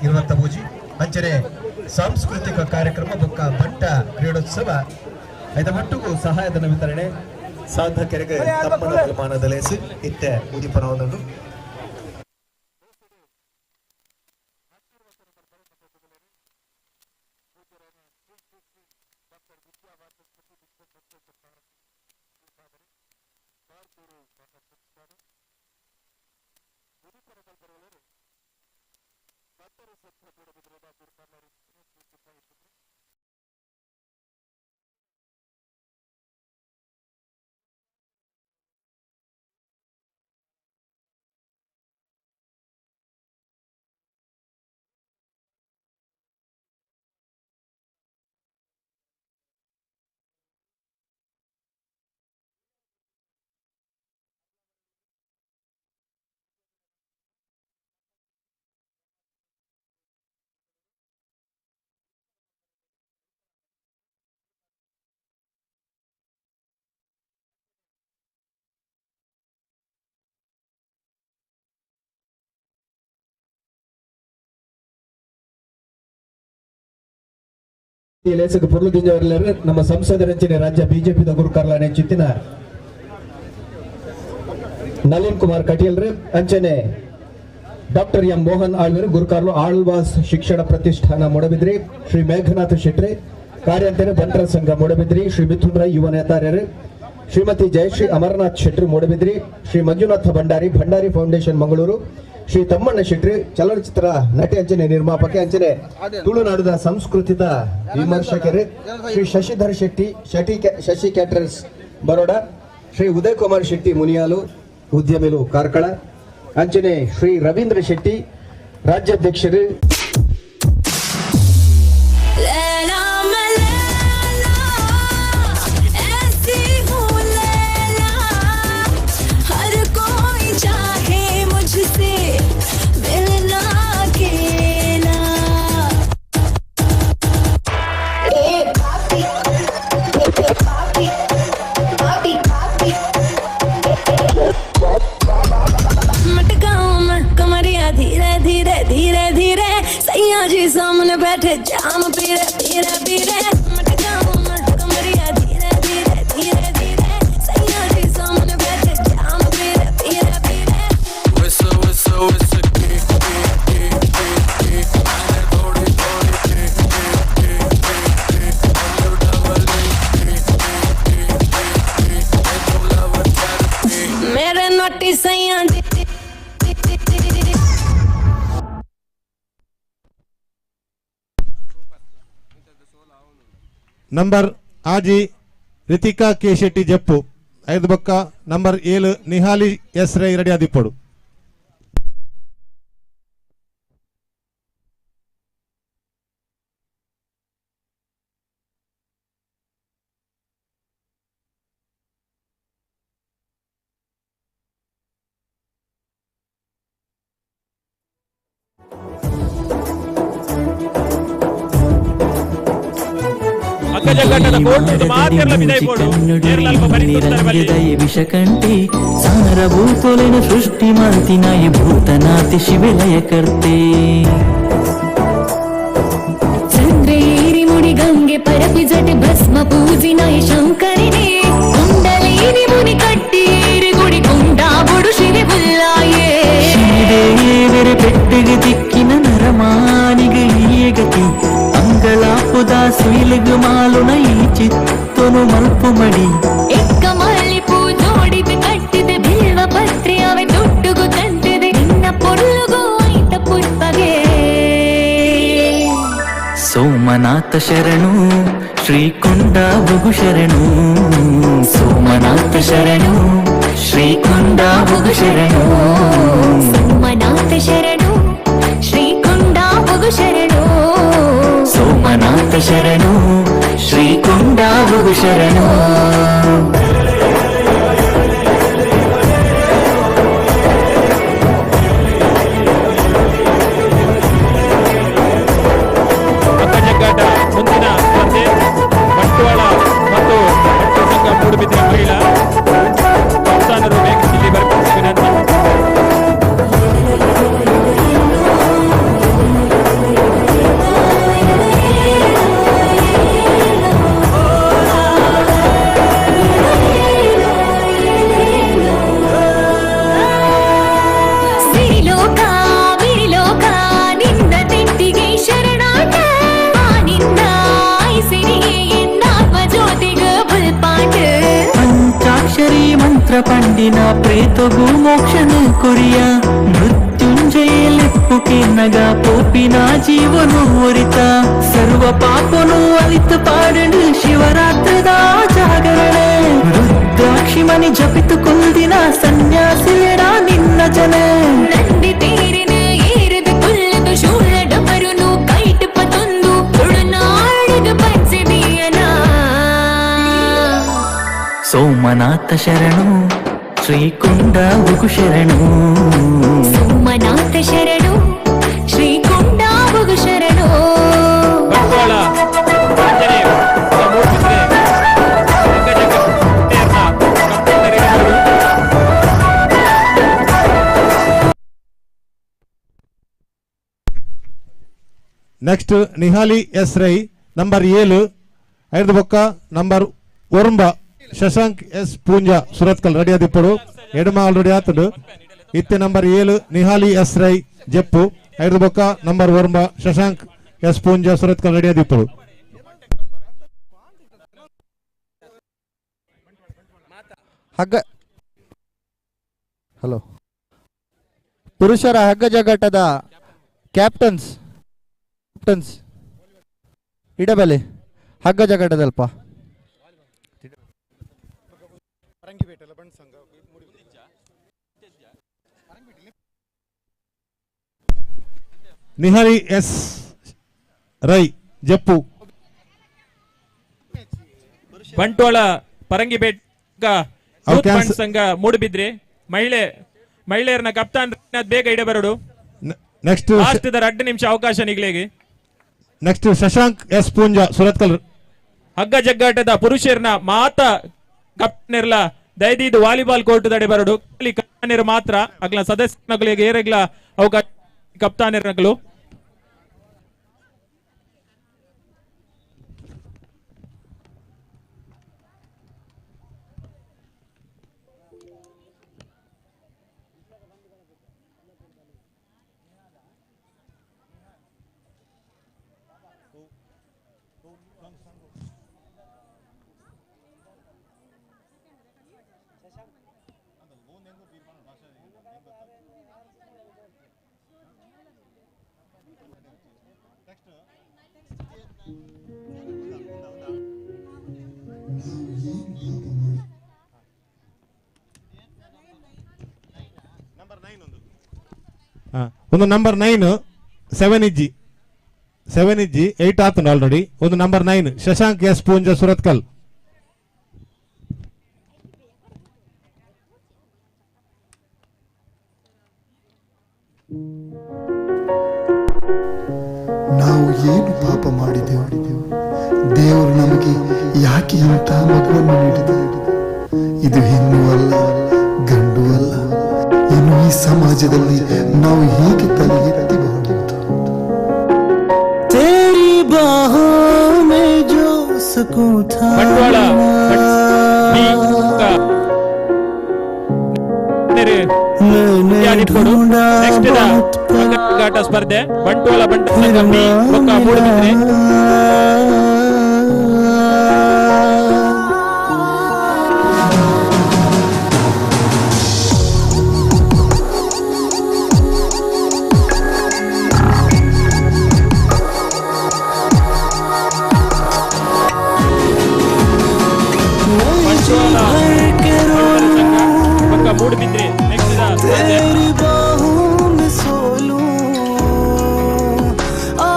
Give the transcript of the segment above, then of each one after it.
23 ಅಂಚನೆ ಸಾಂಸ್ಕೃತಿಕ ಕಾರ್ಯಕ್ರಮ ಬೊಕ್ಕ ಬಂಟ ಕ್ರೀಡೋತ್ಸವ ಐದ ಮಟ್ಟುಗು ಸಹಾಯಧನ ವಿತರಣೆ ಸಾಧಕರಿಗೆ ತಮ್ಮನ ಪ್ರಮಾಣದ ಲೇಸು ಇತ್ತೆ ಉದಿಪನ. ಲೇಸಗ ಪೊರ್ಲು ನಮ್ಮ ಸಂಸದರಂಚನೆ ರಾಜ್ಯ ಬಿಜೆಪಿದ ಗುರುಕರ್ಲಾನೆ ಚಿತ್ತಿನ ನಳಿನ್ ಕುಮಾರ್ ಕಟೀಲ್ರು, ಅಂಚನೆ ಡಾಕ್ಟರ್ ಎಂ ಮೋಹನ್ ಆಳ್ವರು ಗುರುಕಾರ್ಲು ಆಳ್ವಾಸ್ ಶಿಕ್ಷಣ ಪ್ರತಿಷ್ಠಾನ ಮೂಡಬಿದ್ರಿ, ಶ್ರೀ ಮೇಘನಾಥ ಶೆಟ್ಟಿ ಕಾರ್ಯಂತರೆ ಬಂಟರ ಸಂಘ ಮೂಡಬಿದ್ರಿ, ಶ್ರೀ ಮಿಥುನ್ ರೈ ಯುವ ನೇತಾರ್ಯರು, ಶ್ರೀಮತಿ ಜಯಶ್ರೀ ಅಮರನಾಥ್ ಶೆಟ್ಟಿ ಮೂಡಬಿದ್ರಿ, ಶ್ರೀ ಮಂಜುನಾಥ ಭಂಡಾರಿ ಭಂಡಾರಿ ಫೌಂಡೇಶನ್ ಮಂಗಳೂರು, ಶ್ರೀ ತಮ್ಮಣ್ಣ ಶೆಟ್ಟಿ ಚಲನಚಿತ್ರ ನಟಿ ಅಂಚನೆ ನಿರ್ಮಾಪಕ ಅಂಚನೆ ತುಳುನಾಡದ ಸಂಸ್ಕೃತಿದ ವಿಮರ್ಶಕರು, ಶ್ರೀ ಶಶಿಧರ್ ಶೆಟ್ಟಿ ಶಶಿ ಕ್ಯಾಟರರ್ಸ್ ಬರೋಡ, ಶ್ರೀ ಉದಯ್ ಕುಮಾರ್ ಶೆಟ್ಟಿ ಮುನಿಯಾಲು ಉದ್ಯಮಿಲು ಕಾರ್ಕಳ, ಅಂಚನೆ ಶ್ರೀ ರವೀಂದ್ರ ಶೆಟ್ಟಿ ರಾಜ್ಯಾಧ್ಯಕ್ಷರು. सामने बैठे जाम पी रहे पी रहे पी रहे मटकाऊं मैं कमरिया धीरे धीरे धीरे धीरे सैया जी सामने बैठे जाम पी रहे पी रहे पी रहे Whistle, whistle, whistle, key, key, key, key, key. मैंने थोड़ी थोड़ी key, key, key, key, key. W double E, key, key, key, key, key. मैं तुम lover therapy. मेरे नोटी सैया जी। ನಂಬರ್ ಆಜಿ ರಿತಿಕಾ ಕೆ ಶೆಟ್ಟಿ ಜಪ್ಪು, ಐದು ಬೊಕ್ಕ number 7 Nihali S Rai ready ಆದಿಪ್ಪೊಡು. ವಿಷಕಂಠಿ ಸಾರಭೂತೊಲೆನ ಸೃಷ್ಟಿ ಮಲ್ತಿನಾಯ ಭೂತನಾತಿ ಶಿವಲಯ ಕರ್ತೆ. ಚಂದ್ರೇರಿ ಮುಡಿ ಗಂಗೆ ಪರಪಿ ಜಟೆ ಭಸ್ಮ ಪೂಜಿನಾಯ ಶಂಕರನೇ, ಕುಂಡಲೇರಿ ಮುನಿ ಕಟ್ಟೇರಿ ಗುಡಿ ಕೊಂಡಾಬುಡು ಶಿವೆ ಬುಲ್ಲಾಯೇ. ಶ್ರೀದೇವರ ಪೆಟ್ಟಿಗೆ ದಿಕ್ಕಿನ ನರಮಾನಿಗೆ ಗತಿ ಅಂಗಲಾಪುದ ಸುಯಿಲುಗು ಮಾಲುನ ಈ ಚಿತ್ತೊನು ಮಲ್ಪು ಮಡಿ. ಎಕ್ಕ ಮಲ್ಲಿಪು ಜೋಡಿದೆ ಕಟ್ಟಿದೆ ಬಿಲ್ವ ಪತ್ರಿ ಅವೆ ದುಡ್ಡುಗು ತಂತಿದೆ ನಿನ್ನ ಪೊರ್ಲುಗು ಐತ ಪುರ್ಪಗೆ. ಸೋಮನಾಥ ಶರಣು ಶ್ರೀಕೊಂಡಾಬುಗು ಶರಣು, ಸೋಮನಾಥ ಶರಣು ಶ್ರೀಕೊಂಡಾಬುಗು ಶರಣು. ಸೋಮನಾಥ ಶರಣು ಶ್ರೀಕೊಂಡಾಬುಗು ಶರಣು, ಸೋಮನಾಥ ಶರಣು ಶ್ರೀಕೊಂಡಾಬುಗು ಶರಣು. ಅಕ್ಕಜಗ್ಗಾಟ ಮುಂದಿನ ಸ್ಪರ್ಧೆ ಬಂಟ್ವಾಳ ಮತ್ತು ಬಂಟು ಸಂಘ ಮೂಡುಬಿದಿರೆ ಮಹಿಳಾ ಸಂಸ್ಥಾನರು ಬೇಗ ಇಲ್ಲಿ ಬರಬೇಕು ವಿನಂತಿ. ಪಂಡಿನ ಪ್ರೇತಗು ಮೋಕ್ಷನ ಕೊರಿಯ ಮೃತ್ಯುಂಜಯ ಲೆಪ್ಪುಕೆ ನಗ ಪೋಪಿನ ಜೀವನು ಒರಿತ ಸರ್ವ ಪಾಪನು ಅಲಿತು ಪಾಡಂಡು ಶಿವರಾತ್ರಿದ ಜಾಗರಣೆ ರುದ್ರಾಕ್ಷಿ ಮಣಿ ಜಪಿತು ಕುಲ್ದಿನ ಸನ್ಯಾಸಿಯಡ ನಿನ್ನ ಜನ ನಂದಿ ತೇರಿನ ಏರದ ಕುಲ್ಲದು ಶೂಳ ಡಮರುನು ಕೈಟ್ ಪತೊಂದು ತುಳುನಾಡಗ ಪಂಚದೀಯನ. ಸೋಮನಾಥ ಶರಣು ಶ್ರೀಕುಂಡಾವುಗು ಶರಣು. ಸೋಮನಾಥ ಶರಣು ಶ್ರೀ ಕೊಂಡಾವುಗು ಶರಣು. ಬಂಟ್ವಾಳ ಅಂಜನೆ Moodbidri next Nihali S Rai number 7 ಐದು ಬೊಕ್ಕ number 9 Shashank S Poonja Surathkal ready ಆದಿಪ್ಪಡು ಎಡಮ ಆಲ್ರೆಡಿ ಆತಡು ಇತ್ತೆ ನಂಬರ್ 7 ನಿಹಾಲಿ ಎಸ್ ರೈ ಜಪ್ಪು ಐದು ಬೊಕ್ಕ number 9 Shashank S Poonja Surathkal ready ಆದಿಪ್ಪಡು. ಹಗ್ಗ ಹಲೋ ಪುರುಷರ ಹಗ್ಗ ಜಗ್ಗಾಟದ ಕ್ಯಾಪ್ಟನ್ಸ್ ಕ್ಯಾಪ್ಟನ್ಸ್ ಇಡಬಲೆ ಹಗ್ಗ ಜಗ್ಗಾಟದಲ್ಪ. ನಿಹಾಲಿ ಎಸ್ ರೈ ಜಪ್ಪು. ಬಂಟ್ವಾಳ ಪರಂಗಿಪೇಟ ಅವು cancel- ಸಂಘ ಮೂಡುಬಿದ್ರಿ ಮಹಿಳೆಯರನ್ನ ಕಪ್ತಾನ್ ಬೇಗ ಇಡಬರಡು. ನೆಕ್ಸ್ಟ್ ಲಾಸ್ಟ್ 2 ನಿಮಿಷ ಅವಕಾಶ ನಿಗ್ಲೇಗಿ. Next Shashank S Poonja Surathkal. ಹಗ್ಗ ಜಗ್ಗಾಟದ ಪುರುಷರನ್ನ ಮಾತ ಕಪ್ತಾನಿರ್ಲ ದಯದೀದು ವಾಲಿಬಾಲ್ ಕೋರ್ಟ್ ದಡೆ ಬರಡು. ಅಲ್ಲಿ ಕಪ್ತಾನಿರು ಮಾತ್ರ ಅಗ್ಲ ಸದಸ್ಯಗಳಿಗೆ ಏರೆಗ್ಲ ಅವಕಾಶ ಕಪ್ತಾನಿರ್ನಗಳು. ಒಂದು ನಂಬರ್ 9 7 ಇಜ್ಜಿ 7 ಇಜ್ಜಿ 8 ಆತನು ಆಲ್ರೆಡಿ. ಒಂದು ನಂಬರ್ 9 ಶಶಾಂಕ್ ಎಸ್ ಪೂಂಜಾ ಸುರತ್ಕಲ್. ನಾವು ಏನು ಪಾಪ ಮಾಡಿದೆವು? ದೇವರು ನಮಗೆ ಯಾಕೆ ಇಂಥ ಮಗುವನ್ನು ನೀಡಿದ? ಇದು ಹೆಣ್ಣು ಅಲ್ಲ, ಗಂಡು ಅಲ್ಲ. ಇನ್ನು ಈ ಸಮಾಜದಲ್ಲಿ ನಾವು ಹೇಗೆ ತಲೆ ಎತ್ತಿ ಬಾಳುವುದು? ತೇರಿ ಬಾಹೋं में जो सुकून था ಬಂಟ್ವಾಳ मैंने ढूंढा ನೆಕ್ಸ್ಟ್ बहुत ಘಾಟ ಸ್ಪರ್ಧೆ ಬಂಟ್ವಾಳ ಬಂಟ ಸಂಘ ಬಿ ಬೊಕ್ಕ ಮೂಡುಬಿದ್ರೆ. ಬಂಟ್ವಾಳ ಸಂಘ ಬೊಕ್ಕ ಮೂಡುಬಿದ್ರೆ ನೆಕ್ಸ್ಟ್ ಸ್ಪರ್ಧೆ. तेरी बाहों में सो लूं, आ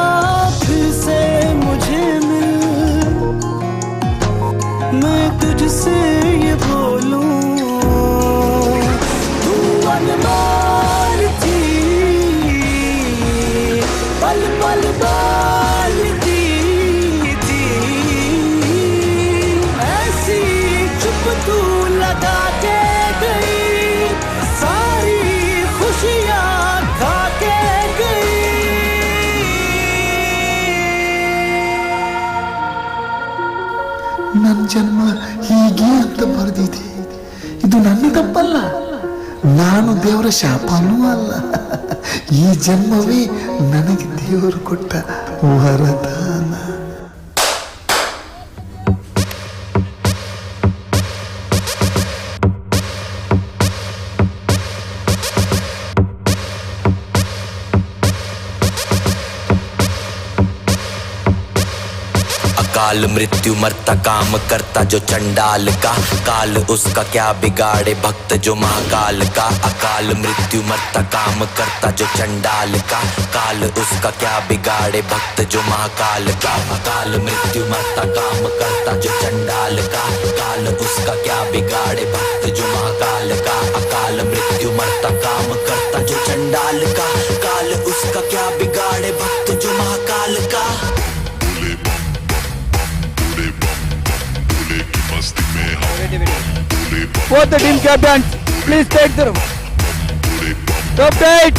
फिर से मुझे मिल, मैं तुझसे ये बोलूं, तू अनमोल थी, पल पल बोलती थी, ऐसी चुप तू लगा के गई, सारी खुशियाँ खा के गई। ನನ್ನ ಜನ್ಮ ಹೀಗೆ ಅಂತ ಬರೆದಿದೆ. ಇದು ನನ್ನ ತಪ್ಪಲ್ಲ, ನಾನು ದೇವರ ಶಾಪನೂ ಅಲ್ಲ. ಈ ಜನ್ಮವೇ ನನಗೆ ದೇವರು ಕೊಟ್ಟ ವರದಾನ. अकाल मृत्यु मरता काम करता जो चंडाल का, काल उसका क्या बिगाड़े भक्त जो महाकाल का। अकाल मृत्यु मरता काम करता जो चंडाल का, काल उसका क्या बिगाड़े भक्त जो महाकाल का। अकाल मृत्यु मरता काम करता जो चंडाल का, काल उसका क्या बिगाड़े भक्त जो महाकाल का। अकाल मृत्यु मरता काम करता जो चंडाल का, काल उसका क्या बिगाड़े भक्त जो महाकाल का। Both the team captains, please take the top tight.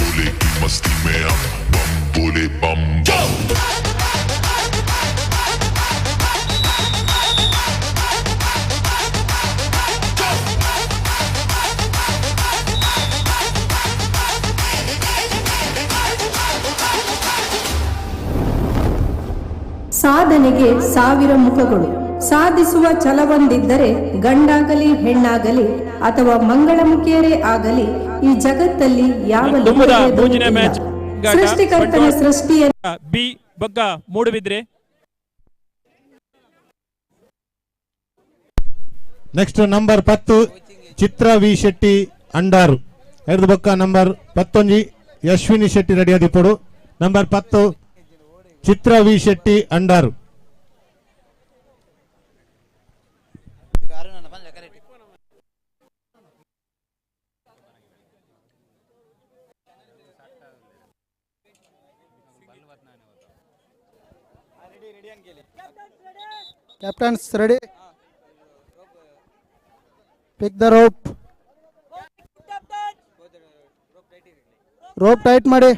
ಸಾಧನೆಗೆ ಸಾವಿರ ಮುಖಗಳು. ಸಾಧಿಸುವ ಛಲವೊಂದಿದ್ದರೆ ಗಂಡಾಗಲಿ ಹೆಣ್ಣಾಗಲಿ ಅಥವಾ ಮಂಗಳಮುಖಿಯರೇ ಆಗಲಿ ಈ ಜಗತ್ತಲ್ಲಿ ಯಾವ ದುಂಬುದ ಲಿಂಗಭೇದವೂ ಮೂಜಿನ ಇಲ್ಲ. ಮ್ಯಾಚ್ ಸೃಷ್ಟಿಕರ್ತನ ಸೃಷ್ಟಿಯ ಬಿ ಬಗ್ಗ Moodbidri. Next number 10 Chitra V Shetty ಅಂಡಾರು. ಎರ್ದು ಬೊಕ್ಕ ನಂಬರ್ 11 ಯಶ್ವಿನಿ ಶೆಟ್ಟಿ ರೆಡಿ ಆದಿಪ್ಪೊಡು. Number 10 Chitra V Shetty Andaru. Captains ready. Pick the rope. Rope tight ಮಾಡಿ.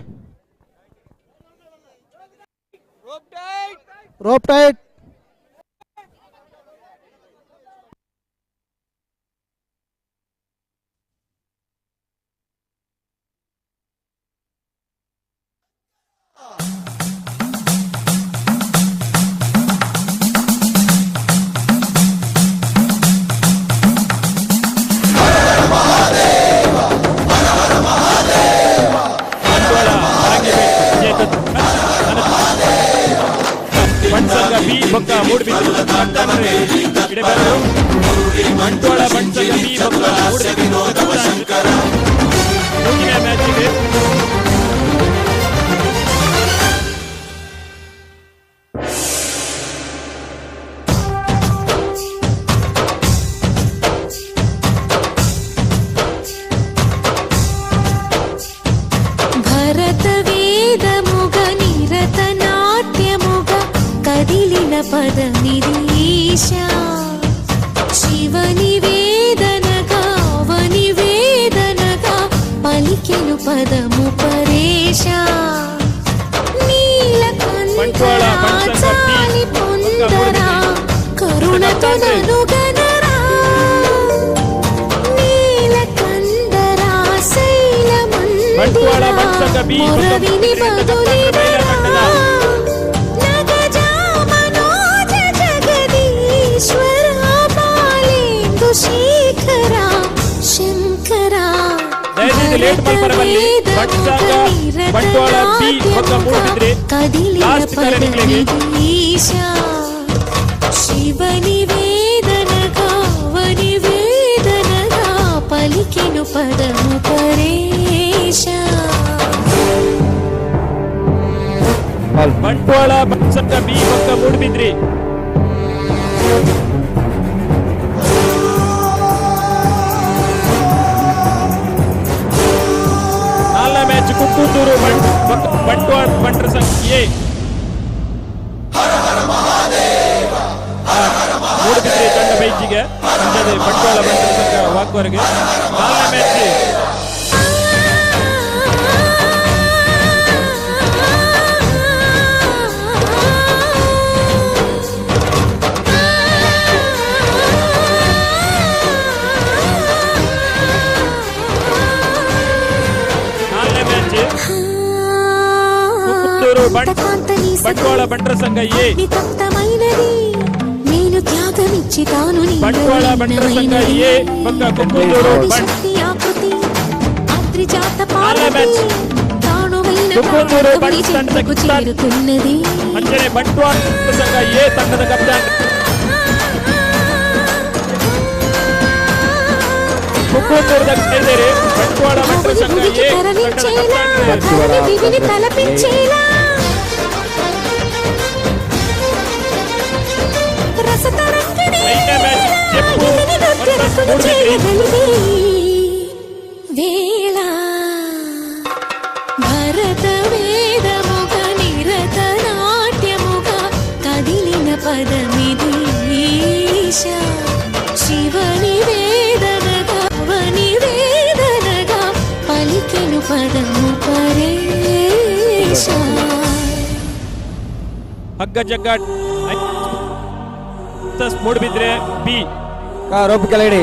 Rope tight. B ಬೊಕ್ಕ ಮೂಡುಬಿದ್ರೆ ಇಡೆ ಬಂಟ್ವಾಳ ಬಂಟ್ಸಂಘ ಬಿ ಬೊಕ್ಕ ಮೂಡುಬಿದ್ರೆ ಮೂರನೇ ಮ್ಯಾಚಿಗೆ. ಭರತ ವೇದ ಮುಗ ನಿರತ ನಾಟ್ಯ ಮುಗ ಕದಿಲಿನ ಪದ ನಿರೀಶ ಶಿವ ನಿವೇದನಗ ಅವನಿವೇದನಗ ಪಲಿಕೆನು ಪದಮು ಪರೇಶ ಬಂಟ್ವಾಳ ನೀಲಕಂಠ ಬಂಟ್ಸಂಘ ಬಿ ಚಾಲಿ ಬೊಕ್ಕ ಪೊಂದರ ಮೂಡುಬಿದ್ರೆ. ಕರುಣತು ನನುಗನರ ನೀಲಕಂದರ ಶೈಲ ಬಂಟ್ವಾಳ ಮಂದಿರ ಬಂಟ್ಸಂಘ ಬಿ ಬೊಕ್ಕ ಮೊರವಿನಿ ಮೂಡುಬಿದ್ರೆ ಬದುಲಿದರ ತಂಡದ ನಗಜ ಮನೋಜ ಜಗದೀಶ್ವರ ಬಾಲೇಂದು ಶೇಖರ ಶಂಕರ. ದಯವಿಟ್ಟು ಲೇಟ್ ಮಲ್ಪರವಲ್ಲಿ. ಬಂಟ್ಸಂಘ ಬಂಟ್ವಾಳ ಬಿ ಬೊಕ್ಕ ಮೂಡುಬಿದ್ರೆ ಕದಿಲಿನ ಲಾಸ್ಟ್ ಕರೆ ನಿಕ್ಲೆಗೆ. ಪದನಿದೀಶ ಶಿವ ನಿವೇದನಗ ಅವನಿವೇದನಗ ಪಲಿಕೆನು ಪದಮು ಪರೇಶ. ಬಂಟ್ವಾಳ ಬಂಟ್ಸಂಘ ಬಿ ಬೊಕ್ಕ ಮೂಡುಬಿದ್ರಿ. ನಾಲ್ನೇ ಮ್ಯಾಚ್ ಕುಕ್ಕುಂದೂರು ಬಂಟ್ವಾಳ ಬಂಟ್ರ ಸಂಘ ಎ ಮೂಡುಬಿದ್ರಿ ತಂಡ ಬೈಜಿಗೆ ಅಂಜದೆ ಬಂಟ್ವಾಳ ಬಂಟ್ರ ಸಂಘ ವಾಗ್ವರೆಗೆ. ನಾಲ್ನೇ ಮ್ಯಾಚ್ ನಾಲ್ನೇ ಮ್ಯಾಚ್ ಕುಕ್ಕುಂದೂರು ಬಂಟ್ವಾಳ ಬಂಟ್ರ ಸಂಘ ಎ తప్తమైనది నేను త్యాగమిచ్చి తాను ಬಂಟ್ವಾಳ ಬಂಟ್ರ ಸಂಘ ಎ ಪಕ್ಕ ಕುಕ್ಕುಂದೂರು ಬಂಟ್ శక్తి ఆకృతి అద్రిజాత నాలుగో పార్వతి మ్యాచ్. తానువైన ಕುಕ್ಕುಂದೂರು భూమి ತಂಡದ చెంతకు ಕಪ್ತಾನ್ చేరుకున్నది. ಅಂಚನೆ ಬಂಟ್ವಾಳ ಸಂಘ ಎ ತಂಡದ ಕಪ್ತಾನ್ ಕುಕ್ಕುಂದೂರದ ಕೈದೇರಿ ಬಂಟ್ವಾಳ ಭಟ್ರ భುವಿ ಸಂಘ భುವಿకి ಎ ತಂಡದ తరలించేలా, ಕಪ್ತಾನ್ ధరణి దివిని తలపించేలా, రసతరంగిణి ಐದನೇ ಮ್ಯಾಚ್ ಜೆಪ್ಪು ఇతని ವರ್ಸಸ್ నృత్యరసులు ಮೂಡುಬಿದ್ರಿ. చేయగలిగే వేళ. భరత వేదముగా నిరత నాట్యముగా కదిలిన పదమిది ఈశా. శివని వేదనగా వని వేదనగా పలికెను పదము పరేశా. ಹಗ್ಗ ಜಗ್ಗ ಮೂಡುಬಿದ್ರೆ ಬಿ. ರೋಪ್ ಕೆಳಗಡೆ.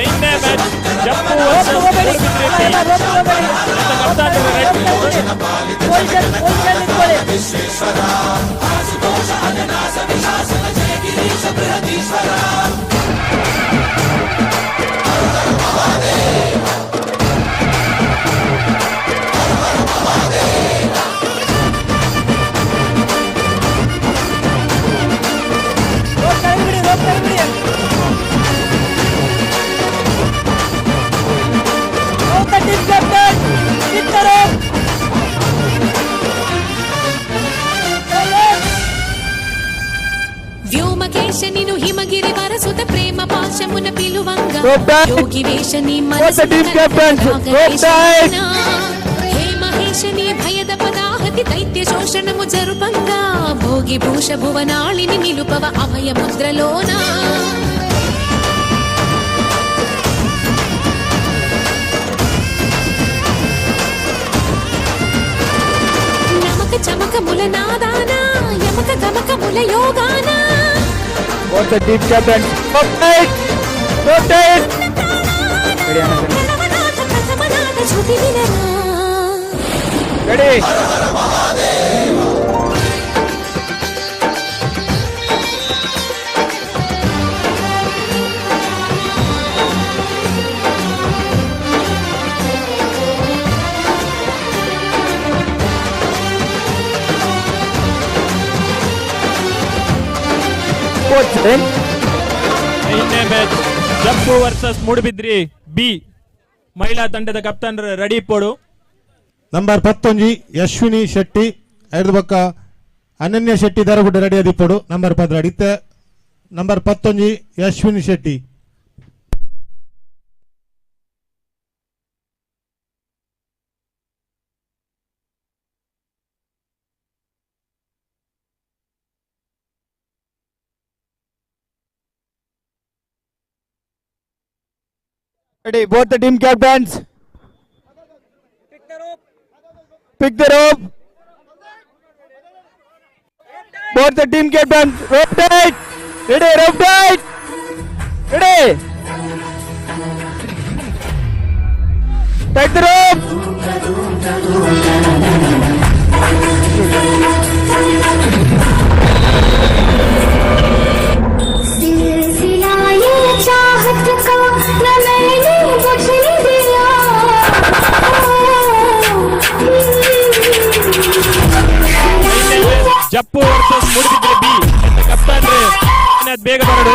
ಐದನೇ match Jeppu versus Moodbidri B. Kaptan team captain, pick the rope. Vyomakesha నిను హిమగిరి వరసుత ప్రేమ పాశమున పిలువంగా, Rope tight. యోగి వేష నీ Both the team captains, rope tight. హే మహేష నీ భయద పదాహతి దైత్య శోషణము జరుపంగా, భోగి భూష భువనాళిని నిలుపవ అభయ ముద్రలోనా. నమక చమకముల నాదానా, యమక గమకముల యోగానా. Both the team captains, rope tight. Rope tight. Ready, అన్న? ప్రణవనాథ ప్రథమనాథ శృతి వినరా. Ready. Coach, then. ಐದನೇ match Jeppu versus Moodbidri B. ಮಹಿಳಾ ತಂಡದ ಕಪ್ತಾನ್ ರೆಡಿ ಪೋಡು. ನಂಬರ್ ಪತ್ತೊಂಜಿ ಯಶ್ವಿನಿ ಶೆಟ್ಟಿ ಐದು ಬೊಕ್ಕ ಅನನ್ಯ ಶೆಟ್ಟಿ ದರಗುಡ್ಡ ರೆಡಿ ಆದಿಪ್ಪೊಡು. ನಂಬರ್ 12 ಇತ್ತೆ ನಂಬರ್ ಪತ್ತೊಂಜಿ Yashwini Shetty. Ready, both the team captains. Pick the rope. Both the team captains, rope tight. Ready, rope tight. Ready. Tight the rope. सिलसिला ये चाहत का न मैंने बुझने दिया। ಜಪ್ಪು ವರ್ಸಸ್ ಮೂಡುಬಿದ್ರೆ ಬಿ ಕಪ್ತಾನ್ ಬೇಗ ಬರಡು.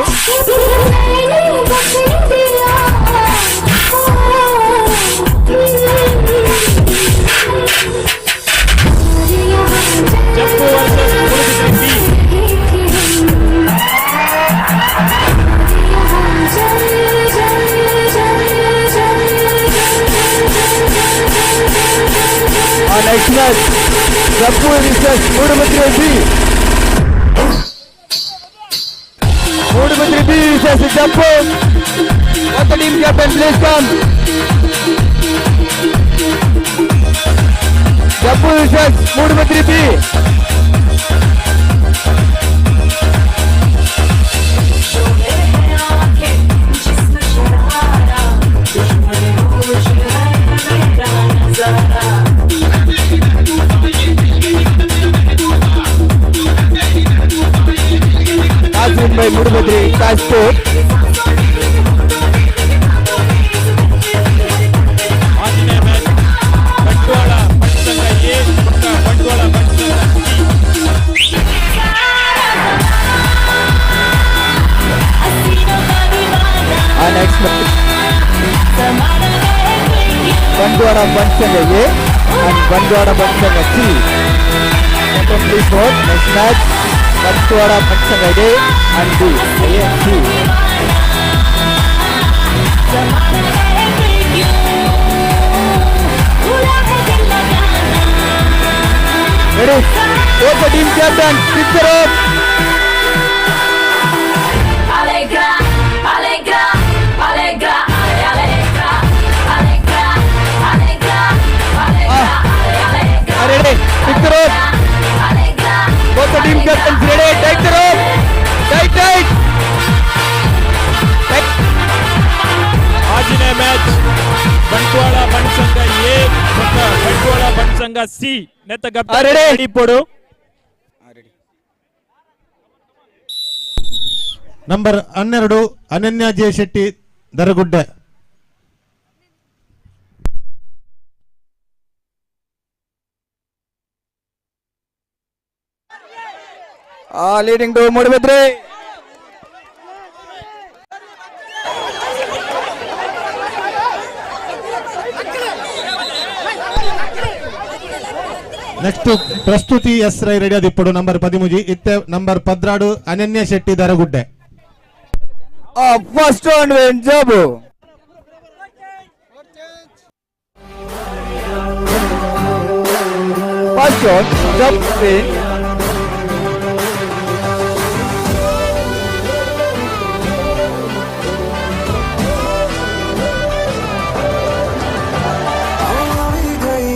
मैंने बुझने दिया। ಜಪ್ಪು versus Moodbidri B. Next match, Jeppu versus Moodbidri B. Moodbidri B versus Jeppu. Both the team captain, please come. Jeppu versus Moodbidri B. Win by Moodbidri Kashpur. ಆಜನೇ match Bantwal ಬಂಟ್ ಸಂಘ ಎ ಬೊಕ್ಕ ಬಂಟ್ವಾಳ ಬಂಟ್ ಸಂಘ C. Next match Bantwal Bunt Sangha A and Bantwal Bunt Sangha C. Please note, next match Bantwal Bunt Sangha A and B. A and C. Ready? Both the team captain, pick the rope. Allegra, Allegra, Allegra, Allegra, Allegra, Allegra, Allegra, Ready? Pick the rope. Allegra. Both the team captains ready? Take the rope. Tight, tight. Tight. ಆಜನೇ match Bantwal Bunt ಸಂಘ ಎ ಬೊಕ್ಕ ಬಂಟ್ವಾಳ ಬಂಟ್ ಸಂಘ C. ನೆತ್ತ ಗಪ್ತ Ready? ಇಪ್ಪೊಡು. Number 12 Ananya J Shetty Daragudde. Leading to Moodbidri. Next Prastuti S Rai ready ಆದಿಪ್ಪಡು number 13 ಇತ್ತೆ number 12 Ananya Shetty Daragudde. First round win Jobu. First round Jobu win.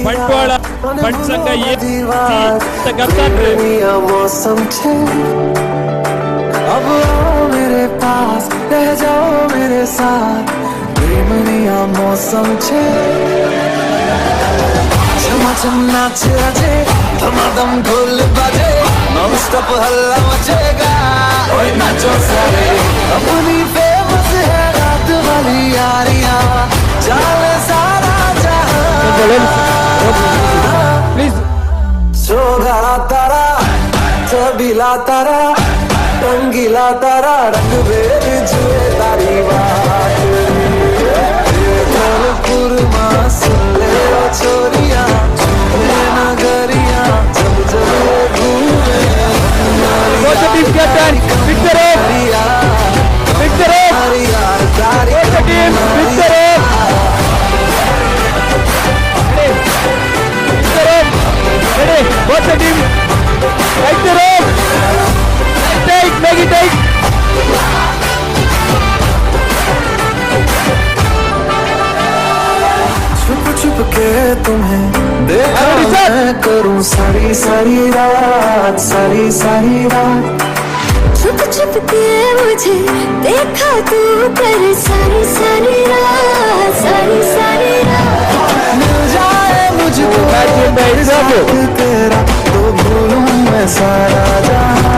Bantwal Bunt Sangha A C ನೆತ್ತ ಗಪ್ತಾನ್ರಿ. मौसम छे अब आओ मेरे पास रह जाओ मेरे साथ प्रेमनिया मौसम छे छमा छम नाच अजे धमाधम ढोल बाजे नॉन स्टॉप हल्ला मचेगा ओए नाचो सारे अपनी फेमस है रात वाली यारियां जाले सारा जहां Please. सोगाड़ा तारा छबीला तारा रंगीला तारा रंग बेर जुए तारी बात ढोलपुर माँ सुन ले ओ छोरिया झूमे नगरिया जब जब ये घूमे Both the team captain, pick the rope. Pick the rope. Both the team, pick the rope. Ready? Pick the rope. Ready? Both the team, take the rope. Tight, make it tight. छुप छुप के तुम्हें देखा Ready, sir? मैं करूं सारी सारी रात सारी सारी रात छुप छुप के मुझे देखा तू कर सारी सारी रात सारी सारी रात। मिल जाए मुझको Match win by Jobu. साथ तेरा तो भूलूं मैं सारा जहां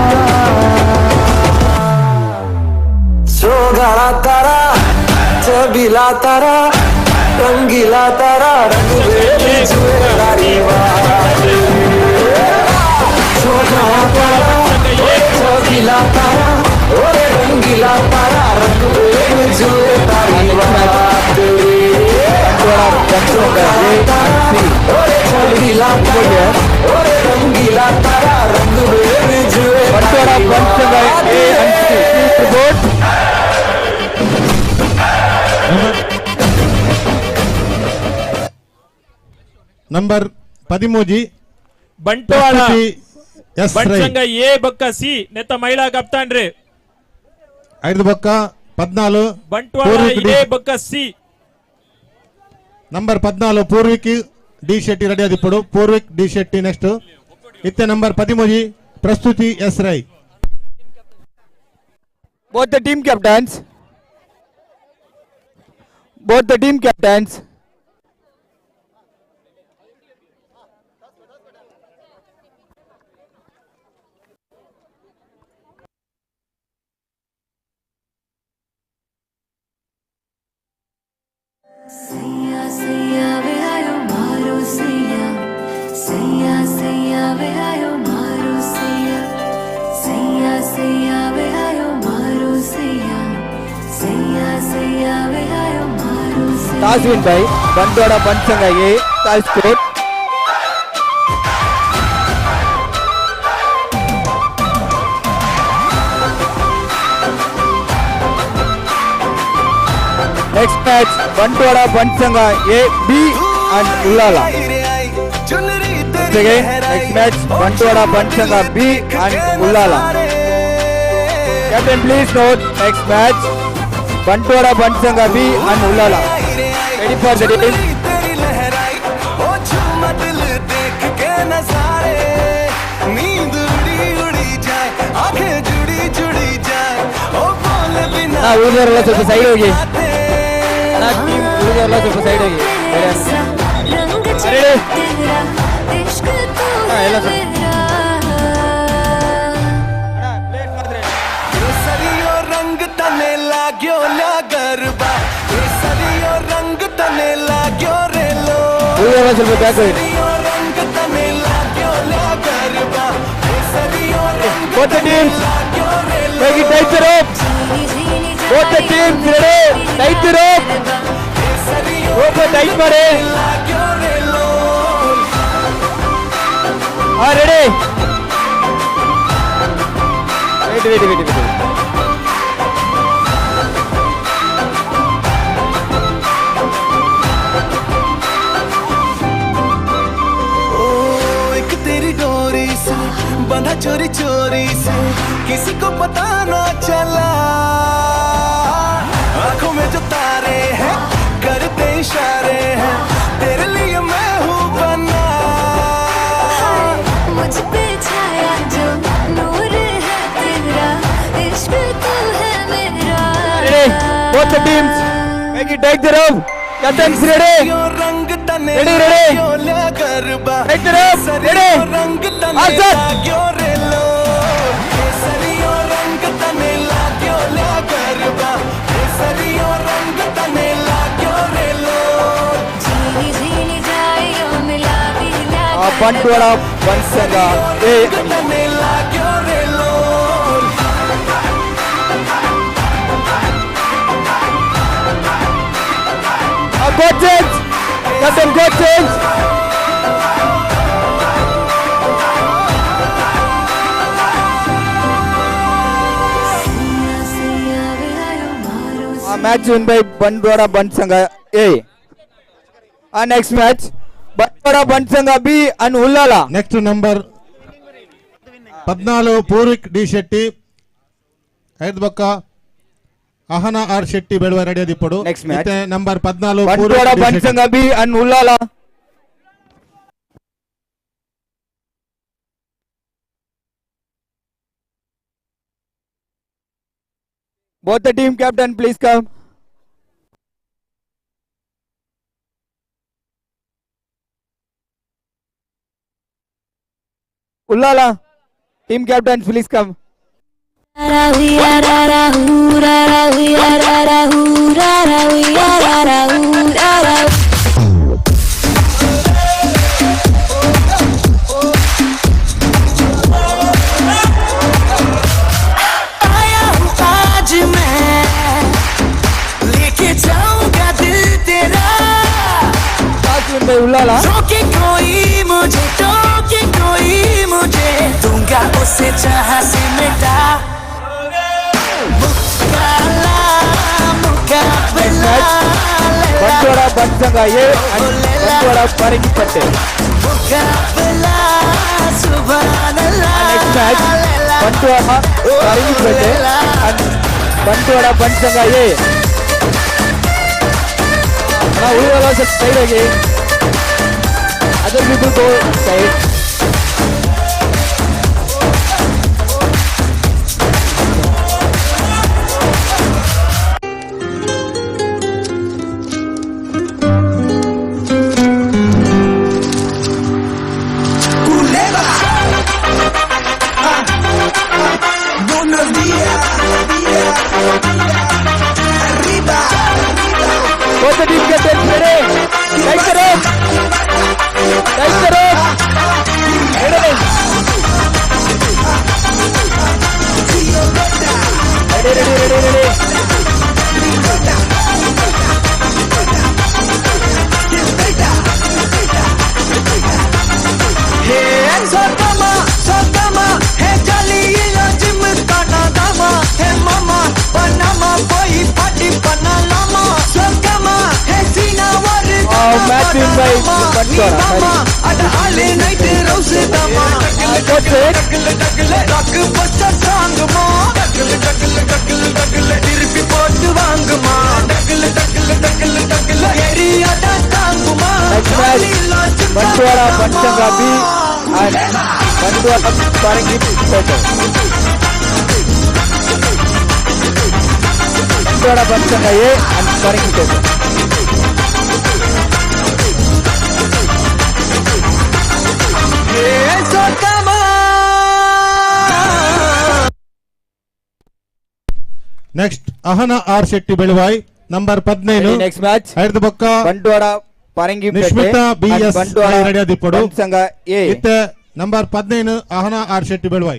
सोगाड़ा तारा छबीला तारा रंगीला तारा रंग बेर जुए तारी बात सोगाड़ा तारा छबीला तारा ओरे रंगीला तारा रंग बेर जुए तारी बात Bantwal Bunt Sangha A and C. ओरे छबीला तारा ओरे रंगीला तारा रंग बेर जुए Bantwal Bunt Sangha A and C. Please report. Number 13 Bantwal Prastuti S Bunt Rai. Sangha A ಬೊಕ್ಕ ಸಿ ನೆತ್ತ ಮಹಿಳಾ ಕಪ್ತಾನ್ರಿ. ಐದು ಬೊಕ್ಕ 14 ಬಂಟ್ವಾಳ ಪೂರ್ವಿಕ್ ಡಿ ಎ ಬೊಕ್ಕ C. Number 14 Purvik D Shetty ready ಆದಿಪ್ಪಡು. Poorvik D Shetty next ಇತ್ತೆ number 13 Prastuti S Rai. Both the team captains. Both the team captains. सैया सैया वे आयो मारो सैया, सैया सैया वे आयो मारो सैया, सैया सैया वे आयो मारो सैया, सैया सैया वे आयो मारो सैया. Toss win by Bantwal Bunt Sangha A. Toss score. Next match Bantwal Bunt Sangha A B and Ullal. Again, next match Bantwal Bunt Sangha B and Ullal. Captain, please note, next match Bantwal Bunt Sangha B and Ullal. Ready for the team. तेरी लहराई ओ झूमा दिल देख के नजारे, नींद उड़ी उड़ी जाए, आंखें जुड़ी जुड़ी जाए, ओ बोल बिना ಉಳಿದವರೆಲ್ಲ ಸ್ವಲ್ಪ ಸೈಡ್ ಹೋಗಿ. ಟೀಮ್ ಉಳಿದವರೆಲ್ಲ ಸ್ವಲ್ಪ ಸೈಡ್ ಹೋಗಿ. रंग Ready? तेरा इश्क तू है ಎಲ್ಲ ಸ್ವಲ್ಪ. मेरा. केसरियो रंग तने लाग्यो ला गरबा, केसरियो रंग तने लाग्यो रे लो, ಉಳಿದವರೆಲ್ಲ ಸ್ವಲ್ಪ ಬ್ಯಾಕ್ ಹೋಗಿ. केसरियो रंग तने लाग्यो ला गरबा, केसरियो रंग Both the teams. लाग्यो रे लो. Take it tight the rope. झीनी झीनी Both the teams ready. Tight the rope. Rope tight ಮಾಡಿ. लाग्यो रे लो. ಹಾ, ready. Wait wait wait wait. ओ एक तेरी डोरी से बंधा चोरी चोरी से, किसी को पता ना चला, आंखों में जो तारे हैं करते इशारे हैं, तेरे लिए मैं हूँ बना. मुझ पे छाया जो नूर है तेरा, इश्क तू है मेरा. Ready. Both the teams. Make it tight the rope. Captains ready. यो रंग तने Ready, ready. लाग्यो ला garba, Tight the rope. केसरियो Ready. रंग तने All set. लाग्यो रे लो, केसरियो रंग तने लाग्यो ला गरबा, केसरियो रंग तने लाग्यो रे लो. झीनी झीनी जाइयो मिला भी ला ಬಂಟ್ವಾಳ ಬಂಟ್ಸಂಘ ಎ. तने लाग्यो रे लो. Go change. Captain, go change. सैया सैया वे आयो मारो Match win by Bantwal Bunt Sangha A. Next match Bantwal Bunt Sangha B and Ullal. Next number 14 Poorvik D Shetty, ಐದು ಬೊಕ್ಕ ಅಹನಾ ಆರ್ ಶೆಟ್ಟಿ ಬೆಳುವ ರೆಡಿ ಆದಿಪ್ಪಡು. Next match. Number 14 Bantwal Bunt Sangha B and Ullal. Both the team captain, please come. Ullal team captain, please come. ra hu ya ra ra hu ra ra hu ya ra ra hu ra ra hu ya ra ra hu ra ra. आया हूँ आज मैं लेके जाऊंगा दिल तेरा, Toss win by Ullal. रोके कोई मुझे, टोके कोई मुझे, दूंगा उसे जहां से मिटा. मुकाला मुकाबला Bantwal Bunt Sangha A and Bantwal Parangipete. मुकाबला सुभान अल्लाह. Next match Bantwal Parangipete and Bantwal Bunt Sangha A. ಉಳಿದವರೆಲ್ಲ ಸ್ವಲ್ಪ ಸೈಡ್ ಹೋಗಿ. Other people go side. Buenos días. Arriba. Both the team captain, Bantwal. அட ஆளு நைட்டு ரவுஸ் தாமா. டக்குல டக்குல டக்கு பஸ்டர் சாங்குமா. டக்குல டக்குல டக்குல டக்குல திருப்பி போட்டு வாங்குமா. டக்குல டக்குல டக்குல டக்குல எரியாத தாங்குமா. Next match Bantwal Bansangha B and Bantwal Parangipete. Bantwal Bansangha A and Parangipete. Next Ahana R Shetty Beluvai number 15. Next match ಐದು ಬೊಕ್ಕ Bantwal Parangipete Nishmitha B and S Bantwal ready ಆದಿಪ್ಪಡು. Bansangha A. ಇತ್ತೆ number 15 Ahana R Shetty Beluvai.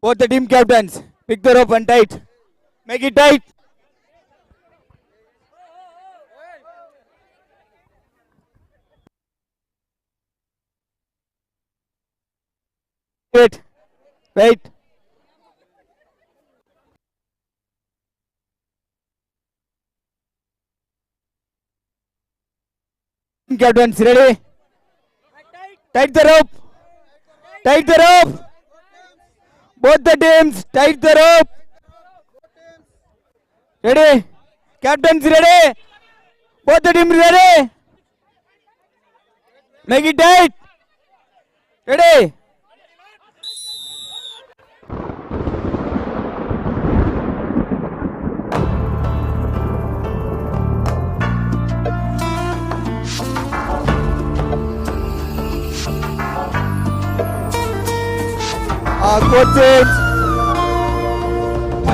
Both the team captains, pick the rope and tight. Make it tight. Wait, wait. Team captains ready? Tight the rope. Tight the rope. Both the teams, tight the rope. Ready? Captains ready? Both the teams ready? Make it tight. Ready? Coaches,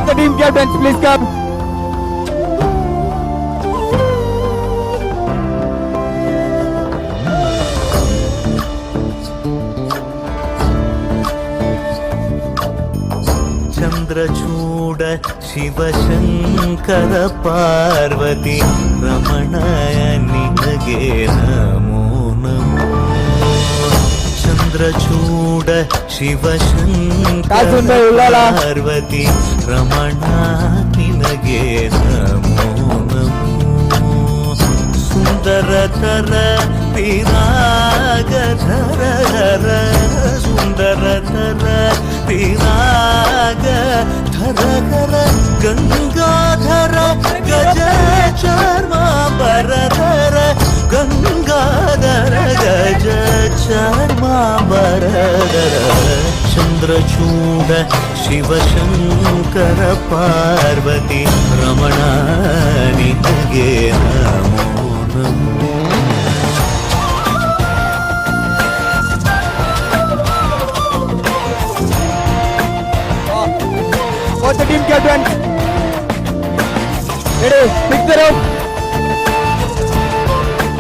the team captains, please come. Chandrachuda Shivashankara Parvati Ramana ನಿನಗೆ ನಮೋ ನಮೋ. ಚಂದ್ರಚೂಡ ಶಿವಶಂಕರ ಪಾರ್ವತಿ ರಮಣ ನಿನಗೆ ನಮೋ ನಮೋ. ಸುಂದರತರ ಪಿರಾಗಧರ ಸುಂದರತರ ಪಿರಾಗ ಧರ ಧರ ಗಂಗಾಧರ ಗಜ ಚರ್ಮಾಂಬರಧರ ಗಂಗಾಧರ ಗಜ ಚರ್ಮಾಂಬರಧರ. ಚಂದ್ರಚೂಡ ಶಿವಶಂಕರ ಪಾರ್ವತಿ ರಮಣ ನಿನಗೆ ನಮೋ ನಮೋ. Both the team captains. Ready? Pick the rope.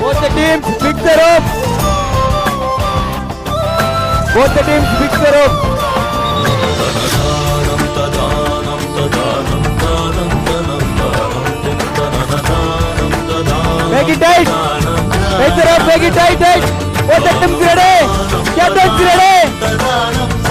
Both the teams pick the rope. Both the teams pick the rope. Make it tight. Make the rope. Make it tight, tight. Both the teams ready. Captains ready.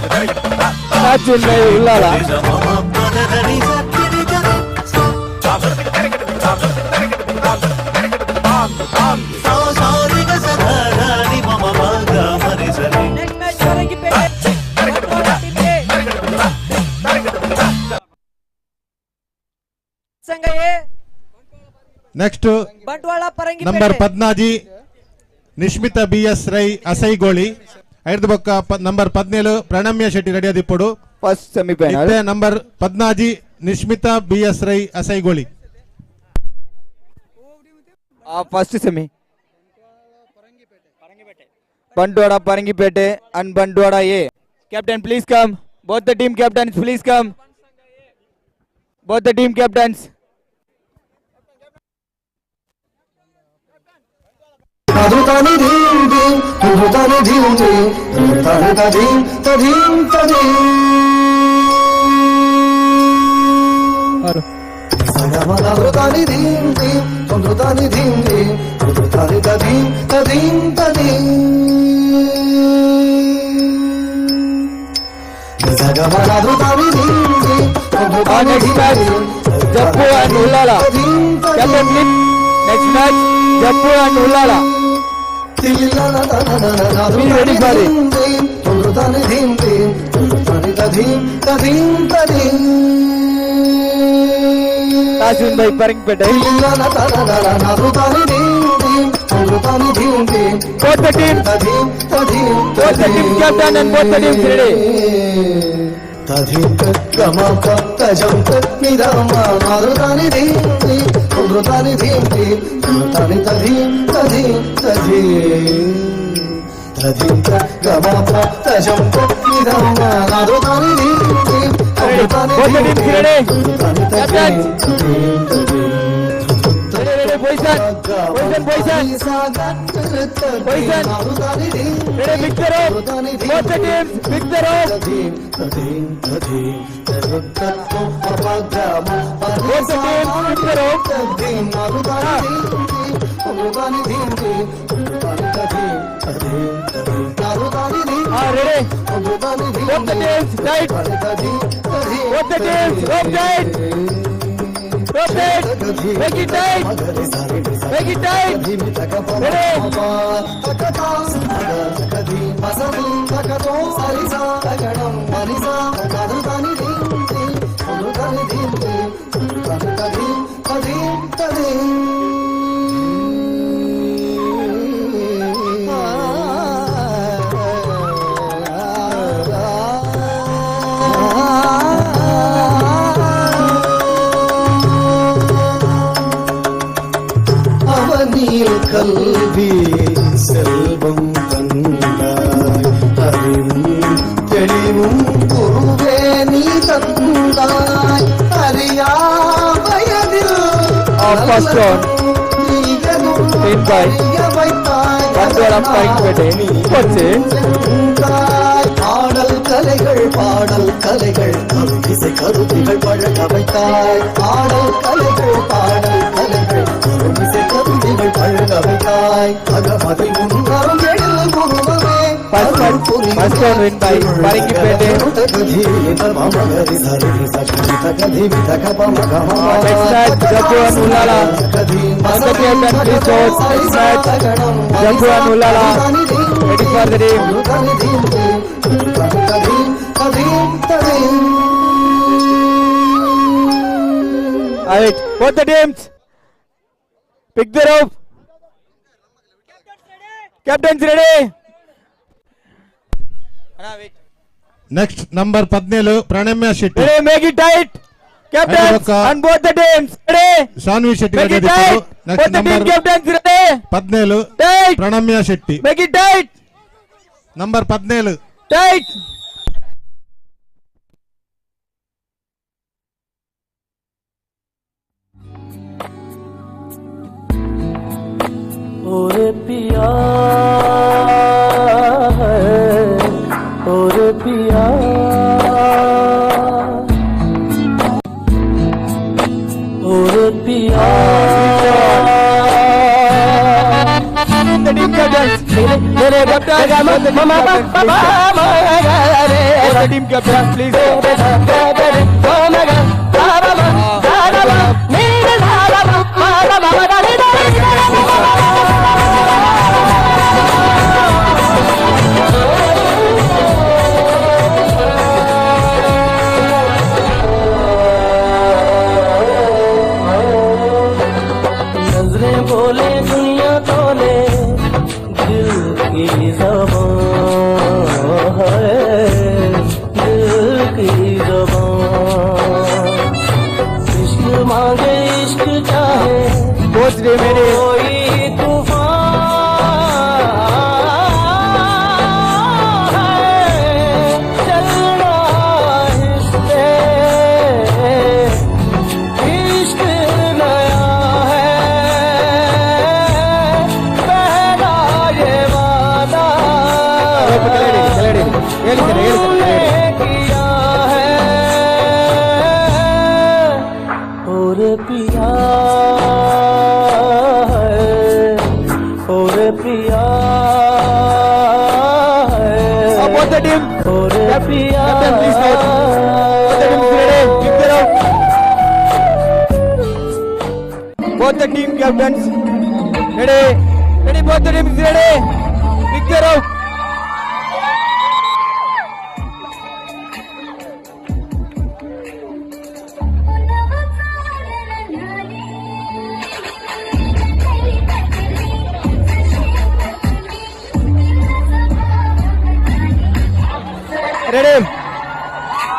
Match win by Ullala. Next number 14 Nishmitha B S Rai Asaigoli. ಐದು ಬೊಕ್ಕ number 17 Pranamya Shetty ready ಆದಿಪ್ಪಡು. First semifinal. ಇತ್ತೆ number 14 Nishmitha B S Rai Asaigoli. First semi. Bantwada Parangipete and Bantwada A. Captain, please come. Both the team captains, please come. Both the team captains. Next match, Jeppu and Ullala. Captain, please. Next match, Jeppu and Ullala. Be ready for it. Tashin by Parangipete. Both the teams, both the team captain and both the teams ready. Both the teams ready. Captains. Ready, ready, position. Position, position. Position. Ready, pick the rope. Both the teams, pick the rope. Both the teams, pick the rope. Ready. Both the teams, tight. Both the teams, rope tight. Rope tight. Make it tight. Make it tight. Ready. கல்வி செல்வம் தந்தாய் அறிவும் தெளிவும் குருவே நீ தந்தாய் அறியா வயதில் First round win by Bantwala Parangipete. ஆடல் கலைகள் பாடல் கலைகள் இசை கருவிகள் பழக வைத்தாய் ஆடல் கலைகள் பாடல் கலைகள் இசை கருவிகள் பழக வைத்தாய் அகமதை முன்வரும் எழில் குருவமே. First round win by Parangipete. Next match, Jeppu and Ullala. Both the captain, please vote. Next match, Jeppu and Ullala. Ready for the team. Alright, both the teams. Pick the rope. Captains ready. Next number 17 Pranamya Shetty. Ready, make it tight. Captains and both the teams ready. Shanvi Shetty Make it tight. Next Both the team number captains ready. 17 Tight. Pranamya Shetty. Make it tight. Number 17 Tight. ओरे पिया ओरे पिया ओरे पिया The team captains. Ready, captain. Both the team captains, please. Both the team captains, please. नजरें बोले दुनिया तोले दिल की ज़बान है दिल की ज़बान इश्क मांगे इश्क चाहे Both remaining. कोई तूफान पिया ओरे पिया Both the team. ओरे पिया Captain, please note. Both the teams ready. Pick the rope. Both the team captains ready. Ready. Both the teams ready. Pick the rope. Ready.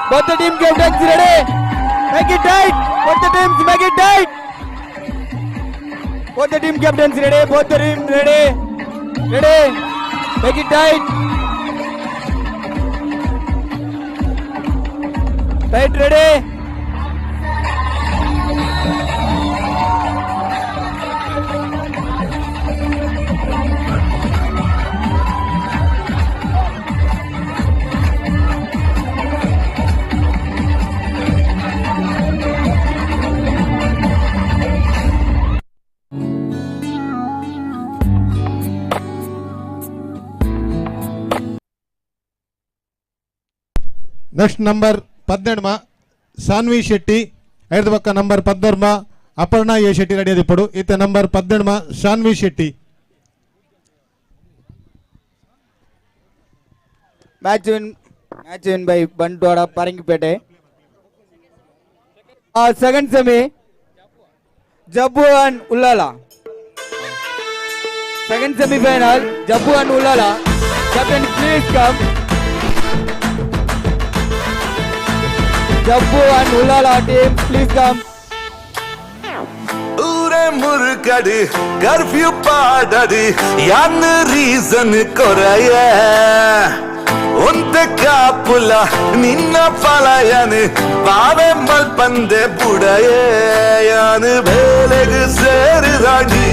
Both the team captains ready. Make it tight. Both the teams make it tight. Both the team captains ready. Both the team ready. Ready. Make it tight. Tight ready. Next number 12 Sanvi Shetty, ಐದು ಪಕ್ಕ number 14 Aparna ಎ Shetty ready ಆದಿಪ್ಪಡು. ಇತ್ತೆ number 12 Shanvi Shetty. Match win by Bantwal Parangipete. Second semi Jabbu and Ullal. Second semi final Jabbu and Ullal. Captain please come. Jabbu and Ullal team please come. ಊರೇ ಮುರುಕಡು curfew ಪಾಡಡು ಯಾನ್ reason ಕೊರಯ ಒಂತೆ ಕಾಪುಲ ನಿನ್ನ ಪಲಯನು ಬಾವೆ ಮಲ್ಪಂದೆ ಬುಡಯೇ ಯಾನು ಬೇಲೆಗು ಸೇರಿದಾಡಿ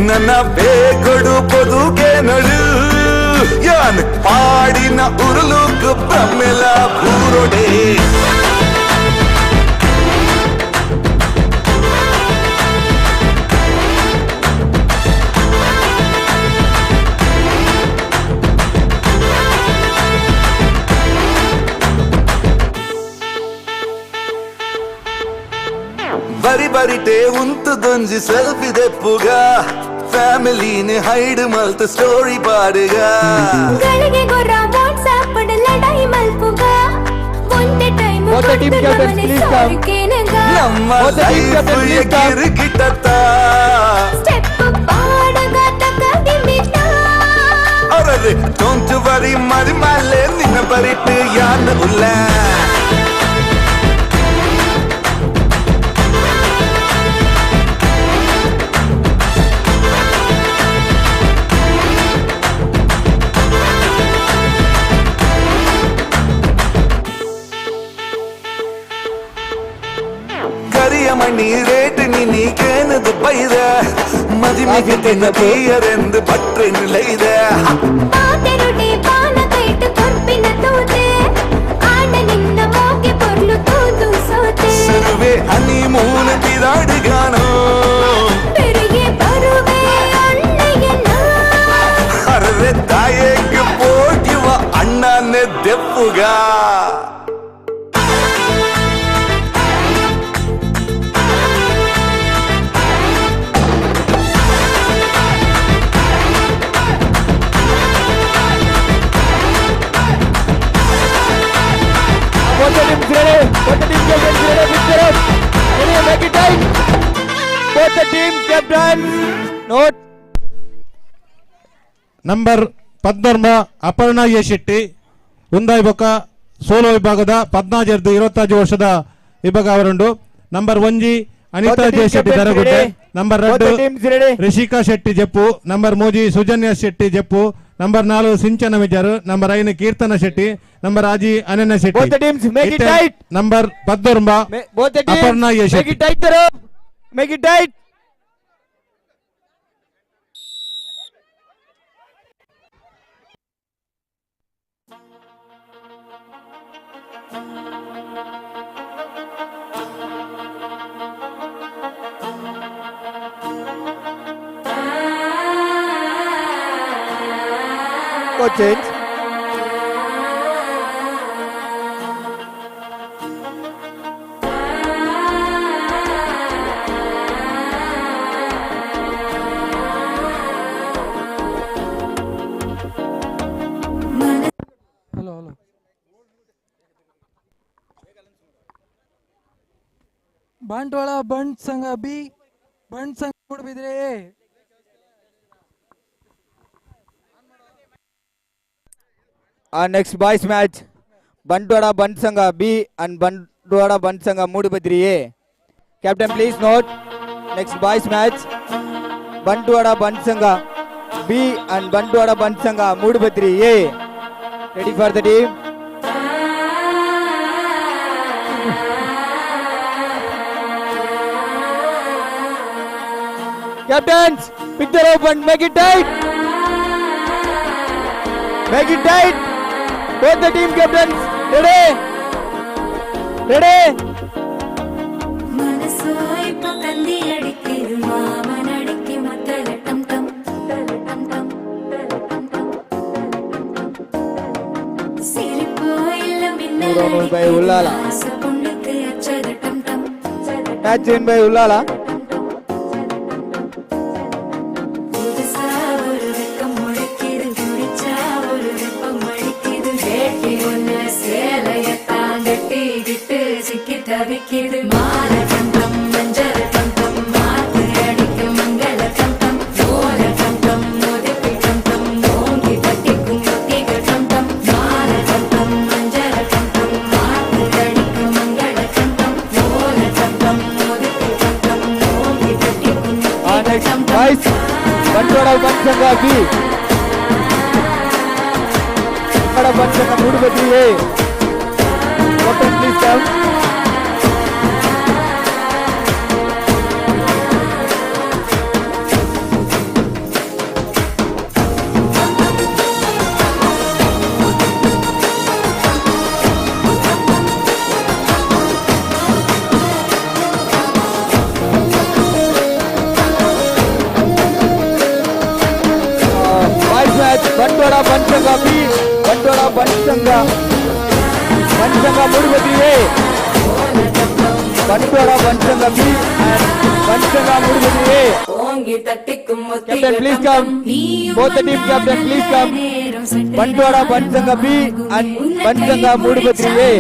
ನನ್ನ ಬೇಕೊಡು ಬದುಕೆ ನಡು ಯಾನ್ ಪಾಡಿನ ಉರುಲುಕು ಬ್ರಹ್ಮೆಲ ಬೂರೊಡೆ. ಬರಿ ಬರಿಟೆ ಉಂತು ದೊಂಜಿ ಸೆಲ್ಫಿ ದೆಪ್ಪುಗ ಫ್ಯಾಮಿಲಿನ ಹೈಡ್ ಮಲ್ತ ಸ್ಟೋರಿ ಪಾಡುಗ ಗಳಿಗೆ ಗೊರ ವಾಟ್ಸ್ಆಪ್ ಲಡಾಯಿ ಮಲ್ಪುಗ ಒಂದೇ time Both the team captains, please come. ನಮ್ಮ Both the team life captains, please come. ಕಿರುಕಿಟತ್ತ step ಪಾಡಗ ತಕದಿಮಿಟ ಅರರೆ don't worry ಮರಿ ಮಲ್ಲೆ ನಿನ್ನ ಬರಿಟು ಯಾನ್ ಉಲ್ಲ. ಕರಿಯ ಮಣಿ ರೇಟ್ ನೀ ಕೇನದು ಬೈದ ಮದಿಮೆಗೆ ತಿನ್ನ ತೀಯರೆಂದು ಬಟ್ರೆ ನಿಲೈದ ಪಾತೆರುಡೆ ಪಾನ ಕೈಟ್ ಕೊರ್ಪಿನ ತೂತೆ ಆಡ ನಿನ್ನ ಮೋಗೆ ಪೊರ್ಲು ತೂದು ಸೋತೆ ಸುರುವೆ ಹನಿಮೂನ್ ಬಿರಾಡುಗಾನೋ பெரிய ಬರುವೆ ಅಣ್ಣಯ್ಯನ ಅರರೆ ತಾಯಕ್ಕೆ ಪೋಟಿವ ಅಣ್ಣನೇ ದೆಪ್ಪುಗ. Both the teams ready. Both the team captains ready. Pick the rope. Ready, make it tight. Both the team captains. Note. Number 14 Aparna A Shetty ಉಂದಾಯಿ ಬೊಕ್ಕ ಸೋಲೋ ವಿಭಾಗದ 14 25 ವರ್ಷದ ವಿಭಾಗ ಅವರುಂಡು. Number 1 Anita Both the J team Shetty captains Daragudde. ready. Number Both the 2 teams ready. Rishika Shetty Jeppu. Number 3 Sujanya Shetty Jeppu. Number 4 Sinchana Mijar. Number 5 Keerthana Shetty. Number 6 Ananya Shetty. Both the teams make it ಇತ್ತೆ tight. Number 14 Both the teams Aparna A make Shetty. it tight the rope. Make it tight. Coach change. Hello hello. Bantwal Bunt Sangha B, Bunt Sangha Moodbidri A. Next boys match Bantwal Bunt Sangha B and Bantwal Bunt Sangha Moodbidri A. Captain please note. Next boys match Bantwal Bunt Sangha B and Bantwal Bunt Sangha Moodbidri A. Ready for the team. Captains, pick the rope and make it tight. Make it tight. Both the team captains, ready? Ready? By Ullala. Match win by Ullala. Boys, Bantwal Bunt Sangha B, Bantwal Bunt Sangha Moodbidri A. Captain please come. Bantwal Bunt Sangha B, Bantwal Bunt Sangha, Bunt Sangha Moodbidri A. Bantwal Bunt Sangha B and Bunt Sangha Moodbidri A. Captain please come. Both the team captain please come. Bantwal Bunt Sangha B and Bunt Sangha Moodbidri A.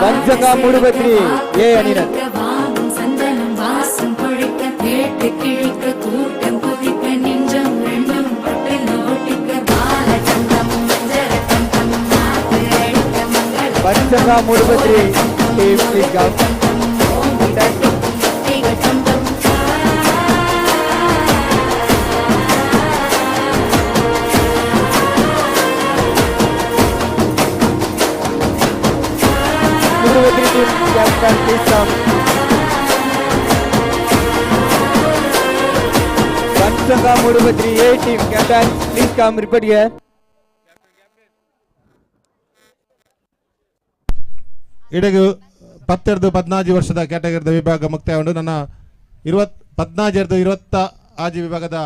Bunt Sangha Moodbidri A அணியினர். Bunt Sangha Moodbidri team please come. Moodbidri team captain please come. Bunt Sangha Moodbidri A team captain please come, report here. ಇಡೆಗು 10-14 ವರ್ಷದ ಕ್ಯಾಟಗರಿದ ವಿಭಾಗ ಮುಕ್ತಾಯಗೊಂಡು ನನ್ನ 14-26 ವಿಭಾಗದ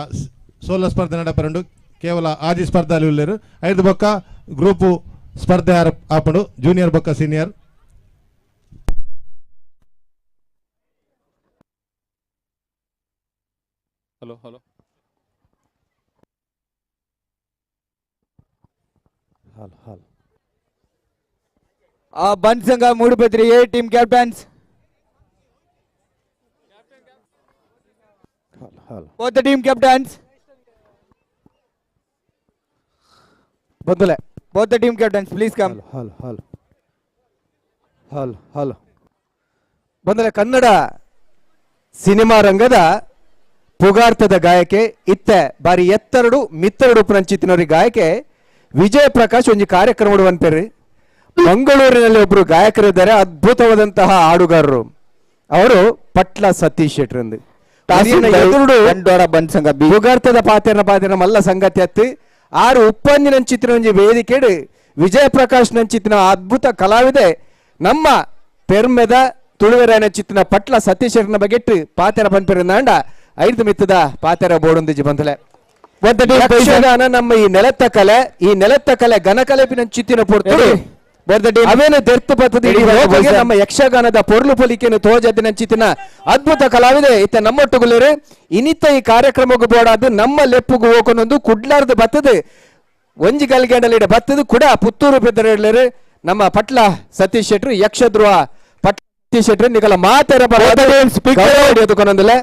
ಸೋಲ ಸ್ಪರ್ಧೆ ನಡೆಪರಂಡು. ಕೇವಲ ಆಜಿ ಸ್ಪರ್ಧೆ ಉಲ್ಲೇರು. 5 ಬೊಕ್ಕ ಗ್ರೂಪು ಸ್ಪರ್ಧೆ ಆಪಂಡು, ಜೂನಿಯರ್ ಬೊಕ್ಕ senior. Hello hello hello hello. Bunt Sangha Moodbidri A team captains. Both the team captains. ಬಂದುಲೆ. Both the team captains please come. Hello hello hello hello. ಬಂದರೆ ಕನ್ನಡ ಸಿನಿಮಾ ರಂಗದ ಪುಗಾರ್ತದ ಗಾಯಕೆ ಇತ್ತೆ ಬಾರಿ ಎತ್ತರಡು ಮಿತ್ತರಡು ಪುನಂಚಿತ್ತಿನವರಿ ಗಾಯಕೆ ವಿಜಯ ಪ್ರಕಾಶ್ ಒಂಜಿ ಕಾರ್ಯಕ್ರಮ ಅನ್ಪೇರಿ. ಮಂಗಳೂರಿನಲ್ಲಿ ಒಬ್ರು ಗಾಯಕರಿದ್ದಾರೆ, ಅದ್ಭುತವಾದಂತಹ ಹಾಡುಗಾರರು ಅವರು, ಪಟ್ಲ ಸತೀಶ್ ಶೆಟ್ರಂದು. ಪುಗಾರ್ತದ ಪಾತೆರ್ನ ಪಾತೆರ್ನ ಮಲ್ಲ ಸಂಗತಿ ಅತ್ತಿ ಆರು ಉಪ್ಪಂಜಿನ ಚಿತ್ರ ಒಂಜಿ ವೇದಿಕೆಡು Vijaya Prakash ನಂಚಿತ್ತಿನ ಅದ್ಭುತ ಕಲಾವಿದೆ ನಮ್ಮ ಪೆರ್ಮೆದ ತುಳುವೆರಾಯನ ಚಿತ್ತಿನ ಪಟ್ಲ ಸತೀಶ್ ಬಗೆಟ್ಟು ಪಾತೆರ ಪನ್ಪಿರಂದಾಂಡ ಐದು ಮಿತ್ತದ ಪಾತೆರ ಬೋಡೊಂದಿಜಿ ಬಂದಲೆ. ಯಕ್ಷಗಾನ ನಮ್ಮ ಈ ನೆಲತ್ತ ಕಲೆ, ಈ ನೆಲತ್ತ ಕಲೆ ಘನಕಲೆ ಚಿತ್ತಿನ ಪೊರ್ತುಡು ಅವೇನು ದೆರ್ತು ಪತ್ತದ ನಮ್ಮ ಯಕ್ಷಗಾನದ ಪೊರ್ಲು ಪೊಲಿಕೆಯನ್ನು ತೋಜದಿನ ಚಿತ್ತಿನ ಅದ್ಭುತ ಕಲಾವಿದೆ ಇತ್ತ ನಮ್ಮೊಟ್ಟುಗುಲೇರು. ಇನಿತ ಈ ಕಾರ್ಯಕ್ರಮಕ್ಕೂ ಬೋಡಾದು ನಮ್ಮ ಲೆಪ್ಪುಗು ಹೋಗೊಂದು ಕುಡ್ಲಾರ್ದು ಬತ್ತದು ಒಂಜಿ ಗಲ್ಗೆಂಡಲಿಡ ಬತ್ತದು ಕೂಡ ಪುತ್ತೂರು ಪೆದ್ದರೇರು ನಮ್ಮ ಪಟ್ಲ ಸತೀಶ್ ಶೆಟ್ರು ಯಕ್ಷಧ್ರುವ ಪಟ್ಲ ಸತೀಶ್ ಶೆಟ್ರು ನಿಗಲ ಮಾತೆರ ಕೊನೊಂದುಲೆ.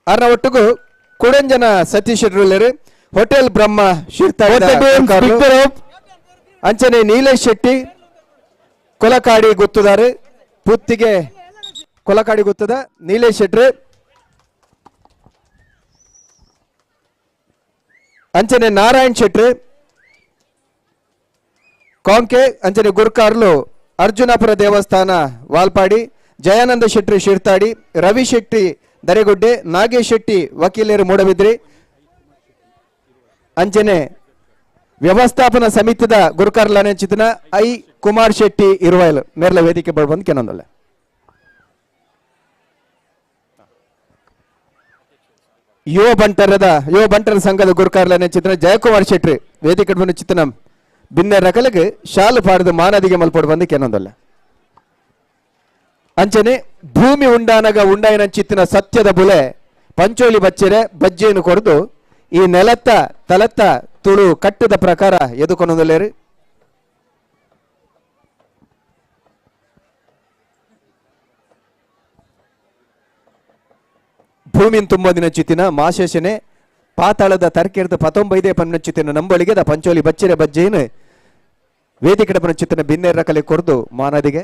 ಅರ್ನ ಒಟ್ಟುಗು ಕುಡಂಜನ ಸತೀಶ್ ಶೆಟ್ರು ಹೋಟೆಲ್ ಬ್ರಹ್ಮ ಶಿರ್ತಾ ಅಂಚನೆ ನೀಲೇಶ್ ಶೆಟ್ಟಿ ಕೊಲಕಾಡಿ ಗೊತ್ತುದಾರೆ ಪುತ್ತಿಗೆ ಕೊಲಕಾಡಿ ಗೊತ್ತದ ನೀಲೇಶ್ ಶೆಟ್ರು ಅಂಚನೆ ನಾರಾಯಣ್ ಶೆಟ್ರು ಕಾಂಕೆ ಅಂಚನೆ ಗುರ್ಕಾರ್ಲು ಅರ್ಜುನಾಪುರ ದೇವಸ್ಥಾನ ವಾಲ್ಪಾಡಿ ಜಯಾನಂದ ಶೆಟ್ಟಿ ಶಿರ್ತಾಡಿ ರವಿ ಶೆಟ್ಟಿ ದರೆಗುಡ್ಡೆ ನಾಗೇಶ್ ಶೆಟ್ಟಿ ವಕೀಲರು ಮೂಡಬಿದ್ರಿ ಅಂಚನೆ ವ್ಯವಸ್ಥಾಪನಾ ಸಮಿತಿದ ಗುರುಕಾರ್ಲಾನೆ ಚಿತನ I Kumar Shetty ಇರುವೈಲ್ ಮೇರ್ಲ ವೇದಿಕೆ ಬಂದು ಕೆನೊಂದಲ್ಲ. ಯುವ ಬಂಟರ ಸಂಘದ ಗುರುಕಾರ್ಲಾನೆ ಚಿತನ ಜಯಕುಮಾರ್ ಶೆಟ್ಟಿ ವೇದಿಕೆ ಬಂದು ಚಿತನ ಬಿನ್ನೆ ರಕಲಗೆ ಶಾಲು ಪಾಡದ ಮಾನದಿಗೆ ಮಲ್ಪೋಡು ಬಂದು ಕೆನೊಂದಲ್ಲ. ಅಂಚನೆ ಭೂಮಿ ಉಂಡಾನಗ ಉಂಡಾಯನ ಚಿತ್ತಿನ ಸತ್ಯದ ಬುಲೆ ಪಂಚೋಲಿ ಬಚ್ಚೆರೆ ಬಜ್ಜೆಯನ್ನು ಕೊರದು ಈ ನೆಲತ್ತ ತಲತ್ತ ತುಳು ಕಟ್ಟದ ಪ್ರಕಾರ ಎದುಕೊನೊಂದಲೇರು. ಭೂಮಿನ ತುಂಬೋದಿನ ಚಿತ್ತಿನ ಮಾಶೇಷನೆ ಪಾತಾಳದ ತರ್ಕೆರ್ದ ಪತೊಂಬೈದೇ ಪನ್ನ ಚಿತ್ತಿನ ನಂಬಳಿಗೆ the Pancholi ಬಚ್ಚೆರೆ ಬಜ್ಜೆಯನ್ನು ವೇದಿಕೆ ಪನ್ನ ಚಿತ್ತಿನ ಬಿನ್ನೆರ ಕಲೆ ಕೊರದು ಮಾನದಿಗೆ.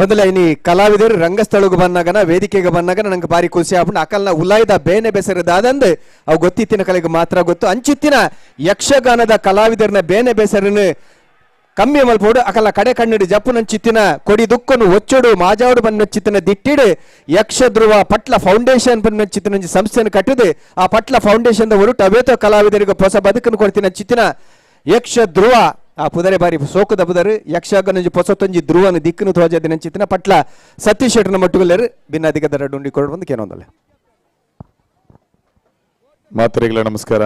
ಬದಲ ಇನಿ ಕಲಾವಿದರು ರಂಗಸ್ಥಳಕ್ಕೆ ಬಂದಾಗನ ವೇದಿಕೆಗೆ ಬಂದಾಗ ನಂಗೆ ಬಾರಿ ಖುಷಿ ಆಗ್ಬಿಟ್ಟು ಅಕಲ್ನ ಉಲಾಯ್ದ ಬೇನೆ ಬೆಸರದಾದಂದು ಅವು ಗೊತ್ತಿತ್ತಿನ ಕಲೆಗೆ ಮಾತ್ರ ಗೊತ್ತು. ಅಂಚಿತ್ತಿನ ಯಕ್ಷಗಾನದ ಕಲಾವಿದರನ್ನ ಬೇನೆ ಬೆಸರನ್ನು ಕಮ್ಮಿ ಮಲ್ಪೋಡು ಅಕಲ ಕಡೆ ಕಣ್ಣಿಡು ಜಪ್ಪು ನಂಚಿತ್ತಿನ ಕೊಡಿ ದುಕ್ಕನು ಒಚ್ಚೋಡು ಮಾಜಾವಡು ಬನ್ನ ಚಿತ್ತಿನ ದಿಟ್ಟಿಡು ಯಕ್ಷಧ್ರುವ ಪಟ್ಲ ಫೌಂಡೇಶನ್ ಬನ್ನ ಚಿತ್ತಿನ ಸಂಸ್ಥೆಯನ್ನು ಕಟ್ಟಿದು ಆ ಪಟ್ಲ ಫೌಂಡೇಶನ್ ಒರುಟು ಅವೇತೋ ಕಲಾವಿದರಿಗೆ ಹೊಸ ಬದುಕನ್ನು ಕೊಡ್ತಿನ ಚಿತ್ತಿನ ಯಕ್ಷಧ್ರುವ ಆ ಪುದರೆ ಬಾರಿ ಸೋಕುದ ಪುದರು ಯಕ್ಷಗಾನ ಪೊಸತೊಂಜಿ ಧ್ರುವನ ದಿಕ್ಕನು ತೋಜದಿನ ಚಿತ್ತಿನ ಪಟ್ಲ ಸತೀಶ್ ಶೆಟ್ಟನ ಮಟ್ಟುಗಲ್ಲೇರು ಭಿನ್ನಾಧಿಕ ದರ ಡುಂಡಿ ಕೊಡು ಬಂದು ಕೇನೊಂದಲ್ಲ. ಮಾತರಿಗಳ ನಮಸ್ಕಾರ.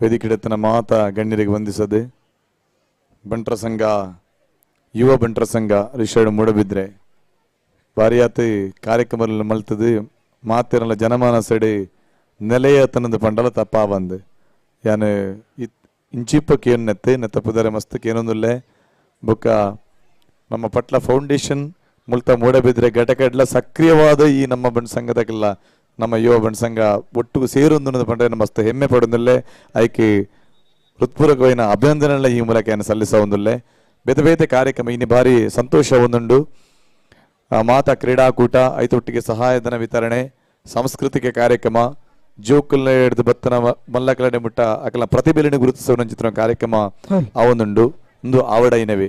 ವೇದಿಕೆಡೆತ್ತನ ಮಾತ ಗಣ್ಯರಿಗೆ ವಂದಿಸದೆ ಬಂಟರ ಸಂಘ ಯುವ ಬಂಟರ ಸಂಘ ರಿಷರ್ಡ್ ಮೂಡಬಿದ್ರೆ ಬಾರಿಯಾತ ಕಾರ್ಯಕ್ರಮ ಮಲ್ತದು ಮಾತಿರಲ್ಲ ಜನಮಾನ ಸೆಡೆ ನೆಲೆಯ ತನ್ನದು ಪಂಡಲ ತಪ್ಪಾ ಬಂದು ಯಾನು ಇಂಚಿಪ್ಪಕ್ಕೆ ಏನು ನೆತ್ತೆ ನೆತ್ತ ಪುದರೆ ಮಸ್ತಕ್ಕೆ ಏನೊಂದುಲ್ಲೆ ಬೊಕ್ಕ ನಮ್ಮ ಪಟ್ಲ ಫೌಂಡೇಶನ್ ಮುಲ್ತ ಮೂಡಬಿದ್ರೆ ಘಟಕಡ್ಲ ಸಕ್ರಿಯವಾದ ಈ ನಮ್ಮ ಬಂಡ್ ಸಂಘದಕ್ಕೆಲ್ಲ ನಮ್ಮ ಯುವ ಬಂಡ್ ಸಂಘ ಒಟ್ಟು ಸೇರೊಂದು ಪಂಡ್ರೆ ಮಸ್ತ್ ಹೆಮ್ಮೆ ಪಡೊಂದುಲ್ಲೆ ಆಯ್ಕೆ ಹೃತ್ಪೂರ್ವಕವಾದ ಅಭಿನಂದನೆಲ್ಲ ಈ ಮೂಲಕ ಏನು ಸಲ್ಲಿಸ ಬೇತೆ ಬೇತೆ ಕಾರ್ಯಕ್ರಮ ಇನ್ನು ಭಾರಿ ಸಂತೋಷ ಒಂದುಂಡು. ಮಾತಾ ಕ್ರೀಡಾಕೂಟ ಐತೊಟ್ಟಿಗೆ ಸಹಾಯಧನ ವಿತರಣೆ ಸಾಂಸ್ಕೃತಿಕ ಕಾರ್ಯಕ್ರಮ ಜೋಕುಲ್ನ ಹಿಡಿದು ಬತ್ತನ ಮಲ್ಲಕಲನೆ ಮುಟ್ಟ ಅಕಲ ಪ್ರತಿಭೆಯನ್ನು ಗುರುತಿಸುವ ಚಿತ್ರ ಕಾರ್ಯಕ್ರಮ ಆ ಒಂದುಂಡು ಒಂದು ಆವಡೈನವೆ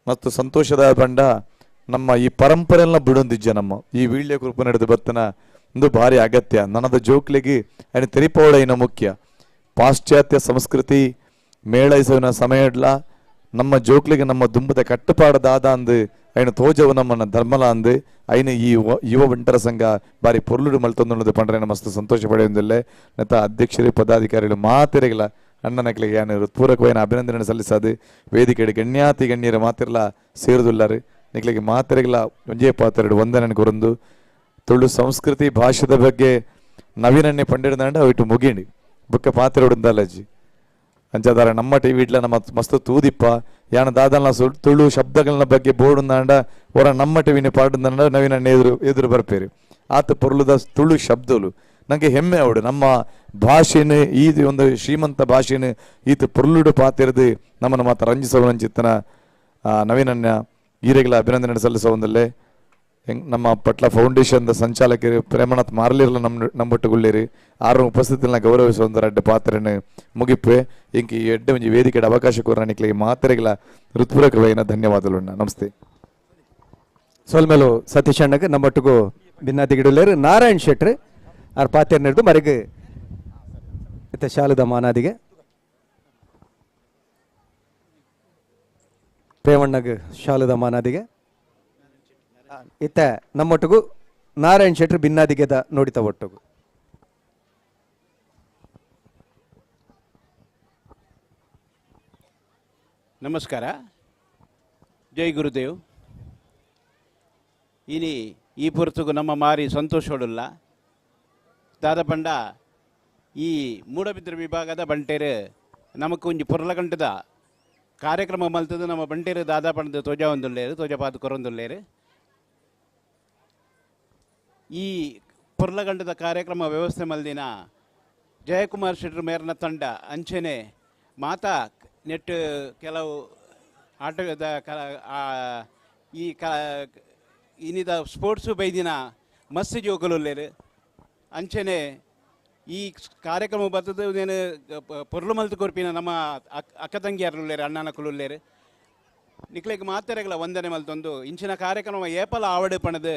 ಮತ್ತು ಸಂತೋಷದ ಬಂಡ ನಮ್ಮ ಈ ಪರಂಪರೆಲ್ಲ ಬಿಡೊಂದಿಜ್ಜ ನಮ್ಮ ಈ ವೀಳ್ಯ ಕೃಪ ನಡೆದು ಬತ್ತನ ಒಂದು ಭಾರಿ ಅಗತ್ಯ ನನ್ನದ ಜೋಕ್ಲಿಗೆ ಅಯ್ನ ತೆರಿಪವಡೈನ ಮುಖ್ಯ ಪಾಶ್ಚಾತ್ಯ ಸಂಸ್ಕೃತಿ ಮೇಳೈಸುವಿನ ಸಮಯ ನಮ್ಮ ಜೋಕ್ಲಿಗೆ ನಮ್ಮ ದುಂಬದ ಕಟ್ಟುಪಾಡದಾದ ಅಂದು ಐನ ತೋಜವು ನಮ್ಮನ್ನ ಧರ್ಮಲ ಅಂದು ಐನ ಈ ಯುವ ಬಂಟರ ಸಂಘ ಬಾರಿ ಪೊರ್ಲುಡು ಮಲ್ತೊಂದುಳ್ಳದು ಪಂಡ್ರೆ ಮಸ್ತ್ ಸಂತೋಷ ಪಡೆಯುವುದಿಲ್ಲ. ನತ್ತ ಅಧ್ಯಕ್ಷರು ಪದಾಧಿಕಾರಿಗಳು ಮಾತಿರಗಿಲ್ಲ ಅಣ್ಣನಕ್ಲಿಗೆ ಯಾನು ಹೃತ್ಪೂರ್ವಕವಾದ ಅಭಿನಂದನೆ ಸಲ್ಲಿಸದು ವೇದಿಕೆ ಗಣ್ಯಾತಿ ಗಣ್ಯರ ಮಾತಿರಲ ಸೇರುದುಲ್ಲಾರು ನಿಕ್ಲಿಗೆ ಮಾತಿರಗಿಲ್ಲ ಒಂಜೇ ಪಾತ್ರೆಡು ವಂದನೆ ಕೊರಂದು ತುಳು ಸಂಸ್ಕೃತಿ ಭಾಷೆದ ಬಗ್ಗೆ ನವೀನನ್ನೇ ಪಂಡಿಡ್ದಾಂಡ ಅವಿಟ್ಟು ಮುಗಿಂಡಿ ಬುಕ್ಕ ಪಾತ್ರೆ ಅಂಚಾದಾರ ನಮ್ಮ ಟಿ ವಿ ಇಡ್ಲ ನಮ್ಮ ಮಸ್ತ್ ತೂದಿಪ್ಪ ಯಾನ ದಾದಲ್ನ ತುಳು ಶಬ್ದಗಳನ್ನ ಬಗ್ಗೆ ಬೋರ್ಡ್ ಹೊರ ನಮ್ಮ ಟಿವಿನ ಪಾಡುಂದಾಂಡ ನವೀನಣ್ಣ ಎದುರು ಎದುರು ಬರ್ಪೇರು ಆತ ಪೊರ್ಲುದ ತುಳು ಶಬ್ದಲು ನನಗೆ ಹೆಮ್ಮೆ ಅವಡು ನಮ್ಮ ಭಾಷೆನ ಈ ಒಂದು ಶ್ರೀಮಂತ ಭಾಷೆನ ಈತ ಪೊರ್ಲುಡು ಪಾತಿರದು ನಮ್ಮನ್ನು ಮಾತ್ರ ರಂಜಿಸುವ ನವೀನಣ್ಣ ಈರೆಗಳ ಅಭಿನಂದನೆ ಸಲ್ಲಿಸುವಂದಲ್ಲೇ ನಮ್ಮ ಪಟ್ಲ ಫೌಂಡೇಶನ್ ಸಂಚಾಲಕರು ಪ್ರೇಮನಾಥ್ ಮಾರ್ಲಿರಲ್ಲ ನಮ್ಮ ನಂಬೊಟ್ಟುಗುಳ್ಳೇರಿ ಆರು ಉಪಸ್ಥಿತಿನ ಗೌರವಿಸುವಂತ ಅಡ್ಡ ಪಾತ್ರನ ಮುಗಿಪೆ ಇಂಕ ಈ ಎಡ್ಡೆ ಒಂಜಿ ವೇದಿಕೆ ಅವಕಾಶ ಕೋರ ನಿಕ್ಲಿಗೆ ಮಾತ್ರೆಗಳ ಹೃತ್ಪೂರ್ವಕವಾದ ಧನ್ಯವಾದಗಳು. ನಮಸ್ತೆ. ಸೋಲ್ಮೇಲು ಸತೀಶ್ ಅಣ್ಣಗ್ ನಮ್ಮೊಟ್ಟಿಗೂ ಬಿನ್ನಾದಿಗಿಡುಲ್ಲೇರು ನಾರಾಯಣ್ ಶೆಟ್ರು ಆರ್ ಪಾತೆರ್ ನೆಡ್ದು ಮರೆಗ್ ಇತ್ತ ಶಾಲದ ಮಾನಾದಿಗೆ ಪ್ರೇಮಣ್ಣಗ್ ಶಾಲದ ಮಾನಾದಿಗೆ ಇತ್ತ ನಮ್ಮೊಟ್ಟಿಗೂ ನಾರಾಯಣ್ ಶೆಟ್ರು ಬಿನ್ನಾದಿಗೆದ ನೋಡಿತ ಒಟ್ಟುಗು. ನಮಸ್ಕಾರ, ಜೈ ಗುರುದೇವ್. ಇನಿ ಈ ಪೊರ್ತುಗು ನಮ್ಮ ಮಾರಿ ಸಂತೋಷೋಡುಲ್ಲ ದಾದ ಪಂಡ ಈ ಮೂಡಬಿದ್ರೆ ವಿಭಾಗದ ಬಂಟೇರು ನಮಕ್ ಒಂಜಿ ಪೊರ್ಲಗಂಟದ ಕಾರ್ಯಕ್ರಮ ಮಲ್ತದ ನಮ್ಮ ಬಂಟೇರು ದಾದಾ ಪಂಡದ ತೋಜಾ ಒಂದುಲ್ಲೇರು ತೋಜಪಾತು ಕೊರೊಂದುಲ್ಲೇರು. ಈ ಪೊರ್ಲಗಂಟದ ಕಾರ್ಯಕ್ರಮ ವ್ಯವಸ್ಥೆ ಮಲ್ದಿನ ಜಯಕುಮಾರ್ ಶೆಟ್ರು ಮೇರ್ನ ತಂಡ ಅಂಚೆನೆ ಮಾತಾ ನೆಟ್ ಕೆಲವು ಆಟದ ಈ ಇನ್ನಿದ ಸ್ಪೋರ್ಟ್ಸು ಬೈದಿನ ಮಸ್ತ್ ಜೋಕುಲುಲ್ಲೇರು ಅಂಚೆನೆ ಈ ಕಾರ್ಯಕ್ರಮ ಬರ್ತದೆ ನೇನು ಪೊರ್ಲು ಮಲ್ತು ಕೊರ್ಪಿನ ನಮ್ಮ ಅಕ್ಕ ತಂಗಿಯಾರುಲ್ಲೇರು ಅಣ್ಣನಕುಲುಲ್ಲೇರು ನಿಕ್ಲೆಗ್ ಮಾತೆರೆಗಳ ವಂದನೆ ಮಲ್ತೊಂದು ಇಂಚಿನ ಕಾರ್ಯಕ್ರಮ ಏಪಲ ಆವಡೆ ಪಣದು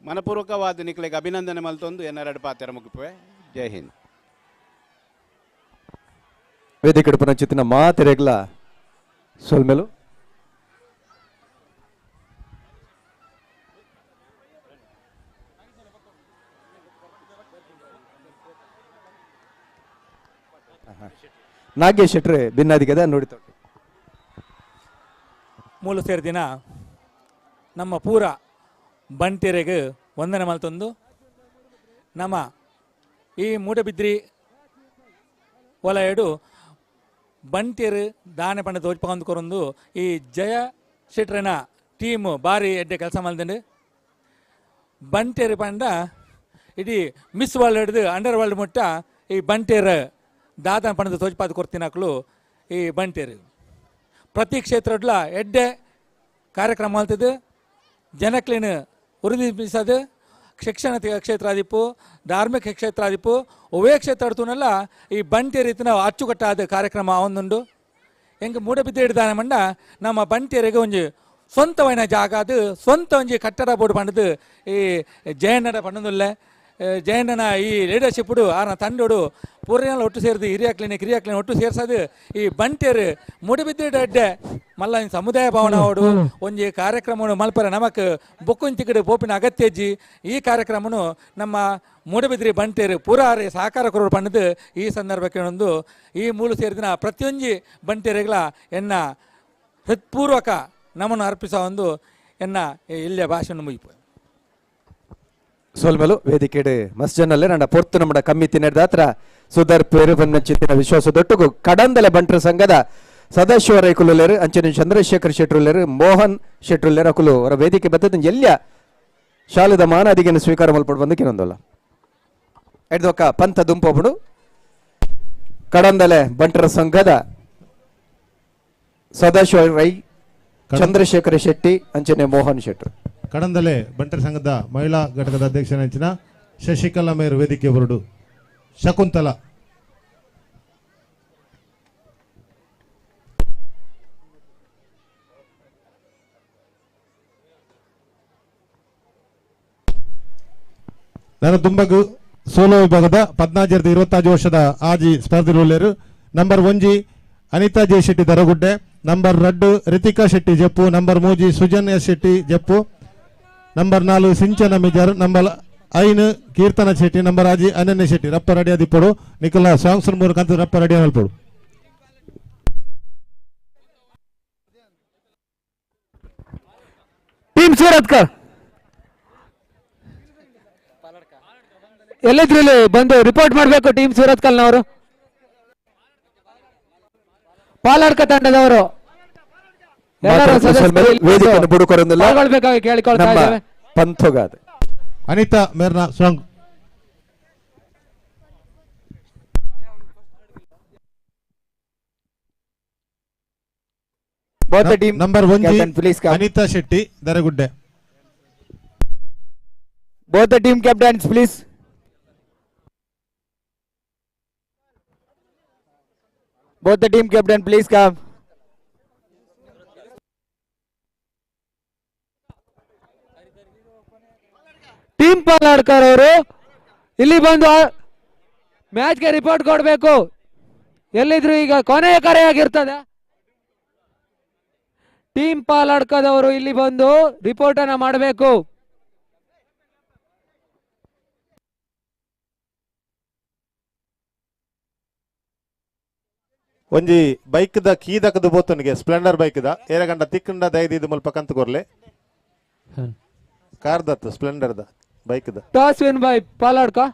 ಮನಪೂರ್ವಕವಾದ ನಿಕ್ಲೆಗ್ ಅಭಿನಂದನೆ ಮಲ್ತೊಂದು ಎನ್ನೆರಡು ಪಾತೆರ ಮುಗಿಪುವೆ. ಜೈ ಹಿಂದ್. ವೇದಿಕೆ ಪುನಚಿತ್ತಿನ ಮಾತೆರೆಗ್ಲ ಸೊಲ್ಮೆಲು. ನಾಗೇಶ್ ಶೆಟ್ರೆ ಬಿನ್ನಾದಿಗೆದ ನೋಡಿ ಮೂಲ ಸೇರಿದಿನ ನಮ್ಮ ಪೂರ ಬಂಟೆರೆಗೆ ವಂದನೆ ಮಲ್ತೊಂದು ನಮ್ಮ ಈ ಮೂಡಬಿದ್ರಿ ವಲಯಡು ಬಂಟೆರು ದಾನೆ ಪಂಡ ತೋಜ್ಪಂದು ಕೊರೊಂದು ಈ ಜಯ ಶೆಟ್ರೆನ ಟೀಮ್ ಭಾರಿ ಎಡ್ಡೆ ಕೆಲಸ ಮಲ್ದಂಡು. ಬಂಟೆರು ಪಂಡ ಇಡೀ ಮಿಸ್ ವರ್ಲ್ಡ್ ಹಿಡಿದು ಅಂಡರ್ ವರ್ಲ್ಡ್ ಮುಟ್ಟ ಈ ಬಂಟೆರು ದಾದನ ಪಣದ ತೋಜ್ಪಾದ ಕೊರ್ತಿನಕ್ಲು ಈ ಬಂಟೇರು ಪ್ರತಿ ಕ್ಷೇತ್ರಡ್ಲ ಎಡ್ಡೆ ಕಾರ್ಯಕ್ರಮ ಮಲ್ತದ್ದು ಜನಕ್ಲೇನು ಉರುದಿಸೋದು ಶಿಕ್ಷಣ ಕ್ಷೇತ್ರಾದಿಪ್ಪು ಧಾರ್ಮಿಕ ಕ್ಷೇತ್ರಾದಿಪ್ಪು ಒವೇ ಕ್ಷೇತ್ರ ಅಡ್ತೂನಲ್ಲ ಈ ಬಂಟೇರು ರೀತಿನ ಅಚ್ಚುಕಟ್ಟಾದ ಕಾರ್ಯಕ್ರಮ ಒಂದುಂಡು. ಹೆಂಗೆ ಮೂಡಬಿದ್ದೆ ಹಿಡ್ದಾನೆ ಮಂಡ ನಮ್ಮ ಬಂಟೇರಿಗೆ ಒಂಜಿ ಸ್ವಂತವೈನ ಜಾಗ ಅದು ಸ್ವಂತ ಒಂಜಿ ಕಟ್ಟಡ ಬೋರ್ಡ್ ಪಂಡದು ಈ ಜಯಣ್ಣಡ ಪಂಡದುಲ್ಲೆ ಜಯಣ್ಣನ ಈ ಲೀಡರ್ಶಿಪ್ಪುಡು ಆನ ತಂಡೋಡು ಪೂರ್ಣೆಲ್ಲ ಒಟ್ಟು ಸೇರಿದು ಹಿರಿಯಾಕ್ಲಿನ ಕಿರಿಯಾಕ್ಲಿನ ಒಟ್ಟು ಸೇರ್ಸೋದು ಈ ಬಂಟೇರು ಮೂಡಬಿದ್ದೆ ಅಡ್ಡೆ ಮಲ್ಲ ಸಮುದಾಯ ಭವನ ಅವಡು ಒಂಜಿ ಕಾರ್ಯಕ್ರಮವನ್ನು ಮಲ್ಪರ ನಮಕ್ ಬೊಕ್ಕೊಂಚಿಕಡೆ ಪೋಪಿನ ಅಗತ್ಯಜ್ಜಿ ಈ ಕಾರ್ಯಕ್ರಮನು ನಮ್ಮ ಮೂಡಬಿದ್ರಿ ಬಂಟೇರು ಪೂರಾರಿ ಸಹಕಾರ ಕೊರಡು ಪಂಡದು ಈ ಸಂದರ್ಭಕ್ಕೆ ಒಂದು ಈ ಮೂಲು ಸೇರಿದಿನ ಪ್ರತಿಯೊಂಜಿ ಬಂಟೇರುಗಳ ಎನ್ನ ಹೃತ್ಪೂರ್ವಕ ನಮನ್ನು ಅರ್ಪಿಸೋ ಒಂದು ಎನ್ನ ಇಲ್ಲಿಯ ಭಾಷಣ ಮುಗಿಪು. ಸೋಲ್ಮೇಲು ವೇದಿಕೆಡು ಮಸ್ಜನಲ್ಲೇ ನನ್ನ ಪೊರ್ತು ನಮ್ಮಡ ಕಮ್ಮಿ ತಿನ್ನೆಡ್ದಾತ್ರ ಸುಧರ್ ಪೇರು ಚಿತ್ತಿನ ವಿಶ್ವಾಸದೊಟ್ಟುಗು ಕಡಂದಲೆ ಬಂಟರ ಸಂಘದ ಸದಾಶಿವ ರೈಕುಲುಲ್ಲೇರು ಅಂಚನೆ ಚಂದ್ರಶೇಖರ್ ಶೆಟ್ರುಲ್ಲೇರು ಮೋಹನ್ ಶೆಟ್ರುಲ್ಲೇರು ಅಕುಲು ಅವರ ವೇದಿಕೆ ಬತ್ತದ ಎಲ್ಲಿಯ ಶಾಲದ ಮಾನಾದಿಗೆಯನ್ನು ಸ್ವೀಕಾರ ಮಲ್ಪಡು ಬಂದು ಕಿನೊಂದಲ್ಲ ಎಡ್ದೊಕ್ಕ ಪಂಥ ದುಂಪೊಬುಡು ಕಡಂದಲೆ ಬಂಟರ ಸಂಘದ ಸದಾಶಿವ ರೈ ಚಂದ್ರಶೇಖರ ಶೆಟ್ಟಿ ಅಂಚನೆ ಮೋಹನ್ ಶೆಟ್ರು. ಕಡಂದಲೆ ಬಂಟರ ಸಂಘದ ಮಹಿಳಾ ಘಟಕದ ಅಧ್ಯಕ್ಷನ ಶಶಿಕಲಾ ಮೇರ್ ವೇದಿಕೆ ಬರಡು. ಶಕುಂತಲಾ ನಾನು ದುಂಬಗು ಸೋಲೋ ವಿಭಾಗದ 14-25 ವರ್ಷದ ಆಜಿ ಸ್ಪರ್ಧಿರುಳ್ಳೇರು. Number 1 Anitha J Shetty Daragudde, number 2 Ritika Shetty Jeppu, number 3 Sujan S Shetty Jeppu, number 4 Sinchana Mijar, number 5 Keerthana Shetty, number 6 Ananya Shetty. ರಪ್ಪ ರೆಡಿ ಆದಿಪ್ಪಡು ನಿಖಲ ಸಾಂಗ್ಸ್ ಮೂರು ರಪ್ಪ ರೆಡಿ ಮಲ್ಪಡು. ಟೀಮ್ ಸೂರತ್ಕರ್ ಎಲ್ಲಿದ್ರು ಬಂದು ರಿಪೋರ್ಟ್ ಮಾಡಬೇಕು. ಟೀಮ್ ಸೂರತ್ಕಲ್ನವರು, ಪಾಲಾಡ್ಕ ತಂಡದವರು ಪಾಲ್ಗೊಳ್ಬೇಕಾಗಿ ಕೇಳಿಕೊಳ್ತಾ ಇದ್ದೇವೆ. ಪಂಥೋಗಾದ ಅನಿತಾ ಮೇರ್ನ ಸಾಂಗ್. Number 1 Anitha Shetty Daragudde. Both the team captains please. Both the team captain please come. Team ಪಾಲಾಡ್ಕರ್ ಅವರು ಇಲ್ಲಿ ಬಂದು ಮ್ಯಾಚ್ಗೆ ರಿಪೋರ್ಟ್ ಕೊಡಬೇಕು. ಎಲ್ಲಿದ್ರು ಈಗ ಕೊನೆಯ ಕರೆಯಾಗಿರ್ತದೆ. ಟೀಮ್ ಪಾಲಾಡ್ಕದವರು ಇಲ್ಲಿ ಬಂದು ರಿಪೋರ್ಟ್ ಅನ್ನ ಮಾಡಬೇಕು. ಒಂಜಿ ಬೈಕ್ the key ದಕ್ಕದು ಬೋತನಿಗೆ ಸ್ಪ್ಲೆಂಡರ್ ಬೈಕ್ the ಏರಗಂಡ ತಿಕ್ಕಂಡ ದಯದಿದ್ದು ಮುಲ್ಪ ಕಂತು ಕೊರ್ಲೆ ಕಾರ್ ದತ್ತು Splendor the bike the. Toss win by Paladka.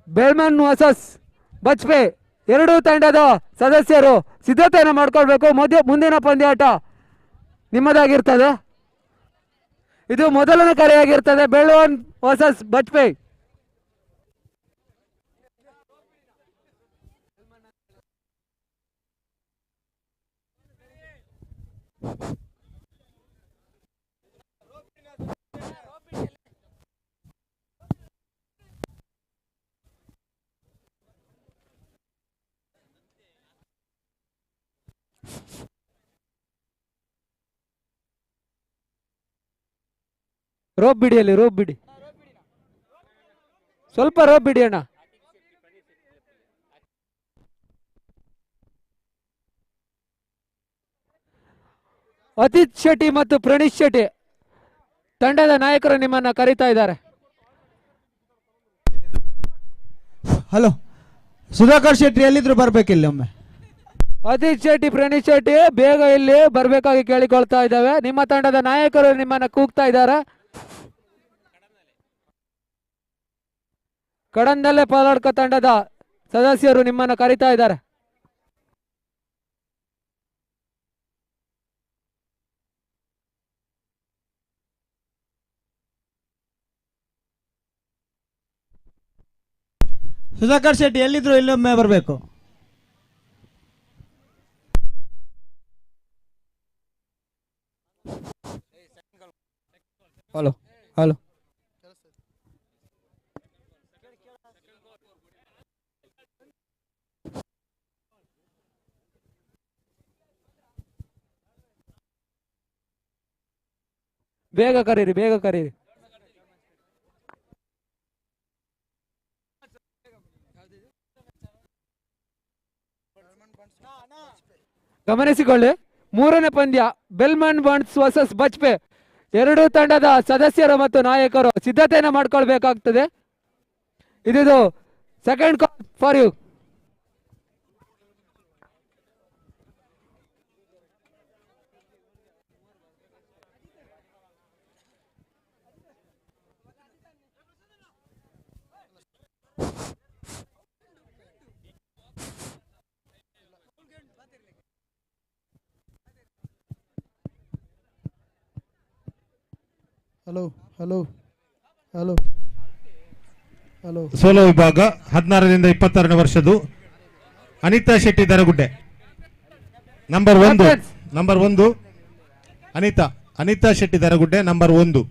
Belman versus Bajpe ಎರಡೂ ತಂಡದ ಸದಸ್ಯರು ಸಿದ್ಧತೆಯನ್ನು ಮಾಡ್ಕೊಳ್ಬೇಕು. ಮುಂದಿನ ಪಂದ್ಯಾಟ ನಿಮ್ಮದಾಗಿರ್ತದೆ. ಇದು ಮೊದಲನೇ ಕರೆಯಾಗಿರ್ತದೆ. ಬೆಳ್ಮನ್ ವರ್ಸಸ್ ಬಜ್ಪೆ. ರೋಪ್ ಬಿಡಿ, ಅಲ್ಲಿ ರೋಪ್ ಬಿಡಿ, ಸ್ವಲ್ಪ ರೋಪ್ ಬಿಡಿ ಅಣ್ಣ. ಅತಿಥ್ ಶೆಟ್ಟಿ ಮತ್ತು ಪ್ರಣೀಶ್ ಶೆಟ್ಟಿ ತಂಡದ ನಾಯಕರು ನಿಮ್ಮನ್ನ ಕರೀತಾ ಇದ್ದಾರೆ. ಹಲೋ ಸುಧಾಕರ್ ಶೆಟ್ಟಿ ಎಲ್ಲಿದ್ರು ಬರ್ಬೇಕಿಲ್ಲ ಒಮ್ಮೆ. ಅತಿಥ್ ಶೆಟ್ಟಿ ಪ್ರಣೀಶ್ ಶೆಟ್ಟಿ ಬೇಗ ಇಲ್ಲಿ ಬರ್ಬೇಕಾಗಿ ಕೇಳಿಕೊಳ್ತಾ ಇದ್ದಾವೆ. ನಿಮ್ಮ ತಂಡದ ನಾಯಕರು ನಿಮ್ಮನ್ನ ಕೂಗ್ತಾ ಇದ್ದಾರೆ. ಕಡಂದಲ್ಲೇ ಪಾಲಾಡ್ಕ ತಂಡದ ಸದಸ್ಯರು ನಿಮ್ಮನ್ನ ಕರೀತಾ ಇದ್ದಾರೆ. ಸುಧಾಕರ್ ಶೆಟ್ಟಿ ಎಲ್ಲಿದ್ರು ಇಲ್ಲೊಮ್ಮೆ ಬರಬೇಕು. ಹಲೋ ಹಲೋ ಬೇಗ ಕರೀರಿ, ಬೇಗ ಕರೀರಿ. ಗಮನಿಸಿಕೊಳ್ಳಿ, ಮೂರನೇ ಪಂದ್ಯ ಬೆಲ್ಮನ್ ಬಂಟ್ಸ್ ವರ್ಸಸ್ ಬಜ್ಪೆ. ಎರಡೂ ತಂಡದ ಸದಸ್ಯರು ಮತ್ತು ನಾಯಕರು ಸಿದ್ಧತೆಯನ್ನು ಮಾಡ್ಕೊಳ್ಬೇಕಾಗ್ತದೆ. ಇದು second call for you. Hello hello hello hello. Solo ವಿಭಾಗ 16 ರಿಂದ 26 ವರ್ಷದ್ದು Anitha Shetty Daragudde number 1. Number 1 Anitha, Anitha Shetty Daragudde number 1.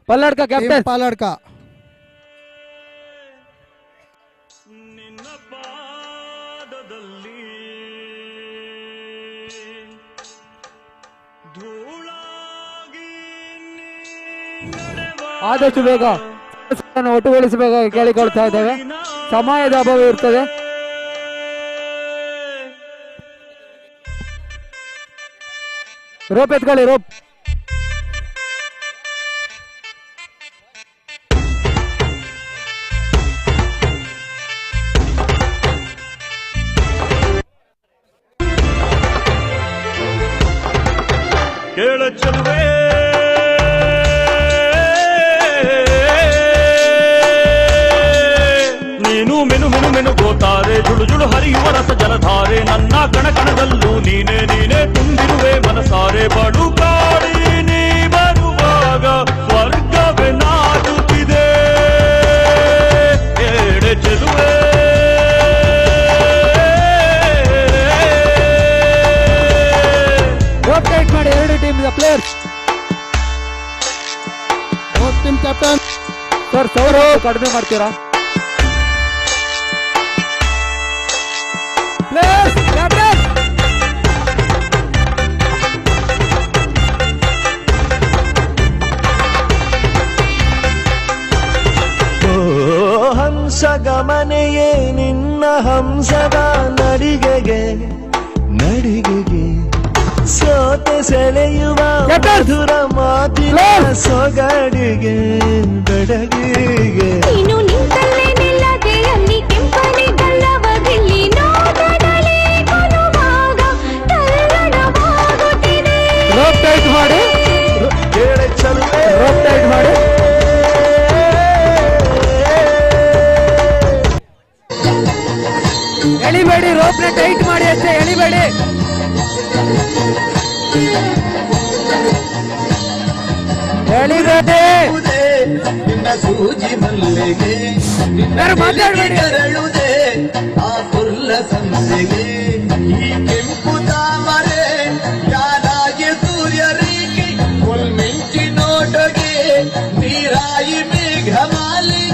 Palladka captain Paladka. ಆದಷ್ಟು ಬೇಗ ಒಟ್ಟುಗೊಳಿಸಬೇಕಾಗಿ ಕೇಳಿಕೊಳ್ತಾ ಇದ್ದೇವೆ. ಸಮಯದ ಅಭಾವ ಇರ್ತದೆ. ರೋಪ್ ಎತ್ಕೊಳ್ಳಿ, ರೋಪ್. ಕೇಳ ಚಲುವೆ ನೀನು ಮೆನು ಮೆನು ಮೆನು ಗೋತಾರೆ, ಜುಳು ಜುಳು ಹರಿಯುವ ರಸ ಜಲಧಾರೆ, ನನ್ನ ಕಣ ಕಣದಲ್ಲೂ ನೀನೇ ನೀನೇ ತುಂಬಿರುವೆ ಮನಸಾರೆ. ಬಡು ಕಾಡಿ ನೀ ಬರುವಾಗ ಸ್ವರ್ಗವೇ ನಾಚುತ್ತಿದೆ. ಏಡೆ ಚೆಲುವೆ ರೋಪ್ ಟೈಟ್ ಮಾಡಿ ಎರಡು ಟೀಮ್ ಪ್ಲೇಯರ್ಸ್. ಸರ್ ಸೌರ ಕಡಿಮೆ ಮಾಡ್ತೀರಾ? ಪ್ಲೇಸ್ ಕ್ಯಾಪ್ಟನ್ ಹಂಸ ಗಮನೆಯೇ ನಿನ್ನ ಹಂಸದ ನಡಿಗೆಗೆ ನಡಿಗೆಗೆ ಸೋತೆ ಸೆಳೆಯುವ ಮಧುರ ಮಾತಿನ ಸೊಗಡಿಗೆ ಬೆಡಗಿಗೆ. ನೀನು ನಿಂತಲ್ಲೇ ನಿಲ್ಲದೆ ಅಲ್ಲಿ ಕೆಂಪನೆ ಗಲ್ಲವದಿಲ್ಲಿ ನೋಟದಲ್ಲಿ ಕೊನುವಾಗ ತಲ್ಲಣವಾಗುತ್ತಿದೆ. ರೋಪ್ ಟೈಟ್ ಮಾಡಿ, ರೋಪ್ ಟೈಟ್ ಮಾಡಿ. ಎಳಿಬೇಡಿ, ರೋಪ್ನ ಟೈಟ್ ಮಾಡಿ ಅಷ್ಟೇ, ಎಳಿಬೇಡಿ. ಎಳಿಬೇಡಿ. ನಿನ್ನ ಸೂಜಿ ಮಲ್ಲಿಗೆ ನಿನ್ನ ಯಾರು ಮಾತಾಡ್ಬೇಡಿ. ಕರಳುದೆ ಆ ಪುಲ್ಲ ಸಂಸೆಗೆ ಈ ಕೆಂಪು ತಾಮರೆ ಯಾರಾಗಿ ಸೂರ್ಯರೇಖೆ ಕೊಲ್ಮಿಂಚಿ ನೋಟಗೆ ನೀರಾಯಿ ಮೇಘಮಾಲೆ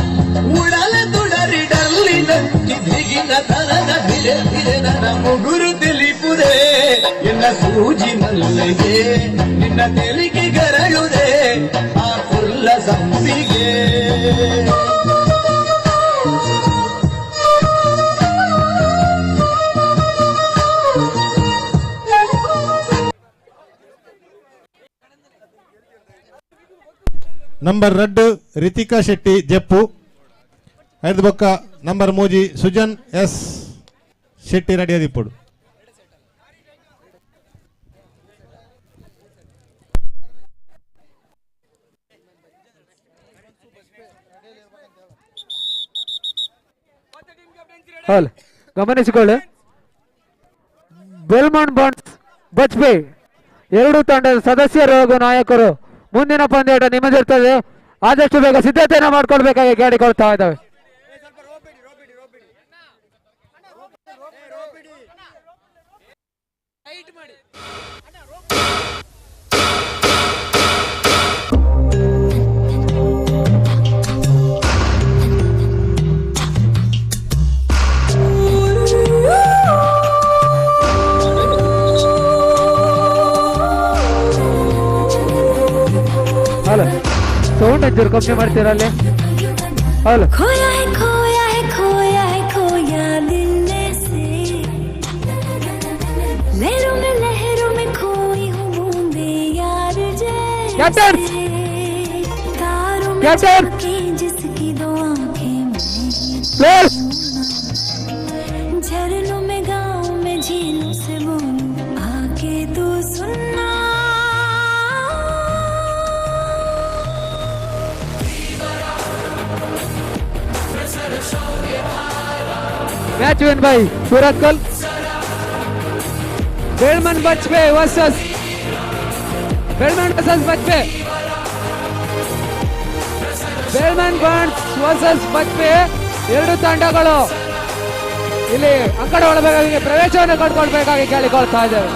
ಉಡಲ ತುಡರಿಡಲ್ಲಿ ನಕ್ಕಿ ಧಿಗಿನ ತನನ ಧಿರೆ ಧಿರೆ ನನ್ನ ಮುಗುರು ತಿಳಿಪುದೆ ಎನ್ನ ಸೂಜಿ ಮಲ್ಲಿಗೆ ನಿನ್ನ ತೆಲಿಗೆ ಗರಳುದೆ ಆ ಪುಲ್ಲ ಸಂಪಿಗೆ. ನಂಬರ್ 2 ರಿತಿಕಾ ಶೆಟ್ಟಿ ಜಪ್ಪು, ಐದು ಬೊಕ್ಕ ನಂಬರ್ 3 ಸುಜನ್ ಎಸ್ ಶೆಟ್ಟಿ ರೆಡಿಯಾದಿಪ್ಪುಡು. ಹಲ್ ಗಮನಿಸಿಕೊಳ್ಳಿ, ಬೆಲ್ಮನ್ ಬಾಂಡ್ಸ್ ಬಜ್ಪೆ ಎರಡು ತಂಡದ ಸದಸ್ಯರು ಹಾಗೂ ನಾಯಕರು ಮುಂದಿನ ಪಂದ್ಯಾಟ ನಿಮ್ಮದಿರ್ತದೆ. ಆದಷ್ಟು ಬೇಗ ಸಿದ್ಧತೆಯನ್ನು ಮಾಡ್ಕೊಳ್ಬೇಕಾಗಿ ಕೇಳಿಕೊಳ್ತಾ ಇದ್ದಾವೆ. ಹಲೋ, ಸೌಂಡ್ ಒಂಚೂರು ಕಮ್ಮಿ ಮಾಡ್ತೀರಾ ಅಲ್ಲಿ? ಹಲೋ. खोया है खोया है खोया है खोया दिल से लहरों में लहरों में खोई हूँ बूंदे यार जैसे कैप्टन! तारों में कैप्टन! चमके जिसकी दो आंखें मैं प्लेयर्स! झरनों में गाँव में झीलों से बोलूं आके तू सुनना। Match win by Surathkal. Belman Bajpe versus Belman versus Bajpe. Belman Bunts versus Bajpe ಎರಡು ತಂಡಗಳು ಇಲ್ಲಿ ಅಂಕಣ ಒಳಬೇಕಾಗಿ ಪ್ರವೇಶವನ್ನು ಕಂಡುಕೊಳ್ಬೇಕಾಗಿ ಕೇಳಿಕೊಳ್ತಾ ಇದ್ದೇವೆ.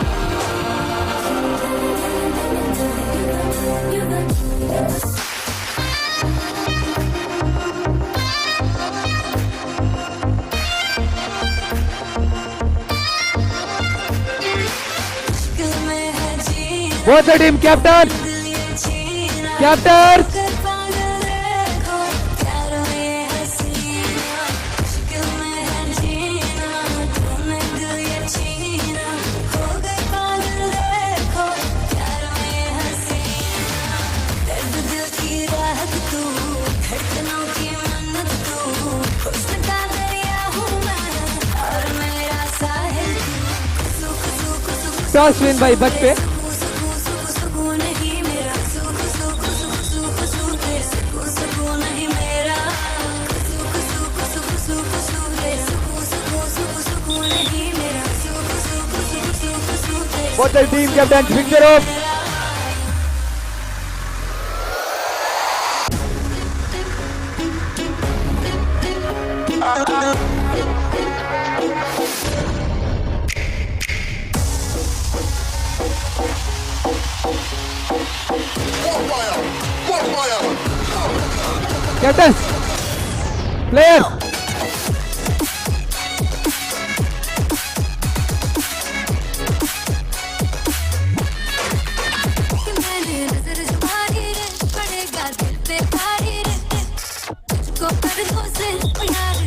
Both the team captain. Captain. Toss win by Bajpe. Both the team captains picture up. One fire! One fire! Captains players मैंने नजर झुकाई रे, पड़ेगा दिल पे भारी रे, तुझको कर दो से यार,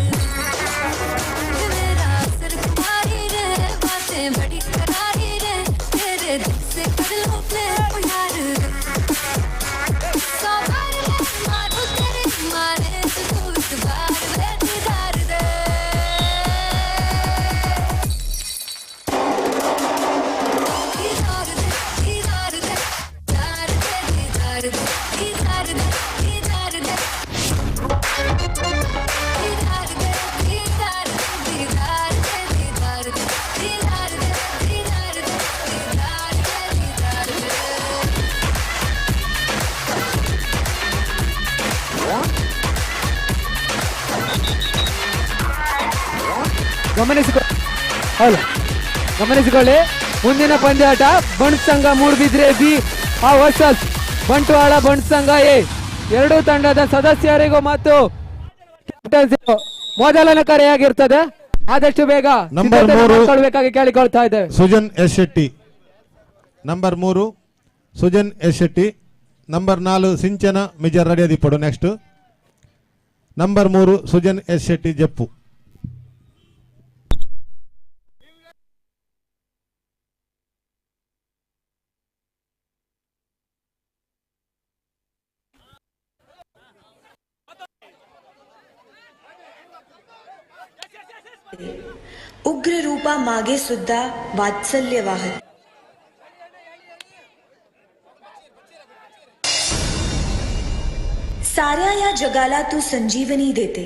मेरा सर कुमारी रे, बातें बड़ी करारी रे, तेरे दिल से कर लो प्ले यार, सौ बार मैं मारू तेरे मारे, तू एक बार वे दीदार दे। दीदार दे, दीदार दे, दीदार दे, दीदार दे, दीदार दे, दीदार दे। दीदार दे, दीदार दे, दीदार दे, दीदार दे, दीदार दे, दीदार दे, दीदार दे, दीदार दे। ಗಮನಿಸಿಕೊ ಹೌದು ಗಮನಿಸಿಕೊಳ್ಳಿ. ಮುಂದಿನ ಪಂದ್ಯಾಟ ಬಂಟ್ ಸಂಘ ಮೂಡುಬಿದ್ರೆ ಬಿ ಆ ವರ್ಸಸ್ ಬಂಟ್ವಾಳ ಬಂಟ್ ಸಂಘ ಎ. ಎರಡೂ ತಂಡದ ಸದಸ್ಯರಿಗೂ ಮತ್ತು ಕ್ಯಾಪ್ಟನ್ಸ್ ಮೊದಲನ ಕರೆಯಾಗಿರ್ತದೆ. ಆದಷ್ಟು ಬೇಗ ನಂಬರ್ ಸಿದ್ಧತೆ 3 ಮಾಡ್ಕೊಳ್ಬೇಕಾಗಿ ಕೇಳಿಕೊಳ್ತಾ ಇದ್ದೇವೆ. Sujan S Shetty, number 3 Sujan S Shetty, number 4 Sinchana Mijar ready ಆದಿಪ್ಪಡು. Next number 3 Sujan S Shetty Jeppu. उग्र रूपा मागे सुद्धा वात्सल्य वाहत. साऱ्या या जगाला तू संजीवनी देते.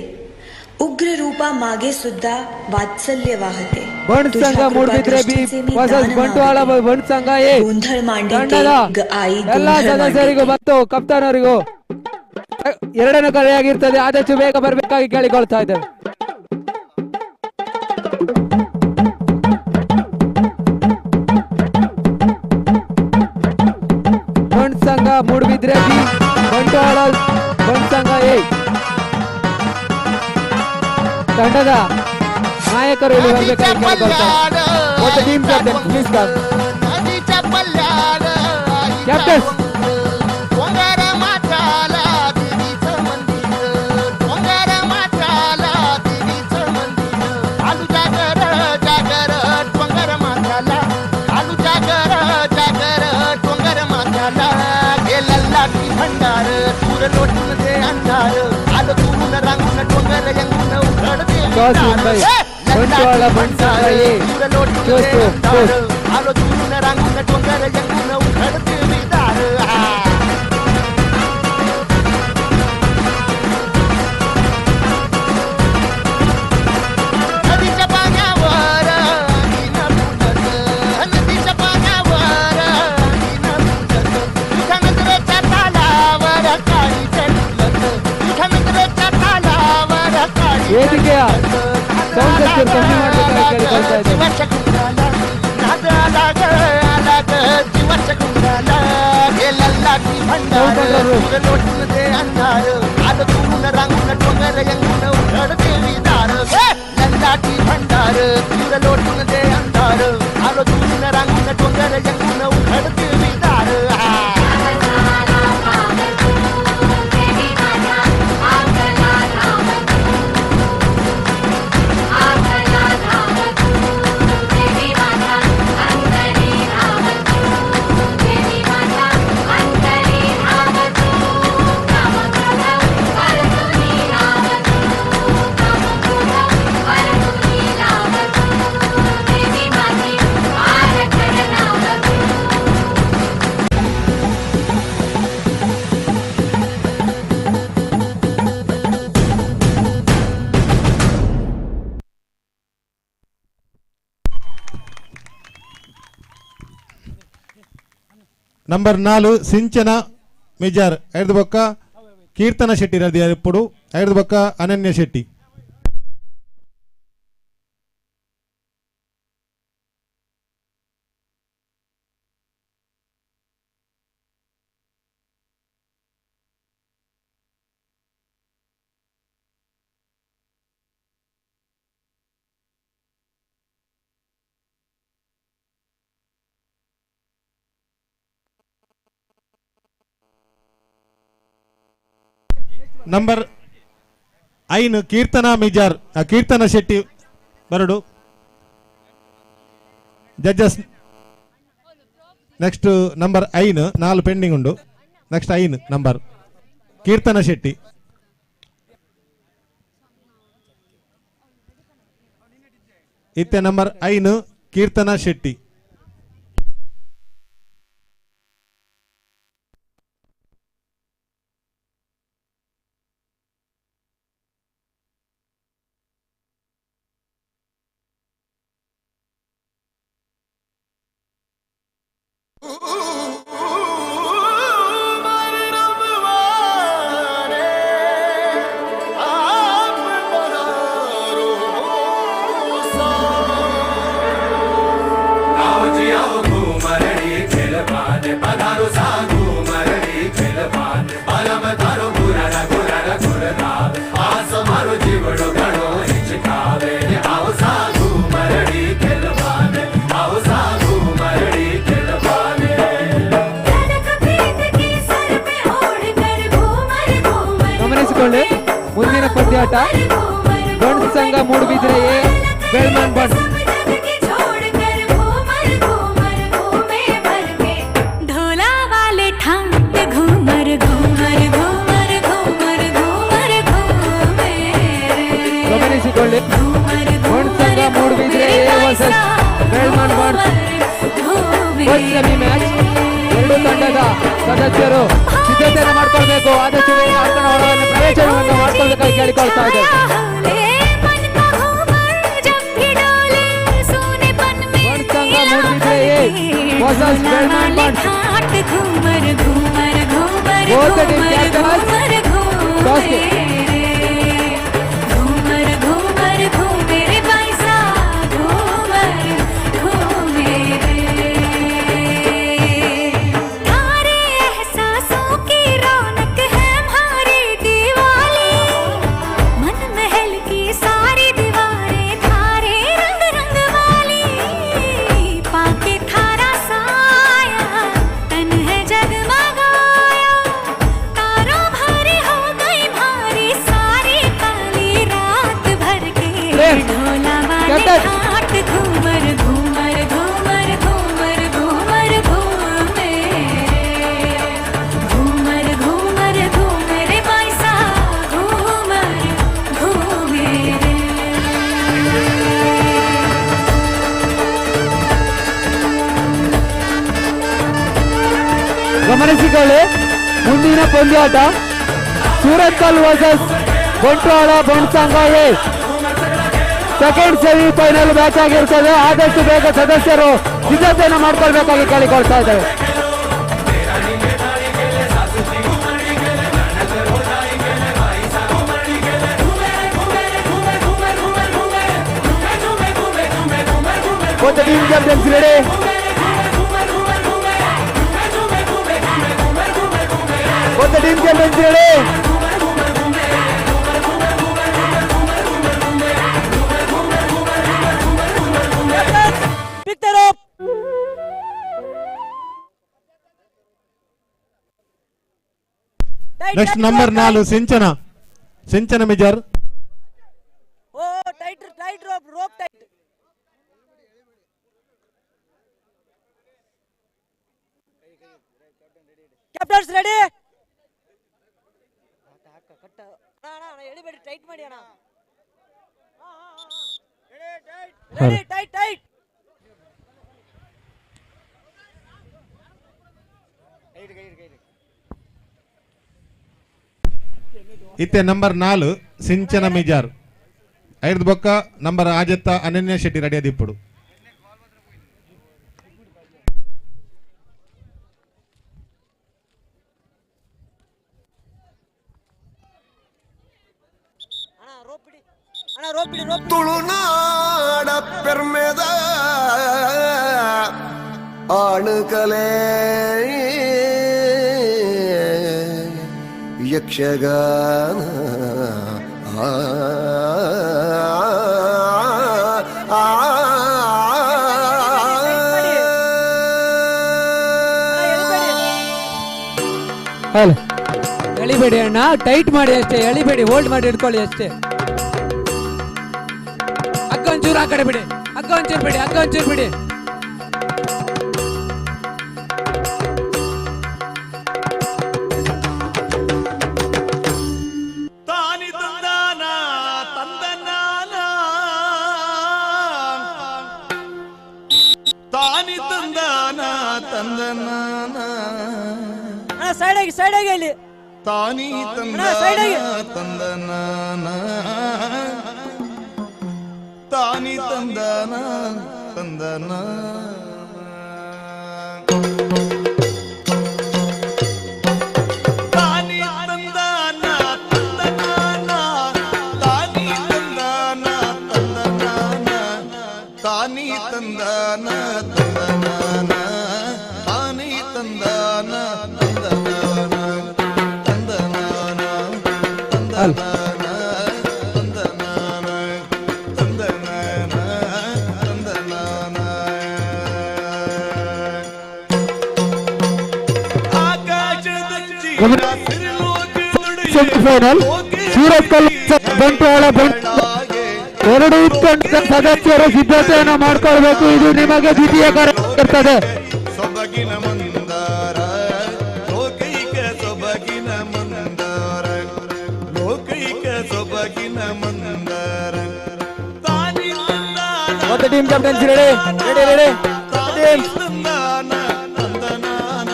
उग्र रूपा मागे सुद्धा वात्सल्य वाहते. ಬಂಟ್ तुझ्या ಸಂಘ ಮೂಡುಬಿದ್ರೆ ಬಿ कृपादृष्टीचे मी ವರ್ಸಸ್ दान ಬಂಟ್ವಾಳ मागते. ಬಂಟ್ ಸಂಘ ಎ ಗೋಂಧಳ ಮಾಂಡಿತೆ ತಂಡದ ಗ आई ಎಲ್ಲ गोंधळ ಸದಸ್ಯರಿಗೂ मांडिते. ಮತ್ತು ಕಪ್ತಾನರಿಗೂ ಎರಡನೇ ಕರೆಯಾಗಿರ್ತದೆ. ಆದಷ್ಟು ಬೇಗ ಬರಬೇಕಾಗಿ ಕೇಳಿಕೊಳ್ತಾ ಇದ್ದೇವೆ. ಬಂಟ್ ಸಂಘ ಮೂಡುಬಿದ್ರೆ ಬಿ, ಬಂಟ್ವಾಳ ಬಂಟ್ ಸಂಘ ಎ ತಂಡದ ನಾಯಕರು ಇಲ್ಲಿ ಬರಬೇಕಾಗಿ ಕೇಳಿಕೊಳ್ತಾ ಇದ್ದಾರೆ. What the team captain, please come. Captains. डोंगर माथ्याला देवीचं मंदिर, डोंगर माथ्याला देवीचं मंदिर, आलू जागर जागर डोंगर माथ्याला, आलू जागर जागर डोंगर माथ्याला, गेलल्ला की भंडार दूर लोटून दे अंधार, आलं दुरून रांगून डोंगर यंगून उघड दे Toss win by Bantwal Bunt Sangha A. Chose to post. आलो दुरून रांगून डोंगर यंगून उघड दे विदार. नदीच्या पाण्यावर अंगिन फुलत, नदीच्या पाण्यावर अंगिन फुलत, तुझ्या नजरेच्या तालावर काळीचे फुलत, तुझ्या नजरेच्या तालावर काळीचे ವೇದಿಕೆಯ ಸೌಂಡ್ ಸೆಕ್ಷನ್ ಕಮ್ಮಿ ಮಾಡಬೇಕಾಗಿ ಕೇಳಿಕೊಳ್ತಾ ಇದ್ದೇವೆ. जीवाच्या गुंडाला नाद आला ग आला ग जीवाच्या गुंडाला, गेला की भंडार दूर लोटून दे अंधार, आलं दुरून रांगून डोंगर यंगून उघड देवी दार, लल्लाटी भंडार दूर लोटून दे अंधार, आलं दुरून रांगून डोंगर यंगून उघड देवी दार. ನಂಬರ್ 4 ಸಿಂಚನ ಮಿಜಾರ್, ಐದು ಬೊಕ್ಕ ಕೀರ್ತನ ಶೆಟ್ಟಿ ರದಿ ಇಪ್ಪಡು, ಐದು ಬೊಕ್ಕ ಅನನ್ಯ ಶೆಟ್ಟಿ. ನಂಬರ್ 5 ಕೀರ್ತನಾ ಮಿಜಾರ್ ಕೀರ್ತನ ಶೆಟ್ಟಿ ಬರಡು. ಜಡ್ಜಸ್ ನೆಕ್ಸ್ಟ್ ನಂಬರ್ 5 4 ಪೆಂಡಿಂಗ್ ಉಂಡು. ನೆಕ್ಸ್ಟ್ 5 ನಂಬರ್ ಕೀರ್ತನ ಶೆಟ್ಟಿ. ಇತ್ತೆ ನಂಬರ್ 5 ಕೀರ್ತನ ಶೆಟ್ಟಿ. ಮುಂದಿನ ಪಂದ್ಯಾಟ ಬಂಟ್ ಸಂಘ ಮೂಡುಬಿದಿರೆ ಎ ಬೆಲ್ಮನ್ ಬಂಟ್. ಗಮನಿಸಿಕೊಳ್ಳಿ, ಬಂಟ್ ಸಂಘ Moodbidri A versus Belman Bunt first semi match. ಎರಡು ತಂಡದ ಸದಸ್ಯರು ಸಿದ್ಧತೆಯನ್ನು ಮಾಡಿಕೊಳ್ಬೇಕು. ಆದಷ್ಟು ಬೇಗ ಆಟದ ಹೊರಗಡೆ ಪ್ರವೇಶವನ್ನು ಮಾಡಿಕೊಳ್ಬೇಕಾಗಿ ಕೇಳಿಕೊಳ್ತಾ ಇದ್ದೇವೆ. ಬಂಟ್ ಸಂಘ Moodbidri A versus Belman Bunt. Both the team captains toss. ಗಮನಿಸಿಕೊಳ್ಳಿ, ಮುಂದಿನ ಪಂದ್ಯಾಟ ಸೂರತ್ಕಲ್ ವರ್ಸಸ್ ಬಂಟ್ವಾಳ ಬಂಟ್ ಸಂಘ A second semifinal match ಆಗಿರ್ತದೆ. ಆದಷ್ಟು ಬೇಗ ಸದಸ್ಯರು ಸಿದ್ಧತೆಯನ್ನು ಮಾಡಿಕೊಳ್ಬೇಕಾಗಿ ಕೇಳಿಕೊಳ್ತಾ ಇದ್ದೇವೆ. Both the team captains ready. Both the team captains ready. Pick the rope. Next number 4 Sinchana, Sinchana Mijar. Oh, tight, tight rope, rope tight. Captains ready. ಎಳಿಬೇಡಿ, tight ಮಾಡಿ ಅಣ್ಣ. Ready, tight, tight. ಇತ್ತೆ ನಂಬರ್ 4 ಸಿಂಚನ ಮಿಜಾರ್. ಐದು ಬೊಕ್ಕ number ಆಜತ್ತ Ananya Shetty ready ಆದಿಪ್ಪುಡು. ತುಳುನಾಡ ಪೆರ್ಮೆದ ಆಣುಕಲೆ ಯಕ್ಷಗಾನ ಹಲೋ, ಎಳಿಬೇಡಿ ಅಣ್ಣ, ಟೈಟ್ ಮಾಡಿ ಅಷ್ಟೇ, ಎಳಿಬೇಡಿ, ಹೋಲ್ಡ್ ಮಾಡಿ ಇಟ್ಕೊಳ್ಳಿ ಅಷ್ಟೇ. ಹಗ್ಗ ಒಂಚೂರು ಆ ಕಡೆ ಬಿಡಿ, ಹಗ್ಗ ಒಂಚೂರು ಬಿಡಿ, ಹಗ್ಗ ಒಂಚೂರು ಬಿಡಿ. ತಾನಿ ತಂದಾನ ತಂದನಾನ ತಾನಿ ತಂದಾನ ತಂದನಾನ ಅಣ್ಣ ಸೈಡ್ ಆಗಿ, ಸೈಡ್ ಆಗಿ ಅಲ್ಲಿ. ತಾನಿ ಅಣ್ಣ, ಸೈಡ್ ಆಗಿ. ತಂದಾನ ತಂದನಾನ ತಾನಿ ತಂದಾನ ತಂದನ ತಾನಿ ತಂದಾನ ತಂದನಾನ ತಾನಿ ತಂದಾನ ತಂದನಾನ ತಾನಿ ತಂದಾನ ತಂದನಾನ ತಾನಿ ತಂದಾನ ತಂದನಾನ ತಂದನಾನ ತಂದನಾನ ತಂದನಾನ ತಂದನಾನ ತಂದನಾನ ಆಕಾಶದಂಚಿ ಸೆಮಿಫೈನಲ್ ಸೂರತ್ಕಲ್ ಬಂಟ್ವಾಳ ಎರಡು ತಂಡದ ಸದಸ್ಯರು ಸಿದ್ಧತೆಯನ್ನು ಮಾಡಿಕೊಳ್ಬೇಕು. ಇದು ನಿಮಗೆ ದ್ವಿತೀಯ ಕಾರ್ಯ ಇರ್ತದೆ. ಸೊಬಗಿನ ಮಂದಾರ ಲೋಕೈಕ ಸೊಬಗಿನ ಮಂದಾರ ಲೋಕೈಕ ಸೊಬಗಿನ ಮಂದಾರ ತಾನಿ ತಂದಾನ Both the team captains ready? Ready, ready. ತಾನಿ ತಂದಾನ ತಂದನಾನ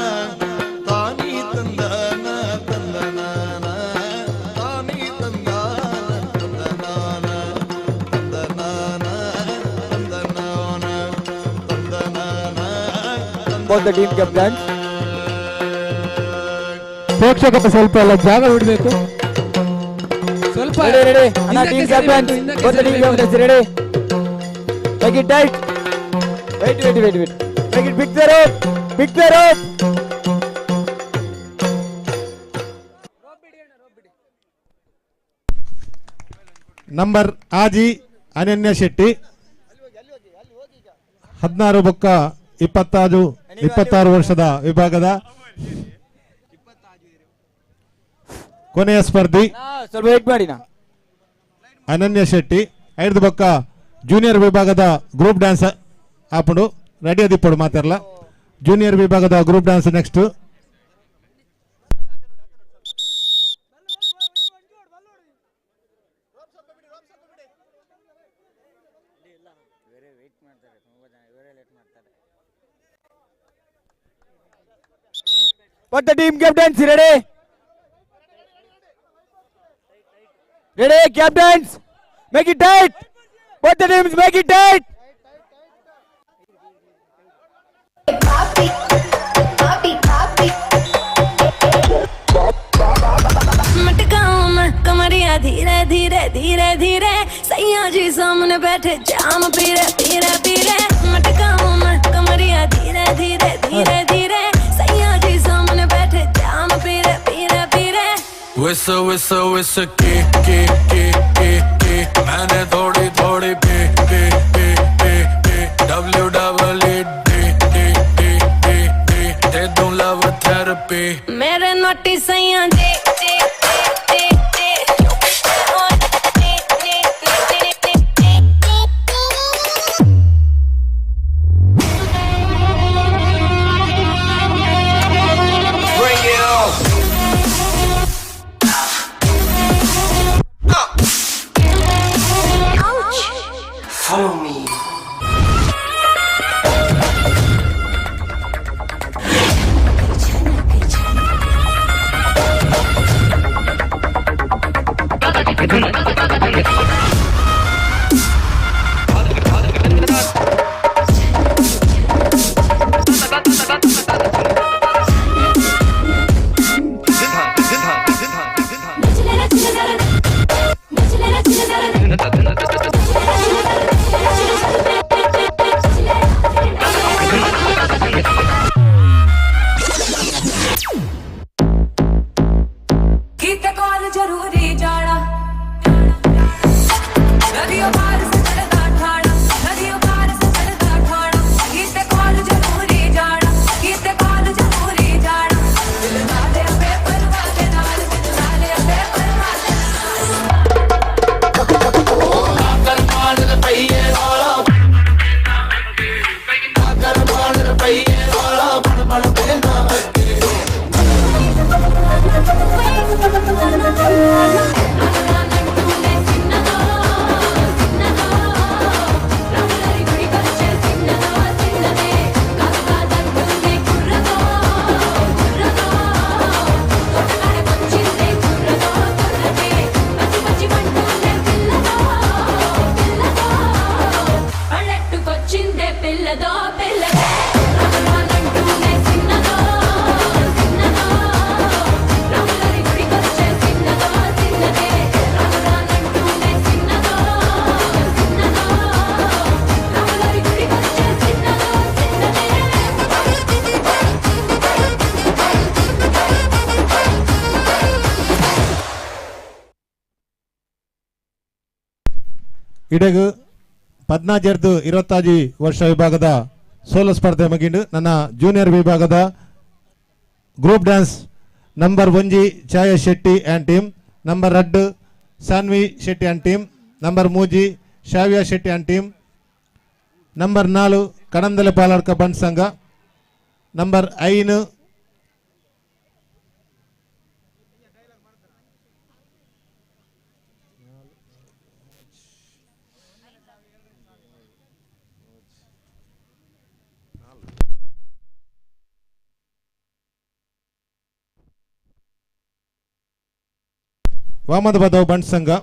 ತಾನಿ ತಂದಾನ ತಂದನಾನ ತಾನಿ ತಂದಾನ ತಂದನಾನ ತಂದನಾನ ತಂದನಾನ ತಂದನಾನ Both the team captains. ಪ್ರೇಕ್ಷಕರು ಸ್ವಲ್ಪ ಎಲ್ಲ ಜಾಗ ಬಿಡಬೇಕು. ಸ್ವಲ್ಪ Ready, ready. ಅಣ್ಣ, ಹಿಂದಕ್ಕೆ team ಸರಿಬೇಕು, captains. ಹಿಂದಕ್ಕೆ Both the team ಸರಿಬೇಕು. captains ready? Make it tight. Wait, wait, wait, wait. Make it big the rope. Big the rope. Number ಆಜಿ ಅನನ್ಯ ಶೆಟ್ಟಿ 16 ಬೊಕ್ಕ 26 ವರ್ಷದ ವಿಭಾಗದ ಕೊನೆಯ ಸ್ಪರ್ಧಿ ಸ್ವಲ್ಪ ವೇಟ್ ಮಾಡಿ ನಾ. ಅನನ್ಯ ಶೆಟ್ಟಿ. ಐದು ಬೊಕ್ಕ ಜೂನಿಯರ್ ವಿಭಾಗದ ಗ್ರೂಪ್ ಡ್ಯಾನ್ಸ್ ಆಪುಂಡು ರೆಡಿ ಅದಿಪ್ಪಡು ಮಾತಾಡಲ. ಜೂನಿಯರ್ ವಿಭಾಗದ group dance next. Both the team captains ready? Ready, captains? Make it tight. Both the teams make it tight. मटकाऊं मैं कमरिया धीरे धीरे धीरे धीरे, सैया जी सामने बैठे जाम पी रे पी रे पी रे। मटकाऊं मैं कमरिया धीरे धीरे धीरे धीरे, सैया जी सामने बैठे जाम पी रे पी रे पी रे। विस विस विस के के के के के मैंने थोड़ी थोड़ी P P P P P W double E D D D D D दे दूं लव थेरेपी। मेरे नोटी सैया जी जी जी जी जी। Bring it on. आओ పిల్లదో పిల్లదే రానంటూనే చిన్నదో చిన్నదో రాములరి గుడికొచ్చే చిన్నదో చిన్నదే రానంటూనే చిన్నదో చిన్నదో రాములరి గుడికొచ్చే చిన్నదో చిన్నదే. ಇಡಗು ಪದ್ನಾಜರ್ದು ಇರುವತ್ತಾಜಿ ವರ್ಷ ವಿಭಾಗದ ಸೋಲೋ ಸ್ಪರ್ಧೆ ಮುಗಿಂಡು. ನನ್ನ ಜೂನಿಯರ್ ವಿಭಾಗದ ಗ್ರೂಪ್ ಡ್ಯಾನ್ಸ್ ನಂಬರ್ ಒಂಜಿ Chaya Shetty and team, number ರಡ್ಡು Sanvi Shetty and team, number ಮೂಜಿ Shavya Shetty and team, number 4 Kadandale Paladka Bant Sangha, number 5 Vamadapadavu Bant Sangha.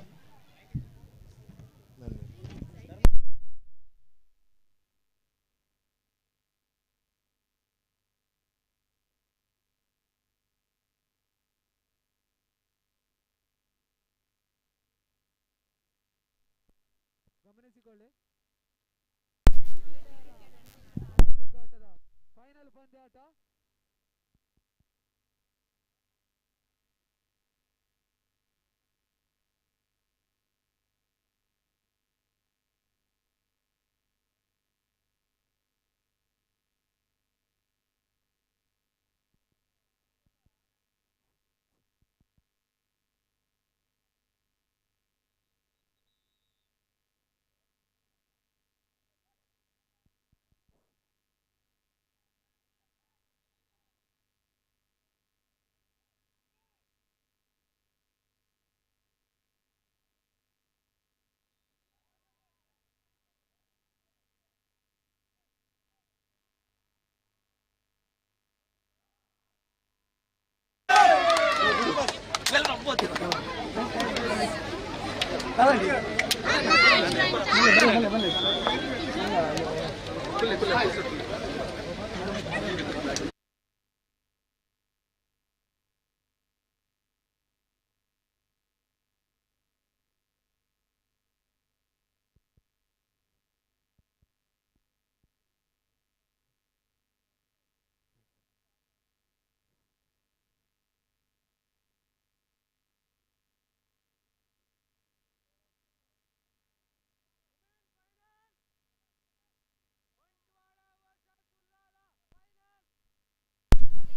ಗಮನಿಸಿಕೊಳ್ಳಿ, ಫೈನಲ್ ಪಂದ್ಯಾಟ.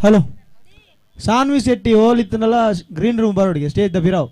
ಹಲೋ ಸಾನ್ವಿ ಶೆಟ್ಟಿ ಓಲಿತ್ತನಲ್ಲ ಗ್ರೀನ್ ರೂಮ್ ಬರೋಡಿಗೆ stage the ಬಿರಾವ್.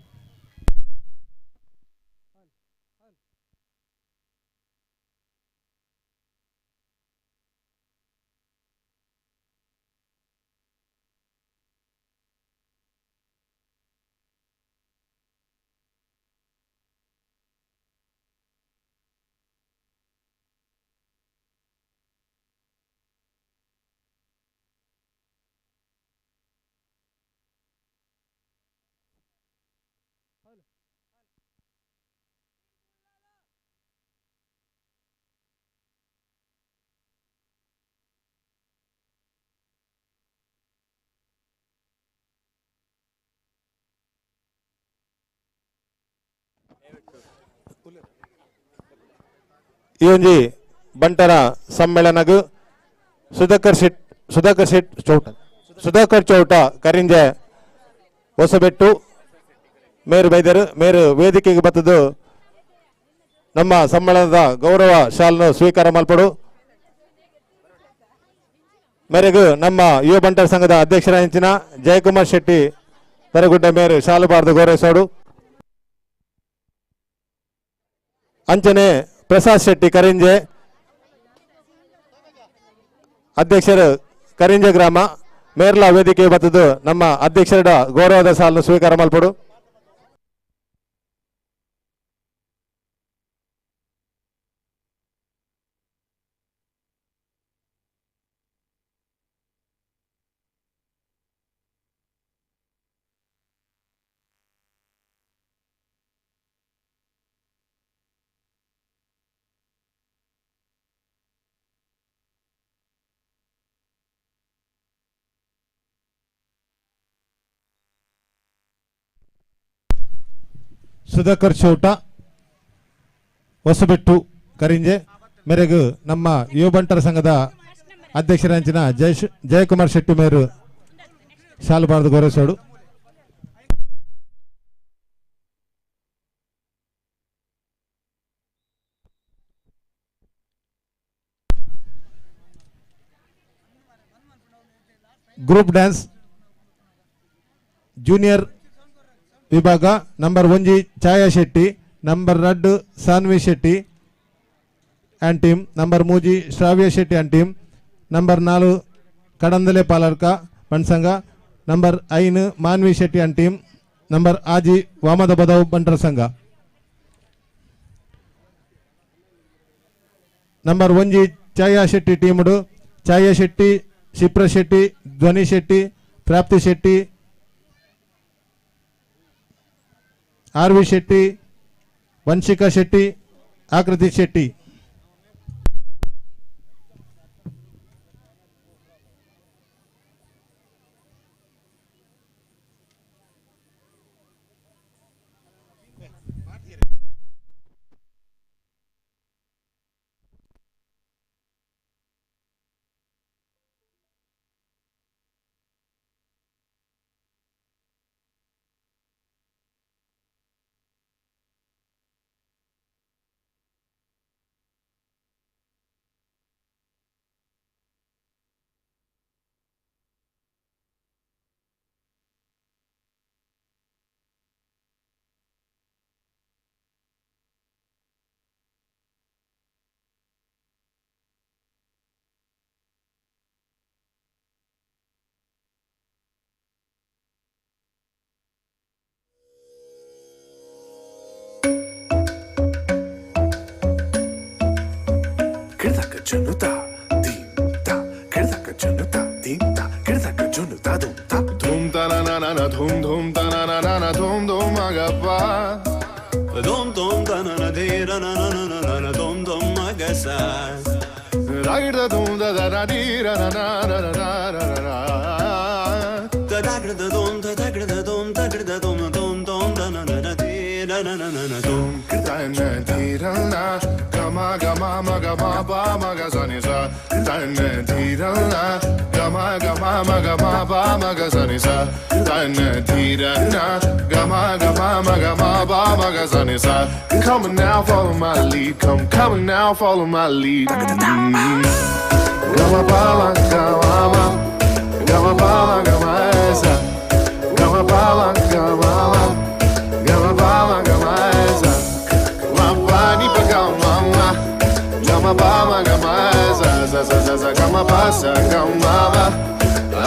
ಈ ಒಂಜಿ ಬಂಟರ ಸಮ್ಮೇಳನಗ್ ಸುಧಾಕರ್ ಶೆಟ್ ಚೌಟ, ಸುಧಾಕರ್ ಚೌಟ ಕರಿಂಜೆ ಹೊಸಬೆಟ್ಟು ಮೇರು ಬೈದರು ಮೇರು ವೇದಿಕೆಗೆ ಬತ್ತದು ನಮ್ಮ ಸಮ್ಮೇಳನದ ಗೌರವ ಶಾಲನ್ನು ಸ್ವೀಕಾರ ಮಲ್ಪಡು. ಮೇರೆಗೂ ನಮ್ಮ ಯುವ ಬಂಟರ ಸಂಘದ ಅಧ್ಯಕ್ಷರ ಹೆಂಚಿನ ಜಯಕುಮಾರ್ ಶೆಟ್ಟಿ ತರಗುಡ್ಡ ಮೇರು ಶಾಲು ಬಾರ್ದು ಗೌರವಿಸೋಡು. ಅಂಚನೆ ಪ್ರಸಾದ್ ಶೆಟ್ಟಿ ಕರಿಂಜೆ ಅಧ್ಯಕ್ಷರು ಕರಿಂಜೆ ಗ್ರಾಮ ಮೇರ್ಲಾ ವೇದಿಕೆ ಬತ್ತದು ನಮ್ಮ ಅಧ್ಯಕ್ಷರ ಗೌರವದ ಸಾಲನ್ನು ಸ್ವೀಕಾರ ಮಲ್ಪಡು. ಸುಧಾಕರ್ ಚೌಟ ಹೊಸಬೆಟ್ಟು ಕರಿಂಜೆ ಮೇರೆಗೂ ನಮ್ಮ ಯುವ ಬಂಟರ ಸಂಘದ ಅಧ್ಯಕ್ಷರಂಚಿನ ಜಯಕುಮಾರ್ ಶೆಟ್ಟಿ ಮೇರು ಶಾಲುಬಾರ್ದು ಗೌರವಿಸೋಡು. ಗ್ರೂಪ್ ಡ್ಯಾನ್ಸ್ ಜೂನಿಯರ್ ವಿಭಾಗ number 1 Chhaya Shetty, number 2 Sanvi Shetty and team, number 3 Shravya Shetty and team, number 4 Kadandale Palarka Bansangha, number 5 Manvi Shetty and team, number 6 Vamada Badavu Bantar Sangha. Number 1 Chhaya Shetty ಟೀಮುಡು Chhaya Shetty, Shipra Shetty, Dhwani Shetty, Prapti Shetty, R V Shetty, Vanshika Shetty, Akruti Shetty. Dhum ta na na na na dhum dhum ta na na na na dhum dhum agappa dhum dhum ta na na dhi ra na na na na na dhum dhum agasa ragida dhum da da ra di ra na na na na na na da da da dhum da da da dhum da da dhum dhum dhum da na na na di na na na na dhum ta na di ra na gama gama ma gama pa ma ga sa ni sa ta na di ra na gama gama ma gama pa ma ga sa ni sa ta na di ra na gama gama ma gama pa ma ga sa ni sa. Come on now, follow my lead. Come come on now, follow my lead. Gama pa ma gama ma gama pa ma gama sa gama pa ma gama ma gama pa ma gama sa ma pa ni pa gama ma gama pa ma gama sa sa sa sa sa gama pa sa gama ma.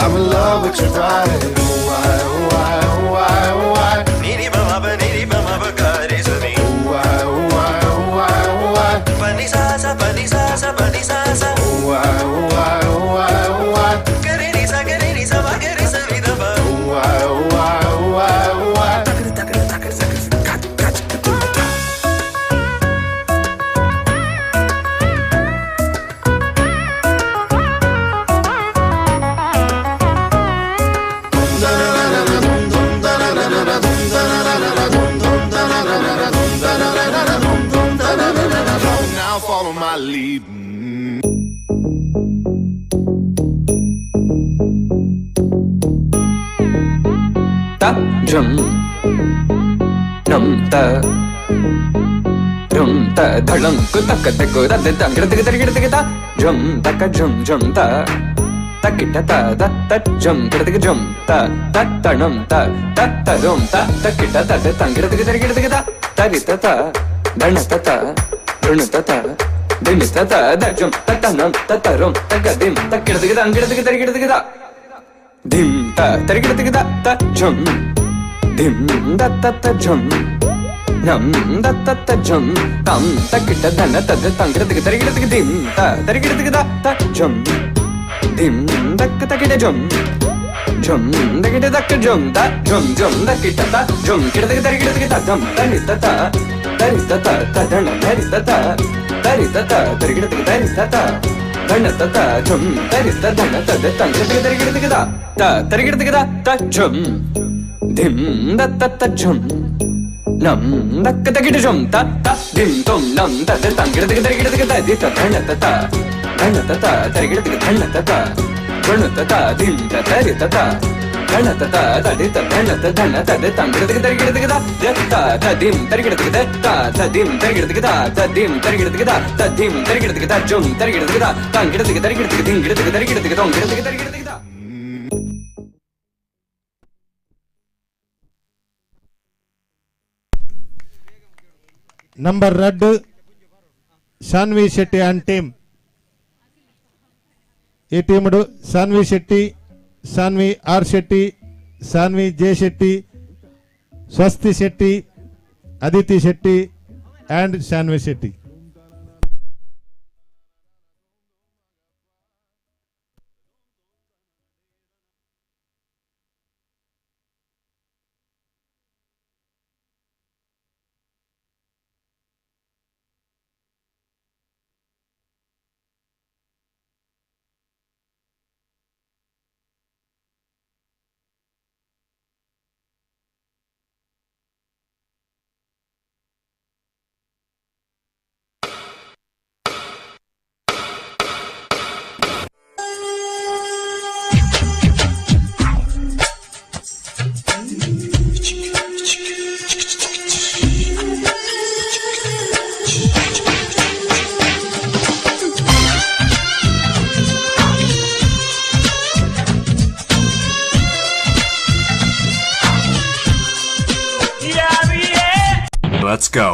I'm in love with your body. Oh why oh why oh why oh why ni ni ba ma ba ni ni ba ma ba ga re sa ni. Oh why oh why oh why oh why pa ni sa sa pa ni sa sa pa ni sa sa. Oh why oh why oh why oh why ga re ni sa ga re ni sa ba ga re sa ni da ba. Oh why oh why oh why oh why Now follow my lead. Ta jum num ta dum ta dhalam ku tak tak ku da da da da da da da jum tak jum jum ta takita ta da ta jum da da jum ta ta ta num ta ta ta rum ta takita ta da da da da da da ta ri ta ta dana ta ta run ta ta dim ta ta da jum ta ta num ta ta rum ta ga dim takita da da da da da da dim ta tarikita da ta jum dim da ta ta jum nam da ta ta jum tam takita dana ta da tangra da tarikita da dim ta tarikita da ta jum dim dak takita jum jum dakita dak jum ta jum jum dakita ta jum kita da tarikita da dum tani ta ta tari ta ta ta dana tari ta ta tari ta ta tarikita da tari ta ta dana ta ta jum tari ta dana ta da tangra da tarikita da ta tarikita da ta jum dim da ta ta jum ನಂ ದಕ್ಕ ತಗಿಟ ಜಂ ತ ತ ಧಿಂ ತುಂ ನಂ ತ ತ ತಂ ಗಿಡ ತಗ ಗಿಡ ತಗ ತ the ತ ಧಣ ತ ತ ಧಣ ತ ತ ತರಿಗಿಡ ತಗ ಧಣ ತ ತ ಧಣ ತ ತ ಧಿಂ ತ ತ ರಿ ತ ತ ಧಣ ತ ತ ತ ಡಿ ತ ಧಣ ತ ಧಣ ತ the ತಂ ಗಿಡ ತಗ ಗಿಡ ತಗ ತ the ತ ತ ಧಿಂ ತರಿಗಿಡ ತಗ the ತ ತ ಧಿಂ ತರಿಗಿಡ ತಗ ತ ತ ಧಿಂ ತರಿಗಿಡ ತಗ ತ ತ ಧಿಂ ತರಿಗಿಡ ತಗ ತ ಜುಂ ತರಿಗಿಡ ತಗ ತ ತಂ ಗಿಡ ತಗ ತರಿಗಿಡ ತಗ ಧಿಂ ಗಿಡ ತಗ ತರಿಗಿಡ ತಗ ತಂ ಗಿಡ ತಗ ತರಿಗಿಡ ತಗ ತ. Number 2 Shanvi Shetty and team. ಈ team Shanvi Shetty, Shanvi R Shetty, Shanvi J Shetty, Swasti Shetty, Aditi Shetty and Shanvi Shetty. Let's go.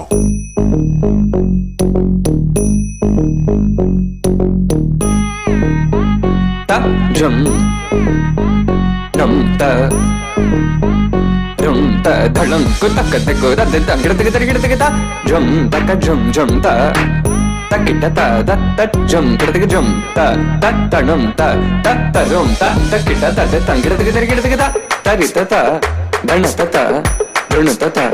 Ta jum num ta jum ta dhalam ku tak tak ku da da गिड़ तक गिड़ तक ta jum tak jum jum ta ta kita ta da ta jum गिड़ तक jum ta ta ta num ta ta ta rum ta ta kita ta da ta गिड़ तक गिड़ तक ta ta ri ta ta dhan ta ta drun ta ta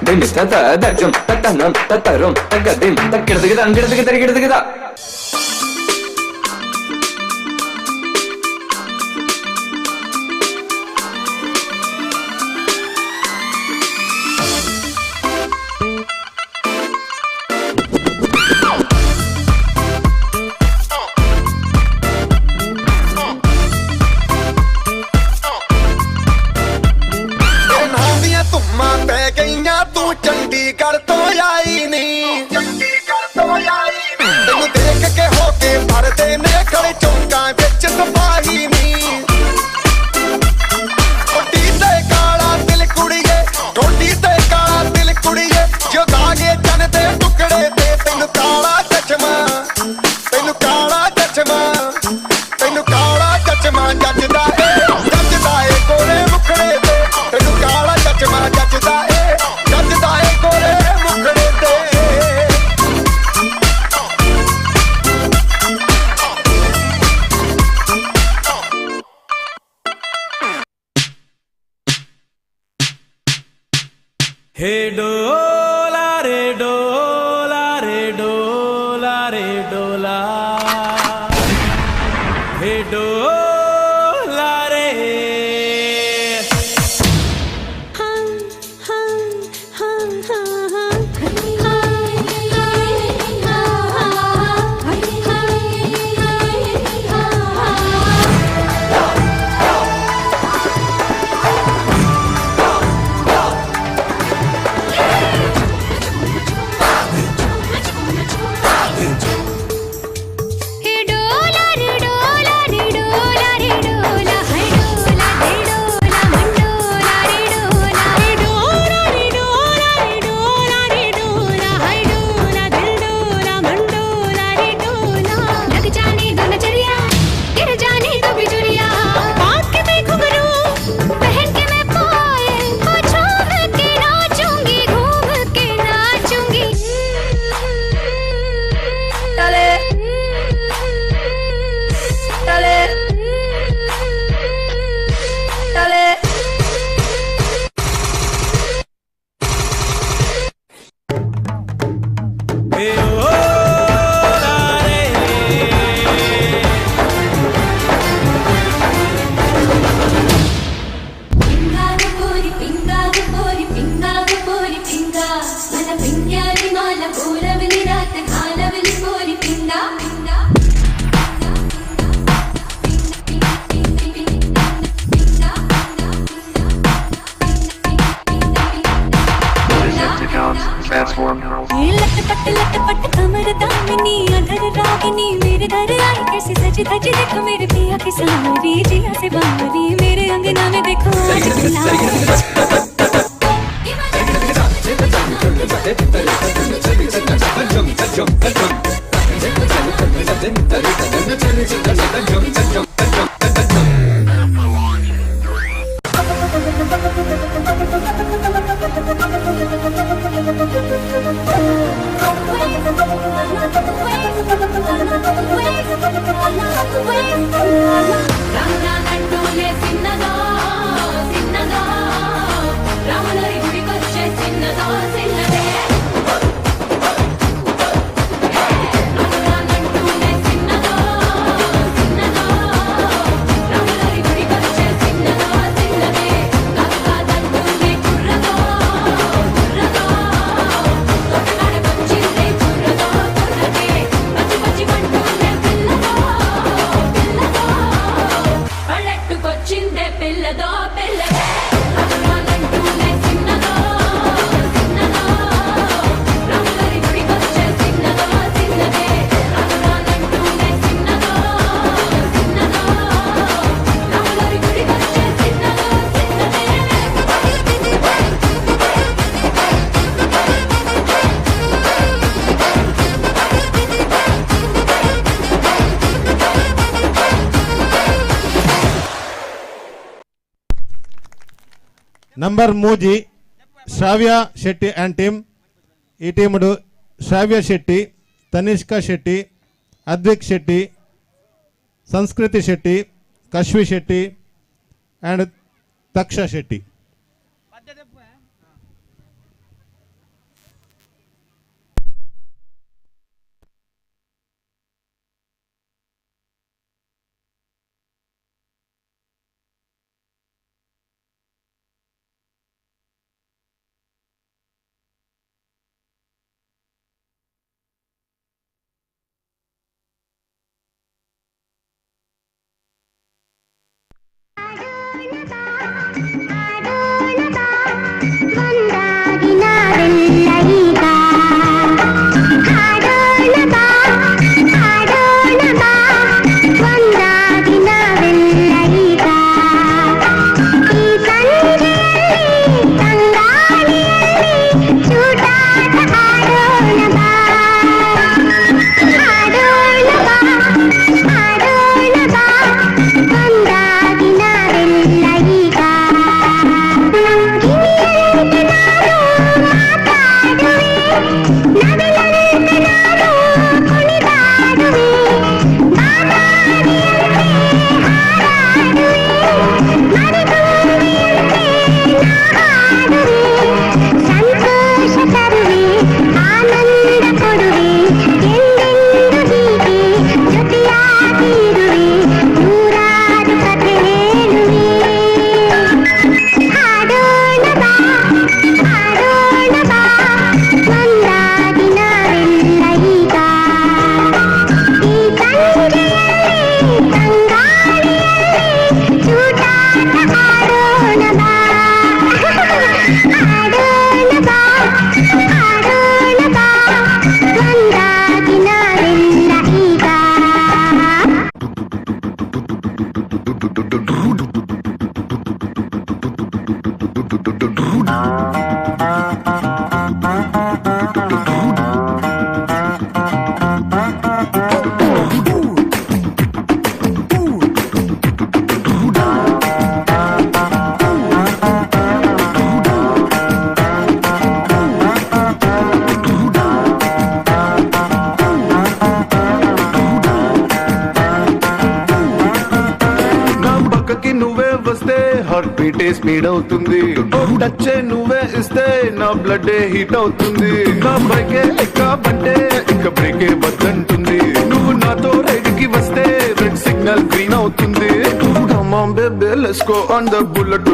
din ta ta da jum ta ta num ta ta rum ta ga din ta गिड़ तक ta गिड़ तक गिड़ तक ta. ਤੂੰ ਚੰਡੀਗੜ੍ਹ ਤੋਂ ਆਈ ਨੀ, ਚੰਡੀਗੜ੍ਹ ਤੋਂ ਆਈ ਨੀ, ਤੈਨੂੰ ਦੇਖ ਕੇ ਹੋ ਕੇ ਭਰਦੇ ਨੇ ਖੜੇ ਚੌਂਕਾਂ ਵਿੱਚ ਸਿਪਾਹੀ ਨੀ। ਟੋਡੀ ਤੇ ਕਾਲਾ ਦਿਲ ਕੁੜੀਏ, ਟੋਡੀ ਤੇ ਕਾਲਾ ਦਿਲ ਕੁੜੀਏ, ਜੋ ਦਾਗੇ ਚੰਨ ਦੇ ਟੁਕੜੇ ਤੇ। ਤੈਨੂੰ ਕਾਲਾ ਚਸ਼ਮਾ, ਤੈਨੂੰ ਕਾਲਾ ਚਸ਼ਮਾ, ਤੈਨੂੰ ਕਾਲਾ ਚਸ਼ਮਾ ਜੱਜਦਾ ਏ, ਜੱਜਦਾ ਏ ਗੋਰੇ ਮੁਖੜੇ ਤੇ। ਤੈਨੂੰ ਕਾਲਾ ਚਸ਼ਮਾ ਜੱਜਦਾ ਏ, ਜੱਜਦਾ ਏ ਗੋਰੇ ਮੁਖੜੇ ਤੇ। हे डोला रे डोला रे डोला रे डोला, हे डोला रे। हे डोला रे डोला रे डोला। सज धज देखो मेरे पिया की सावरी, जिया से बावरी मेरे अंगना में देखो आज गुलाल। రామునానంటూనే చిన్నదో చిన్నదో, రాములరి గుడికొచ్చే చిన్నదో చిన్నదే. రామునానంటూనే చిన్నదో చిన్నదో, రాములరి గుడికొచ్చే చిన్నదో చిన్నదే. కాదు కాదంటూనే కుర్రదో కుర్రదో, తోటకాడకొచ్చిందే కుర్రదో కుర్రదే. పచ్చి పచ్చి అంటూనే పిల్లదో పిల్లదో, పళ్ళెట్టుకొచ్చిందే పిల్లదో పిల్లదే. రామునానంటూనే చిన్నదో చిన్నదో, రాములరి గుడికొచ్చే చిన్నదో చిన్నదే. రామునానంటూనే చిన్నదో చిన్నదో, రాములరి గుడికొచ్చే చిన్నదో చిన్నదే. Number 3 Shravya Shetty and team. ಈ ಟೀಮ್ಡು ಶ್ರಾವ್ಯ ಶೆಟ್ಟಿ, ತನಿಷ್ಕಾ ಶೆಟ್ಟಿ, ಅದ್ವಿಕ್ ಶೆಟ್ಟಿ, ಸಂಸ್ಕೃತಿ ಶೆಟ್ಟಿ, ಕಶ್ವಿ ಶೆಟ್ಟಿ ಆ್ಯಂಡ್ ತಕ್ಷ ಶೆಟ್ಟಿ. నా పక్కకి నువ్వే వస్తే హార్ట్ బీటే స్పీడ్ అవుతుంది, టచ్ నువ్వే ఇస్తే నా బ్లడ్ హీట్ అవుతుంది, నా బైకే ఎక్కాబంటే ఇక బ్రేకే వద్దంటుంది, నువ్వు నాతో రైడ్ కి వస్తే రెడ్ సిగ్నల్ గ్రీన్ అవుతుంది. Come on baby, let's go on the bullet,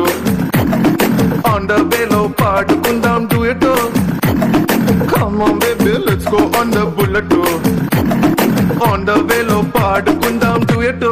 on the way లో పాడుకుందాం duet. Come on baby, let's go on the bullet, on the way లో పాడుకుందాం duet.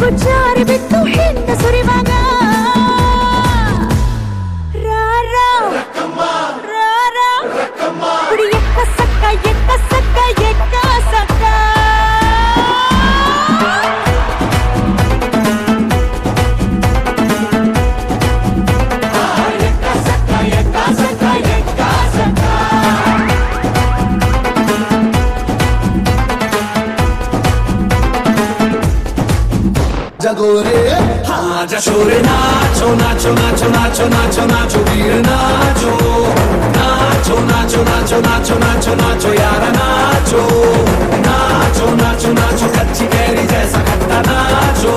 ಬೆಕ್ಕು ಜಾರಿ ಬಿತ್ತು ಹಿಂದ ಸುರಿವಾಗ. ರಾ ರಾ ರಾ ఇప్పుడు ఎక్క సక్క ఎక్క సక్క ఎక్క సక్క. जगोरे हाँ जशोरे नाचो नाचो नाचो नाचो नाचो नाचो वीर नाचो नाचो नाचो नाचो नाचो नाचो नाचो यार नाचो नाचो नाचो नाचो कच्ची कैरी जैसा खट्टा नाचो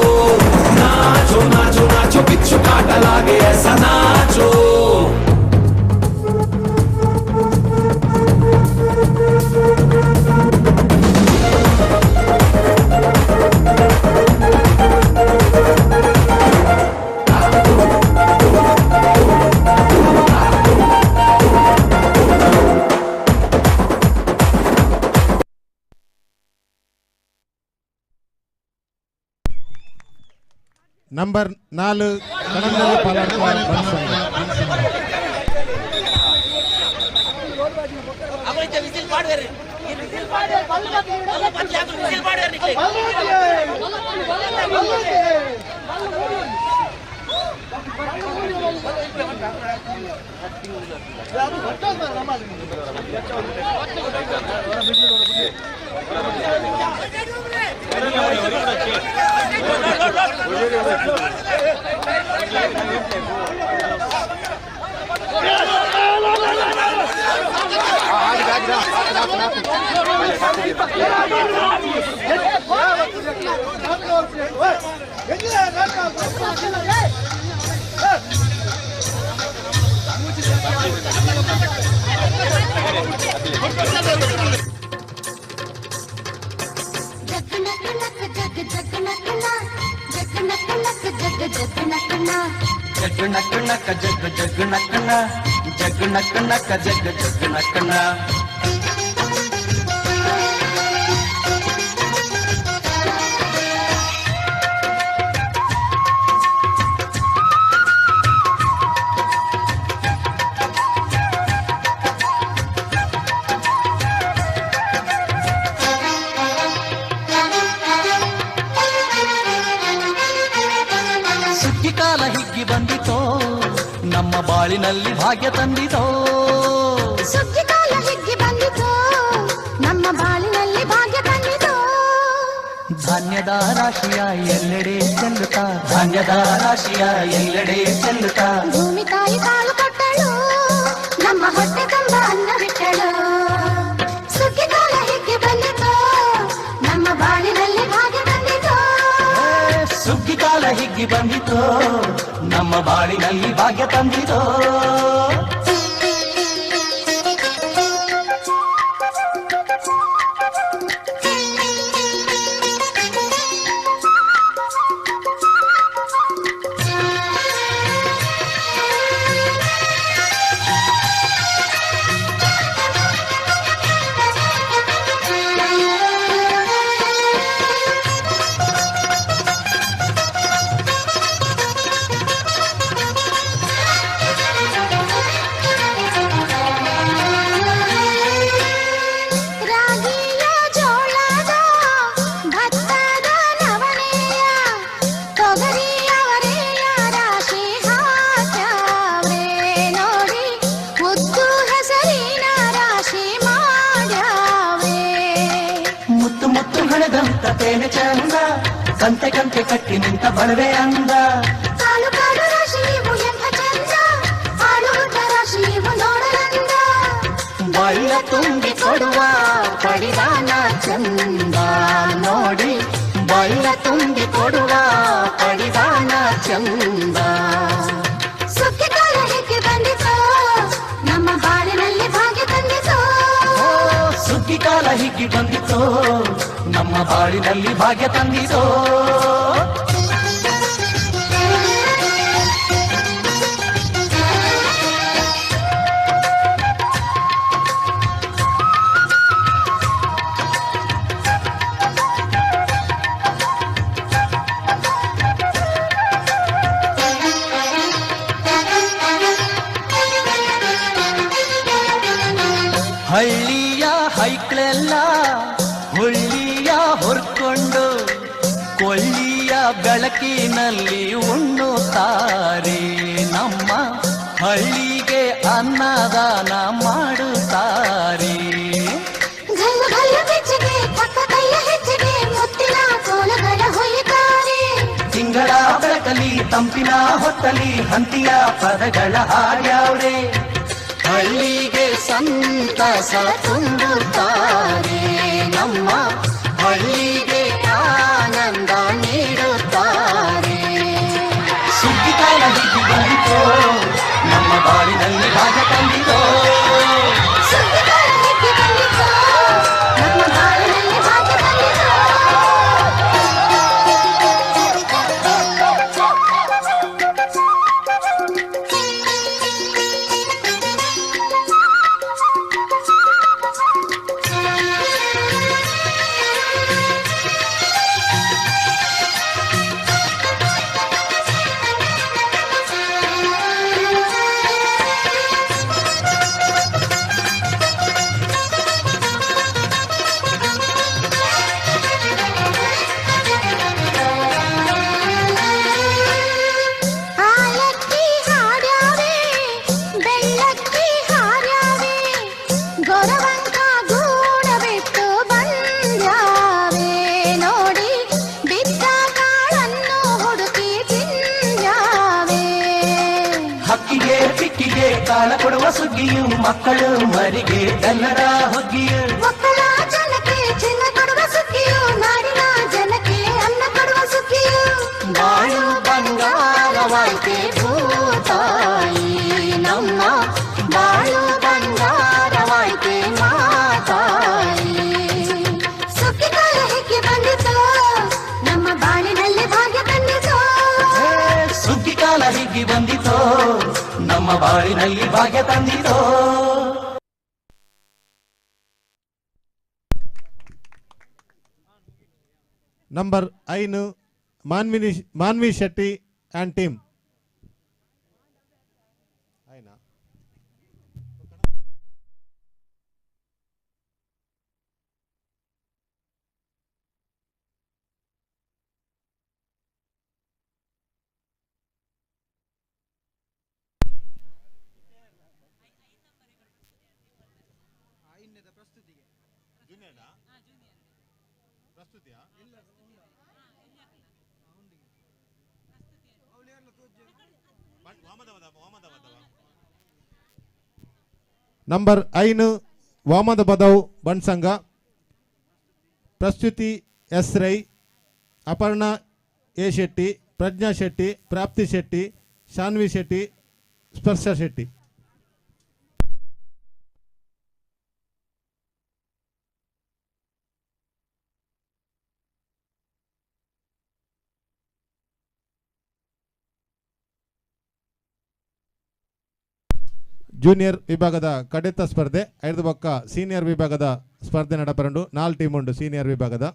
नाचो नाचो नाचो बिच्छू कांटा लागे ऐसा नाचो. ನಂಬರ್ 4 ಕಡಂದಳ್ಳಿ ಪಾಲಾಡ್ಕ ಬಂಟ್ಸಂಘ. ಜಗ್ ನಕ್ ನಕ ಜಗ್ ಜಗ್ ನಕ್ಕನ ಜಗ್ ನಕ್ ನಕ ಜಗ್ ಜಗ್ ನಕ್ಕನ. ಸುಗ್ಗಿ ಕಾಲ ಹಿಗ್ಗಿ ಬಂದಿತೋ ನಮ್ಮ ಬಾಳಿನಲ್ಲಿ ಭಾಗ್ಯ ತಂದಿತೋ. ಸುಗ್ಗಿ ಕಾಲ ಹಿಗ್ಗಿ ಬಂದಿತೋ ನಮ್ಮ ಬಾಳಿನಲ್ಲಿ ಭಾಗ್ಯ ತಂದಿತೋ. ಧಾನ್ಯದ ರಾಶಿಯ ಎಲ್ಲೆಡೆ ಚೆಲ್ಲುತ್ತಾ ಧಾನ್ಯದ ರಾಶಿಯ ಎಲ್ಲೆಡೆ ಚೆಲ್ಲುತ್ತಾ. ಭೂಮಿ ತಾಯಿ ಕಾಳು ಕೊಟ್ಟಳು ನಮ್ಮ ಹೊಟ್ಟೆ ತುಂಬ ಅನ್ನವಿಟ್ಟಳು. ಸುಗ್ಗಿ ಕಾಲ ಹಿಗ್ಗಿ ಬಂದಿತೋ ನಮ್ಮ ಬಾಳಿನಲ್ಲಿ ಭಾಗ್ಯ ತಂದಿತೋ. ಸುಗ್ಗಿ ಕಾಲ ಹಿಗ್ಗಿ ಬಂದಿತೋ ನಮ್ಮ ಬಾಳಿನಲ್ಲಿ ಭಾಗ್ಯ ತಂದಿತೋ. ರಾಗಿಯ ಜೋಳದ ಭತ್ತದ ನವಣೆಯ ತೊಗರಿಯವರೆಯ ರಾಶಿ ಹಾಕ್ಯಾವ್ರೆ ನೋಡಿ ಮುದ್ದು ಹೆಸರಿನ ರಾಶಿ ಮಾಡ್ಯಾವ್ರೆ. ಮುತ್ತು ಮುತ್ತು ಹಣದಂತ ತೇನೆ ಚಂದ ಕಂತೆ ಕಂತೆ ಕಟ್ಟಿ ನಿಂತ ಬಡವೆ ಅಂದ. ಕಾಲು ಕಾಲು ರಾಶಿ ಇವು ಎಂಥ ಚಂದ ಹಾಡು ಉದ್ದ ರಾಶಿ ಇವು ನೋಡಲಂದ. ಬಳ್ಳ ತುಂಬಿ ಕೊಡುವ ಪಡಿದಾನ ಚಂದ ನೋಡಿ ಬಳ್ಳ ತುಂಬಿ ಕೊಡುವ ಪಡಿದಾನ ಚಂದ. ಸುಗ್ಗಿ ಕಾಲ ಹಿಗ್ಗಿ ಬಂದಿತೋ ನಮ್ಮ ಬಾಳಿನಲ್ಲಿ ಭಾಗ್ಯ ತಂದಿತೋ. ಸುಗ್ಗಿ ಕಾಲ ಹಿಗ್ಗಿ ಬಂದಿತೋ ನಮ್ಮ ಬಾಳಿನಲ್ಲಿ ಭಾಗ್ಯ ತಂದಿತೋ. ಬೆಳ್ಳಿಯ ಬೆಳಕಿನಲ್ಲಿ ಉಣ್ಣುತ್ತಾರೆ, ನಮ್ಮ ಹಳ್ಳಿಗೆ ಅನ್ನದಾನ ಮಾಡುತ್ತಾರೆ. ಘಲ್ಲು ಘಲ್ಲು ಬೆಚ್ಚಗೆ ತಕ್ಕ ಕೈಯ ಹೆಚ್ಚಿಗೆ ಮುತ್ತಿನ ಕೋಲುಗಳ ಹೊಯ್ಯುತ್ತಾರೆ. ತಿಂಗಳ ಬೆಳಕಲಿ ತಂಪಿನ ಹೊತ್ತಲಿ ಹಂತಿಯ ಪದಗಳ ಹಾಡ್ಯಾವ್ರೆ, ಹಳ್ಳಿಗೆ ಸಂತಸ ತುಂಬುತ್ತಾರೆ, ನಮ್ಮ ಹಳ್ಳಿಗೆ ಆನಂದ ನೀಡುತ್ತಾರೆ. ಸುಗ್ಗಿ ಕಾಲ ಹಿಗ್ಗಿ ಬಂದಿತೋ, ನಮ್ಮ ಬಾಳಿನಲ್ಲಿ ಭಾಗ್ಯ ತಂದಿತೋ. ಸುಗ್ಗಿ ಕಾಲ ಹಿಗ್ಗಿ ಬಂದಿತೋ, ನಮ್ಮ ಬಾಳಿನಲ್ಲಿ ಭಾಗ್ಯ ತಂದಿತೋ. ಆಲಕ್ಕಿ ಹಾಡ್ಯಾವೆ, ಬೆಳ್ಳಕ್ಕಿ ಹಾರ್ಯಾವೆ, ಗೊರವಂಕ ಗೂಡ ಬಿಟ್ಟು ಬಂದ್ಯಾವೆ, ನೋಡಿ ಬಿದ್ದ ಕಾಳನ್ನು ಹುಡುಕಿ ತಿಂದ್ಯಾವೆ. ಹಕ್ಕಿಗೆ ಪಿಕ್ಕಿಗೆ ಕಾಳ ಕೊಡುವ ಸುಗ್ಗಿಯು, ಮಕ್ಕಳು ಮರಿಗೆ ಬೆಲ್ಲದ ಹುಗ್ಗಿಯು. ಮಕ್ಕಳ ಜನಕ್ಕೆ ಚಿನ್ನ ಕೊಡುವ ಸುಗ್ಗಿಯು, ನಾಡಿನ ಜನಕ್ಕೆ ಅನ್ನ ಕೊಡುವ ಸುಗ್ಗಿಯು. ಬಾಳು ಬಂಗಾರವಾಯ್ತೆ ಭೂತಾಯಿ, ನಮ್ಮ ಬಾಳು ಬಂಗಾರವಾಯ್ತೆ ಮಾತಾಯಿ. ಸುಗ್ಗಿ ಕಾಲ ಹಿಗ್ಗಿ ಬಂದಿತೋ, ನಮ್ಮ ಬಾಳಿನಲ್ಲಿ ಭಾಗ್ಯ ಬಂದಿತೋ. ಸುಗ್ಗಿ ಕಾಲ ಹಿಗ್ಗಿ ಬಂದಿತೋ, ನಮ್ಮ ಬಾಳಿನಲ್ಲಿ ಭಾಗ್ಯ ತಂದಿತೋ. Number 5 Manvi Shetty and team. Number 5 ವಾಮದ ಬದವ್ ಬಣ್ಸಂಗ, Prastuti S Rai, Aparna A Shetty, Prajna Shetty, Prapti Shetty, Shanvi Shetty, Sparsha Shetty. Junior ವಿಭಾಗದ ಕಡೆತ ಸ್ಪರ್ಧೆ ಐದು ಬೊಕ್ಕ ಸೀನಿಯರ್ ವಿಭಾಗದ ಸ್ಪರ್ಧೆ ನಡಪರಂಡು 4 ಟೀಮ್ ಉಂಡು ಸೀನಿಯರ್ ವಿಭಾಗದ.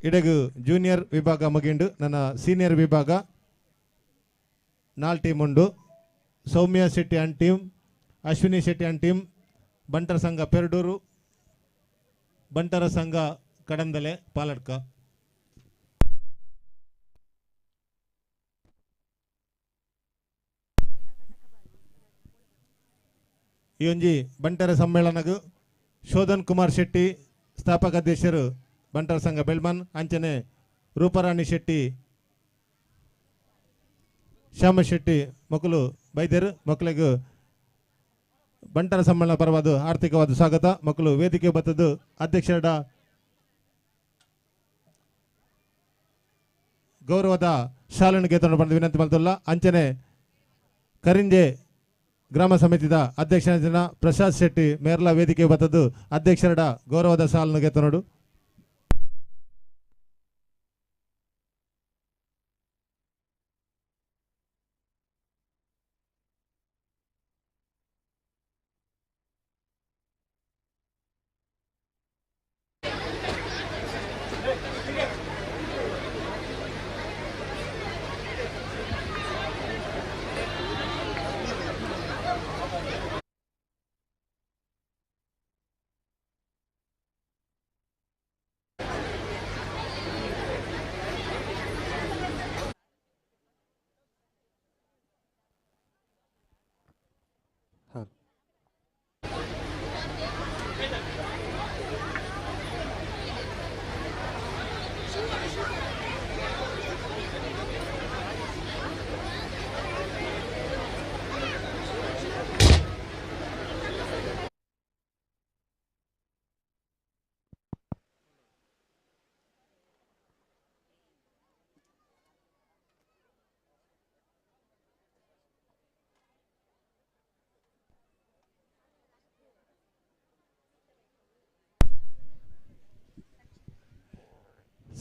ಇಡೆಗು ಜೂನಿಯರ್ ವಿಭಾಗ ಮುಗಿಂಡು. ನನ್ನ ಸೀನಿಯರ್ ವಿಭಾಗ 4 ಟೀಮ್ ಉಂಡು. Soumya Shetty and team, Ashwini Shetty and team, ಬಂಟರ ಸಂಘ ಪೆರ್ಡೂರು, ಬಂಟರ ಸಂಘ ಕಡಂದಲೆ ಪಾಲಡ್ಕ. ಈ ಒಂಜಿ ಬಂಟರ ಸಮ್ಮೇಳನಗು ಶೋಧನ್ ಕುಮಾರ್ ಶೆಟ್ಟಿ ಸ್ಥಾಪಕ ಅಧ್ಯಕ್ಷರು ಬಂಟರ ಸಂಘ ಬೆಳ್ಮನ್, ಅಂಚನೆ ರೂಪರಾಣಿ ಶೆಟ್ಟಿ, ಶ್ಯಾಮ ಶೆಟ್ಟಿ ಮಕ್ಕಳು ಬೈದರು. ಮಕ್ಕಳಿಗೂ ಬಂಟರ ಸಮ್ಮೇಳನ ಪರವಾದ ಆರ್ಥಿಕವಾದ ಸ್ವಾಗತ. ಮಕ್ಕಳು ವೇದಿಕೆ ಬತ್ತದ್ದು ಅಧ್ಯಕ್ಷರ ಗೌರವದ ಶಾಲನಿಗೆ ಬಂದು ವಿನಂತಿ ಮಾಡ್ತಲ್ಲ. ಅಂಚನೆ ಕರಿಂಜೆ ಗ್ರಾಮ ಸಮಿತಿದ ಅಧ್ಯಕ್ಷನ ಪ್ರಸಾದ್ ಶೆಟ್ಟಿ ಮೇರ್ಲಾ ವೇದಿಕೆ ಬತ್ತದ್ದು ಅಧ್ಯಕ್ಷರ ಗೌರವದ ಸಾಲನಿಗೆ ತನ್ನೋಡು.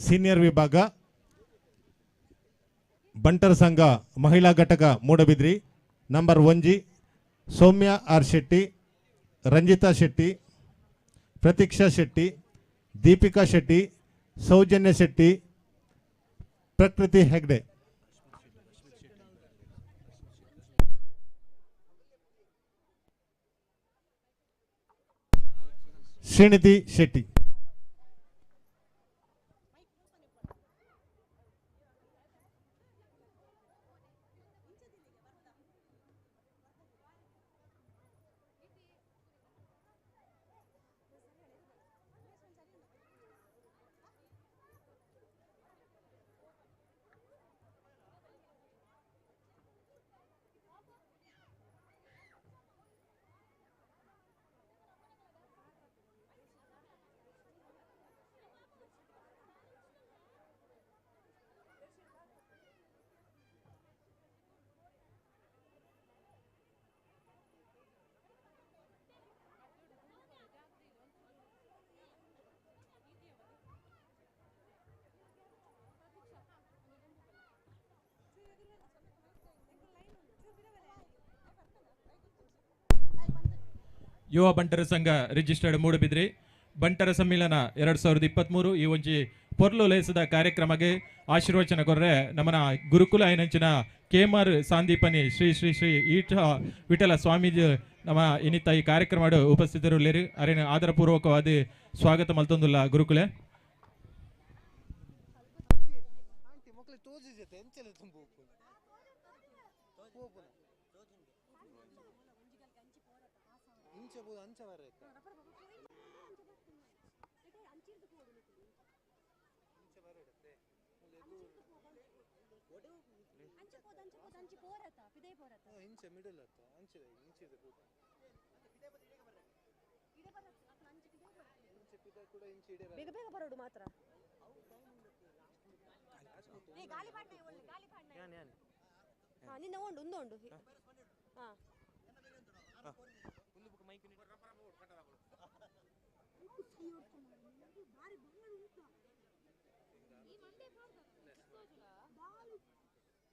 ಸೀನಿಯರ್ ವಿಭಾಗ ಬಂಟರ ಸಂಘ ಮಹಿಳಾ ಘಟಕ Moodbidri, number 1 Soumya R Shetty, Ranjitha Shetty, Pratiksha Shetty, Deepika Shetty, Soujanya Shetty, Prakruthi Hegde. Srinidhi Shetty. ಯುವ ಬಂಟರ ಸಂಘ ರಿಜಿಸ್ಟರ್ಡ್ ಮೂಡುಬಿದ್ರಿ ಬಂಟರ ಸಮ್ಮೇಳನ 2023 ಈ ಒಂಜಿ ಪೊರ್ಲು ಲೇಸದ ಕಾರ್ಯಕ್ರಮಕ್ಕೆ ಆಶೀರ್ವಚನ ಕೊರ್ರೆ ನಮ್ಮನ ಗುರುಕುಲ ಐನಂಚಿನ ಕೇಮಾರ್ ಸಾಂದೀಪನಿ ಶ್ರೀ ಶ್ರೀ ಶ್ರೀ ಈಟ ವಿಠಲ ಸ್ವಾಮೀಜಿ ನಮ್ಮ ಇನ್ನಿತ ಈ ಕಾರ್ಯಕ್ರಮ ಉಪಸ್ಥಿತರುಳ್ಳೇರು ಅರೇನು ಆದರಪೂರ್ವಕವಾದ ಸ್ವಾಗತ ಮಲ್ತೊಂದುಲ್ಲ ಗುರುಕುಲೆ. ಬೇಗ ಬೇಗ ಬರೋಡು ಮಾತ್ರ. ನಿನ್ನ ಉಂಡು ಉಂದು ಉಂಡು.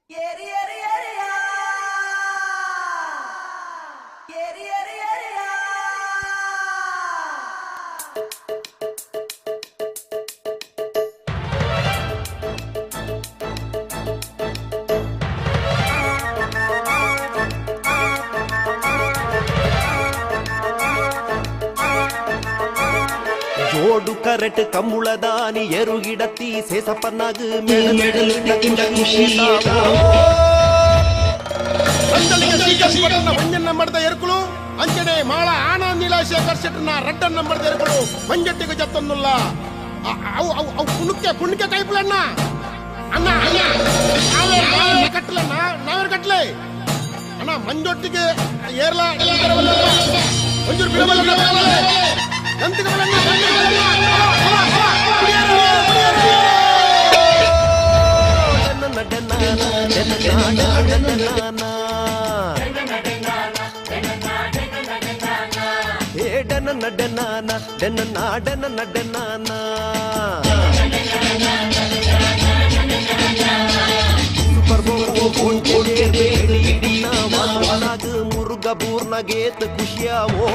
ಏರಿ ಏರಿ ಏರಿಯಾ ಏರಿ ಏರಿ ಏರಿಯಾ. ತೋಡು ಕರೆಟ್ ಕಂಬುಳದಾನಿ ಎರುಗಿಡತ್ತಿ ಸೇಸಪ್ಪನಾಗ ಒಂಜನ್ನ ಮಡ್ದ ಎರುಕುಲು ಅಂಚನೆ ಮಾಳ ಆನಂದ್ ನೀಲಾಶೇಖರ್ ಶೆಟ್ಟರ್ನ ರಡ್ಡನ್ನ ಮಡ್ದ ಎರುಕುಲು ಮಂಜಟ್ಟಿಗೆ ಜತ್ತೊಂದುಲ್ಲ ಅವು ಅವು ಅವು ಕುಣುಕೆ ಕುಣುಕೆ ಕೈಪುಲಣ್ಣ ಅಣ್ಣ ಅಣ್ಣ ನಾವೇ ಕಟ್ಟಲಣ್ಣ ನಾವೇರು ಕಟ್ಟಲೆ ಅಣ್ಣ ಮಂಜೊಟ್ಟಿಗೆ ಏರ್ಲ ಒಂಜೂರು ಬಿಡಬಲ್ಲ ಗಂತಿಗೆ ಬಲಣ್ಣ ಮುರುಗ ಬೂರ್ನಗೇತ ಖುಷಿಯಾವೋ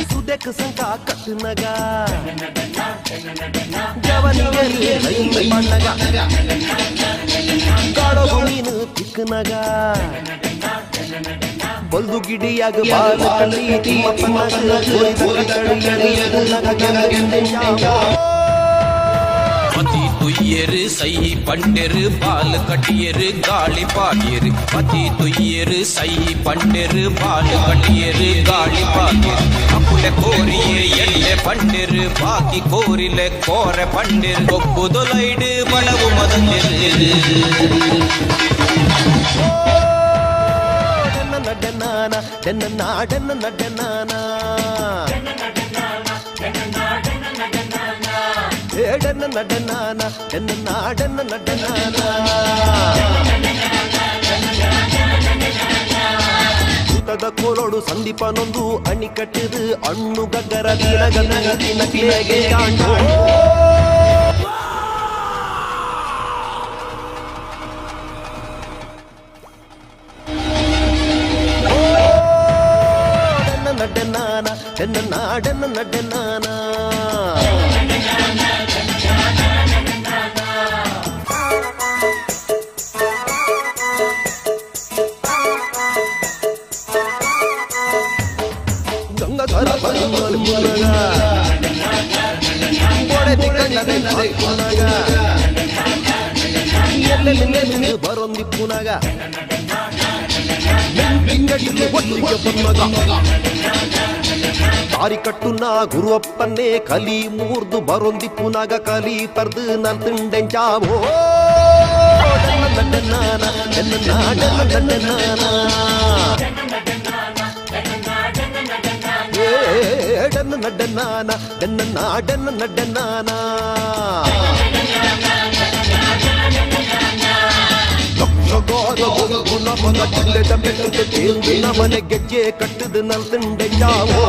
ಸುದೆಕ್ ಸಂಕ ಕಟ್ಟುನಗ ಜವನಿಗೆ ಬಣ್ಣಗ ಕಾಡೋಗು ಮೀನು ತಿಕ್ಕನಗ ಬಲ್ದು ಗಿಡಿಯಾಗ ಬಾಲ ಕಣ್ಣಿ ಪತಿ ತುಯ್ಯರು ಸೈ ಪಂಡೆರು ಬಾಲ್ ಕಟ್ಟಿಯರು ಗಾಳಿ ಪಾಡ್ಯರು ಪತಿ ತುಯ್ಯರು ಸೈ ಪಂಡೆರು ಬಾಲ್ ಕಟ್ಟಿಯರು ಗಾಳಿ ಪಾಡ್ಯರು ಅಪ್ಪುಲೆ ಕೋರಿಯೇ ಎಳ್ಳೆ ಪಂಡೆರು ಬಾಕಿ ಕೋರಿಲೆ ಕೋರೆ ಪಂಡೆರು ಒಪ್ಪುದೊಲೈಡು ಬಡವು ಮದಂದೆರು ನಡನಾನ ಎನ್ನ ನಾಡನ್ನ ನಡನಾನ ಭೂತದ ಕೋಲೋಡು ಸಂದೀಪನೊಂದು ಅಣಿ ಕಟ್ಟಿದು ಅಣ್ಣು ಗಗ್ಗರ ದಿನ ಗನ ದಿನ ತಿನಗೆ ಕಾಂಡು ನಡನಾನ ಎನ್ನ ನಾಡನ್ನ ನಡನಾನ ಬರೊಂದಿಪ್ಪುನಾಗ ದಾರಿ ಕಟ್ಟುನ ಗುರುವಪ್ಪನ್ನೇ ಕಲಿ ಮೂರ್ದು ಬರೊಂದಿಪ್ಪುನಾಗ ಕಲಿ ಪರ್ದು ನನ್ ತಿಂಡೆಂಚಾವೋ ನಡನಾನ ನಾಡನ್ನ ನಡನಾನ ಮನೆ ಗೆಜ್ಜೆ ಕಟ್ಟದು ನಲ್ ತಿಂಡೆ ಚಾವೋ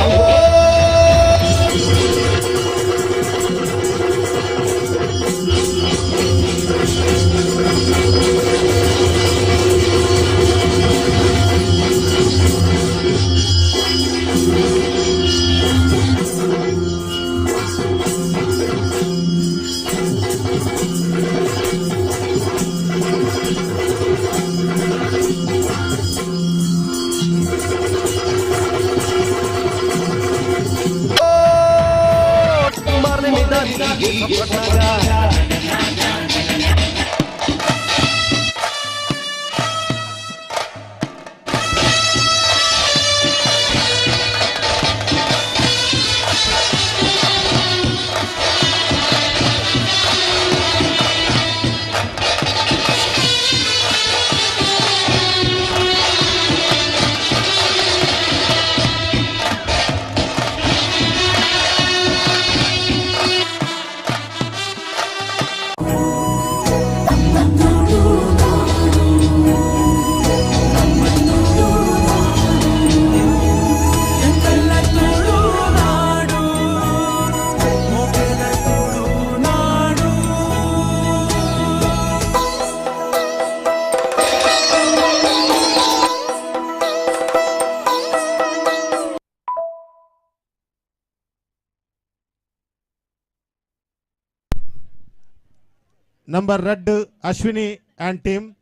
Number red Ashwini and team.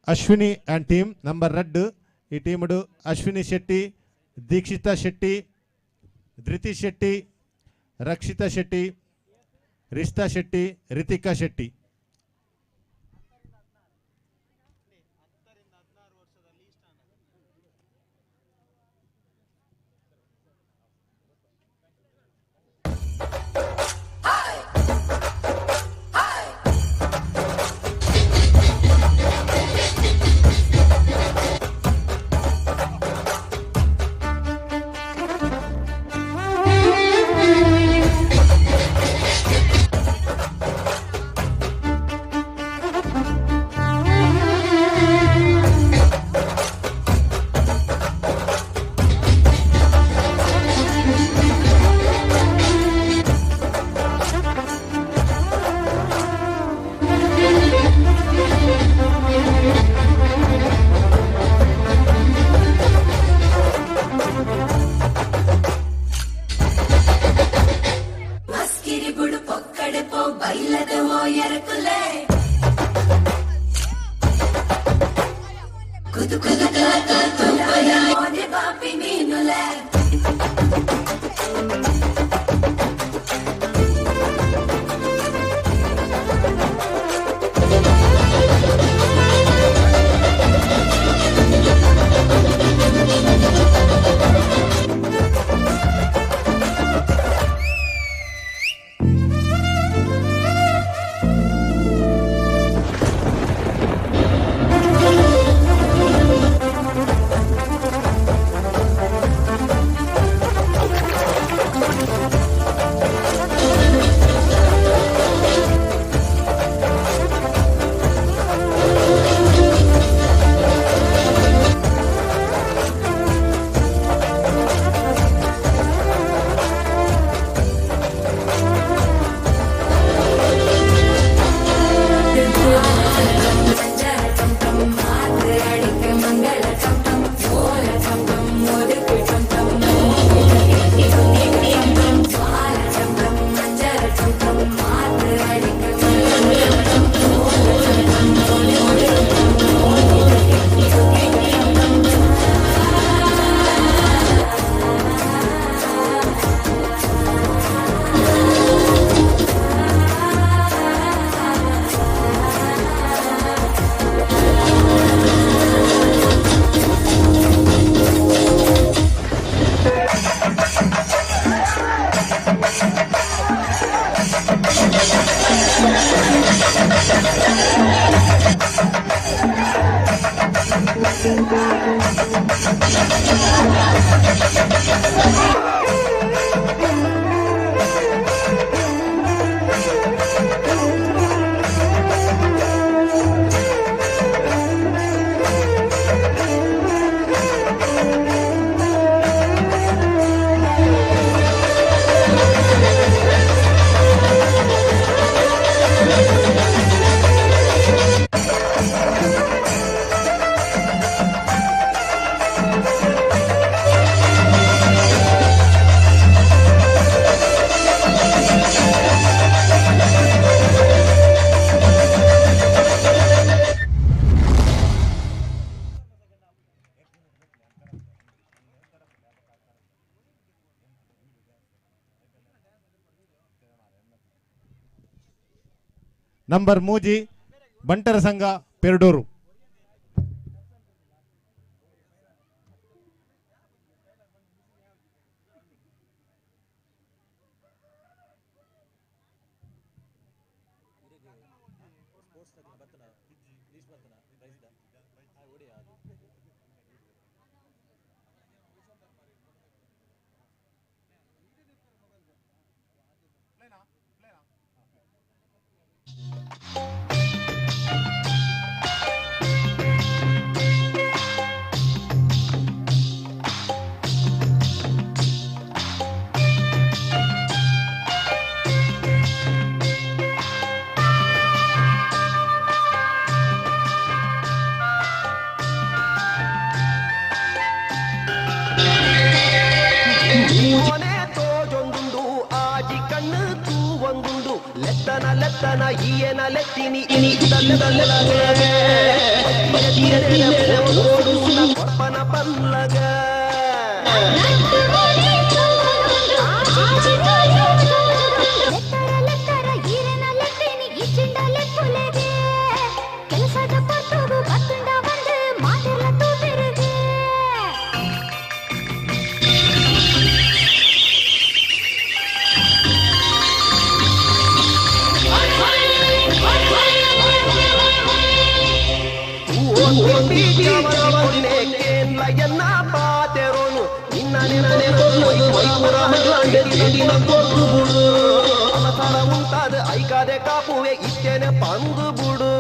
Ashwini and team number red ಈ ಟೀಮ್ಡು ಅಶ್ವಿನಿ ಶೆಟ್ಟಿ, ದೀಕ್ಷಿತಾ ಶೆಟ್ಟಿ, ಧೃತಿ ಶೆಟ್ಟಿ, ರಕ್ಷಿತಾ ಶೆಟ್ಟಿ, ರಿಷ್ತಾ ಶೆಟ್ಟಿ, ರಿತಿಕಾ ಶೆಟ್ಟಿ. ನಂಬರ್ ಮೂಜಿ ಬಂಟರ ಸಂಘ ಪೆರಡೂರು. ಲೆತ್ತನ ಲೆತ್ತನ ಈಯನ ಲೆತ್ತಿನಿ ಇನಿ ದಲ್ಲದಲ್ಲಗೆ ಕೊರ್ಪನ ಪಲ್ಲಗ ಕೆಲಸದ ಪೊರ್ತುಗು ಬತ್ತುಂಡ ಬಂದು ಮಾತೆಲ್ಲ ತೂಪೆರುಗೆ. ಉಂಟಾದ ಐಕಾದೆ ಕಾಪುವೆ ಇತ್ತೇನೆ ಪಂದು ಬುಡು.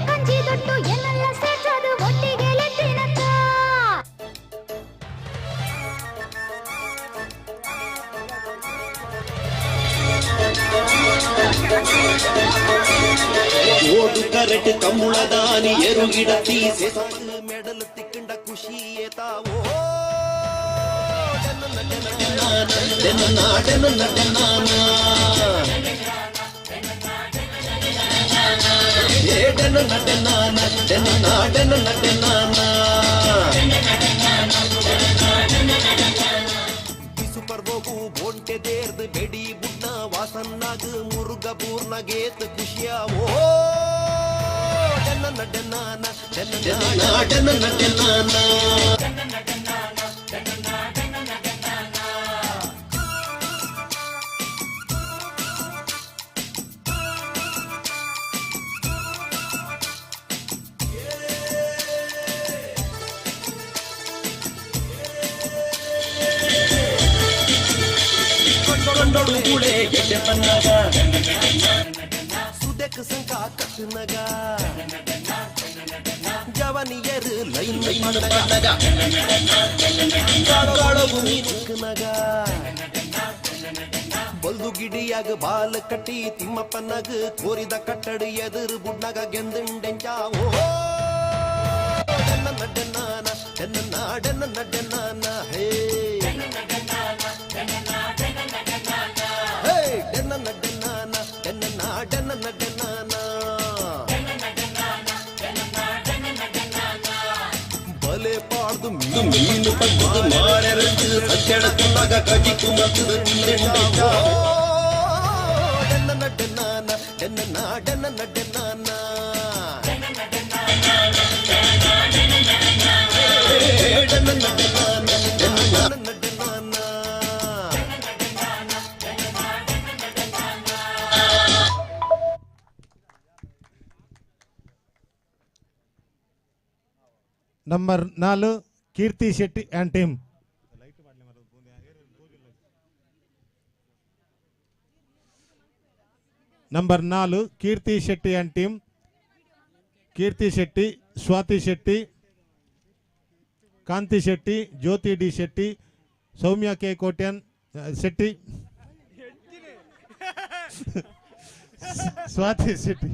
ಕಂಜಿ ದೊಟ್ಟು ಎನ್ನೆಲ್ಲ ಸೇರ್ಸೋದು ಒಟ್ಟಿಗೆ ಲೆತ್ತಿನಕ್ಕ. ಓಡು ಕರೆಟ್ ಕಂಬುಳದಾನಿ ಎರುಗಿಡತಿ ಮೆಡಲ್ ತಿಕ್ಕಂಡ ಖುಷಿಯೇ ತಾವೋ. ಬಿಸು ಪರ್ವವು ಬೋಂಟೆ ದೇರ್ದು ಬೆಡಿ ಬುಡ್ನ ವಾಸನ್ನಾಗ ಮುರುಗ ಪೂರ್ಣಗೇತ್ ಖುಷಿಯಾವೋ. ಡೆನ್ನ ಡೆನ್ನಾನ ಡೆನ್ನ ಡೆನ್ನ ಡೆನ್ನಾನ. ಕೊಂಡೊಡು ಕೂಡೆ ಗೆಡ್ಡೆ ಪನ್ನಾಗ ಸುದೆಕ್ ಸಂಕ ಕಟ್ಟುನಗ ಜವನಿಯರು ಲೈನ್ ಪನ್ನಗ ಕಾಡೋಗು ನೀನಗ ಬಲ್ದು ಗಿಡಿಯಾಗ ಬಾಲ್ ಕಟ್ಟಿ ತಿಮ್ಮಪ್ಪನಗ ಕೋರಿದ ಕಟ್ಟಡ ಎದುರು ಬುಡ್ನಗ ಗೆಂದುಂಡೆಂಚಾವೋ. ಡೆನ್ನ ಡೆನ್ನಾನ ಡೆನ್ನ ಡೆನ್ನ ಡೆನ್ನಾನ ಹೇ ಹೇ ಡೆನ್ನ ಡೆನ್ನಾನ ಡೆನ್ನ ಡೆನ್ನ ಡೆನ್ನಾನ. ಬಲೆ ಪಾಡ್ದು ಮೀನು ಪಕ್ಕದ ಮಾರೆರದು ಸಚ್ಚಡಕುನ್ನಾಗ ಕಜಿಕು ಮತ್ತದು ತಿಂದೆಂಡೆಂಚಾವೋ. ಡೆನ್ನ ಡೆನ್ನಾನ ಡೆನ್ನ ಡೆನ್ನ ಡೆನ್ನಾನ. ಡೆನ್ನ ಡೆನ್ನಾನ ಡೆನ್ನ ಡೆನ್ನಾನ. Number 4 Keerthi Shetty and team. Number 4 Keerthi Shetty and team. Keerthi Shetty, Swathi Shetty, Kanthi Shetty, Jyothi D Shetty, Soumya K Kotian Shetty, Swathi Shetty.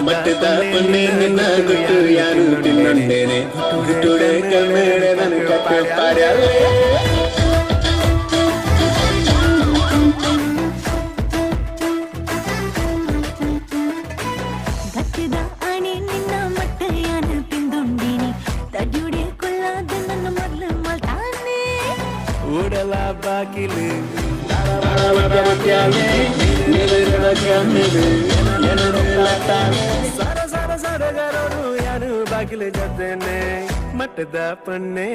ಮಟ್ಟದ ಪೊನ್ನೆ ನಿನ್ನ ಗುಟ್ಟು ಯಾರು ತಿನ್ನೊಂಡೇನೆ ಗುಟ್ಟುಡೆ ಕಮ್ಮೇಡೆ ನನ್ನ ಕಟ್ಟು ಪಾರ್ಯಾವೆ. ಗಟ್ಟಿದ ಅಣೆ ನಿನ್ನ ಮಟ್ಟಯಾನ ತಿಂದುಂಡಿನಿ ತಡ್ಯುಡೆ ಕೊಲ್ಲಾದ ನನ್ನ ಮೊದಲು ಮಲ್ತಾನೆ. ಉಡಲ ಬಾಗಿಲು ಸಾರ ಸಾರ ಸಾರಗಾರರು ಯಾರು ಬಾಗಿಲು ಜೊತೆನೆ ಮಟ್ಟದ ಪನ್ನೆ.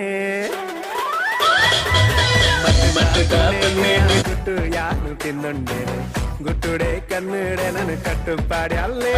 ಗುಟ್ಟು ಯಾನು ತಿನ್ನುಂಡೇನೆ ಗುಟ್ಟುಡೆ ಕನ್ನಡೆ ನನ್ನ ಕಟ್ಟುಪಾಡಿ ಅಲ್ಲೇ.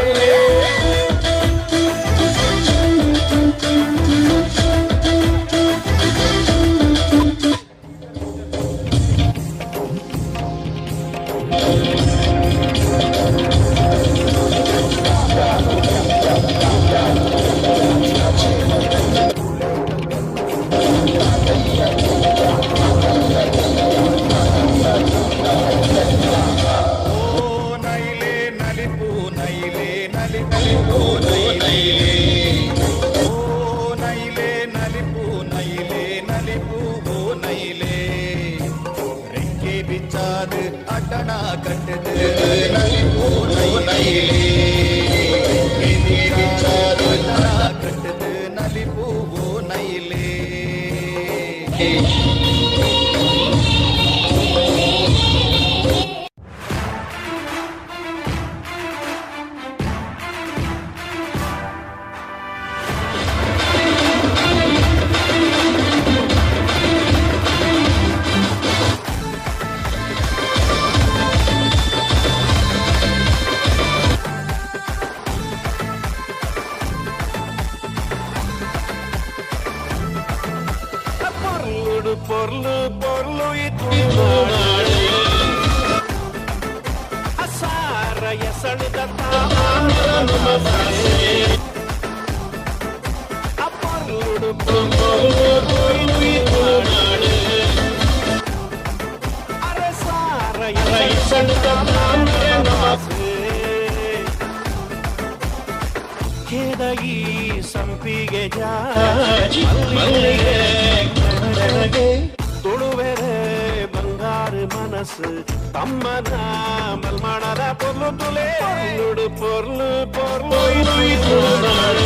ಪೊರ್ಲುಡು ಪೊರ್ಲು ಪೊರ್ಲು ಇತ್ತು ಅಸಾರ ಎಸಳುದ ಪೊರ್ಲುಡು ಪೊರ್ಲು ಪೊರ್ಲು ಇತ್ತು ಅರಸಾರ ಎಸಳುದ ಕೇದಗಿ ಸಂಪಿಗೆ ಜಾಜಿ ಮಲ್ಲಿಗೆ ಕನ್ನಡಗೆ ತುಳುವೆರೆ ಬಂಗಾರು ಮನಸ್ಸು ತಮ್ಮನ ಮಲ್ಮಾಣದ ಪೊರ್ಲು ತುಲೆ ಪೊರ್ಲುಡು ಪೊರ್ಲು ಪೊರ್ಲು ಇದು ನಾಡು.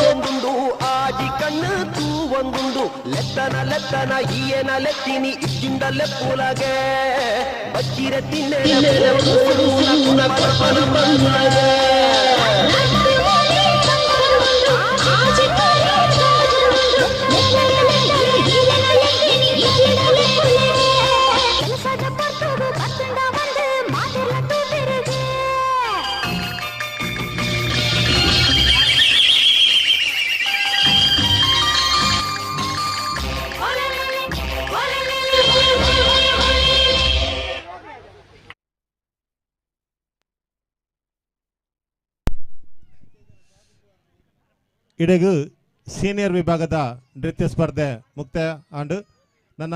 ಒಂದುಂಡು ಆಜಿ ಕಣ್ಣು ತೂ ಒಂದುಂಡು ಲೆತ್ತನ ಲೆತ್ತನ ಈಯನ ಲೆತ್ತಿನಿ ಇಜ್ಜಿಂದ ಲೆಪ್ಪುಲಗೆ ಬಚ್ಚಿರ ತಿನ್ನೆ ಇಡೆಗು ಸೀನಿಯರ್ ವಿಭಾಗದ ನೃತ್ಯ ಸ್ಪರ್ಧೆ ಮುಕ್ತಾಯ ಆಂಡ್ ನನ್ನ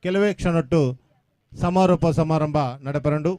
ಕೆಲವೇ ಕ್ಷಣಟ್ಟು ಸಮಾರೋಪ ಸಮಾರಂಭ ನಡೆಪರಂಡು.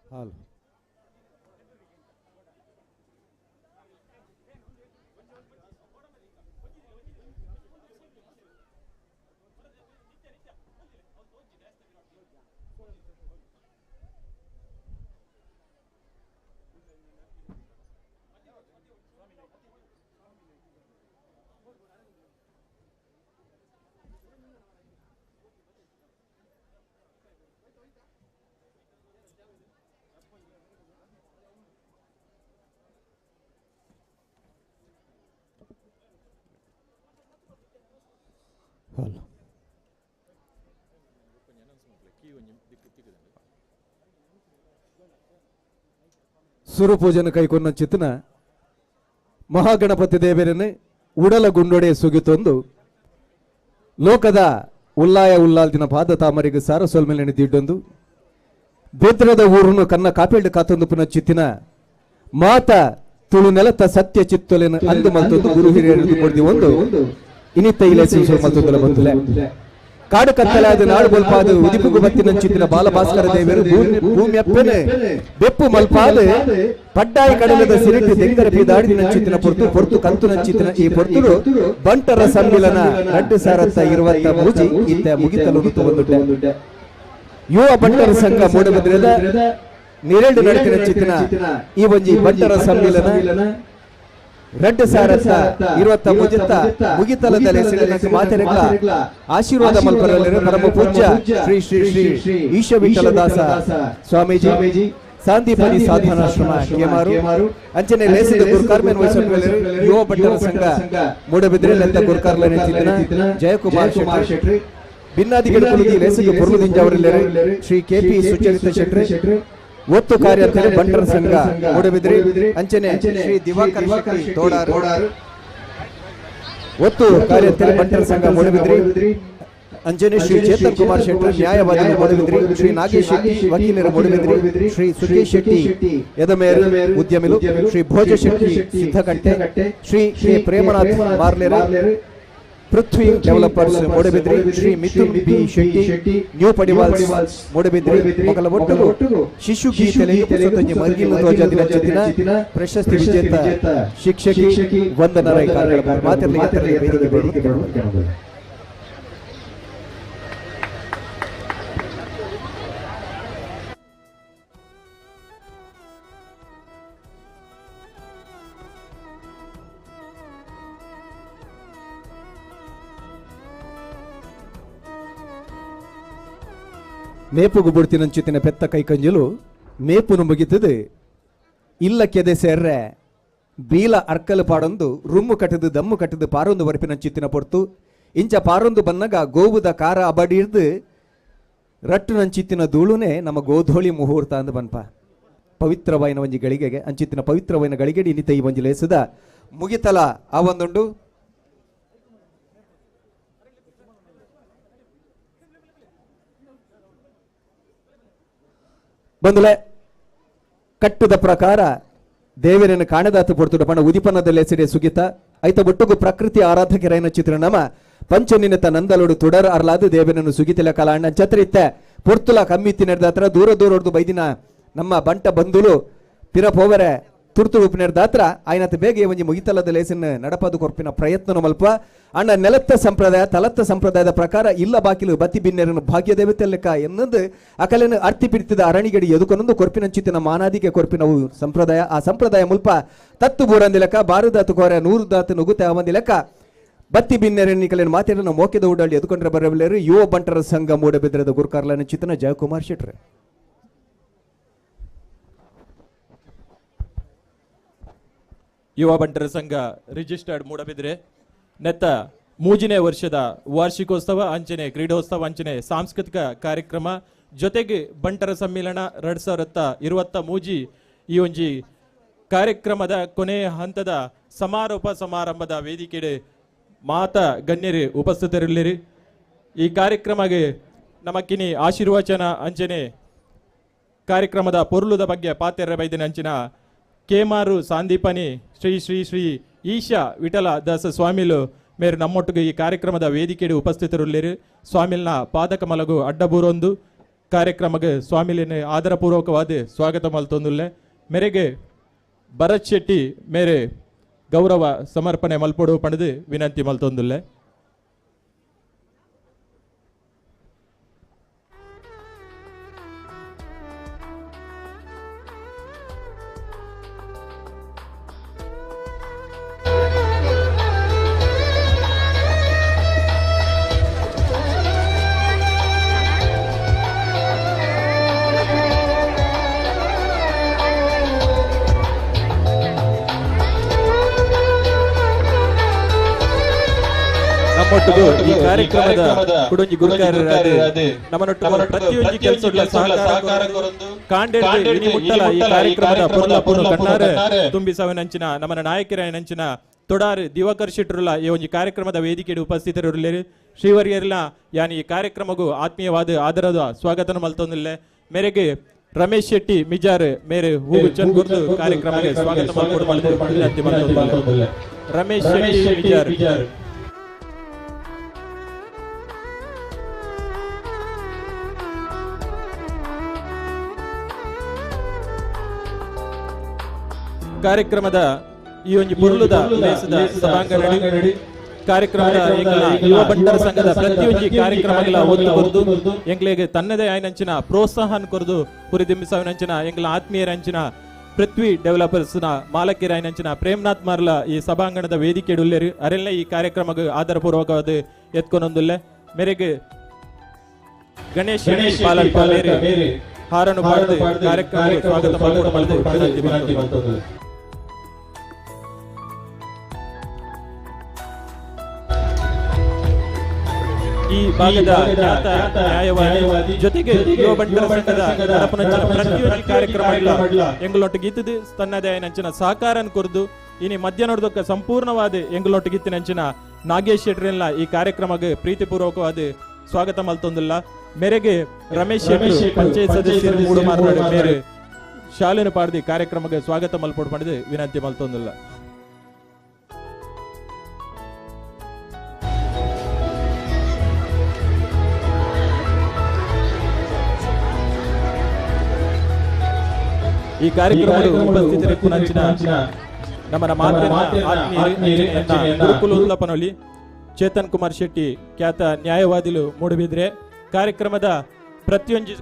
Hello. Hello. ಸುರುಪೂಜನ ಕೈಕೊಂಡ ಚಿತ್ತನ ಮಹಾಗಣಪತಿ ದೇವರನ್ನೇ ಉಡಲ ಗುಂಡೊಡೆ ಸುಗಿತೊಂದು ಲೋಕದ ಉಲ್ಲಾಯ ಉಲ್ಲಾಲ್ದಿನ ಪಾದ ತಾಮರಿಗೆ ಸಾರ ಸೊಲ್ಮೆಲೆ ದಿಡ್ಡೊಂದು ಬೆದ್ರದ ಊರನ್ನು ಕನ್ನ ಕಾಪೇಲ್ಡ್ ಕಾತೊಂದು ಪುನಃ ಚಿತ್ತಿನ ಮಾತ ತುಳು ನೆಲತ ಸತ್ಯ ಚಿತ್ತೊಲೆನ ಅಂದು ಮಲ್ತೊಂದು ಗುರು ಹಿರಿಯರು ಕೊಡ್ದಿ ಒಂದು ಇನಿತ ಇಲೆ ಮಲ್ತೊಂದುಲ ಬಂದುಲೆ ಕಾಡು ಕತ್ತಲಾದ ನಾಡು ಬಲ್ಪಾದ ಉದಿಪುಗು ಬತ್ತಿನ ಚಿತ್ತಿನ ಬಾಲಭಾಸ್ಕರ ದೇವರು ಭೂಮಿಯಪ್ಪನೆ ಬೆಪ್ಪು ಮಲ್ಪಾದ ಪಡ್ಡಾಯಿ ಕಡಲದ ಸಿರಿಟಿ ದೆಂಗರ ದಾಡಿನ ಚಿತ್ತಿನ ಪೊರ್ತು ಪೊರ್ತು ಕಂತು ನಂಚಿತ್ತಿನ ಈ ಪೊರ್ತುಲು ಬಂಟರ ಸಮ್ಮಿಲನ ರಡ್ಡು ಸಾರತ್ತ ಇರುವಂತ ಮೂಜಿ ಇತ್ತ ಮುಗಿತಲು ಬಂದುಟ್ಟೆ. ಯುವ ಬಂಟರ ಸಂಘ ಮೂಡಬಿದ್ರದ ನಿರೆಲ್ಡು ನಡತಿನ ಚಿತ್ತಿನ ಈ ಒಂಜಿ ಬಂಟರ ಸಮ್ಮಿಲನ ರಡ್ಡು ಸಾರತ್ತ ಇರುವತ್ತ ಮುಜಿತ್ತ ಮುಗಿತಲದಲ್ಲಿ ಮಾತೆರೆಗ್ಲ ಆಶೀರ್ವಾದ ಮಲ್ಪರಲ್ಲಿರುವ ಪರಮ ಪೂಜ್ಯ ಶ್ರೀ ಶ್ರೀ ಶ್ರೀ ಈಶ ವಿಠಲದಾಸ ಸ್ವಾಮೀಜಿ ಸಾಂದೀಪನಿ ಸಾಧನಾಶ್ರಮ ಕೇಮಾರು ಅಂಚನೆ ಲೇಸಿದ ಗುರುಕಾರ್ಮೇನ್ ವಹಿಸಿಕೊಳ್ಳಲು ಯುವ ಬಂಟರ ಸಂಘ ಮೂಡಬಿದ್ರೆ ಲತ್ತ ಗುರುಕಾರ್ಲನೆ ಚಿತ್ತಿನ ಜಯಕುಮಾರ್ ಶೆಟ್ಟಿ ಭಿನ್ನಾದಿಗಳು ಕುಲುದಿ ಲೇಸಿಗೆ ಪೊರ್ಲುದಿಂಜವರಿಲ್ಲರು ಶ್ರೀ ಕೆಪಿ ಸುಚರಿತ ಶೆಟ್ಟಿ ಒತ್ತು ಕಾರ್ಯ ಬಂಟರ ಸಂಘ ಮೂಡಬಿದ್ರಿ ಅಂಚನೆ ಶ್ರೀ ದಿವಾಕರ್ ಶೆಟ್ಟಿ ತೋಡಾರು ಒತ್ತು ಕಾರ್ಯ ಬಂಟರ ಸಂಘ ಮೂಡಬಿದ್ರಿ ಅಂಚನೆ ಶ್ರೀ ಚೇತನ್ ಕುಮಾರ್ ಶೆಟ್ಟಿ ನ್ಯಾಯವಾದಿ ಮೂಡಬಿದ್ರಿ ಶ್ರೀ ನಾಗೇಶ್ ಶೆಟ್ಟಿ ವಕೀಲರು Moodbidri Shri Sukhesh Shetty ಎದಮೇರು ಉದ್ಯಮಿಲು Shri Bhoja Shetty Siddhakatte Shri Shri Premnath ಮಾರ್ಲೇರು Prithvi developers Moodbidri Shri Mithun B Shetty new Padivals Moodbidri ಮೊಗಲ ಒಟ್ಟುಗು ಶಿಶು ಗೀತೆಲೆಗೆ ಪುಸ್ತಕ ಮರ್ಗಿಲ ಧ್ವಜ ದಿನಚಿತ್ತಿನ ಪ್ರಶಸ್ತಿ ವಿಜೇತ ಶಿಕ್ಷಕಿ ವಂದನಾ ರೈ ಕಾರ್ಕಳ ಮಾತಿರಲಿ ವೇದಿಕೆ ಬರುವುದು. ಮೇಪುಗು ಬುಡ್ತಿನಂಚಿತ್ತಿನ ಪೆತ್ತ ಕೈಕಂಜಲು ಮೇಪುನು ಮುಗಿತದೆ ಇಲ್ಲ ಕೆದೆ ಸೇರ್ರೆ ಬೀಲ ಅರ್ಕಲು ಪಾಡೊಂದು ರುಮ್ಮು ಕಟ್ಟದು ದಮ್ಮು ಕಟ್ಟದು ಪಾರೊಂದು ವರಪಿನಂಚಿತ್ತಿನ ಪೊರ್ತು ಇಂಚ ಪಾರೊಂದು ಬನ್ನಗ ಗೋವುದ ಕಾರ ಅಬಡಿರ್ದು ರಟ್ಟು ನಂಚಿತ್ತಿನ ಧೂಳುನೇ ನಮ್ಮ ಗೋಧೋಳಿ ಮುಹೂರ್ತ ಅಂದು ಬನ್ಪ ಪವಿತ್ರವಾಯಿನ ಒಂಜಿ ಗಳಿಗೆಗೆ ಅಂಚಿತ್ತಿನ ಪವಿತ್ರವಾಯಿನ ಗಳಿಗೆಡಿ ಇನ್ನಿತ ಈ ಒಂಜಿ ಲೇಸದ ಮುಗಿತಲ ಆ ಒಂದುಂಡು. ಬಂದುಲೆ ಕಟ್ಟುದ ಪ್ರಕಾರ ದೇವರನ್ನು ಕಾಣದಾತು ಪೊರ್ತುಡ ಪಣ ಉದಿಪನದಲ್ಲಿ ಸಿಡೆ ಸುಗಿತ ಐತ ಒಟ್ಟುಗು ಪ್ರಕೃತಿ ಆರಾಧಕರೈನ ಚಿತ್ರನಮ ಪಂಚನಿನತ ನಂದಲೋಡು ತುಡರ್ ಅರ್ಲಾದು ದೇವರನ್ನು ಸುಗಿತಿಲ ಕಲಾಣ್ಣ ಛತ್ರಿತ್ತ ಪೊರ್ತುಲ ಕಮ್ಮಿತ್ತಿ ನಡೆದಾತ್ರ ದೂರ ದೂರೊಡ್ದು ಬೈದಿನ ನಮ್ಮ ಬಂಟ ಬಂಧುಲು ಪಿರ ಪೋವರೆ ತುರ್ತು ಉಪ್ಪಿನದಾತ್ರ ಆಯ್ನತ ಬೇಗ ಒಂಜಿ ಮುಗಿತಲದ ಲೇಸಿನ ನಡಪದು ಕೊರ್ಪಿನ ಪ್ರಯತ್ನ ಮಲ್ಪ ಅಣ್ಣ ನೆಲತ್ತ ಸಂಪ್ರದಾಯ ತಲತ್ತ ಸಂಪ್ರದಾಯದ ಪ್ರಕಾರ ಇಲ್ಲ ಬಾಕಿಲು ಬತ್ತಿ ಬಿನ್ನೆರನ್ನು ಭಾಗ್ಯ ದೇವತೆ ಲೆಕ್ಕ ಎನ್ನದು ಅಕಲೆನು ಅರ್ತಿ ಪಿಡಿತಿದ ಅರಣಿಗಡಿ ಎದುಕೊನೊಂದು ಕೊರ್ಪಿನಂಚಿತ್ತಿನ ಮಾನಾದಿಗೆ ಕೊರ್ಪಿನವು ಸಂಪ್ರದಾಯ. ಆ ಸಂಪ್ರದಾಯ ಮುಲ್ಪ ತತ್ತು ಬೂರಂದಿ ಲೆಕ್ಕ ಬಾರುದಾತು ಕೋರೆ ನೂರು ದಾತು ನುಗುತೆ ಅವಂದಿ ಲೆಕ್ಕ ಬತ್ತಿ ಬಿನ್ನೆರನ್ನು ಮಾತಿರನ್ನು ಮೋಕೆದ ಉಡಾಳಿ ಎದುಕೊಂಡ್ರೆ ಬರಬಲ್ಲೇರು ಯುವ ಬಂಟರ ಸಂಘ ಮೂಡಬಿದ್ರದ ಗುರುಕಾರ್ಲನ ಚಿತ್ತನ ಜಯಕುಮಾರ್ ಶೆಟ್ರೆ. ಯುವ ಬಂಟರ ಸಂಘ ರಿಜಿಸ್ಟರ್ಡ್ ಮೂಡಬಿದ್ರೆ ನೆತ್ತ ಮೂಜನೇ ವರ್ಷದ ವಾರ್ಷಿಕೋತ್ಸವ ಅಂಚನೆ ಕ್ರೀಡೋತ್ಸವ ಅಂಚನೆ ಸಾಂಸ್ಕೃತಿಕ ಕಾರ್ಯಕ್ರಮ ಜೊತೆಗೆ ಬಂಟರ ಸಮ್ಮೇಳನ 2023 ಈ ಒಂಜಿ ಕಾರ್ಯಕ್ರಮದ ಕೊನೆಯ ಹಂತದ ಸಮಾರೋಪ ಸಮಾರಂಭದ ವೇದಿಕೆಡೆ ಮಾತಾ ಗಣ್ಯರು ಉಪಸ್ಥಿತರಿರಲಿರಿ. ಈ ಕಾರ್ಯಕ್ರಮಕ್ಕೆ ನಮಕ್ಕಿನಿ ಆಶೀರ್ವಚನ ಅಂಚನೆ ಕಾರ್ಯಕ್ರಮದ ಪೊರುಲುದ ಬಗ್ಗೆ ಪಾತೆರ ಬೈದಿನ ಅಂಚಿನ ಕೇಮಾರು ಸಾಂದೀಪನಿ ಶ್ರೀ ಶ್ರೀ ಶ್ರೀ ಈಶಾ ವಿಠಲ ದಾಸ ಸ್ವಾಮಿಲು ಮೇರು ನಮ್ಮೊಟ್ಟಿಗೆ ಈ ಕಾರ್ಯಕ್ರಮದ ವೇದಿಕೆಡೆ ಉಪಸ್ಥಿತರುಳ್ಳಿರು. ಸ್ವಾಮಿಲ್ನ ಪಾದಕಮಲಗು ಅಡ್ಡಬೂರೊಂದು ಕಾರ್ಯಕ್ರಮಕ್ಕೆ ಸ್ವಾಮಿಲಿನ ಆದರಪೂರ್ವಕವಾದ ಸ್ವಾಗತ ಮಲ್ತೊಂದುಲ್ಲೆ. ಮೇರೆಗೆ ಭರತ್ ಶೆಟ್ಟಿ ಮೇರೆ ಗೌರವ ಸಮರ್ಪಣೆ ಮಲ್ಪೊಡು ಪಂಡ್ದು ವಿನಂತಿ ಮಲ್ತೊಂದುಲ್ಲೆ. ಈ ಕಾರ್ಯಕ್ರಮದ ಕುಡೊಂಜಿ ಗುರುಕಾರರಾದ ನಮ್ಮನೊಟ್ಟು ಪ್ರತಿಯೊಂಜಿ ಕೆಲಸಗಳ ಸಹಕಾರ ಕಾಂಡೆಡ್ದು ಇನಿ ಮುಟ್ಟಲ ಈ ಕಾರ್ಯಕ್ರಮದ ಪೊರ್ಲ ಪೊರ್ಲು ಕಣ್ಣಾರೆ ತುಂಬಿಸವನಂಚಿನ ನಮ್ಮನ ನಾಯಕರಾಯನಂಚಿನ ತೊಡಾರ್ ದಿವಾಕರ್ ಶೆಟ್ಟರುಲ ಈ ಒಂಜಿ ಕಾರ್ಯಕ್ರಮದ ವೇದಿಕೆಗೆ ಉಪಸ್ಥಿತರಿರಲಿ. ಶ್ರೀವರ್ಯರ್ಲ ಯಾನ್ ಈ ಕಾರ್ಯಕ್ರಮಗೂ ಆತ್ಮೀಯವಾದ ಆದರದ ಸ್ವಾಗತನ ಮಲ್ತೊಂದುಲ್ಲೆ. ಮೇರೆಗೆ ರಮೇಶ್ ಶೆಟ್ಟಿ ಮಿಜಾರ್ ಮೇರೆ ಹೂಗುಚ್ಚನ್ ಗುರ್ದು ಕಾರ್ಯಕ್ರಮಕ್ಕೆ ಸ್ವಾಗತ ಮಲ್ಪೊಡು ವಿನಂತಿ ಮಲ್ತೊಂದುಲ್ಲೆ. ರಮೇಶ್ ಶೆಟ್ಟಿ ಮಿಜಾರ್. ಕಾರ್ಯಕ್ರಮದ ಈ ಒಂದು ಪೊರ್ಲುದ ಲೇಸದ ಸಭಾಂಗಣಡಿ ಕಾರ್ಯಕ್ರಮದ ಎಂಕಲ್ನ ಯುವ ಬಂಟರ ಸಂಘದ ಪ್ರತಿಯೊಂಜಿ ಕಾರ್ಯಕ್ರಮಗಳ ಒತ್ತು ಕೊರ್ದು ಎಂಕ್ಲೆಗ್ ತನ್ನದೇ ಆಯಿನಂಚಿನ ಪ್ರೋತ್ಸಾಹ ಕೊರ್ದು ಹುರಿದುಂಬಿಸವನಂಚಿನ ಎಂಕಲ್ನ ಆತ್ಮೀಯರಂಚಿನ ಪೃಥ್ವಿ ಡೆವಲಪರ್ಸ್ ನ ಮಾಲಕಿರಾಯಿನಂಚಿನ ಪ್ರೇಮನಾಥ್ ಮಾರ್ಲ ಈ ಸಭಾಂಗಣದ ವೇದಿಕೆ ಉಲ್ಲೇರು. ಅರೆಲ್ಲ ಈ ಕಾರ್ಯಕ್ರಮಕ್ಕೆ ಆಧಾರಪೂರ್ವಕವಾದ ಎತ್ಕೊನೊಂದುಲ್ಲೆ. ಮೇರೆಗೆ ಗಣೇಶ್ ಪಾಲಕ್ ಮೇರೆ ಹಾರನು ಪಾಡ್ದು ಕಾರ್ಯಕ್ರಮಕ್ಕೆ ಸ್ವಾಗತ ಮಲ್ಪೊಡು ವಿನಂತಿ ಮಲ್ತೊಂದುಲ್ಲೆ. ಈ ಭಾಗದ ಖ್ಯಾತ ನ್ಯಾಯವಾದಿ ಜೊತೆಗೆ ಯುವ ಬಂಟರ ಸಂಘದ ನಡಪನಂಚಿನ ಪ್ರತಿಯೊಂದು ಕಾರ್ಯಕ್ರಮಗಳ ಎಂಗಳೊಟ್ಟಿಗೆ ಇತ್ತದು ತನ್ನದೇ ನಂಚಿನ ಸಹಕಾರ ಕೊರ್ದು ಇನಿ ಮಧ್ಯಾಹ್ನದೊಕ್ಕ ಸಂಪೂರ್ಣವಾದ ಎಂಗಳೊಟ್ಟಿಗೆ ಇತ್ತಿನಂಚಿನ ನಾಗೇಶ್ ಶೆಟ್ಟರೆಲ್ಲ ಈ ಕಾರ್ಯಕ್ರಮಕ್ಕೆ ಪ್ರೀತಿಪೂರ್ವಕವಾದ ಸ್ವಾಗತ ಮಲ್ತೊಂದುಲ್ಲ. ಮೇರೆಗೆ ರಮೇಶ್ ಶೆಟ್ಟರು ಪಂಚಾಯತ್ ಸದಸ್ಯರು ಮೂಡು ಮಾರ್ನಾಡು ಮೇರೆ ಶಾಲೆನ ಪಾಡ್ದಿ ಕಾರ್ಯಕ್ರಮಕ್ಕೆ ಸ್ವಾಗತ ಮಲ್ಪೊಡು ಪಡೆದು ವಿನಂತಿ ಮಲ್ತೊಂದುಲ್ಲ. ಈ ಕಾರ್ಯಕ್ರಮದ ಉಪಸ್ಥಿತರಿಪ್ಪುನಂಚಿನ ನಮ್ಮನ ಆತ್ಮೀಯರು ಗುರುಕುಲ ಚೇತನ್ ಕುಮಾರ್ ಶೆಟ್ಟಿ ಖ್ಯಾತ ನ್ಯಾಯವಾದಿಲು ಮೂಡುಬಿದ್ರೆ ಕಾರ್ಯಕ್ರಮದ ಪ್ರತಿಯೊಂಜಿ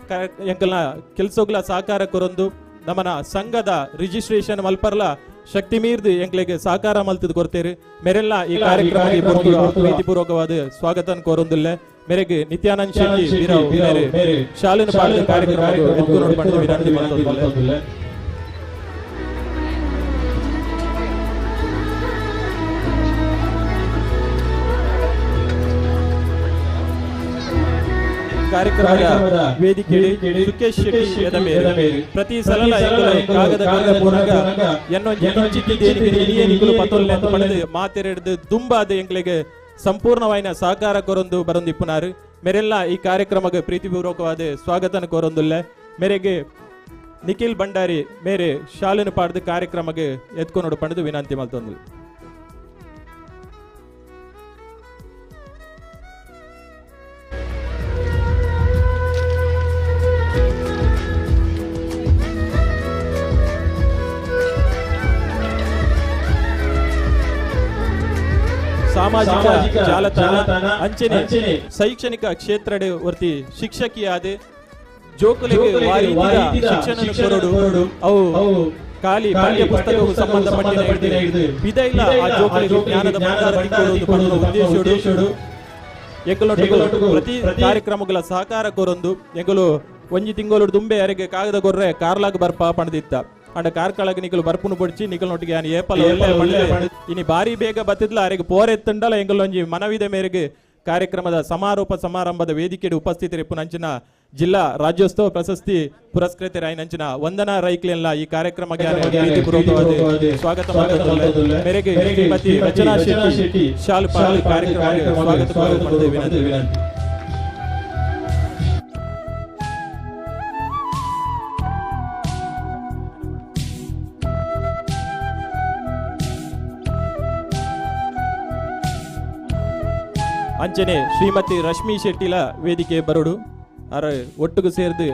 ಎಂಕಲ್ನ ಕೆಲಸಗಳ ಸಹಕಾರ ಕೊರೊಂದು ನಮ್ಮನ ಸಂಘದ ರಿಜಿಸ್ಟ್ರೇಷನ್ ಮಲ್ಪರ್ಲ ಶಕ್ತಿ ಮೀರ್ದು ಎಂಕ್ಲೆಗ್ ಸಹಕಾರ ಮಲ್ತದ ಕೊರ್ತೇರು. ಮೇರೆಲ್ಲ ಈ ಕಾರ್ಯಕ್ರಮಕ್ಕೆ ಪ್ರೀತಿಪೂರ್ವಕವಾದ ಸ್ವಾಗತ ಕೋರೊಂದುಲ್ಲೆ. ಮೇರೆಗೆ ನಿತ್ಯಾನಂದ್ ಶೆಟ್ಟಿ ವೀರವ್ ಮೇರೆ ಶಾಲಿನ ಪಾಠದ ಕಾರ್ಯಕ್ರಮ ವಿನಂತಿ ಮಲ್ತೊಂದುಲ್ಲೆ. ಕಾರ್ಯಕ್ರಮದ ವೇದಿಕೆ ಸುಕೇಶ್ ಶೆಟ್ಟಿ ಎದಮೇರು ಪ್ರತಿ ಸಲ ಕಾಗದ ಪೂರ್ಣಗ ಎನ್ನೊಂಜಿ ದೇನಿಗೆ ಪತ್ತೊಲ್ಲೆ ಅಂತ ಪಡೆದು ಮಾತೆರೆಡ್ದು ದುಂಬಾದ ಎಂಕ್ಲೆಗ್ ಸಂಪೂರ್ಣವಾಯಿನ ಸಹಕಾರ ಕೊರೊಂದು ಬರೊಂದಿಪ್ಪುನಾರು. ಮೇರೆಲ್ಲ ಈ ಕಾರ್ಯಕ್ರಮಕ್ಕೆ ಪ್ರೀತಿಪೂರ್ವಕವಾದ ಸ್ವಾಗತನ ಕೋರೊಂದುಲ್ಲೆ. ಮೇರೆಗೆ ನಿಖಿಲ್ ಭಂಡಾರಿ ಮೇರೆ ಶಾಲಿನ ಪಾಡ್ದು ಕಾರ್ಯಕ್ರಮಕ್ಕೆ ಎತ್ಕೊನೋಡು ಪಡೆದು ವಿನಂತಿ ಮಲ್ತೊಂದು. ಸಾಮಾಜಿಕ ಜಾಲತಾಣ ಅಂಚನೆ ಶೈಕ್ಷಣಿಕ ಕ್ಷೇತ್ರ ವರ್ತಿ ಶಿಕ್ಷಕಿಯಾದ ಜೋಕುಲೆಗೆ ಶಿಕ್ಷಣ ಕೊರಡು ಅವು ಖಾಲಿ ಪಠ್ಯ ಪುಸ್ತಕಕ್ಕೂ ಸಂಬಂಧಪಟ್ಟಿನ ಬಿದೈಲ ಆ ಜೋಕುಲೆಗೆ ಜ್ಞಾನದ ಭಂಡಾರ ತಿಕ್ಕೊಡು ಪನ್ನುನ ಉದ್ದೇಶಡು ಎಂಕಲೊಟ್ಟುಗು ಪ್ರತಿ ಕಾರ್ಯಕ್ರಮಗಳ ಸಹಕಾರ ಕೊರೊಂದು ಎಂಕುಲು ಒಂಜಿ ತಿಂಗಳು ದುಂಬೆ ಅರೆಗೆ ಕಾಗದ ಕೊರ್ರೆ ಕಾರ್ಲಾಗ ಬರ್ಪ ಪಣದಿತ್ತ ಅಂಡ ಕಾರ್ಕಳಗ್ ನಿಕಲು ಬರ್ಪುನು ಪೊಡ್ಚಿ ನಿಕಲ್ನೊಟ್ಟಿಗೆ ಯಾನ್ ಏಪಲ ಇನಿ ಬಾರಿ ಬೇಗ ಬತ್ತಿದ್ಲ ಅರೆಗೆ ಪೋರೆತ್ತಂಡಲ ಎಂಕಲೊಂಜಿ ಮನವಿದ ಮೇರೆಗೆ ಕಾರ್ಯಕ್ರಮದ ಸಮಾರೋಪ ಸಮಾರಂಭದ ವೇದಿಕೆಗೆ ಉಪಸ್ಥಿತರಿಪ್ಪುನಂಚಿನ ಜಿಲ್ಲಾ ರಾಜ್ಯೋತ್ಸವ ಪ್ರಶಸ್ತಿ ಪುರಸ್ಕೃತರಾಯಿನಂಚಿನ ವಂದನಾ ರೈಕ್ಲೆಲ್ಲ ಈ ಕಾರ್ಯಕ್ರಮಕ್ಕೆ ಸ್ವಾಗತ ಮಲ್ತೊಂದುಲ್ಲೆ. ಮೇರೆಗೆ ಶ್ರೀಮತಿ ರಚನಾ ಶೆಟ್ಟಿ ಶಾಲು ಪಾಡ್ದು ಕಾರ್ಯಕ್ರಮಕ್ಕೆ ಸ್ವಾಗತ ವಿನಂತಿ. ಅಂಚನೆ ಶ್ರೀಮತಿ ರಶ್ಮಿ ಶೆಟ್ಟಿಲ ವೇದಿಕೆ ಬರೋಡು. ಅರ ಒಟ್ಟುಗು ಸೇರ್ದು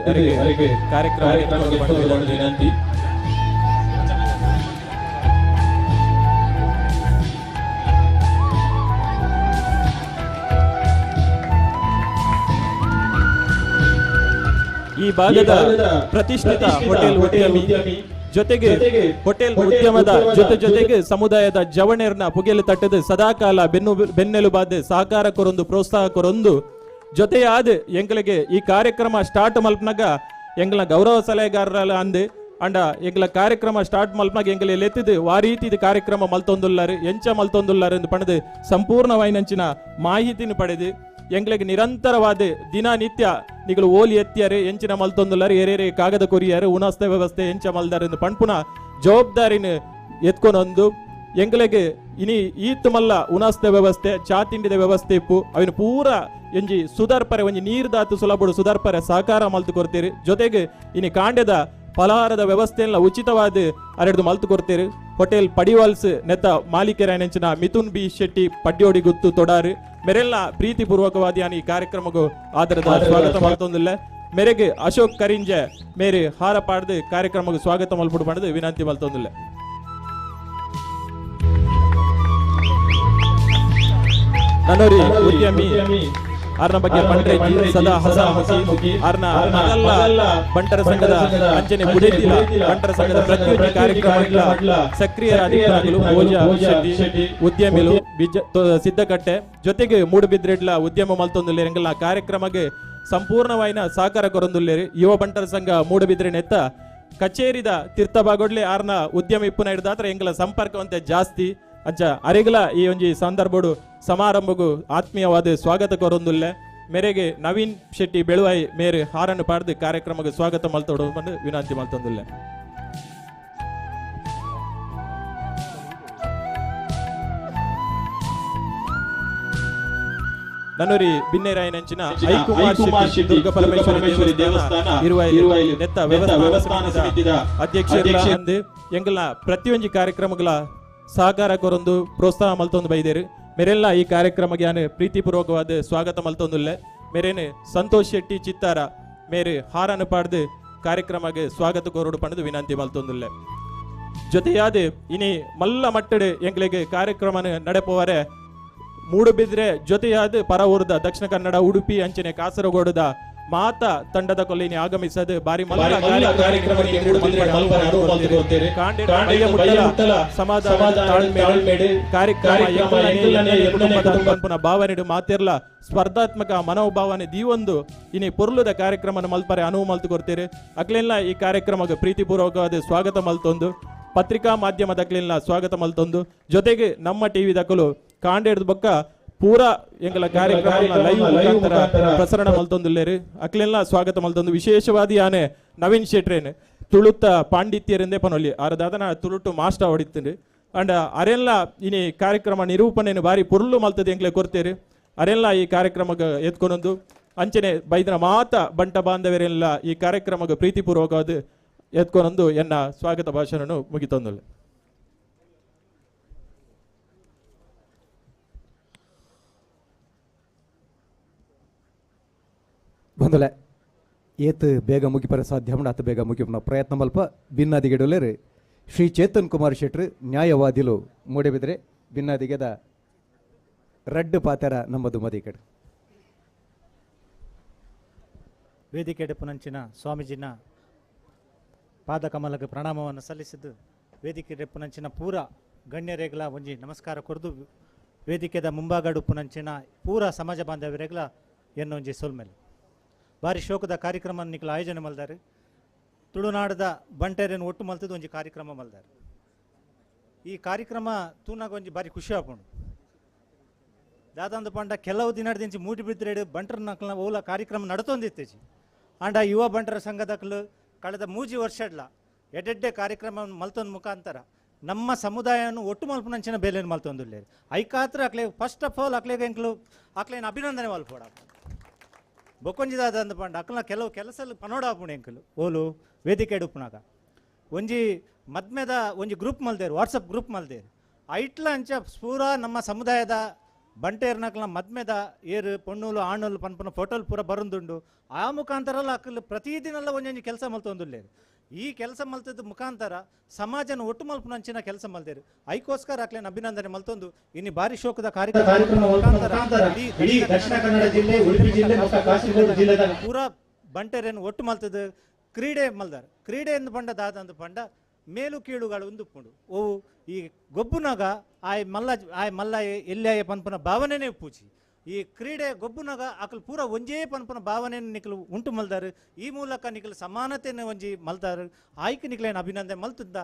ಕಾರ್ಯಕ್ರಮ ವಿನಂತಿ. ಈ ಭಾಗದ ಪ್ರತಿಷ್ಠಿತ ಹೋಟೆಲ್ ಉದ್ಯಮಿ ಜೊತೆಗೆ ಹೋಟೆಲ್ ಉದ್ಯಮದ ಜೊತೆ ಜೊತೆಗೆ ಸಮುದಾಯದ ಜವಣೆರ್ನ ಪುಗೆಲು ತಟ್ಟದು ಸದಾಕಾಲ ಬೆನ್ನೆಲುಬಾದ ಸಹಕಾರ ಕೊರೊಂದು ಪ್ರೋತ್ಸಾಹ ಕೊರೊಂದು ಜೊತೆಯಾದ ಎಂಗಳಿಗೆ ಈ ಕಾರ್ಯಕ್ರಮ ಸ್ಟಾರ್ಟ್ ಮಲ್ಪನಾಗ ಎಂಗಳ ಗೌರವ ಸಲಹೆಗಾರರ ಅಂದು ಅಂಡ ಎಂಗಳ ಕಾರ್ಯಕ್ರಮ ಸ್ಟಾರ್ಟ್ ಮಲ್ಪನಾಗ ಎಂಗಲೆ ಲೆತ್ತಿದ್ದು ವಾ ರೀತಿ ಕಾರ್ಯಕ್ರಮ ಮಲ್ತೊಂದುಲ್ಲಾರು ಎಂಚ ಮಲ್ತೊಂದುಲ್ಲಾರು ಎಂದು ಪಣದು ಸಂಪೂರ್ಣವಾಯಿನಂಚಿನ ಮಾಹಿತಿನ ಪಡೆದು ಎಂಗಳಿಗೆ ನಿರಂತರವಾದ ದಿನನಿತ್ಯ ನಿಗಳು ಓಲಿ ಎತ್ತಿಯಾರೆ ಎಂಚಿನ ಮಲ್ತೊಂದುಲ್ಲಾರು ಏರೇರೆ ಕಾಗದ ಕೊರಿಯಾರು ಉಣಸ್ತ ವ್ಯವಸ್ಥೆ ಎಂಚ ಮಲ್ದಾರೆ ಎಂದು ಪಣ್ಪುನ ಜವಾಬ್ದಾರಿನ ಎತ್ಕೊನೊಂದು ಎಂಗಳಿಗೆ ಇನಿ ಈತ್ ಮಲ್ಲ ಉಣಸ್ತ ವ್ಯವಸ್ಥೆ ಚಾ ತಿಂಡಿದ ವ್ಯವಸ್ಥೆ ಇಪ್ಪು ಅವಿನ ಪೂರ ಎಂಜಿ ಸುಧಾರ್ಪರೆ ಒಂಜಿ ನೀರು ದಾತು ಸುಲಭಡು ಸುಧಾರ್ಪರೆ ಸಹಕಾರ ಮಲ್ತು ಕೊರ್ತೀರಿ. ಜೊತೆಗೆ ಇನಿ ಕಾಂಡೆದ ಫಲಹಾರದ ವ್ಯವಸ್ಥೆಲ್ಲ ಉಚಿತವಾದ ಅರೆಡ್ದು ಮಲ್ತು ಕೊರ್ತೀರಿ. ಹೋಟೆಲ್ ಪಡಿವಾಲ್ಸ್ ನೆತ್ತ ಮಾಲೀಕರಾಯನಂಚಿನ ಮಿಥುನ್ ಬಿ ಶೆಟ್ಟಿ ಪಡ್ಯೋಡಿ ಗುತ್ತು ತೊಡಾರು ಮೆರೆಲ್ಲ ಪ್ರೀತಿಪೂರ್ವಕವಾದ ಈ ಕಾರ್ಯಕ್ರಮಕ್ಕೂ ಆದರದ ಸ್ವಾಗತ ಮಲ್ತೊಂದಿಲ್ಲ. ಮೇರೆಗೆ ಅಶೋಕ್ ಕರಿಂಜೆ ಮೇರೆ ಹಾರ ಪಾಡ್ದು ಕಾರ್ಯಕ್ರಮಕ್ಕೆ ಸ್ವಾಗತ ಮಲ್ಪುಡು ಪಡೆದು ವಿನಂತಿ ಮಲ್ತೊಂದಿಲ್ಲ. ನನ್ನೋರಿ ಉದ್ಯಮಿ ಅರ್ನ ಬಗ್ಗೆ ಬಂಟ್ರೆಜಿ ಸದಾ ಹಸಮುಖಿ ಅರ್ನ ಮಗಲ್ಲ ಬಂಟರ ಸಂಘದ ಅಂಚನೆ ಬುಡೆತಿಲ ಬಂಟರ ಸಂಘದ ಪ್ರತಿಯೊಂದು ಕಾರ್ಯಕ್ರಮಗಳ ಸಕ್ರಿಯರಾದಿಗಳು ಓಜಾ ಶೆಟ್ಟಿ ಉದ್ಯಮಿಲು ಸಿದ್ದಕಟ್ಟೆ ಜೊತೆಗೆ ಮೂಡುಬಿದ್ರೆಡ್ಲ ಉದ್ಯಮ ಮಲ್ತೊಂದುಲ್ಲೇರು ಎಂಗಲ ಕಾರ್ಯಕ್ರಮಕ್ಕೆ ಸಂಪೂರ್ಣವಾಯಿನ ಸಹಕಾರ ಕೊರೊಂದುಲ್ಲೇರು. ಯುವ ಬಂಟರ ಸಂಘ ಮೂಡುಬಿದ್ರೆ ನೆತ್ತ ಕಚೇರಿದ ತೀರ್ಥಬಾಗೊಡ್ಲೆ ಆರ್ನ ಉದ್ಯಮ ಇಪ್ಪುನ ಹಿಡ್ದಾತ್ರ ಎಂಗಲ ಸಂಪರ್ಕವಂತೆ ಜಾಸ್ತಿ ಅಂಚ ಅರೆಗಲ ಈ ಒಂಜಿ ಸಂದರ್ಭಡು ಸಮಾರಂಭಗೂ ಆತ್ಮೀಯವಾದ ಸ್ವಾಗತ ಕೊರೊಂದುಲ್ಲೆ. ಮೇರೆಗೆ ನವೀನ್ ಶೆಟ್ಟಿ ಬೆಳುವಾಯಿ ಮೇರೆ ಹಾರನ್ನು ಪಾಡ್ದು ಕಾರ್ಯಕ್ರಮಕ್ಕೆ ಸ್ವಾಗತ ಮಲ್ತೊಡು ಬಂದು ವಿನಂತಿ ಮಲ್ತೊಂದುಲ್ಲೆ. ನನ್ನೂರಿ ಬಿನ್ನೇರಾಯನಂಚಿನ ಐಕುಮಾರ್ ಶೆಟ್ಟಿ ದುರ್ಗ ಪರಮೇಶ್ವರಿ ದೇವಸ್ಥಾನ ಇರುವಾಯಿಲು ನೆತ್ತ ವ್ಯವಸ್ಥಾನ ಸಮಿತಿದ ಅಧ್ಯಕ್ಷರ ಅಂದು ಎಂಗಲ ಪ್ರತಿಯೊಂಜಿ ಕಾರ್ಯಕ್ರಮಗಳ ಸಹಕಾರ ಕೊರೊಂದು ಪ್ರೋತ್ಸಾಹ ಮಲ್ತೊಂದು ಬೈದೇರು. ಮೇರೆಲ್ಲ ಈ ಕಾರ್ಯಕ್ರಮಕ್ಕೆ ಯಾನು ಪ್ರೀತಿಪೂರ್ವಕವಾದ ಸ್ವಾಗತ ಮಲ್ತೊಂದುಲ್ಲೆ. ಮೇರೇನು ಸಂತೋಷ್ ಶೆಟ್ಟಿ ಚಿತ್ತಾರ ಮೇರೆ ಹಾರನ್ನು ಪಾಡ್ದು ಕಾರ್ಯಕ್ರಮಕ್ಕೆ ಸ್ವಾಗತ ಕೋರೋಡು ಪಣದು ವಿನಂತಿ ಮಲ್ತೊಂದುಲ್ಲೆ. ಜೊತೆಯಾದ ಇನಿ ಮಲ್ಲ ಮಟ್ಟಡೆ ಎಂಗಳಿಗೆ ಕಾರ್ಯಕ್ರಮ ನಡೆಪುವರೆ ಮೂಡುಬಿದ್ರೆ ಜೊತೆಯಾದ ಪರ ಊರದ ದಕ್ಷಿಣ ಕನ್ನಡ ಉಡುಪಿ ಅಂಚನೆ ಕಾಸರಗೋಡದ ಮಾತಾ ತಂಡದ ಕೊಲ್ಲಿನಿ ಆಗಮಿಸದು ಬಾರಿ ಮಲ್ಲ ಕಾರ್ಯಕ್ರಮ ಭಾವನೆ ಮಾತಿರ್ಲ ಸ್ಪರ್ಧಾತ್ಮಕ ಮನೋಭಾವನೆ ದೀವೊಂದು ಇನಿ ಪೊರ್ಲುದ ಕಾರ್ಯಕ್ರಮ ಮಲ್ಪರೆ ಅನುವು ಮಲ್ತು ಕೊಡ್ತೀರಿ. ಅಕ್ಲೆಲ್ಲ ಈ ಕಾರ್ಯಕ್ರಮಕ್ಕೆ ಪ್ರೀತಿಪೂರ್ವಕವಾದ ಸ್ವಾಗತ ಮಲ್ತೊಂದು ಪತ್ರಿಕಾ ಮಾಧ್ಯಮದ ಅಕ್ಲೆಲ್ಲ ಸ್ವಾಗತ ಮಲ್ತೊಂದು ಜೊತೆಗೆ ನಮ್ಮ ಟಿವಿ ದಕಲು ಕಾಂಡೇಡ್ದ ಬೊಕ್ಕ ಪೂರಾ ಎಂಗಲ ಕಾರ್ಯಕ್ರಮ ಲೈವ್ ಮುಖಾಂತರ ಪ್ರಸರಣ ಮಲ್ತೊಂದುಲ್ಲೇರು. ಅಕ್ಲೆಲ್ಲ ಸ್ವಾಗತ ಮಲ್ತೊಂದು ವಿಶೇಷವಾದ ಯಾನೆ ನವೀನ್ ಶೆಟ್ರೇನ್ ತುಳುತ್ತ ಪಾಂಡಿತ್ಯರೆಂದೇ ಪನೊಲಿ ಆರದಾದನ ತುಳುಟು ಮಾಸ್ಟರ್ ಹೊಡಿತೀನಿ ಅಂಡ್ ಅರೆಲ್ಲ ಇನಿ ಕಾರ್ಯಕ್ರಮ ನಿರೂಪಣೆಯನ್ನು ಬಾರಿ ಪೊರ್ಲು ಮಲ್ತದೆ ಎಂಗ್ಲೆ ಕೊಡ್ತೇರು. ಅರೆಲ್ಲ ಈ ಕಾರ್ಯಕ್ರಮಕ್ಕೆ ಎತ್ಕೊನೊಂದು ಅಂಚನೆ ಬೈದನ ಮಾತ ಬಂಟ ಬಾಂಧವರೆಲ್ಲ ಈ ಕಾರ್ಯಕ್ರಮಕ್ಕೆ ಪ್ರೀತಿಪೂರ್ವಕವಾದ ಎತ್ಕೊನೊಂದು ಎನ್ನ ಸ್ವಾಗತ ಭಾಷಣವನ್ನು ಮುಗಿತೊಂದುಲ್ಲೆ. ಬಂದಲೆ ಏತ್ ಬೇಗ ಮುಗಿಪರ ಸಾಧ್ಯ ಆತ ಬೇಗ ಮುಗಿಪನ ಪ್ರಯತ್ನ ಮಲ್ಪ ಭಿನ್ನಾದಿಗೆಡೊಲ್ಲೇರು ಶ್ರೀ ಚೇತನ್ ಕುಮಾರ್ ಶೆಟ್ರು ನ್ಯಾಯವಾದಿಲು ಮೂಡಿಬಿದ್ರೆ ಭಿನ್ನಾದಿಗೆದ ರಡ್ಡು ಪಾತೆರ ನಮ್ಮದು ಮದಿಕಡೆ. ವೇದಿಕೆ ಪುನಂಚಿನ ಸ್ವಾಮೀಜಿನ ಪಾದಕಮಲಕ್ಕೆ ಪ್ರಣಾಮವನ್ನು ಸಲ್ಲಿಸಿದ್ದು ವೇದಿಕೆ ಪುನಂಚಿನ ಪೂರ ಗಣ್ಯರೇಗ್ಲ ಒಂಜಿ ನಮಸ್ಕಾರ ಕೊರದು ವೇದಿಕೆದ ಮುಂಭಾಗಡು ಪುನಂಚಿನ ಪೂರ ಸಮಾಜ ಬಾಂಧವ್ಯರೇಗ್ಲ ಎನ್ನೊಂಜಿ ಸೊಲ್ಮೆಲ್ ಬಾರಿ ಶೋಕದ ಕಾರ್ಯಕ್ರಮ ನಿಕ್ಲ ಆಯೋಜನೆ ಮಲ್ದಾರೆ. ತುಳುನಾಡದ ಬಂಟೆರೆನ್ ಒಟ್ಟು ಮಲ್ತದ ಒಂಜಿ ಕಾರ್ಯಕ್ರಮ ಮಲ್ದಾರೆ. ಈ ಕಾರ್ಯಕ್ರಮ ತೂನಾಗ ಒಂಜಿ ಬಾರಿ ಖುಷಿ ಆಪುಂಡು. ದಾದಂದು ಪಂಡ ಕೆಲವು ದಿನದಿಂಚಿ ಮೂಟಿ ಬಿದ್ರೇಡು ಬಂಟರ ನಕ್ಲ ಓಲ ಕಾರ್ಯಕ್ರಮ ನಡತೊಂದಿತ್ತೇಜಿ. ಆಂಡ ಯುವ ಬಂಟರ ಸಂಘದಕ್ಲು ಕಳೆದ 3 ವರ್ಷಡ್ಲ ಎಡೆಡ್ಡೆ ಕಾರ್ಯಕ್ರಮ ಮಲ್ತೊಂದು ಮುಖಾಂತರ ನಮ್ಮ ಸಮುದಾಯವನ್ನು ಒಟ್ಟು ಮಲ್ಪನಂಚಿನ ಬೇಲೆಯನ್ನು ಮಲ್ತೊಂದುಲ್ಲೇರು. ಐಕಾತ್ರ ಅಕ್ಲೆ ಫಸ್ಟ್ ಆಫ್ ಆಲ್ ಅಕ್ಲೆಗೆ ಎಂಕ್ಲು ಅಕ್ಲೇನು ಅಭಿನಂದನೆ ಮಲ್ಪೋಡ ಬೊಕ್ಕೊಂಜಿದಾದ ಅಂದ ಪಂಡ ಅಕ್ಲ ಕೆಲವು ಕೆಲಸ ಪನೋಡಾಪುಣೆ ಎಂಕಲು ಓಲು ವೇದಿಕೆ ಉಪ್ಪುನಾಗ ಒಂಜಿ ಮದ್ಮೆದ ಒಂಜಿ ಗ್ರೂಪ್ ಮಲ್ದೇರು, ವಾಟ್ಸಪ್ ಗ್ರೂಪ್ ಮಲ್ದೇರು. ಐಟ್ಲ ಅಂಚ ಪೂರಾ ನಮ್ಮ ಸಮುದಾಯದ ಬಂಟೇರ್ನಕ್ಲ ಮದ್ಮೆದ ಏರು ಪೊಣ್ಣುಲು ಆಣುಲು ಪನ್ಪುನ ಫೋಟೋಲು ಪೂರ ಬರೊಂದುಂಡು. ಆ ಮುಖಾಂತರಲ ಅಕುಲು ಪ್ರತಿದಿನಲ ಒಂಜೊಂಜಿ ಕೆಲಸ ಮಲ್ತೊಂದುಲ್ಲೆರ್. ಈ ಕೆಲಸ ಮಲ್ತದ ಮುಖಾಂತರ ಸಮಾಜನ ಒಟ್ಟು ಮಲ್ಪುನಂಚಿನ ಕೆಲಸ ಮಲ್ತೆರ್. ಐಕೋಸ್ಕರ ಅಕ್ಲೆನ ಅಭಿನಂದನೆ ಮಲ್ತೊಂದು ಇನಿ ಬಾರಿ ಶೋಕದ ಕಾರ್ಯಕ್ರಮ ಮುಖಾಂತರ ಇಡೀ ದಕ್ಷಿಣ ಕನ್ನಡ ಜಿಲ್ಲೆ, ಉಡುಪಿ ಜಿಲ್ಲೆ ಮತ್ತು ಕಾಸರಗೋಡು ಜಿಲ್ಲೆದ ಪೂರಾ ಬಂಟೆರೆನ್ ಒಟ್ಟು ಮಲ್ತದ ಕ್ರೀಡೆ ಮಲ್ದಾರ್. ಕ್ರೀಡೆ ಎಂದು ಪಂಡ ದಾದಂದು ಪಂಡ ಮೇಲು ಕೀಳುಗಳು ಉಂದುಪ್ಪುಂಡು. ಓ ಈ ಗೊಬ್ಬುನಾಗ ಆಯ್ ಮಲ್ಲ ಆಯ್ ಮಲ್ಲ ಎಲ್ಲಾಯ ಪನ್ಪುನ ಭಾವನೆನೇ ಪೂಜಿ. ಈ ಕ್ರೀಡೆ ಗೊಬ್ಬುನಾಗ ಅಕಲ್ ಪೂರ ಒಂಜೇ ಪನ್ಪುನ ಭಾವನೆಯನ್ನು ನಿಕಲು ಉಂಟು ಮಲ್ದಾರು. ಈ ಮೂಲಕ ನಿಕಲು ಸಮಾನತೆಯನ್ನು ಒಂಜಿ ಮಲ್ದಾರು. ಆಯ್ಕೆ ನಿಕಲೇನು ಅಭಿನಂದನೆ ಮಲ್ತುದ್ದ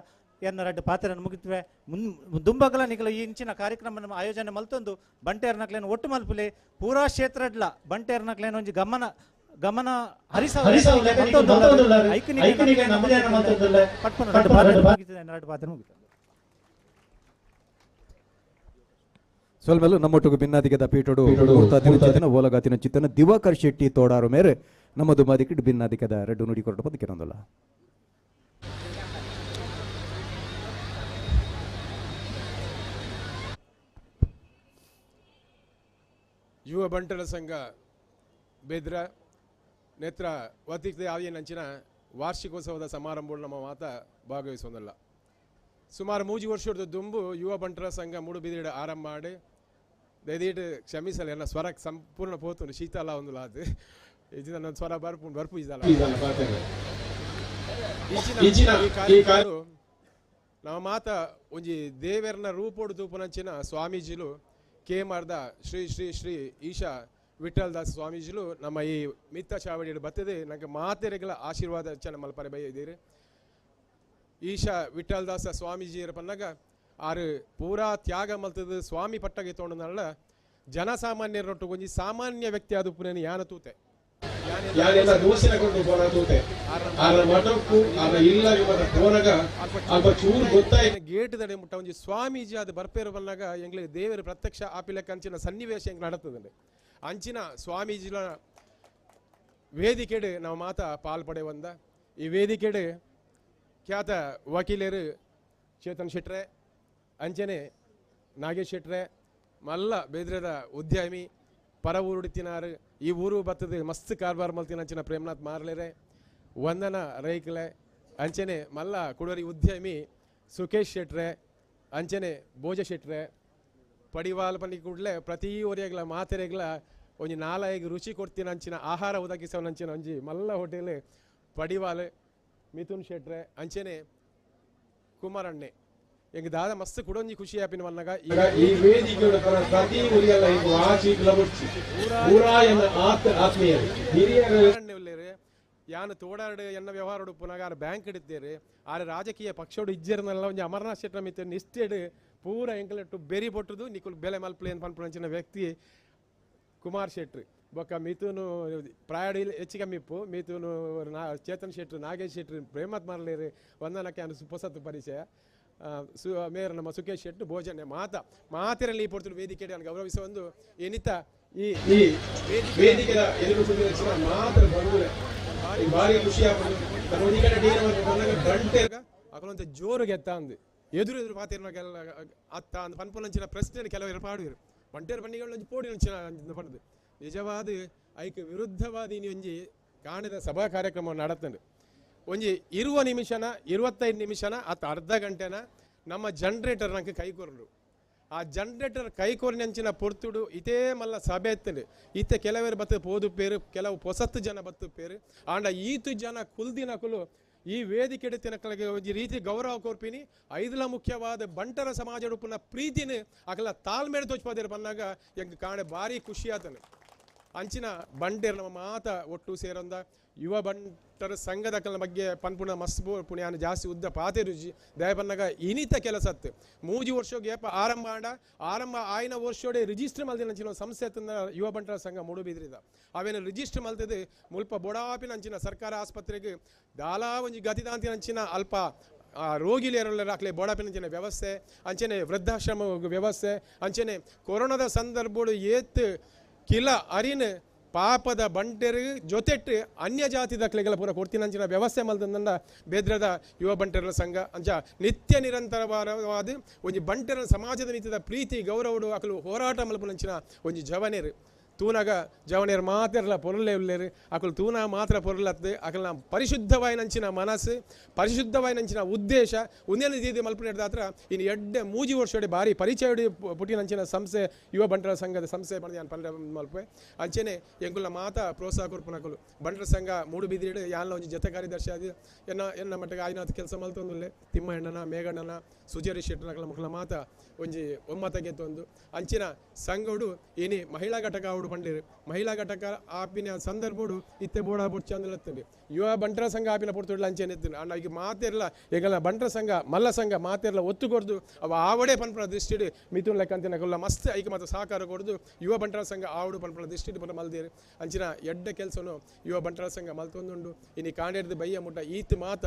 ಎನ್ನ ರಡ್ಡು ಪಾತ್ರನ ಮುಗಿತ್ವೆ. ದುಂಬಗಲ ನಿಕಲು ಈ ಇಂಚಿನ ಕಾರ್ಯಕ್ರಮ ಆಯೋಜನೆ ಮಲ್ತೊಂದು ಬಂಟೇರ್ನಕ್ಲೇನು ಒಟ್ಟು ಮಲ್ಪುಲೆ ಪೂರಾ ಕ್ಷೇತ್ರಡ್ಲ ಬಂಟೇರ್ನಕ್ಲೇನು ಒಂಜಿ ಗಮನ ಗಮನ ಹರಿಸ ಸೊಲ್ಮೆಲು ನಮ್ಮೊಟ್ಟಿಗೆ ಭಿನ್ನಾದಿಗದ ಪೀಠೋಡು ಚಿತ್ತನ ಓಲಗಾತಿನ ಚಿತ್ತನ ದಿವಾಕರ್ ಶೆಟ್ಟಿ ತೋಡಾರು ಮೇರೆ ನಮ್ಮ ದುಮಾದಿಕ್ಕಿಟ್ಟು ಭಿನ್ನಾದಿಗದ ರೆಡ್ಡು ನುಡಿ ಕೊರಟು ಪದಕ್ಕಿರೊಂದಲ್ಲ. ಯುವ ಬಂಟರ ಸಂಘ ಬೆದ್ರ ನೇತ್ರ ವತಿಕ್ತ ಆವಿಯನಂಚಿನ ವಾರ್ಷಿಕೋತ್ಸವದ ಸಮಾರಂಭಗಳು ನಮ್ಮ ಮಾತ ಭಾಗವಹಿಸೋದಲ್ಲ. ಸುಮಾರು 3 ವರ್ಷದ ದುಂಬು ಯುವ ಬಂಟರ ಸಂಘ ಮೂಡುಬಿದಿರೆ ಆರಂಭ ಮಾಡಿ ದಯದೀಟ್ ಕ್ಷಮಿಸಲ್ಲ ಎನ್ನ ಸ್ವರ ಸಂಪೂರ್ಣ ಪೋತು ಶೀತಲ ಒಂದು ಅದು ಇದು ನನ್ನ ಸ್ವರ ಬರ್ಪು ಬರ್ಪು ಇದಲ್ಲ. ನಮ್ಮ ಮಾತ ಒಂಜಿ ದೇವೆರ್ನ ರೂಪೋಡು ತೂಪುನಂಚಿನ ಸ್ವಾಮೀಜಿಲು ಕೆ ಮಾರ್ದ ಶ್ರೀ ಶ್ರೀ ಶ್ರೀ ಈಶಾ ವಿಠಲ್ ದಾಸ್ ಸ್ವಾಮೀಜಿಲು ನಮ್ಮ ಈ ಮಿತ್ತ ಚಾವಡಿಯಲ್ಲಿ ಬತ್ತದೆ ನಂಗೆ ಮಾತೆರೆಗಳ ಆಶೀರ್ವಾದ ಚೆನ್ನ ಮಲ್ಪರೆ ಬೈ ಇದ್ದೀರಿ. ಈಶಾ ವಿಠಲ್ ದಾಸ ಸ್ವಾಮೀಜಿಯರ ಪನ್ನಾಗ ಆರು ಪೂರಾ ತ್ಯಾಗ ಮಲ್ತದ ಸ್ವಾಮಿ ಪಟ್ಟಗೆ ತೋಂಡನಲ್ಲ ಜನಸಾಮಾನ್ಯರೊಟ್ಟು ಒಂಜಿ ಸಾಮಾನ್ಯ ವ್ಯಕ್ತಿ ಆದ ಪುನೇನು ಯಾನ ತೂತೆ ಯಾನೆಲ್ಲ ದೋಸಿನ ಕೊಂಡು ಪೋನ ತೂತೆ ಆರ ಮಠಕ್ಕೂ ಆರ ಇಲ್ಲ ಪೋನಗ ಅಲ್ಪ ಚೂರು ಗೊತ್ತಾಯ ಗೇಟ್ ದಡೆ ಮುಟ್ಟ ಒಂಜಿ ಸ್ವಾಮೀಜಿ ಅದು ಬರ್ಪೇರು ಬನ್ನಾಗ ಎಂಗ್ಲಿಗೆ ದೇವರು ಪ್ರತ್ಯಕ್ಷ ಆಪಿಲಕ್ಕ ಅಂಚಿನ ಸನ್ನಿವೇಶ ಎಂಗ್ಲ ನಡತದಂಡೆ ಅಂಚಿನ ಸ್ವಾಮೀಜಿಲ ವೇದಿಕೆಡು ನಾವು ಮಾತ ಪಾಲ್ ಪಡೆವಂದ. ಈ ವೇದಿಕೆಡು ಖ್ಯಾತ ವಕೀಲರು ಚೇತನ್ ಶೆಟ್ರೆ, ಅಂಚನೆ ನಾಗೇಶ್ ಶೆಟ್ರೆ, ಮಲ್ಲ ಬೇದ್ರದ ಉದ್ಯಮಿ ಪರ ಊರುಡಿತಿನಾರು ಈ ಊರು ಬತ್ತದ ಮಸ್ತ್ ಕಾರ್ಬಾರ್ ಮಲ್ತಿನ ಅಂಚಿನ ಪ್ರೇಮನಾಥ್ ಮಾರ್ಲೇರೆ, ವಂದನ ರೈಕ್ಲೆ, ಅಂಚನೆ ಮಲ್ಲ ಕುಡೋರಿ ಉದ್ಯಮಿ ಸುಕೇಶ್ ಶೆಟ್ರೆ, ಅಂಚನೆ ಭೋಜ ಶೆಟ್ರೆ, ಪಡಿವಾಲ್ ಪನಿ ಕೂಡಲೇ ಪ್ರತಿ ಒರಿಯಗ್ಲ ಮಾತೆರೆಗ್ಲ ಒಂಜಿ ನಾಲಾಯಿಗೆ ರುಚಿ ಕೊಡ್ತಿನ ಅಂಚಿನ ಆಹಾರ ಒದಗಿಸೋನ ಅಂಚಿನ ಒಂಜಿ ಮಲ್ಲ ಹೋಟೆಲ್ ಪಡಿವಾಲ್ ಮಿಥುನ್ ಶೆಟ್ರೆ, ಅಂಚನೆ ಕುಮಾರಣ್ಣೆ ಎಂಗ್ ದಾದ ಮಸ್ತ್ ಕುಡೊಂಜಿ ಖುಷಿ ಆಪಿನ ವನ್ನಗ ಈ ವೇದಿಕೆ ಪ್ರತಿ ಊರಿಯಲ್ಲ ಈ ವಾಚಿ ಕ್ಲಬುರ್ಚಿ ಪೂರಾ ಎನ್ನ ಆತ್ಮೀಯರು ಹಿರಿಯರು ಉಲ್ಲೇರು ಯಾನು ತೋಡಾಡು ಎನ್ನ ವ್ಯವಹಾರ ಉಪ್ಪುನಾಗ ಆರು ಬ್ಯಾಂಕ್ ಇಡ್ತೇರು ಆರು ರಾಜಕೀಯ ಪಕ್ಷೋಡು ಇಜ್ಜರ್ನೆಲ್ಲ ಒಂಜಿ ಅಮರನಾಥ್ ಶೆಟ್ರ ಮಿತ್ತ ನಿಷ್ಠೆಡು ಪೂರ ಎಂಕಲೆಟ್ಟು ಬೆರಿ ಬೊಟ್ಟುದು ನಿಕುಲ್ ಬೆಲೆ ಮಲ್ಪಲೆ ಅಂತ ಪನ್ಪುನಂಚಿನ ವ್ಯಕ್ತಿ ಕುಮಾರ್ ಶೆಟ್ರು. ಬೊಕ್ಕ ಮಿಥುನು ಪ್ರಾಯಡು ಹೆಚ್ಚು ಕಮ್ಮಿಪ್ಪು ಮಿಥುನು ಚೇತನ್ ಶೆಟ್ರು ನಾಗೇಶ್ ಶೆಟ್ರು ಪ್ರೇಮತ್ ಮಾರ್ಲೇರು ವಂದನಕ್ಕೆ ಅನು ಪೊಸತ್ತು ಪರಿಚಯ ಸು ಮೇಯರ್ ನಮ್ಮ ಸುಕೇಶ್ ಶೆಟ್ರು ಭೋಜನೆ ಮಾತ ಮಾತಿರಲ್ಲಿ ಈ ಪೊರ್ತುಡು ವೇದಿಕೆ ಗೌರವಿಸುವ ಒಂದು ಎನಿತ ಈ ಈ ವೇದಿಕೆಯ ಎದುರು ಮಾತ್ರ ಬಂಧುಗಳೇ ಭಾರಿ ಖುಷಿ ಆಗ್ತದೆ. ಅಕಲೊಂತ ಜೋರು ಗೆತ್ತ ಅಂದು ಎದುರು ಎದುರು ಪಾತಿರ್ನಗೆಲ್ಲ ಅತ್ತ ಅಂದ್ ಪನ್ಪುನಂಚಿನ ಪ್ರಶ್ನೆ ಕೆಲವರು ಪಾಡುವರು ಬಂಟೇರು ಬನ್ನಿಗಳು ಪೋಡಿ ನಂಚಿನ ಪಂಡದು ನಿಜವಾದ ಐಕ್ ವಿರುದ್ಧವಾದ ಇನಿ ಒಂಜಿ ಕಾಣದ ಸಭಾ ಕಾರ್ಯಕ್ರಮ ನಡತಂಡು ಒಂಜಿ 20 ನಿಮಿಷನ 25 ನಿಮಿಷನ ಅತ್ತ ಅರ್ಧ ಗಂಟೆನ ನಮ್ಮ ಜನರೇಟರ್ ನಂಗೆ ಕೈಕೊರಲು ಆ ಜನರೇಟರ್ ಕೈಕೊರಿನಂಚಿನ ಪೊರ್ತುಡು ಇದೇ ಮಲ್ಲ ಸಭೆ ಎತ್ತಂಡು ಇತ್ತೆ ಕೆಲವರು ಬತ್ತು ಪೋದು ಪೇರು ಕೆಲವು ಪೊಸತ್ತು ಜನ ಬತ್ತು ಪೇರು ಆಂಡ ಈತು ಜನ ಕುಲ್ದಿನಕುಲು ಈ ವೇದಿಕೆ ತಿನಕಲಿಗೆ ಒಂಜಿ ರೀತಿ ಗೌರವ ಕೋರ್ಪಿನಿ ಐದಲ ಮುಖ್ಯವಾದ ಬಂಟರ ಸಮಾಜಡುಪುನ ಪ್ರೀತಿನ ಅಕಲ ತಾಳ್ಮೇಲೆ ತೋಚ್ಪಾದೇರು ಬಂದಾಗ ಎಂಗ್ ಕಾಣೆ ಭಾರಿ ಖುಷಿ ಆತನು ಅಂಚಿನ ಬಂಟೇರ್ ನಮ್ಮ ಮಾತ ಒಟ್ಟು ಸೇರಂದ ಯುವ ಬಂಟರ ಸಂಘದ ಅಕಲ್ನ ಬಗ್ಗೆ ಪನ್ಪುಣ ಮಸ್ತ್ ಪುಣ್ಯಾನ ಜಾಸ್ತಿ ಉದ್ದ ಪಾತೆ ರುಚಿ ದಯಪನ್ನಾಗ ಇನಿತ ಕೆಲಸತ್ತು 3 ವರ್ಷಗೆ ಏಪ ಆರಂಭ ಆಂಡ ಆರಂಭ ಆಯ್ನ ವರ್ಷೋಡೆ ರಿಜಿಸ್ಟರ್ ಮಲ್ದಿನ ಅಂಚಿನ ಸಂಸ್ಥೆ ತಂದ ಯುವ ಬಂಟರ ಸಂಘ ಮೂಡುಬಿದ್ರಿದ ಅವೇನು ರಿಜಿಸ್ಟರ್ ಮಲ್ತದೆ ಮುಲ್ಪ ಬೊಡಾಪಿನ ಅಂಚಿನ ಸರ್ಕಾರ ಆಸ್ಪತ್ರೆಗೆ ದಾಲಾ ಒಂಜಿ ಗತಿದಾಂತಿನ ಅಂಚಿನ ಅಲ್ಪ ರೋಗಿಲೇರಲ್ಲ ಅಕ್ಲೆ ಬೋಡಾಪಿನ ಅಂಚಿನ ವ್ಯವಸ್ಥೆ ಅಂಚನೆ ವೃದ್ಧಾಶ್ರಮ ವ್ಯವಸ್ಥೆ ಅಂಚನೆ ಕೊರೋನಾದ ಸಂದರ್ಭಡು ಏತ್ ಕಿಲ ಅರಿನ ಪಾಪದ ಬಂಟೆರು ಜೊತೆಟ್ಟು ಅನ್ಯ ಜಾತಿದಕ್ಲೆಗೆಲ್ಲ ಪೂರ ಕೊಡ್ತಿನಂಚಿನ ವ್ಯವಸ್ಥೆ ಮಲ್ತಂದಂಡ ಬೆದ್ರದ ಯುವ ಬಂಟೆರನ ಸಂಘ ಅಂಚ ನಿತ್ಯ ನಿರಂತರವಾದ ಒಂಜಿ ಬಂಟೆರ ಸಮಾಜದ ಮಿತ್ತದ ಪ್ರೀತಿ ಗೌರವಡು ಅಕಲು ಹೋರಾಟ ಮಲ್ಪುನಂಚಿನ ಒಂಜಿ ಜವನೇರು ತೂನಾಗ ಜವನೇರು ಮಾತೆರ್ಲ ಪೊರುಲೇ ಉಲ್ಲೇರು ಅಕಲು ತೂನ ಮಾತ್ರ ಪೊರುಲತ್ತು ಅಕಲ್ನ ಪರಿಶುದ್ಧವಾಯಿನಂಚಿನ ಮನಸ್ಸು ಪರಿಶುದ್ಧವಾಯಿನಂಚಿನ ಉದ್ದೇಶ ಒಂದೇನು ದೀದಿ ಮಲ್ಪುನೆಡ್ದಾತ್ರ ಇನ್ನು ಎಡ್ಡೆ ಮೂಜಿ ವರ್ಷೋಡಿ ಭಾರಿ ಪರಿಚಯ ಪುಟ್ಟಿನಂಚಿನ ಸಂಸ್ಥೆ ಯುವ ಬಂಟರ ಸಂಘದ ಸಂಸ್ಥೆ ಪಂಡ ಯಾನ್ ಪಂಡ ಮಲ್ಪೆ ಅಂಚೆನೆ ಎಂಕುಲ್ನ ಮಾತ ಪ್ರೋತ್ಸಾಹ ಕೊರ್ಪುನಕುಲು ಬಂಟರ ಸಂಘ ಮೂಡುಬಿದಿರೆಡ್ ಯಾನ್ಲ ಒಂಜಿ ಜೊತೆ ಕಾರ್ಯದರ್ಶಿ ಆದ್ ಎನ್ನ ಎನ್ನ ಮಟ್ಟಿಗೆ ಆಯ್ನಾತ್ ಕೆಲಸ ಮಲ್ತೊಂದುಲ್ಲೆ ತಿಮ್ಮಣ್ಣನ ಮೇಘಣ್ಣನ ಸುಜರಿ ಶೆಟ್ಟನಕಲ ಮುಖಲ ಮಾತ ಒಂಜಿ ಒಮ್ಮತ ಗೆತ್ತೊಂದು ಅಂಚಿನ ಸಂಘಡು ಏನಿ ಮಹಿಳಾ ಘಟಕ ಆವಡು ಪಂಡೇರು ಮಹಿಳಾ ಘಟಕ ಆಪಿನ ಸಂದರ್ಭಡು ಇತ್ತೆ ಬೋಡ ಬೊಡ್ಚಂದಲತ್ತಂడి ಯುವ ಬಂಟರ ಸಂಘ ಆಪಿನ ಪೊರ್ತುಡ್ಲ ಅಂಚೆನೆ ಇತ್ತಿನ ಅಣ್ಣ ಈಗ ಮಾತೆರ್ಲ ಎಂಗಲ ಬಂಟರ ಸಂಘ ಮಲ್ಲ ಸಂಘ ಮಾತೆರ್ಲ ಒತ್ತು ಕೊರ್ದು ಅವ ಆವಡೆ ಪನ್ಪುನ ದೃಷ್ಟಿಡ್ ಮಿಥುನ್ ಲೆಕ್ಕಂತಿನ ಕೊಲ್ಲ ಮಸ್ತ್ ಐಕ ಮಾತ ಸಹಕಾರ ಕೊರ್ದು ಯುವ ಬಂಟರ ಸಂಘ ಆವಡು ಪನ್ಪುನ ದೃಷ್ಟಿಡ್ ಪುನ ಮಲ್ದೇರು ಅಂಚಿನ ಎಡ್ಡೆ ಕೆಲಸನು ಯುವ ಬಂಟರ ಸಂಘ ಮಲ್ತೊಂದುಂಡು ಇನಿ ಕಾಂಡೇರ್ದು ಬಯ್ಯ ಮುಟ್ಟ ಈತ್ ಮಾತ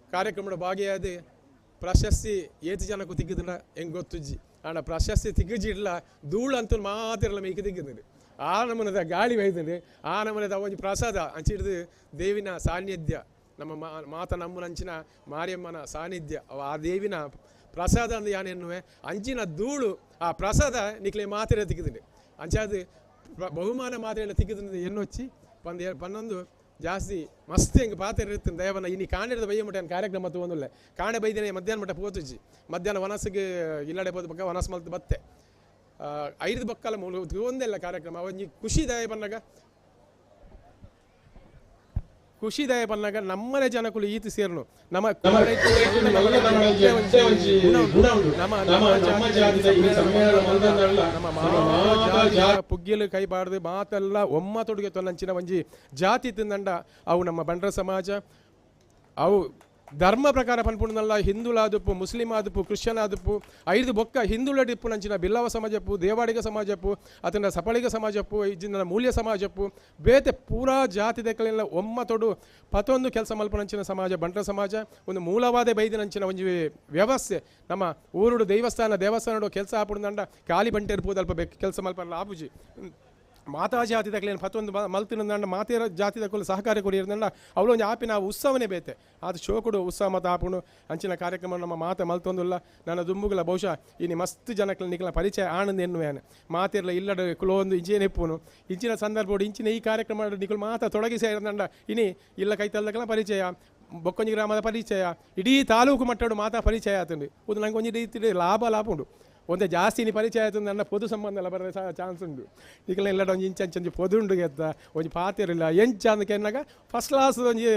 ಕಾರ್ಯಕ್ರಮದ ಭಾಗಿಯಾದ ಪ್ರಶಸ್ತಿ ಏತು ಜನಕ್ಕೂ ತಿಗ್ಗದಿಲ್ಲ ಹೆಂಗೆ ಗೊತ್ತುಜ್ಜಿ ಆಂಡ ಪ್ರಶಸ್ತಿ ತಿಗ್ಗಜಿಡ್ಲ ಧೂಳು ಅಂತೂ ಮಾತಿರಲ್ಲ ಮೇಕೆ ತಿಗ್ಗದಿರಿ ಆ ನಮೂನದ ಗಾಳಿ ಬೈದಂడి ಆ ನಮೂನದ ಒಂಜಿ ಪ್ರಸಾದ ಅಂಚಿಡ್ದು ದೇವಿನ ಸಾನ್ನಿಧ್ಯ ನಮ್ಮ ಮಾತ ನಮ್ಮನಂಚಿನ ಮಾರಿಯಮ್ಮನ ಸಾನ್ನಿಧ್ಯ ಅವ ಆ ದೇವಿನ ಪ್ರಸಾದ ಅಂದು ಯಾನ್ ಎನ್ನುವೆ ಅಂಚಿನ ಧೂಳು ಆ ಪ್ರಸಾದ ನಿಕ್ಲೆ ಮಾತಿರ ತಿಗ್ಗದಿಂಡಿ ಅಂಚಾದ ಬಹುಮಾನ ಮಾತ್ರೆ ತಿಗ್ಗದಿಂದ ಎನ್ನೊಚ್ಚಿ ಪಂದ್ ಪನ್ನೊಂದು ಜಾಸ್ತಿ ಮಸ್ತ್ ಹೆಂಗೆ ಪಾತ್ರ ಇರ್ತದೆ ದಯವನ ಇನ್ನು ಕಾಂಡೆದ ಬಯ್ಯ ಮಟ್ಟ ಕಾರ್ಯಕ್ರಮ ತಗೊಂಡಿಲ್ಲ ಕಾಂಡೆ ಬೈದಿನ ಮಧ್ಯಾಹ್ನ ಮಟ್ಟ ಪೋತುಜ್ಜಿ ಮಧ್ಯಾಹ್ನ ವನಸ್ಸಿಗೆ ಇಲ್ಲಡೆ ಪೋದು ಬಕ್ಕ ವನಸ್ ಮಲ್ತು ಬತ್ತೆ ಐದು ಬಕ್ಕಲ ಮೂಲ ಒಂದೆಲ್ಲ ಕಾರ್ಯಕ್ರಮ ಒಂಜಿ ಖುಷಿ ದಯ ಬಂದಾಗ ಖುಷಿ ದಯ ಬಂದಾಗ ನಮ್ಮನೆ ಜನಕುಲು ಈತ ಸೇರ್ನು ನಮ್ಮ ಪುಗ್ಗಿಲು ಕೈಬಾರ್ದು ಮಾತೆಲ್ಲ ಒಮ್ಮ ತೊಡುಗೆ ತೊನ್ನಂಚಿನ ಒಂಜಿ ಜಾತಿ ತಿಂದಂಡ ಅವು ನಮ್ಮ ಬಂಡ್ರ ಸಮಾಜ ಅವು ಧರ್ಮ ಪ್ರಕಾರ ಪನ್ಪುಂಡಲ್ಲ ಹಿಂದೂಲಾದುಪ್ಪು ಮುಸ್ಲಿಂ ಆದುಪ್ಪು ಕ್ರಿಶ್ಚಿಯನ್ ಆದುಪ್ಪು ಐದು ಬೊಕ್ಕ ಹಿಂದೂಲಡಿಪ್ಪು ನಂಚಿನ ಬಿಲ್ಲವ ಸಮಾಜಪ್ಪು ದೇವಾಡಿಗ ಸಮಾಜಪ್ಪು ಅತನ ಸಪಳಿಗ ಸಮಾಜಪ್ಪು ಇಜ್ಜಿನ ಮೂಲ್ಯ ಸಮಾಜಪ್ಪು ಬೇತೆ ಪೂರಾ ಜಾತಿ ದಕ್ಕಲೆಲ್ಲ ಒಮ್ಮ ತೊಡು ಪತೊಂದು ಕೆಲಸ ಮಲ್ಪನಂಚಿನ ಸಮಾಜ ಬಂಟ್ರ ಸಮಾಜ ಒಂದು ಮೂಲವಾದ ಬೈದಿನಂಚಿನ ಒಂಜಿ ವ್ಯವಸ್ಥೆ ನಮ್ಮ ಊರುಡು ದೇವಸ್ಥಾನ ದೇವಸ್ಥಾನಡು ಕೆಲಸ ಆಪುಂಡಂಡ ಖಾಲಿ ಬಂಟೆ ಇರ್ಬೋದು ಅಲ್ಪ ಬೇಕು ಕೆಲಸ ಮಲ್ಪಲ್ಲ ಆಪುಜಿ ಮಾತಾ ಜಾತಿ ದಕ್ಕಲೇನು ಪತ್ತೊಂದು ಮಲ್ತಿನಂಡ ಮಾತೇರ ಜಾತಿ ದಕ್ಕಲು ಸಹಕಾರ ಕೊಡಿಯರ್ದಂಡ ಅವಳು ಒಂಜಿ ಆಪಿನ ಉತ್ಸವನೇ ಬೇತೆ ಅದು ಶೋಕುಡು ಉತ್ಸವ ಮತ್ತು ಆಪುಣು ಅಂಚಿನ ಕಾರ್ಯಕ್ರಮ ನಮ್ಮ ಮಾತ ಮಲ್ತೊಂದುಲ್ಲ ನನ್ನ ದುಂಬುಗಳ ಬಹುಶಃ ಇನಿ ಮಸ್ತ್ ಜನಕ್ಕಲ ನಿಕಲ ಪರಿಚಯ ಆನಂದ ಎನ್ನುವೇನು ಮಾತಿರ್ಲ ಇಲ್ಲಡ ಕುಲೊಂದು ಇಂಚಿನ ಇಪ್ಪುನು ಇಂಚಿನ ಸಂದರ್ಭ ಇಂಚಿನ ಈ ಕಾರ್ಯಕ್ರಮ ನಿಕಲು ಮಾತ ತೊಡಗಿಸಿ ಇರಂದಂಡ ಇನಿ ಇಲ್ಲ ಕೈತಲ್ದಕ್ಕಲ ಪರಿಚಯ ಬೊಕ್ಕೊಂಜಿ ಗ್ರಾಮದ ಪರಿಚಯ ಇಡೀ ತಾಲೂಕು ಮಟ್ಟಡು ಮಾತಾ ಪರಿಚಯ ಆತಂಡು ಒಂದು ನಂಗೆ ಒಂಜಿ ರೀತಿ ಲಾಭ ಲಾಭ ಉಂಡು ಒಂದೇ ಜಾಸ್ತಿ ಇನಿ ಪರಿಚಯ ಆಯ್ತು ನನ್ನ ಪೊದು ಸಂಬಂಧ ಎಲ್ಲ ಬರೋ ಚಾನ್ಸ್ ಉಂಟು ಈಗಲ ಇಲ್ಲ ಒಂಜಿ ಇಂಚ ಅಂಚ ಒಂಜಿ ಪೊದು ಉಂಡು ಗೆತ್ತ ಒಂಜಿ ಪಾತಿರಲಿಲ್ಲ ಎಂಚ ಅಂದ ಕೆನ್ನಾಗ ಫಸ್ಟ್ ಕ್ಲಾಸ್ ಒಂಜಿ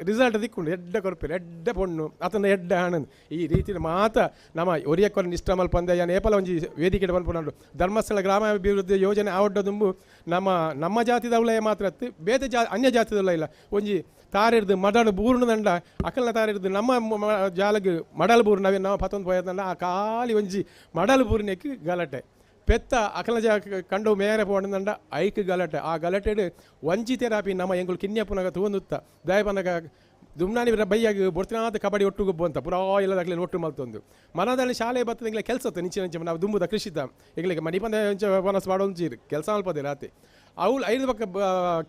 ರಿಸಲ್ಟ್ ದಿಕ್ಕುಂಡು ಎಡ್ಡೆ ಕೊರ್ಪಿರು ಎಡ್ಡೆ ಪೊಣ್ಣು ಅತನ ಎಡ್ಡೆ ಆನಂದ್ ಈ ರೀತಿ ಮಾತ ನಮ್ಮ ಒರಿಯಕ್ಕೊರ ನಿಷ್ಠ ಮಲ್ಪಂದೆ ಯಾನ್ ಏಪಲ ಒಂಜಿ ವೇದಿಕೆ ಮಲ್ಪುಂಡು ಧರ್ಮಸ್ಥಳ ಗ್ರಾಮಾಭಿವೃದ್ಧಿ ಯೋಜನೆ ಆವಡ್ಡ ದುಂಬು ನಮ್ಮ ನಮ್ಮ ಜಾತಿದವಲಯ ಮಾತ್ರ ಅತ್ತು ಬೇತೆ ಜಾ ಅನ್ಯ ಜಾತಿದವಲ ಇಲ್ಲ ಒಂಜಿ ತಾರಿಡ್ದು ಮಡಲು ಬೂರ್ಣ ದಂಡ ಅಕಲ್ನ ತಾರಿಡ್ದು ನಮ್ಮ ಜಾಲಗ್ ಮಡಲ್ ಬೂರು ನಾವೇ ನಾವು ಪತ್ತೊಂದು ಪೋಯದಂಡ ಆ ಖಾಲಿ ಒಂಜಿ ಮಡಲ್ ಬೂರಿನಕ್ಕೆ ಗಲಾಟೆ ಪೆತ್ತ ಅಕಲ ಜಾ ಕಂಡು ಮೇರೆ ಪೋಂಡ ಐಕ್ ಗಲಾಟೆ ಆ ಗಲಾಟೆಡ್ ವಂಚಿತೆರಾಪಿ ನಮ್ಮ ಎಂಗುಲು ಕಿನ್ಯಪ್ಪನಾಗ ತೂಂದುತ್ತ ದಯಪನಗ ದುಮ್ನಾನಿ ಬೈಯಾಗಿ ಬೊಡ್ತಿನಾದ ಕಬಡ್ಡಿ ಒಟ್ಟು ಗೊಬ್ಬು ಅಂತ ಪುರಾ ಇಲ್ಲದಾಗಲಿ ಒಟ್ಟು ಮಲ್ತೊಂದು ಮನದಲ್ಲಿ ಶಾಲೆ ಬರ್ತದೆ ಎಂಗ್ಲೆ ಕೆಲಸ ನಿಂಚೆ ನಿಂಚೆ ನಾವು ದುಂಬುದ ಕೃಷಿತ ಎಂಗ್ಲಿಗೆ ಮಣಿಪಂದ ವನಸ್ ಮಾಡೋಂಚೀರು ಕೆಲಸ ಮಲ್ಪದೆ ರಾತ್ರಿ ಅವ್ಳು ಐದು ಪಕ್ಕ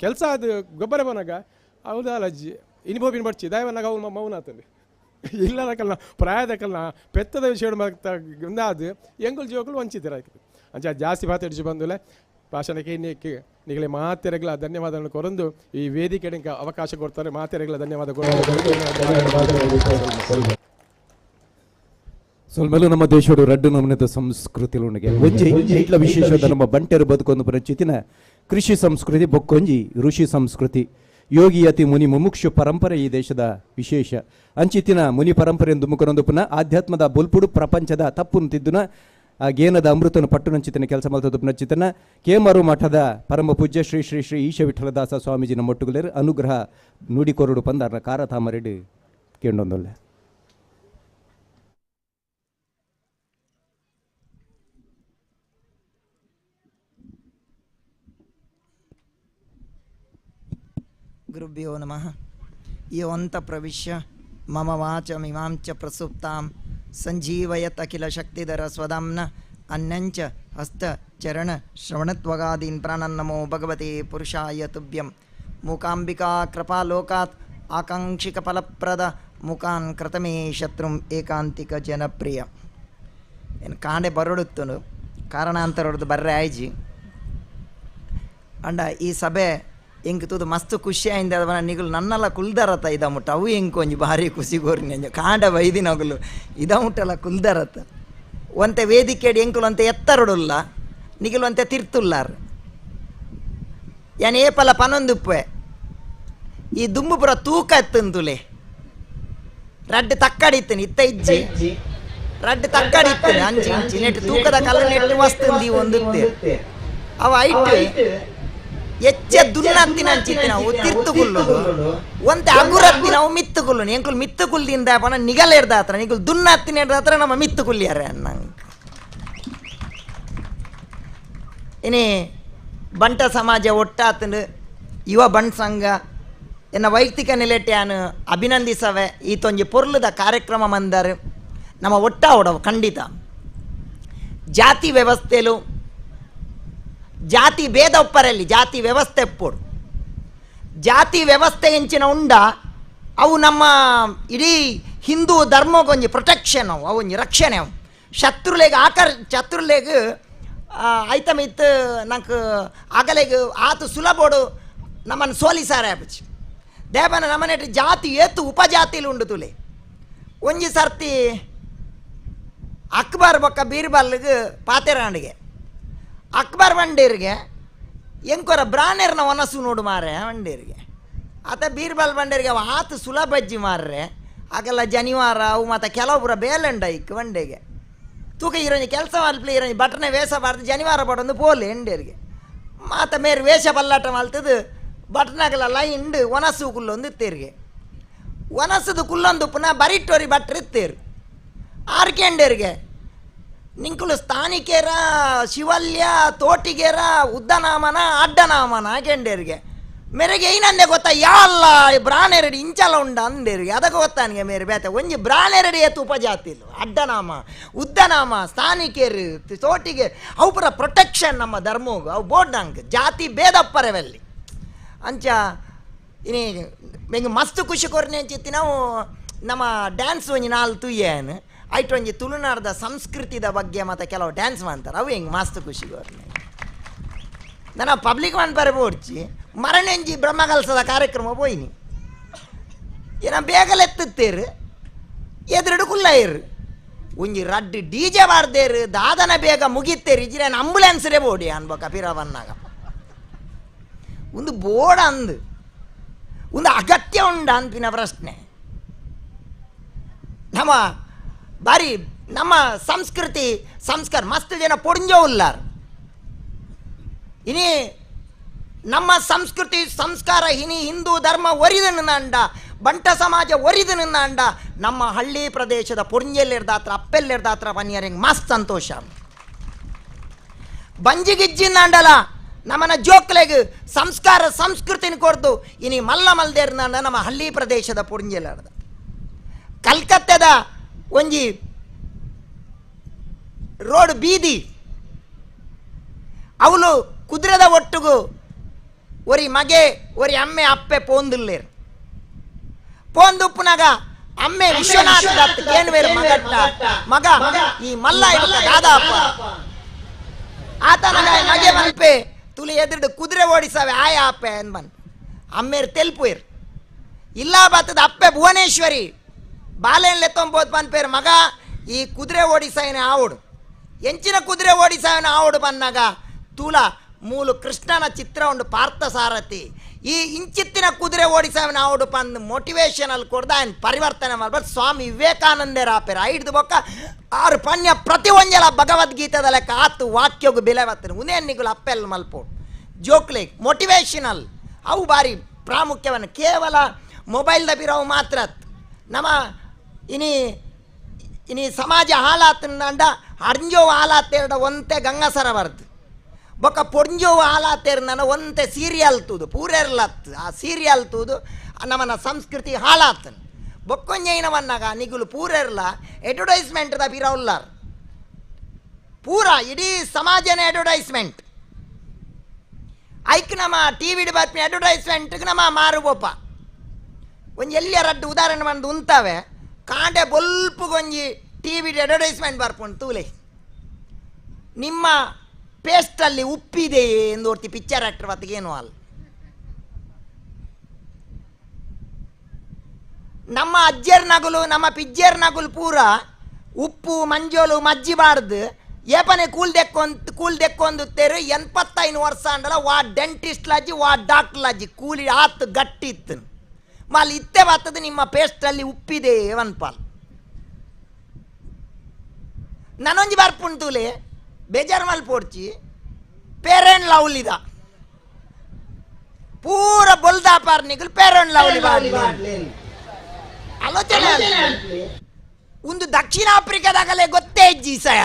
ಕೆಲಸ ಅದು ಗೊಬ್ಬರ ಬನಾಗ ಹೌದಲ್ಲ ಅಜ್ಜಿ ಇನಿ ಬೋಪಿನ ಬಡ್ಚಿ ದಯವನ್ನಾಗ ಅವ್ನು ಮೌನ ಆತಂದು ಇಲ್ಲದಕ್ಕಲ್ಲ ಪ್ರಾಯದಕ್ಕಲ್ಲ ಪೆತ್ತದ ವಿಷಯ ಅದು ಎಂಗುಲ್ ಜೀವಕ್ಕಳು ವಂಚಿತರಾಯ್ತು ಅಂಚ ಜಾಸ್ತಿ ಮಾತಾಡಿಸಿ ಬಂದುಲೆ ಭಾಷಣಕ್ಕೆ ಇನ್ನಕ್ಕೆ ನಿಗಲೆ ಮಾತೆರೆಗಳ ಧನ್ಯವಾದಗಳನ್ನು ಕೊರಂದು ಈ ವೇದಿಕೆ ಅವಕಾಶ ಕೊಡ್ತಾರೆ ಮಾತೆರೆಗಳ ಧನ್ಯವಾದ ಕೊಡ್ತಾರೆ. ಸೊಲ್ಮೆಲು ನಮ್ಮ ದೇಶಡು ರಡ್ಡು ನಮೂನೆದ ಸಂಸ್ಕೃತಿಲುಣಿಗೆ ಒಂಜಿ ಇಟ್ಲ ವಿಶೇಷದ ನಮ್ಮ ಬಂಟೆರು ಬದುಕೊಂದು ಪರಂಚಿತಿನ ಕೃಷಿ ಸಂಸ್ಕೃತಿ ಬೊಕ್ಕೊಂಜಿ ಋಷಿ ಸಂಸ್ಕೃತಿ ಯೋಗಿ ಅತಿ ಮುನಿ ಮುಮುಕ್ಷು ಪರಂಪರೆ ಈ ದೇಶದ ವಿಶೇಷ ಅಂಚಿತಿನ ಮುನಿ ಪರಂಪರೆ ದುಮುಕನೊಂದು ಪುನಃ ಆಧ್ಯಾತ್ಮದ ಬೊಲ್ಪುಡು ಪ್ರಪಂಚದ ತಪ್ಪುನು ತಿದ್ದುನ ಆ ಗೇನದ ಅಮೃತನು ಪಟ್ಟುನಂಚಿತನ ಕೆಲಸ ಮಲ್ತದ ಪುನಚಿತನ ಕೇಮರು ಮಠದ ಪರಮ ಪೂಜ್ಯ ಶ್ರೀ ಶ್ರೀ ಶ್ರೀ ಈಶ ವಿಠಲದಾಸ ಸ್ವಾಮೀಜಿನ ಮೊಟ್ಟುಗುಲೇರು ಅನುಗ್ರಹ ನುಡಿಕೊರಡು ಪಂದಾರ್ನ ಕಾರ ತಾಮರೆಡ್ ಕೇಂಡೊಂದೊಲ್ಲೆ. ಗುರುಭ್ಯೋ ನಮಃ. ಯೋಂತ ಪ್ರವಿಶ್ಯ ಮಮ ವಾಚಮಿಮಾಂ ಚ ಪ್ರಸುಪ್ತಾಂ ಸಂಜೀವಯತ್ ಅಖಿಲ ಶಕ್ತಿಧರ ಸ್ವದಾಮ್ನ ಅನ್ಯಂಚ ಹಸ್ತ ಚರಣ ಶ್ರವಣತ್ವಗಾದೀನ್ ಪ್ರಾಣನ್ನಮೋ ಭಗವತೆ ಪುರುಷಾಯ ತುಭ್ಯಂ. ಮೂಕಾಂಬಿಕಾ ಕೃಪಾಲೋಕಾತ್ ಆಕಾಂಕ್ಷಿಕ ಫಲಪ್ರದ ಮುಖಾನ್ ಕೃತಮೇ ಶತ್ರುಂ ಏಕಾಂತಿಕ ಜನಪ್ರಿಯ. ಏನು ಕಾಂಡೆ ಬರಡುತ್ತನು ಕಾರಣಾಂತರದ್ದು ಬರ್ರೆ ಆಯ್ಜಿ ಅಂಡ ಈ ಸಭೆ ಎಂಕ್ ತೂದು ಮಸ್ತ್ ಖುಷಿ ಆಯಿಂದ ಅದವನ ನಿಗುಲು ನನ್ನೆಲ್ಲ ಕುಲ್ದರತ ಇದ ಮುಟ್ಟ ಅವು ಎಂಕ್ ಒಂಜಿ ಭಾರಿ ಖುಷಿ ಕೋರಿನ ಕಾಂಡ ಬೈದಿನಗುಲು ಇದ ಮುಟ್ಟಲ್ಲ ಕುಲ್ದರತ ಒಂತೆ ವೇದಿಕೆಡ್ ಎಂಕುಲು ಅಂತೆ ಎತ್ತರಡುಲ್ಲ ನಿಗುಲು ಅಂತೆ ತಿರ್ತುಲ್ಲಾರ್ ಯಾನ್ ಏಪಲ ಪನೊಂದುಪ್ಪೆ ಈ ದುಂಬು ಪುರ ತೂಕ ಎತ್ತಂತುಲೆ ರಡ್ಡು ತಕ್ಕಡಿತ್ತೇನೆ ಇತ್ತ ಇಜ್ಜಿ ರಡ್ಡು ತಕ್ಕಡಿತ್ತೇನೆ ಅಂಚಿ ಇಂಚಿ ನೆಟ್ಟು ತೂಕದ ಕಲ್ಲು ನೆಟ್ಟು ವಸ್ತುಂದಿ ಒಂದುತ್ತೆ ಅವ ಐಟ್ ಎಚ್ಚ ದುನ್ನತ್ತಿನ ಅಂಚಿತ್ತೆ ನಾವು ತಿರ್ತುಕುಲ್ಲುದು ಒಂತೆ ಅಗುರತ್ತಿ ನಾವು ಮಿತ್ತುಕುಲ್ಲು ಎಂಕುಲು ಮಿತ್ತುಕುಲ್ದಿಂದ ಪನ ನಿಗಲೇರ್ದ ಹತ್ರ ನಿಗುಲು ದುನ್ನತ್ತಿನ ಹತ್ರ ನಮ್ಮ ಮಿತ್ತುಕುಲ್ಯಾರೆ ನಂಗೆ. ಇನಿ ಬಂಟ ಸಮಾಜ ಒಟ್ಟಾತಂದು ಯುವ ಬಂಟ್ ಸಂಘ ಎನ್ನ ವೈಯಕ್ತಿಕ ನಿಲೆಟ್ಯಾನು ಅಭಿನಂದಿಸವೆ ಈತೊಂಜಿ ಪೊರ್ಲುದ ಕಾರ್ಯಕ್ರಮ ಮಂದರು ನಮ್ಮ ಒಟ್ಟಾವಡವು ಖಂಡಿತ. ಜಾತಿ ವ್ಯವಸ್ಥೆಲು ಜಾತಿ ಭೇದ ಒಪ್ಪರಲ್ಲಿ ಜಾತಿ ವ್ಯವಸ್ಥೆ ಎಪ್ಪೋಡು ಜಾತಿ ವ್ಯವಸ್ಥೆ ಎಂಚಿನ ಉಂಡ ಅವು ನಮ್ಮ ಇಡೀ ಹಿಂದೂ ಧರ್ಮಕ್ಕೊಂಜಿ ಪ್ರೊಟೆಕ್ಷನ್ ಅವು ಒಂಜಿ ರಕ್ಷಣೆ ಅವು ಶತ್ರುಲೆಗ್ ಆಕರ್ ಶತ್ರುಲೆಗ್ ಐತಮಿತ್ತು ನಂಗೆ ಅಗಲೆಗ್ ಆತು ಸುಲಭೋಡು ನಮ್ಮನ್ನು ಸೋಲಿಸಾರೆ ಆಪುಚಿ ದೇವನ ನಮ್ಮನೆಟ್ ಜಾತಿ ಏತು ಉಪಜಾತಿಲು ಉಂಡು ತುಲೆ. ಒಂಜಿ ಸರ್ತಿ ಅಕ್ಬರ್ ಬೊಕ್ಕ ಬೀರ್ಬಲ್ಗೆ ಪಾತೆರಾಂಡಿಗೆ ಅಕ್ಬರ್ ಬಂಡೀರಿಗೆ ಎಂಕೊರ ಬ್ರಾಣೆರ್ನ ಒನಸು ನೋಡು ಮಾರೆ ಬಂಡೀರಿಗೆ ಆತ ಬೀರ್ಬಲ್ ಬಂಡೇರಿಗೆ ಅವ ಆತು ಸುಲಭಜ್ಜಿ ಮಾರ್ರೆ ಆಗೆಲ್ಲ ಜನಿವಾರ ಅವು ಮತ್ತು ಕೆಲವೊಬ್ಬರ ಬೇಲಂಡ ಇಕ್ ಬಂಡೆಗೆ ತೂಕ ಇರೋಂಜಿ ಕೆಲಸ ಮಲ್ಪಲಿ ಇರೋಂಜಿ ಬಟನೆ ವೇಷ ಬಾರ್ದು ಜನಿವಾರ ಪಡೊಂದು ಪೋಲಿ ಎಂಡೇರಿಗೆ ಮಾತ ಮೇರು ವೇಷ ಬಲ್ಲಾಟ ಮಲ್ತದು ಬಟನಾಗಲ್ಲ ಲೈಂಡು ಒನಸು ಕುಲ್ಲೊಂದು ಇತ್ತೇರಿಗೆ ಒನಸದು ಕುಲ್ಲೊಂದು ಪುನಃ ಬರಿಟೋರಿ ಬಟ್ರ್ ಇತ್ತೇರು ಆರ್ಕೆಂಡೇರಿಗೆ ನಿಂಕುಲು ಸ್ಥಾನಿಕೇರ ಶಿವಲ್ಯ ತೋಟಿಗೇರ ಉದ್ದನಾಮನ ಅಡ್ಡನಾಮನ ಕೆಂಡೇರಿಗೆ ಮೇರೆಗೆ ಏನಂದೆ ಗೊತ್ತಾ ಯಾಲ್ಲ ಬ್ರಾಣೆರಡಿ ಇಂಚಲ ಉಂಡ ಅಂದೇರಿಗೆ ಅದಕ್ಕೆ ಗೊತ್ತಾನಿಗೆ ಮೇರೆ ಬೇತೆ ಒಂಜಿ ಬ್ರಾಣೆರಡಿ ಏತು ಉಪಜಾತಿ ಇಲ್ಲ ಅಡ್ಡನಾಮ ಉದ್ದನಾಮ ಸ್ಥಾನಿಕೇರು ತೋಟಿಗೆ ಅವು ಪೂರ ಪ್ರೊಟೆಕ್ಷನ್ ನಮ್ಮ ಧರ್ಮಗು ಅವು ಬೋರ್ಡ್ ಜಾತಿ ಭೇದಪ್ಪರವಲ್ಲಿ ಅಂಚ ಇನಿ ಮೆಂಗೆ ಮಸ್ತ್ ಖುಷಿ ಕೊರ್ನೆ ಅಂಚಿತ್ತಿ ನಾವು ನಮ್ಮ ಡ್ಯಾನ್ಸ್ ಒಂಜಿ ನಾಲ್ ತುಯ್ಯನು ಐಟ್ ಒಂಜಿ ತುಳುನಾಡ್ದ ಸಂಸ್ಕೃತಿದ ಬಗ್ಗೆ ಮತ್ತು ಕೆಲವು ಡ್ಯಾನ್ಸ್ ಮಾಡ್ತಾರೆ ಅವು ಹಿಂಗೆ ಮಸ್ತ್ ಖುಷಿ ಕೊರ್ನೆ ನನ್ನ ಪಬ್ಲಿಕ್ ಮನ್ಪರೆ ಬೋಡ್ಚಿ ಮರಣೆಂಜಿ ಬ್ರಹ್ಮಕಲ್ಸದ ಕಾರ್ಯಕ್ರಮ ಪೋಯಿನಿ ಏನ ಬೇಗಲೆತ್ತುತ್ತೇರು ಎದುರುಡು ಕುಲ್ಲೈರು ಒಂಜಿ ರಡ್ಡು ಡಿ ಜೆ ಬಾರ್ದೇರು ದಾದನ ಬೇಗ ಮುಗಿತ್ತೇರು ಇಜ್ಜಿನ ಆಂಬುಲೆನ್ಸ್ರೇ ಬೋಡಿ ಅನ್ಬಕ ಪಿರ ಬನ್ನಾಗ ಒಂದು ಬೋರ್ಡ್ ಅಂದು ಒಂದು ಅಗತ್ಯ ಉಂಡ ಅನ್ಪಿನ ಪ್ರಶ್ನೆ. ನಮ್ಮ ಬಾರಿ ನಮ್ಮ ಸಂಸ್ಕೃತಿ ಸಂಸ್ಕಾರ ಮಸ್ತ್ ಜನ ಪೊಡಿಂಜೋ ಉಲ್ಲಾರ್ ಇನಿ ನಮ್ಮ ಸಂಸ್ಕೃತಿ ಸಂಸ್ಕಾರ ಇನಿ ಹಿಂದೂ ಧರ್ಮ ಒರಿದು ನಿಂದ ಬಂಟ ಸಮಾಜ ಒರಿದು ನಿಂದ ನಮ್ಮ ಹಳ್ಳಿ ಪ್ರದೇಶದ ಪೊಡಿಂಜೆಲ್ಲಿರ್ದಾತ್ರ ಅಪ್ಪೆಲ್ಲಿರ್ದಾತ್ರ ಬನ್ನಿಯರಿಂಗ್ ಮಸ್ತ್ ಸಂತೋಷ. ಬಂಜಿಗಿಜ್ಜಿಂದಾಂಡಲ ನಮ್ಮನ ಜೋಕ್ಲೆಗ್ ಸಂಸ್ಕಾರ ಸಂಸ್ಕೃತಿನ ಕೊರ್ದು ಇನಿ ಮಲ್ಲ ಮಲ್ದೇರ್ನಾಂಡ ನಮ್ಮ ಹಳ್ಳಿ ಪ್ರದೇಶದ ಪೊಡಿಂಜೆಲ್ಲಾರ್ದ. ಕಲ್ಕತ್ತೆದ ಒಂಜಿ ರೋಡ್ ಬೀದಿ ಅವಳು ಕುದುರೆದ ಒಟ್ಟುಗು ಒರಿ ಮಗೆ ಒರಿ ಅಮ್ಮೆ ಅಪ್ಪೆ ಪೋಂದುಲ್ಲೇರು ಪೋಂದುಪ್ಪುನಾಗ ಅಮ್ಮೆ ವಿಶ್ವನಾಥ ದತ್ ಕೇನ್ವೇರು ಮಗಟ್ಟ ಮಗ ಈ ಮಲ್ಲ ಇರುತ್ತ ದಾದಾಪ ಆತನಗ ಮಗೆ ಮಲ್ಪೆ ತುಲಿ ಎದುರು ಕುದುರೆ ಓಡಿಸವೆ ಆಯ ಅಪ್ಪೆ ಅನ್ಬನ್ ಅಮ್ಮೇರು ತೆಲ್ಪುಯಿರ್ ಇಲ್ಲ ಬತ್ತದ ಅಪ್ಪೆ ಭುವನೇಶ್ವರಿ ಬಾಲೆನ್ ಲೆತ್ತೊಂಬೋದು ಪನ್ಪೇರು ಮಗ ಈ ಕುದುರೆ ಓಡಿಸಾಯನ ಆವಡು ಎಂಚಿನ ಕುದುರೆ ಓಡಿಸಾಯನ ಆವಡು ಬನ್ನಾಗ ತೂಲ ಮೂಲು ಕೃಷ್ಣನ ಚಿತ್ರ ಉಂಡು ಪಾರ್ಥ ಸಾರಥಿ ಈ ಇಂಚಿತ್ತಿನ ಕುದುರೆ ಓಡಿಸಾವನ ಆವಡು ಪಂದ್ ಮೋಟಿವೇಶನಲ್ ಕೊಡ್ದ ఆయన ಪರಿವರ್ತನೆ ಮಾಡ್ಬಾರ್ದು ಸ್ವಾಮಿ ವಿವೇಕಾನಂದರ ಆಪೇರ ಐಡ್ದು ಬೊಕ್ಕ ಆರು ಪಣ್ಯ ಪ್ರತಿ ಒಂಜಲ ಭಗವದ್ಗೀತೆದ ಲೆಕ್ಕ ಆತು ವಾಕ್ಯಗು ಬೆಲೆ ಬರ್ತದೆ ಉನೇನ್ನಿಗುಲು ಅಪ್ಪೆಲ್ ಮಲ್ಪೋಡು ಜೋಕ್ಲೆ ಮೋಟಿವೇಶನಲ್ ಅವು ಭಾರಿ ಪ್ರಾಮುಖ್ಯವನ್ನು ಕೇವಲ ಮೊಬೈಲ್ದ ಬಿರವು ಮಾತ್ರ ನಮ್ಮ ಇನಿ ಇನಿ ಸಮಾಜ ಹಾಲಾತಂಡ ಅರ್ಂಜೋ ಹಾಲಾತೇರ್ಡ ಒಂತೆ ಗಂಗಸರ ಬರ್ದು ಬೊಕ್ಕ ಪೊಂಜೋ ಹಾಲಾತೇರ್ನ ಒಂತೆ ಸೀರಿಯಲ್ ತೂದು ಪೂರೆರ್ಲತ್ತು ಆ ಸೀರಿಯಲ್ ತೂದು ನಮ್ಮನ ಸಂಸ್ಕೃತಿ ಹಾಳಾತನ್ ಬೊಕ್ಕೊಂಜೈನವನ್ನಾಗ ನಿಗುಲು ಪೂರೆರ್ಲ ಅಡ್ವರ್ಟೈಸ್ಮೆಂಟ್ದ ಬಿರವುಲ್ಲಾರ್ ಪೂರ ಇಡೀ ಸಮಾಜನೇ ಅಡ್ವರ್ಟೈಸ್ಮೆಂಟ್. ಐಕ್ ನಮ್ಮ ಟಿ ವಿಡ್ ಬರ್ಪಿನ ಅಡ್ವರ್ಟೈಸ್ಮೆಂಟ್ಗೆ ನಮ್ಮ ಮಾರುಬೋಪ. ಒಂಜಿ ಎಲ್ಲಿ ರಡ್ಡು ಉದಾಹರಣೆ ಬಂದು ಉಂತಾವೆ ಕಾಂಡೆ ಬೊಲ್ಪುಗೊಂಜಿ ಟಿ ವಿಡ್ ಅಡ್ವರ್ಟೈಸ್ಮೆಂಟ್ ಬರ್ಪುಂಡು ತೂಲೆ. ನಿಮ್ಮ ಪೇಸ್ಟಲ್ಲಿ ಉಪ್ಪಿದೆ ಎಂದು ಒರ್ತಿ ಪಿಕ್ಚರ್ ಆಕ್ಟರ್ ಬತ್ತಿಗೇನು ಅಲ್ಲ. ನಮ್ಮ ಅಜ್ಜರ್ ನಗುಲು ನಮ್ಮ ಪಿಜ್ಜರ್ ನಗುಲು ಪೂರ ಉಪ್ಪು ಮಂಜೋಲು ಮಜ್ಜಿ ಬಾರ್ದು ಏಪನೆ ಕೂಲ್ ದೆಕ್ಕೊಂದು ಕೂಲ್ ದೆಕ್ಕೊಂದುತ್ತೇರು 85 ವರ್ಷ ಅಂಡಲ ವಾ ಡೆಂಟಿಸ್ಟ್ ಲಾಜಿ ವಾ ಡಾಕ್ಟರ್ ಲಾಜಿ ಕೂಲಿ ಆತು ಗಟ್ಟಿ ಇತ್ತು ಮಾಲ್ ಇತ್ತೆ ಬರ್ತದೆ ನಿಮ್ಮ ಪೇಸ್ಟಲ್ಲಿ ಉಪ್ಪಿದೆ ವನ್ಪಾಲ್. ನಾನೊಂಜಿ ಬರ್ಪುಂಟುಲೆ ಬೇಜಾರು ಮಲ್ಪೋಡ್ಚಿ ಪೇರೆಂಟ್ ಲವ್ಲಿದ ಪೂರ ಬೊಲ್ದಾಪಾರ್ ನಿಗುಲು ಪೇರೆಂಟ್ ಲವ್ಲಿ ಬಾರ್ಲಿ ಆಲೋಚನೆ ಒಂದು ದಕ್ಷಿಣ ಆಫ್ರಿಕಾದಾಗಲೇ ಗೊತ್ತೇ ಇಜ್ಜಿ ಸಯ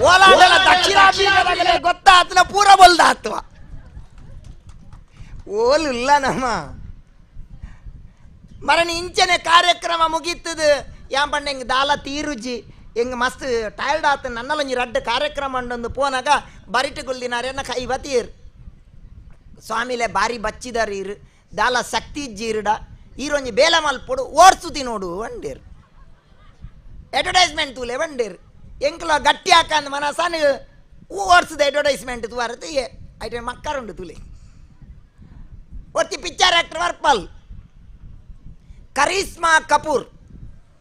ಓಲಾಡಲ ದಕ್ಷಿಣ ಆಫ್ರಿಕಾದಾಗಲೇ ಗೊತ್ತಾತನ ಪೂರ ಬೊಲ್ದಾತ್ವ ಓಲಿಲ್ಲ ನಮ್ಮ ಮರಣ ಇಂಚನೆ ಕಾರ್ಯಕ್ರಮ ಮುಗೀತದ ಯಾನ್ ಹೆಂಗೆ ದಾಲ ತೀರುಜಿ ಹೆಂಗೆ ಮಸ್ತ್ ಟೈರ್ಡ್ ಆತ ನನ್ನಲ್ಲೊಂಜಿ ರಡ್ಡು ಕಾರ್ಯಕ್ರಮ ಅಂಡೊಂದು ಪೋನಾಗ ಬರಿಟು ಗುಲ್ದಿನಾರೇನ ಕೈ ಬತೀರ್ ಸ್ವಾಮಿಲೆ ಬಾರಿ ಬಚ್ಚಿದಾರ ಇರು ದಾಲ ಶಕ್ತಿ ಇಜ್ಜಿ ಇರುಡ ಈರೊಂಜಿ ಬೇಲ ಮಲ್ಪೊಡು ಓಡ್ಸುತಿ ನೋಡು వండేರು ಅಡ್ವರ್ಟೈಸ್ಮೆಂಟ್ ತೂಲೆ వండేರು ಎಂಕ್ಲ ಗಟ್ಟಿ ಹಾಕಂದ್ ಮನಸ್ಸಾನು ಓಡ್ಸುದ ಅಡ್ವರ್ಟೈಸ್ಮೆಂಟ್ ತುವಾರத்து ಐಟೆ ಮಕ್ಕರುಂಡು ತೂಲೆ. ಒತ್ತಿ ಪಿಕ್ಚರ್ ಆಕ್ಟರ್ ವರ್ಪಲ್ ಕರಿಸ್ಮಾ ಕಪೂರ್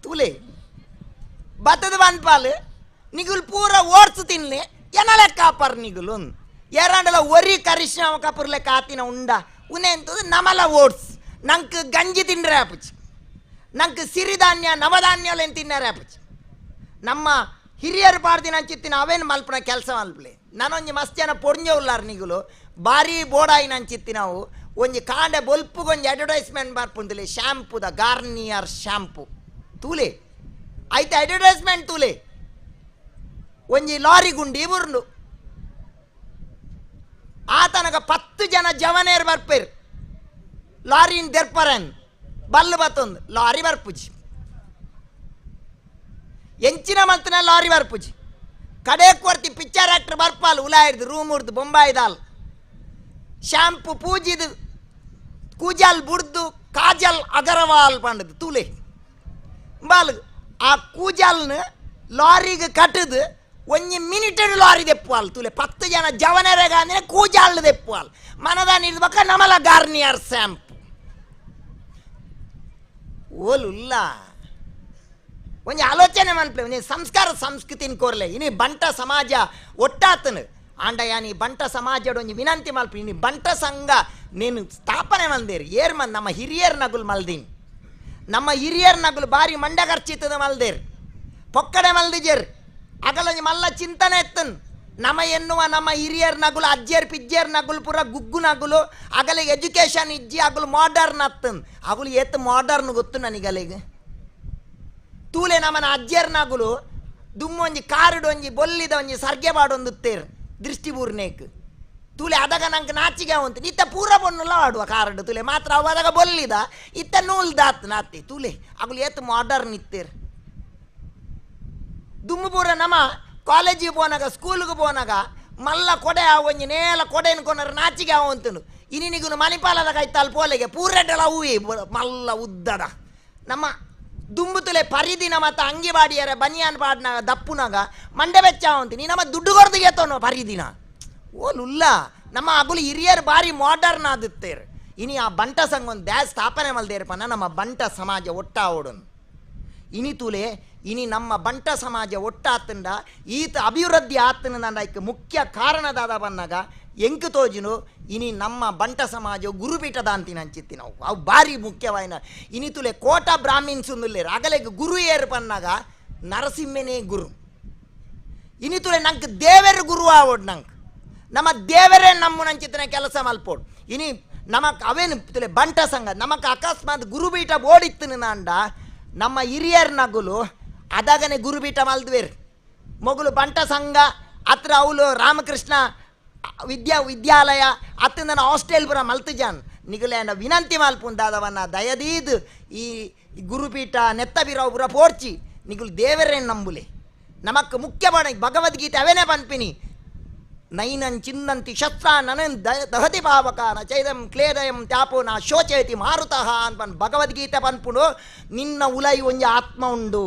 ತೂಲೆ ಬತ್ತದ ಬಂದ್ಪಾಲ್ ನಿಗುಲ್ ಪೂರ ಓಡ್ಸು ತಿನ್ಲೆ ಎನಲೆ ಕಾಪರ್ ನಿಗುಲು ಏರಾಂಡಲ ಒರಿ ಕರಿಷ್ಮಾ ಕಪೂರ್ ಲೆಕ್ಕ ಆತಿನ ಉಂಡ ಉನೆ ಎಂತದು ನಮಲ ಓಟ್ಸ್ ನಂಗೆ ಗಂಜಿ ತಿಂಡ್ರೆ ಆಪುಚಿ ನಂಗೆ ಸಿರಿಧಾನ್ಯ ನವಧಾನ್ಯಲೇನು ತಿನ್ನರೆ ಆಪುಚಿ. ನಮ್ಮ ಹಿರಿಯರು ಪಾಡ್ದಿನ ಅಂಚಿತ್ತಿನ ಅವೇನು ಮಲ್ಪನ ಕೆಲಸ ಮಲ್ಪಲೆ ನಾನೊಂಜಿ ಮಸ್ತ್ ಜನ ಪೊಡ್ಂಜ ಉಲ್ಲಾರ್ ನಿಗುಲು ಭಾರಿ ಬೋಡಾಯಿನ ಅಂಚಿತ್ತಿ ನಾವು ಒಂಜಿ ಕಾಂಡೆ ಬೊಲ್ಪುಗೊಂಜಿ ಅಡ್ವರ್ಟೈಸ್ಮೆಂಟ್ ಬರ್ಪುಂತಲೆ ಶ್ಯಾಂಪುದ ಗಾರ್ನಿಯರ್ ಶ್ಯಾಂಪು ತೂಲೆ ಐತೆ ಅಡ್ವರ್ಟೈಸ್ಮೆಂಟ್ ತೂಲೆ ಒಂಜಿ ಲಾರಿ ಗುಂಡಿ ಬುರ್ಂಡು ಆತನಗ 10 ಜನ ಜವನೇರು ಬರ್ಪೇರು ಲಾರಿನ ದೆರ್ಪರನ್ ಬಲ್ಲು ಬತ್ತೊಂದು ಲಾರಿ ಬರ್ಪುಜಿ ಎಂಚಿನ ಮಲ್ತನ ಲಾರಿ ಬರ್ಪುಜಿ ಕಡೆ ಕೊರ್ತಿ ಪಿಕ್ಚರ್ ಆಕ್ಟರ್ ಬರ್ಪಾಲ್ ಉಲಾಯಿರ್ದು ರೂಮ್ ಉರ್ದು ಬೊಂಬಾಯ್ದಾಲ್ ಶ್ಯಾಂಪು ಪೂಜಿದು ಕೂಜಾಲ್ ಬುಡ್ದು ಕಾಜಲ್ ಅಗರವಾಲ್ ಪಂಡದು ತೂಲೆ ಬಾಲ್ ಆ ಕೂಜಾಲ್ನ ಲಾರಿಗೆ ಕಟ್ಟದು ಒಂಜಿ ಮಿನಿಟೆಡ್ ಲಾರಿ ದೆಪ್ಪುವಾಲ್ ತೂಲೆ 10 ಜನ ಜವನರೆಗಾಂದ್ರೆ ಕೂಜಾಲ್ ದೆಪ್ಪುವಾಲ್ ಮನದಾನ ಇರ್ಬೇಕ ನಮಲ ಗಾರ್ನಿಯರ್ ಶ್ಯಾಂಪು ಓಲುಲ್ಲ ಒಂಜಿ ಆಲೋಚನೆ ಮನ್ಪ್ಲೆ ಒಂಜಿ ಸಂಸ್ಕಾರ ಸಂಸ್ಕೃತಿನ ಕೋರ್ಲೆ ಇನಿ ಬಂಟ ಸಮಾಜ ಒಟ್ಟಾತನು ಆಂಡಯ್ಯ ನೀ ಬಂಟ ಸಮಾಜದ ಒಂಜಿ ವಿನಂತಿ ಮಲ್ಪಿ ಇನಿ ಬಂಟ ಸಂಘ ನೀನು ಸ್ಥಾಪನೆ ಮಲ್ದೇರಿ ಏರ್ ಮನ್ ನಮ್ಮ ಹಿರಿಯರ್ ನಗುಲ್ ಮಲ್ದೀನಿ ನಮ್ಮ ಹಿರಿಯರ್ ನಗುಲು ಬಾರಿ ಮಂಡ ಖರ್ಚಿತ್ತದ ಮಲ್ದೇರ್ ಪೊಕ್ಕಡೆ ಮಲ್ದಿಜೇರ್ ಅಗಲೊಂಜಿ ಮಲ್ಲ ಚಿಂತನೆ ಎತ್ತನ್ ನಮ್ಮ ಎನ್ನುವ ನಮ್ಮ ಹಿರಿಯರ್ ನಗುಲು ಅಜ್ಜಿಯರ್ ಪಿಜ್ಜಿಯರ್ ನಗುಲು ಪೂರ ಗುಗ್ಗು ನಗುಲು ಅಗಲಿಗೆ ಎಜುಕೇಷನ್ ಇಜ್ಜಿ ಅಗಲು ಮಾಡರ್ನ್ ಅತ್ತನ್ ಅಗಲು ಏತ್ ಮಾಡರ್ನ್ ಗೊತ್ತು ನನಗಲಿಗೆ ತೂಲೆ ನಮ್ಮನ ಅಜ್ಜಿಯರ್ ನಗುಲು ದುಮ್ಮೊಂಜಿ ಕಾರುಡು ಒಂಜಿ ಬೊಲ್ಲಿದ ಒಂಜಿ ಸರ್ಗೆ ಬಾಡೊಂದು ತೇರ್ ದೃಷ್ಟಿ ಬೂರ್ನೇಕ್ ತೂಲೆ ಅದಾಗ ನಂಗೆ ನಾಚಿಗೆ ಉಂಟು ಇತ್ತ ಪೂರ ಬೊನ್ನುಲ ಆಡುವ ಕಾರಡು ತೂಲೆ ಮಾತ್ರ ಅವ ಅದಾಗ ಬೊಲ್ಲಿದ ಇತ್ತ ನೂಲ್ದಾತ್ ನಾತಿ ತೂಲೆ ಅಗಲು ಏತ್ ಮಾಡರ್ನ್ ಇತ್ತೇರ್ ದುಮ್ಮು ಪೂರ ನಮ್ಮ ಕಾಲೇಜಿಗೆ ಪೋನಾಗ ಸ್ಕೂಲ್ಗೆ ಪೋನಾಗ ಮಲ್ಲ ಕೊಡೆ ಒಂಜಿ ನೇಲ ಕೊಡೆ ಅನ್ಕೊನಾರ ನಾಚಿಗೆ ಅವಂತನು ಇನಿನಿಗುನು ಮಣಿಪಾಲದ ಕೈತಾಲ್ ಪೋಲೆಗೆ ಪೂರೆಡ್ಡಲ ಹೂವೆ ಮಲ್ಲ ಉದ್ದದ ನಮ್ಮ ದುಂಬುತುಲೆ ಪರಿದಿನ ಮತ್ತು ಅಂಗಿ ಬಾಡಿಯರ ಬನಿಯಾನ್ ಪಾಡ್ನಾಗ ದಪ್ಪುನಾಗ ಮಂಡೆ ಬೆಚ್ಚ ಅವಂತೀನಿ ನಮ್ಮ ದುಡ್ಡು ಕೊರ್ದಿಗೆ ತೋನು ಪರಿದಿನ ಓಲುಲ್ಲ ನಮ್ಮ ಅಗುಲು ಹಿರಿಯರು ಭಾರಿ ಮಾಡರ್ನ್ ಆದುತ್ತೇರು ಇನಿ ಆ ಬಂಟ ಸಂಘ ಒಂದು ದ್ಯಾ ಸ್ಥಾಪನೆ ಮಲ್ದೇರಪನ ನಮ್ಮ ಬಂಟ ಸಮಾಜ ಒಟ್ಟಾವಡನ್ ಇನಿ ತೂಲೆ ಇನಿ ನಮ್ಮ ಬಂಟ ಸಮಾಜ ಒಟ್ಟಾತಂಡ ಈತ ಅಭಿವೃದ್ಧಿ ಆತನ ಮುಖ್ಯ ಕಾರಣದಾದ ಬಂದಾಗ ಎಂಕು ತೋಜಿನು ಇನಿ ನಮ್ಮ ಬಂಟ ಸಮಾಜ ಗುರುಪೀಠದ ಅಂತಿನ ಅಂಚಿತ್ತಿ ನಾವು ಅವು ಭಾರಿ ಮುಖ್ಯವಾಯಿನ ಇನಿ ತುಲೆ ಕೋಟ ಬ್ರಾಹ್ಮಿನ್ಸ್ ಉಂದುಲ್ಲೇರು ಅಗಲೆಗ್ ಗುರು ಏರು ಪನ್ನಾಗ ನರಸಿಂಹನೇ ಗುರು ಇನಿ ತುಲೆ ನಂಗೆ ದೇವೆರ್ ಗುರು ಆವಡ್ ನಂಗೆ ನಮ್ಮ ದೇವರೇ ನಮ್ಮ ನಂಚಿತ್ತಿನ ಕೆಲಸ ಮಲ್ಪೋಡು ಇನಿ ನಮಕ್ ಅವೇನು ತುಲೆ ಬಂಟ ಸಂಘ ನಮಕ್ ಅಕಸ್ಮಾತ್ ಗುರುಪೀಠ ಬೋಡಿತ್ತು ನಾಂಡ ನಮ್ಮ ಹಿರಿಯರ್ ನಗುಲು ಅದಾಗನೆ ಗುರುಪೀಠ ಮಲ್ದ್ವೇರ್ ಮೊಗಲು ಬಂಟ ಸಂಘ ಅತ್ರ ಅವಳು ರಾಮಕೃಷ್ಣ ವಿದ್ಯಾಲಯ ಅತ್ತ ನನ್ನ ಹಾಸ್ಟೆಲ್ ಬರ ಮಲ್ತುಜಾನ್ ನಿಗಲೇನ ವಿನಂತಿ ಮಲ್ಪುಂದಾದವನ್ನ ದಯದೀದ್ ಈ ಗುರುಪೀಠ ನೆತ್ತ ಬಿರವು ಪುರ ಪೋರ್ಚಿ ನಿಗುಲು ದೇವರೇ ನಂಬುಲೆ ನಮಕ್ ಮುಖ್ಯವಾದ ಭಗವದ್ಗೀತೆ ಅವೇನೇ ಪನ್ಪಿನಿ ನೈನಂ ಚಿನ್ನಂತಿ ಶಸ್ತ್ರ ನನನ್ ದಹತಿ ಪಾವಕ ನ ಚೈದಂ ಕ್ಲೇದಯಂ ತ್ಯಾಪೋ ನ ಶೋಚಯತಿ ಮಾರುತಃ ಅನ್ಪನ್ ಭಗವದ್ಗೀತೆ ಪನ್ಪುಂಡು. ನಿನ್ನ ಉಲೈ ಒಂಜಿ ಆತ್ಮ ಉಂಡು,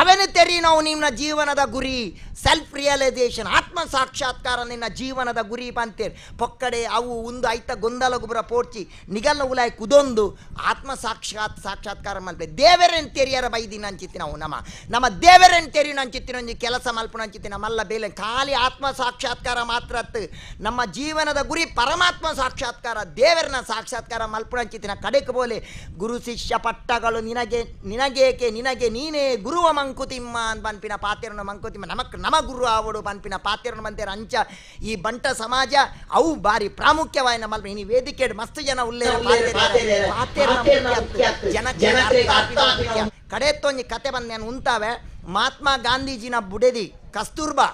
ಅವೆನು ತೆರಿನವು ನಿನ್ನ ಜೀವನದ ಗುರಿ, ಸೆಲ್ಫ್ ರಿಯಲೈಸೇಷನ್, ಆತ್ಮ ಸಾಕ್ಷಾತ್ಕಾರ ನಿನ್ನ ಜೀವನದ ಗುರಿ ಪಂತೇರ್. ಪೊಕ್ಕಡೆ ಅವು ಒಂದು ಐತ ಗೊಂದಲ ಗುಬ್ರ ಪೋರ್ಚಿ ನಿಗಲ್ನ ಉಲಾಯ್ ಕುದೊಂದು ಆತ್ಮ ಸಾಕ್ಷಾತ್ಕಾರ ಮಲ್ಪೆ. ದೇವರೇನು ತೆರಿಯರ ಬೈದಿನ ಅಂಚಿತ್ತಿ ನಾವು ನಮ್ಮ ನಮ್ಮ ದೇವರೇನು ತೆರಿನ ಅಂಚಿತ್ತಿನ ಒಂಜಿ ಕೆಲಸ ಮಲ್ಪುನ ಅಂಚಿತ್ತಿ ನಮ್ಮಲ್ಲ ಬೇಲೆ ಖಾಲಿ ಆತ್ಮ ಸಾಕ್ಷಾತ್ಕಾರ ಮಾತ್ರ ಅತ್ತು. ನಮ್ಮ ಜೀವನದ ಗುರಿ ಪರಮಾತ್ಮ ಸಾಕ್ಷಾತ್ಕಾರ, ದೇವರನ್ನ ಸಾಕ್ಷಾತ್ಕಾರ ಮಲ್ಪುನ ಅಂಚಿತ್ತಿನ ಕಡೆಗೆ ಬೋಲೆ ಗುರು ಶಿಷ್ಯ ಪಟ್ಟಗಳು ನಿನಗೆ ನಿನಗೇಕೆ ನಿನಗೆ ನೀನೇ ಗುರುವ ಮಂಕುತಿಮ್ಮ ಅಂತ ಪನ್ಪಿನ ಪಾತೆರನ ಮಂಕುತಿಮ್ಮ ನಮಕ್ ನಮ ಗುರು ಆವಡು ಪನ್ಪಿನ ಪಾತೆರನ ಬಂತೇರ. ಅಂಚ ಈ ಬಂಟ ಸಮಾಜ ಅವು ಬಾರಿ ಪ್ರಾಮುಖ್ಯವಾಯಿನ ಮಲ್ಪ. ಇನಿ ವೇದಿಕೆ ಮಸ್ತ್ ಜನ ಉಲ್ಲೇರ ಜನಕ್ಕೆ ಕಡೆತ್ತೊಂಜಿ ಕತೆ ಬಂದ ನಾನು ಉಂತಾವೆ. ಮಹಾತ್ಮ ಗಾಂಧೀಜಿನ ಬುಡೆದಿ ಕಸ್ತೂರ್ಬಾ,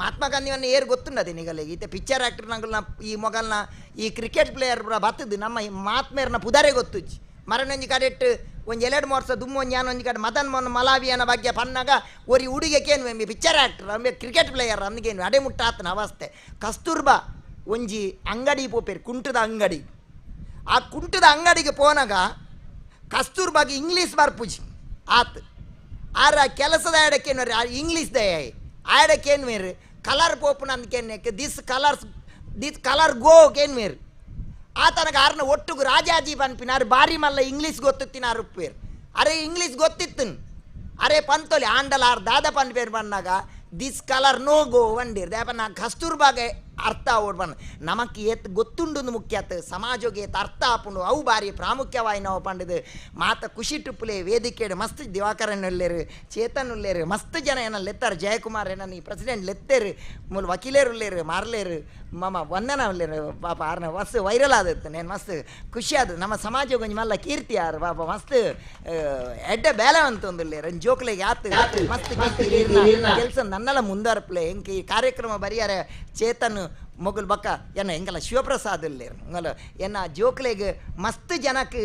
ಮಹಾತ್ಮ ಗಾಂಧಿಯನ್ನು ಏರು ಗೊತ್ತುಂಡದೆ ನಿಗಲೆ ಈತ ಪಿಕ್ಚರ್ ಆ್ಯಕ್ಟರ್ ನಂಗಲ್ನ ಈ ಮೊಗಲ್ನ ಈ ಕ್ರಿಕೆಟ್ ಪ್ಲೇಯರ್ ಪೂರ ಬತ್ತದು ನಮ್ಮ ಮಹಾತ್ಮೇರ್ನ ಪುದಾರೆ ಗೊತ್ತುಜ್ಜಿ. ಮರನೊಂಜಿ ಕಡೆಟ್ ಒಂಜಿ ಎರಡು ವರ್ಷ ದುಮ್ಮು ಒಂಜಿ ಒಂಜಿ ಕಡೆ ಮದನ್ ಮೋಹನ್ ಮಲಾವಿಯನ ಬಗ್ಗೆ ಪನ್ನಾಗ ಒರಿ ಹುಡುಗಕ್ಕೇನು ಎಂಬಿ ಪಿಕ್ಚರ್ ಆ್ಯಕ್ಟರ್ ಅಂಬೆ ಕ್ರಿಕೆಟ್ ಪ್ಲೇಯರ್ ಅಂದ್ಗೇನು ಅಡೆ ಮುಟ್ಟಾತನ ಅವಸ್ಥೆ. ಕಸ್ತೂರ್ಬಾ ಒಂಜಿ ಅಂಗಡಿ ಪೋಪೇರು, ಕುಂಟದ ಅಂಗಡಿ. ಆ ಕುಂಟದ ಅಂಗಡಿಗೆ ಪೋನಾಗ ಕಸ್ತೂರ್ಬಾಗೆ ಇಂಗ್ಲೀಷ್ ಬರ್ಪುಜಿ ಆತ್ ಆರ ಕೆಲಸದ ಆಡಕ್ಕೇನು ಇಂಗ್ಲೀಷ್ ದಯ ಆಡಕ್ಕೇನು ಮೇರು ಕಲರ್ ಪೋಪುನ ಅಂದ್ಕೇನು this colours this colour ಗೋ ಕೇನು ಮೇರು ಆತನಗ ಆರ್ನ ಒಟ್ಟುಗು ರಾಜಾಜಿ ಪನ್ಪಿನಾರು ಬಾರಿ ಮಲ್ಲ ಇಂಗ್ಲೀಷ್ ಗೊತ್ತಿತ್ತಿನಾರು ಉಪ್ಪೇರು. ಅರೆ ಇಂಗ್ಲೀಷ್ ಗೊತ್ತಿತ್ತು ಅರೆ ಪಂತೊಲಿ ಆಂಡಲ ಆರ್ ದಾದ ಪನ್ಪೇರು ಬಂದಾಗ this colour no ಗೋ ವಂಡೀರ್ ದೇಪ ನಾ ಕಸ್ತೂರ್ಬಾಗೆ ಅರ್ಥ ಓಡ್ ಬಣ್ಣ ನಮಕ್ ಏತ್ ಗೊತ್ತುಂಡು ಮುಖ್ಯ ಆತು ಸಮಾಜಕ್ಕೆ ಏತ್ ಅರ್ಥ ಆಪುಂಡು ಅವು ಬಾರಿ ಪ್ರಾಮುಖ್ಯವಾಯಿ ನಾವು ಪಂಡದು ಮಾತ ಖುಷಿ ಟುಪ್ಪುಲೆ ವೇದಿಕೆ ಮಸ್ತ್ ದಿವಾಕರನ್ ಉಲ್ಲೇರು, ಚೇತನ್ ಉಲ್ಲೇರು, ಮಸ್ತ್ ಜನ ಏನ ಲೆತ್ತಾರೆ, ಜಯಕುಮಾರ್ ಏನ ಈ ಪ್ರೆಸಿಡೆಂಟ್ ಲೆತ್ತೇರು, ಮೂಲ ವಕೀಲೇರು ಉಲ್ಲೇರು, ಮಾರ್ಲೇರು, ಮಮ ವಂದನ ಉಲ್ಲೇರು ಪಾಪ ಆರ್ನ ಮಸ್ತ್ ವೈರಲ್ ಆದತ್ತು. ನೇನು ಮಸ್ತ್ ಖುಷಿ ಆದ ನಮ್ಮ ಸಮಾಜ ಕೊಂಚ ಮಲ್ಲ ಕೀರ್ತಿ ಆರು ಪಾಪ ಮಸ್ತ್ ಎಡ್ಡೆ ಬೇಲೆ ಅಂತಂದುಲ್ಲೇರು ಜೋಕ್ಲೆಗೆ ಆತು ಮಸ್ತ್ ಕೀರ್ತಿ ಕೆಲಸ ನನ್ನೆಲ್ಲ ಮುಂದಾರ್ಪ್ಲೆ. ಎಂಕ್ ಈ ಕಾರ್ಯಕ್ರಮ ಬರಿಯಾರೆ ಚೇತನ್ ಮೊಗಲ್ ಬಕ್ಕ ಎನ್ನ ಎಂಗಲ ಶಿವಪ್ರಸಾದ್ ಉಲ್ಲೇರು ಎಂಗಲ ಎನ್ನ ಜೋಕ್ಲೆಗ್ ಮಸ್ತ್ ಜನಕ್ಕೆ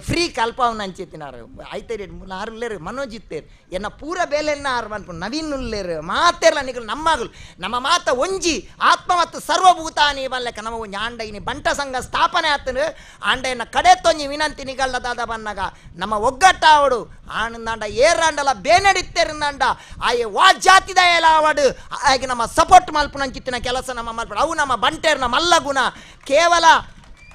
ಫ್ರೀ ಕಲ್ಪಾವನ ಅಂಚಿತ್ತಿನಾರು ಐತೇರಿ ಆರು ಉಲ್ಲೇರು ಮನೋಜ್ ಇತ್ತೇರು ಎನ್ನ ಪೂರ ಬೇಲೆನ್ನ ಆರು ಮನ್ಪು ನವೀನ್ ಉಲ್ಲೇರು ಮಾತೇರ್ಲ ನಿಗಲು ನಮ್ಮಗಳು ನಮ್ಮ ಮಾತ ಒಂಜಿ ಆತ್ಮ ಮತ್ತು ಸರ್ವಭೂತಾನಿ ಬಲ್ಲೆಕ್ಕ ನಮ್ಮ ಒಂಜಿ ಆಂಡ ಇನಿ ಬಂಟ ಸಂಘ ಸ್ಥಾಪನೆ ಆತನು ಆಂಡ ಎನ್ನ ಕಡೆ ತೊಂಜಿ ವಿನಂತಿ ನಿಗಲ್ಲದಾದ ಬನ್ನಾಗ ನಮ್ಮ ಒಗ್ಗಟ್ಟಾವಡು ಆನಂದಾಂಡ ಏರಾಂಡಲ ಬೇನಡಿತ್ತೇರಿಂದಾಂಡ ಆಯೆ ವಾ ಜಾತಿದ ಎಲ್ಲ ಆವಡು ಹಾಗೆ ನಮ್ಮ ಸಪೋರ್ಟ್ ಮಲ್ಪುನಂಚಿತ್ತಿನ ಕೆಲಸ ನಮ್ಮ ಮಲ್ಪಡು ಅವು ನಮ್ಮ ಬಂಟೇರ್ನ ಮಲ್ಲ ಗುಣ. ಕೇವಲ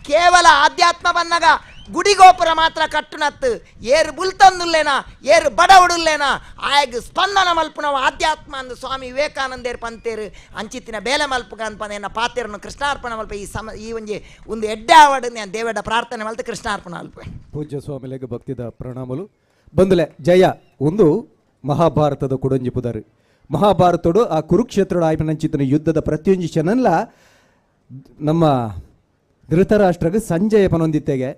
ಕೇವಲ ಆಧ್ಯಾತ್ಮ ಬಂದಾಗ ಗುಡಿಗೋಪುರ ಮಾತ್ರ ಕಟ್ಟುನತ್ತು ಏರು ಬುಲ್ತಂದುಲ್ಲೇನ ಏರು ಬಡವಡುಲ್ಲೇನ ಆಯಗ್ ಸ್ಪಂದನ ಮಲ್ಪುನವ ಆಧ್ಯಾತ್ಮ ಅಂದು ಸ್ವಾಮಿ ವಿವೇಕಾನಂದೇರು ಪಂತೇರು ಅಂಚಿತ್ತಿನ ಬೇಲೆ ಮಲ್ಪುಗ ಅನ್ಪಂದ ಪಾತೇರನ್ನು ಕೃಷ್ಣಾರ್ಪಣ ಮಲ್ಪ ಈ ಸಮ ಈ ಒಂಜಿ ಒಂದು ಎಡ್ಡೆ ಆವಡು ನಾನು ದೇವೇಡ ಪ್ರಾರ್ಥನೆ ಮಲ್ತು ಕೃಷ್ಣಾರ್ಪಣ ಅಲ್ಪ. ಪೂಜ್ಯ ಸ್ವಾಮಿಲೆಗೆ ಭಕ್ತಿದ ಪ್ರಣಾಮಲು ಬಂದುಲೆ ಜಯ ಒಂದು ಮಹಾಭಾರತದ ಕುಡಂಜಿ ಪುದಾರು ಮಹಾಭಾರತೋಡು ಆ ಕುರುಕ್ಷೇತ್ರದ ಆಯ್ಪನಂಚಿತನ ಯುದ್ಧದ ಪ್ರತಿಯೊಂಜಿ ಕ್ಷಣಲ್ಲ ನಮ್ಮ ಧೃತರಾಷ್ಟ್ರಗೆ ಸಂಜಯ ಪನೊಂದಿತ್ತೆಗೆ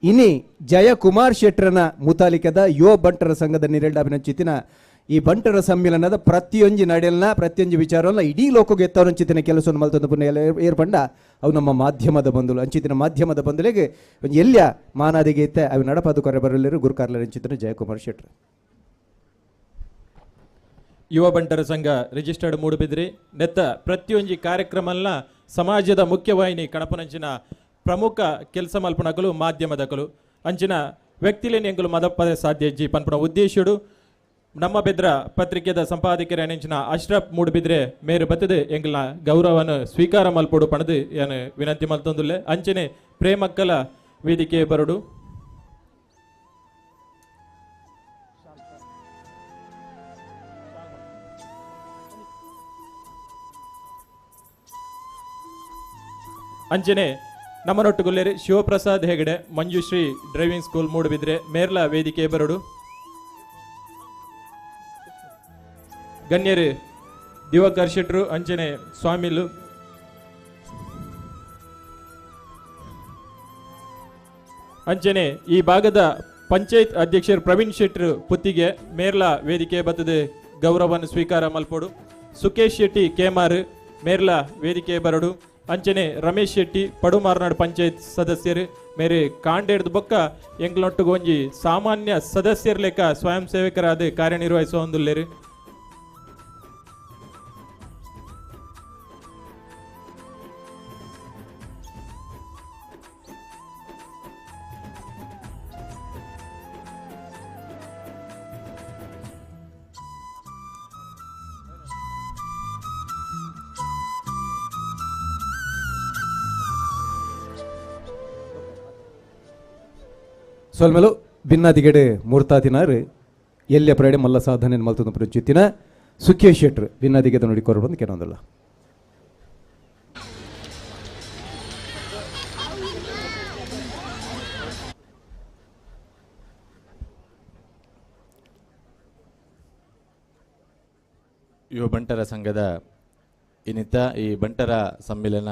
ಇನಿ ಜಯಕುಮಾರ್ ಶೆಟ್ಟರನ ಮುತಾಲಿಕದ ಯುವ ಬಂಟರ ಸಂಘದ ನಿರೆಲ್ಡಾಬಿನಂಚಿತಿನ ಈ ಬಂಟರ ಸಮ್ಮೇಳನದ ಪ್ರತಿಯೊಂಜಿ ನಡೆಯಲ್ನ ಪ್ರತಿಯೊಂಜಿ ವಿಚಾರವನ್ನ ಇಡೀ ಲೋಕಕ್ಕೆ ಎತ್ತವನಂಚಿತಿನ ಕೆಲಸವನ್ನು ಮಲ್ತೊಂದು ಪುಣ್ಯ ಏರ್ಪಂಡ ಅವು ನಮ್ಮ ಮಾಧ್ಯಮದ ಬಂಧುಲು ಅಂಚಿತಿನ ಮಾಧ್ಯಮದ ಬಂಧುಲಿಗೆ ಒಂದು ಎಲ್ಲಿಯ ಮಾನಾದಿಗೆ ಇತ್ತೆ ಅವು ನಡಪಾದು ಕೊರೆ ಬರಲಿರು ಗುರುಕಾರ್ಲರ ಅಂಚಿತನ ಜಯಕುಮಾರ್ ಶೆಟ್ಟರು. ಯುವ ಬಂಟರ ಸಂಘ ರಿಜಿಸ್ಟರ್ಡ್ ಮೂಡುಬಿದ್ರಿ ನೆತ್ತ ಪ್ರತಿಯೊಂಜಿ ಕಾರ್ಯಕ್ರಮಲ್ನ ಸಮಾಜದ ಮುಖ್ಯವಾಹಿನಿ ಕಣಪನಂಚಿನ ಪ್ರಮುಖ ಕೆಲಸ ಮಲ್ಪನಕಲು ಮಾಧ್ಯಮದಕಲು ಅಂಚಿನ ವ್ಯಕ್ತಿಲೇನು ಎಂಕಲು ಮದಪದ ಸಾಧ್ಯ ಜಿ ಪನ್ಪುನ ಉದ್ದೇಶಡು ನಮ್ಮ ಬೆದ್ರ ಪತ್ರಿಕೆದ ಸಂಪಾದಕರ ಅಶ್ರಫ್ ಮೂಡುಬಿದ್ರೆ ಮೇರು ಬತ್ತದೆ ಎಂಕಲ್ನ ಗೌರವವನ್ನು ಸ್ವೀಕಾರ ಮಲ್ಪೊಡು ಪಣದು ಏನು ವಿನಂತಿ ಮಲ್ತೊಂದುಲ್ಲೆ. ಅಂಚನೆ ಪ್ರೇಮಕ್ಕಲ ವೇದಿಕೆ ಬರಡು. ಅಂಚನೆ ನಮ್ಮನೊಟ್ಟುಗುಲ್ಲೇರಿ ಶಿವಪ್ರಸಾದ್ ಹೆಗಡೆ ಮಂಜುಶ್ರೀ ಡ್ರೈವಿಂಗ್ ಸ್ಕೂಲ್ ಮೂಡುಬಿದ್ರೆ ಮೇರ್ಲ ವೇದಿಕೆ ಬರಡು. ಗಣ್ಯರು ದಿವಾಕರ್ ಶೆಟ್ರು ಅಂಚನೆ ಸ್ವಾಮಿಲು ಅಂಚನೆ ಈ ಭಾಗದ ಪಂಚಾಯತ್ ಅಧ್ಯಕ್ಷರು ಪ್ರವೀಣ್ ಶೆಟ್ರು ಪುತ್ತಿಗೆ ಮೇರ್ಲ ವೇದಿಕೆ ಬತ್ತದೆ ಗೌರವವನ್ನು ಸ್ವೀಕಾರ ಮಲ್ಪೊಡು. ಸುಕೇಶ್ ಶೆಟ್ಟಿ ಕೇಮಾರ್ ಮೇರ್ಲ ವೇದಿಕೆ ಬರಡು. ಅಂಚನೆ ರಮೇಶ್ ಶೆಟ್ಟಿ ಪಡುಮಾರ್ನಾಡು ಪಂಚಾಯತ್ ಸದಸ್ಯರು ಮೇರೆ ಕಾಂಡೇಡ್ದ ಬೊಕ್ಕ ಎಂಗ್ಲೊಟ್ಟುಗೊಂಜಿ ಸಾಮಾನ್ಯ ಸದಸ್ಯರ ಲೆಕ್ಕ ಸ್ವಯಂ ಸೇವಕರಾದ ಕಾರ್ಯನಿರ್ವಹಿಸುವ ಒಂದುಲ್ಲೇರು. ಸೊಲ್ಮೆಲು ಬಿನ್ನಾದಿಗೆಡೆ ಮೂರ್ತಾತಿನಾರು ಎಲ್ಲಿಯ ಪ್ರಯಡೆ ಮಲ್ಲ ಸಾಧನೆ ಮಲ್ತೊಂದು ಪ್ರಚಿತ್ತಿನ ಸುಖೇಶ್ ಶೆಟ್ರು ಬಿನ್ನಾದಿಗೆ ನೋಡಿ ಕೊರಡು ಬಂದು ಕೆಲವೊಂದಲ್ಲ. ಯುವ ಬಂಟರ ಸಂಘದ ಇನ್ನಿತ ಈ ಬಂಟರ ಸಮ್ಮೇಳನ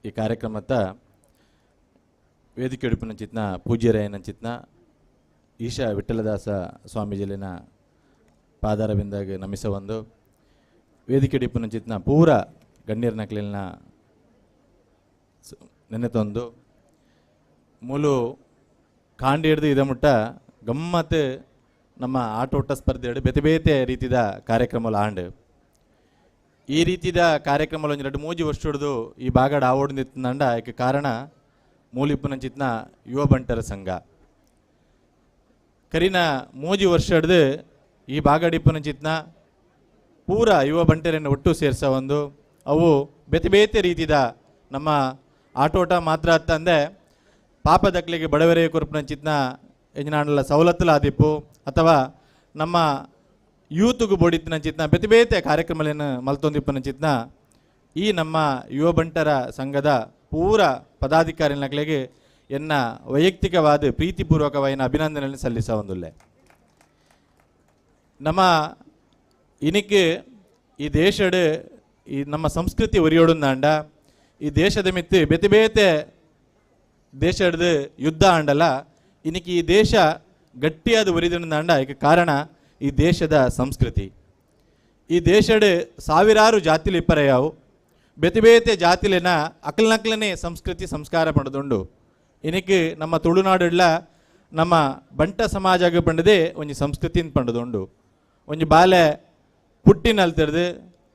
ಈ ಕಾರ್ಯಕ್ರಮದ ವೇದಿಕೆ ಉಡುಪಿನಂಚಿತ್ನ ಪೂಜ್ಯರಾಯನಂಚಿತ್ನ ಈಶಾ ವಿಠಲದಾಸ ಸ್ವಾಮೀಜಿಲಿನ ಪಾದಾರಬಿಂದಾಗ ನಮಿಸ ಒಂದು ವೇದಿಕೆ ಉಡುಪಿನಂಚಿತ್ನ ಪೂರ ಗಣ್ಯರ ನಕಲಿನ ನೆನೆತೊಂದು ಮೂಲು ಕಾಂಡಿ ಹಿಡಿದು ಇದ ಮುಟ್ಟ ಗಮ್ಮತ್ ನಮ್ಮ ಆಟೋಟ ಸ್ಪರ್ಧೆ ಬೇತೆ ಬೇತೆ ರೀತಿದ ಕಾರ್ಯಕ್ರಮಲ ಆಂಡ್ ಈ ರೀತಿದ ಕಾರ್ಯಕ್ರಮ ಒಂಜಿ ಎರಡು ಮೂಜಿ ವರ್ಷ ಹಿಡಿದು ಈ ಭಾಗಡ ಆವೋಡು ನಿಂತಂಡ ಏಕೆ ಕಾರಣ ಮೂಲಿಪ್ಪುನಂಚಿತ್ನ ಯುವ ಬಂಟರ ಸಂಘ ಕರಿನ ಮೂಜಿ ವರ್ಷ ಹಿಡಿದು ಈ ಭಾಗಡಿಪ್ಪುನಂಚಿತ್ನ ಪೂರ ಯುವ ಬಂಟರನ್ನು ಒಟ್ಟು ಸೇರಿಸ ಒಂದು ಅವು ಬೇತೆ ಬೇತೆ ರೀತಿದ ನಮ್ಮ ಆಟೋಟ ಮಾತ್ರ ಅತ್ತಂದೆ ಪಾಪದಕ್ಲಿಗೆ ಬಡವರೇ ಕೊರಪುನಂಚಿತ್ನ ಎಂಜಿನಾಂಡಲ ಸವಲತ್ತುಲ ಆದಿಪ್ಪು ಅಥವಾ ನಮ್ಮ ಯೂತ್ಗೂ ಬೋಡಿತ್ತಿನಂಚಿತ್ನ ಬೇತೆ ಬೇತೆ ಕಾರ್ಯಕ್ರಮಗಳನ್ನು ಮಲ್ತೊಂದಿಪ್ಪನಂಚಿತ್ನ ಈ ನಮ್ಮ ಯುವ ಬಂಟರ ಸಂಘದ ಪೂರ ಪದಾಧಿಕಾರಿಗಳಿಗೆ ಎನ್ನ ವೈಯಕ್ತಿಕವಾದ ಪ್ರೀತಿಪೂರ್ವಕವಾದ ಅಭಿನಂದನೆಯನ್ನು ಸಲ್ಲಿಸ ಒಂದುಲ್ಲೆ. ನಮ್ಮ ಇನಿಕ್ಕೆ ಈ ದೇಶಡ್ ಈ ನಮ್ಮ ಸಂಸ್ಕೃತಿ ಒರಿಯೋಡುಂದಾಂಡ ಈ ದೇಶದ ಮಿತ್ತು ಬೇತೆ ಬೇತೆ ದೇಶದ ಯುದ್ಧ ಆಂಡಲ ಇನಿಕ್ಕೆ ಈ ದೇಶ ಗಟ್ಟಿಯಾದ ಒರಿದಂಡ ಇದಕ್ಕೆ ಕಾರಣ ಈ ದೇಶದ ಸಂಸ್ಕೃತಿ. ಈ ದೇಶಡ್ ಸಾವಿರಾರು ಜಾತಿಲು ಇಪ್ಪರೆಯಾವು ಬೇತೆ ಬೇತೆ ಜಾತಿಲಿನ ಅಕಲ್ನಕ್ಲನೇ ಸಂಸ್ಕೃತಿ ಸಂಸ್ಕಾರ ಪಡೆದುಂಡು. ಇನಿಕ್ಕೆ ನಮ್ಮ ತುಳುನಾಡುಡ್ಲ ನಮ್ಮ ಬಂಟ ಸಮಾಜ ಪಂಡದೆ ಒಂಜಿ ಸಂಸ್ಕೃತಿನ ಪಂಡದುಂಡು. ಒಂಜಿ ಬಾಲೆ ಪುಟ್ಟಿನಲ್ತಿರ್ದು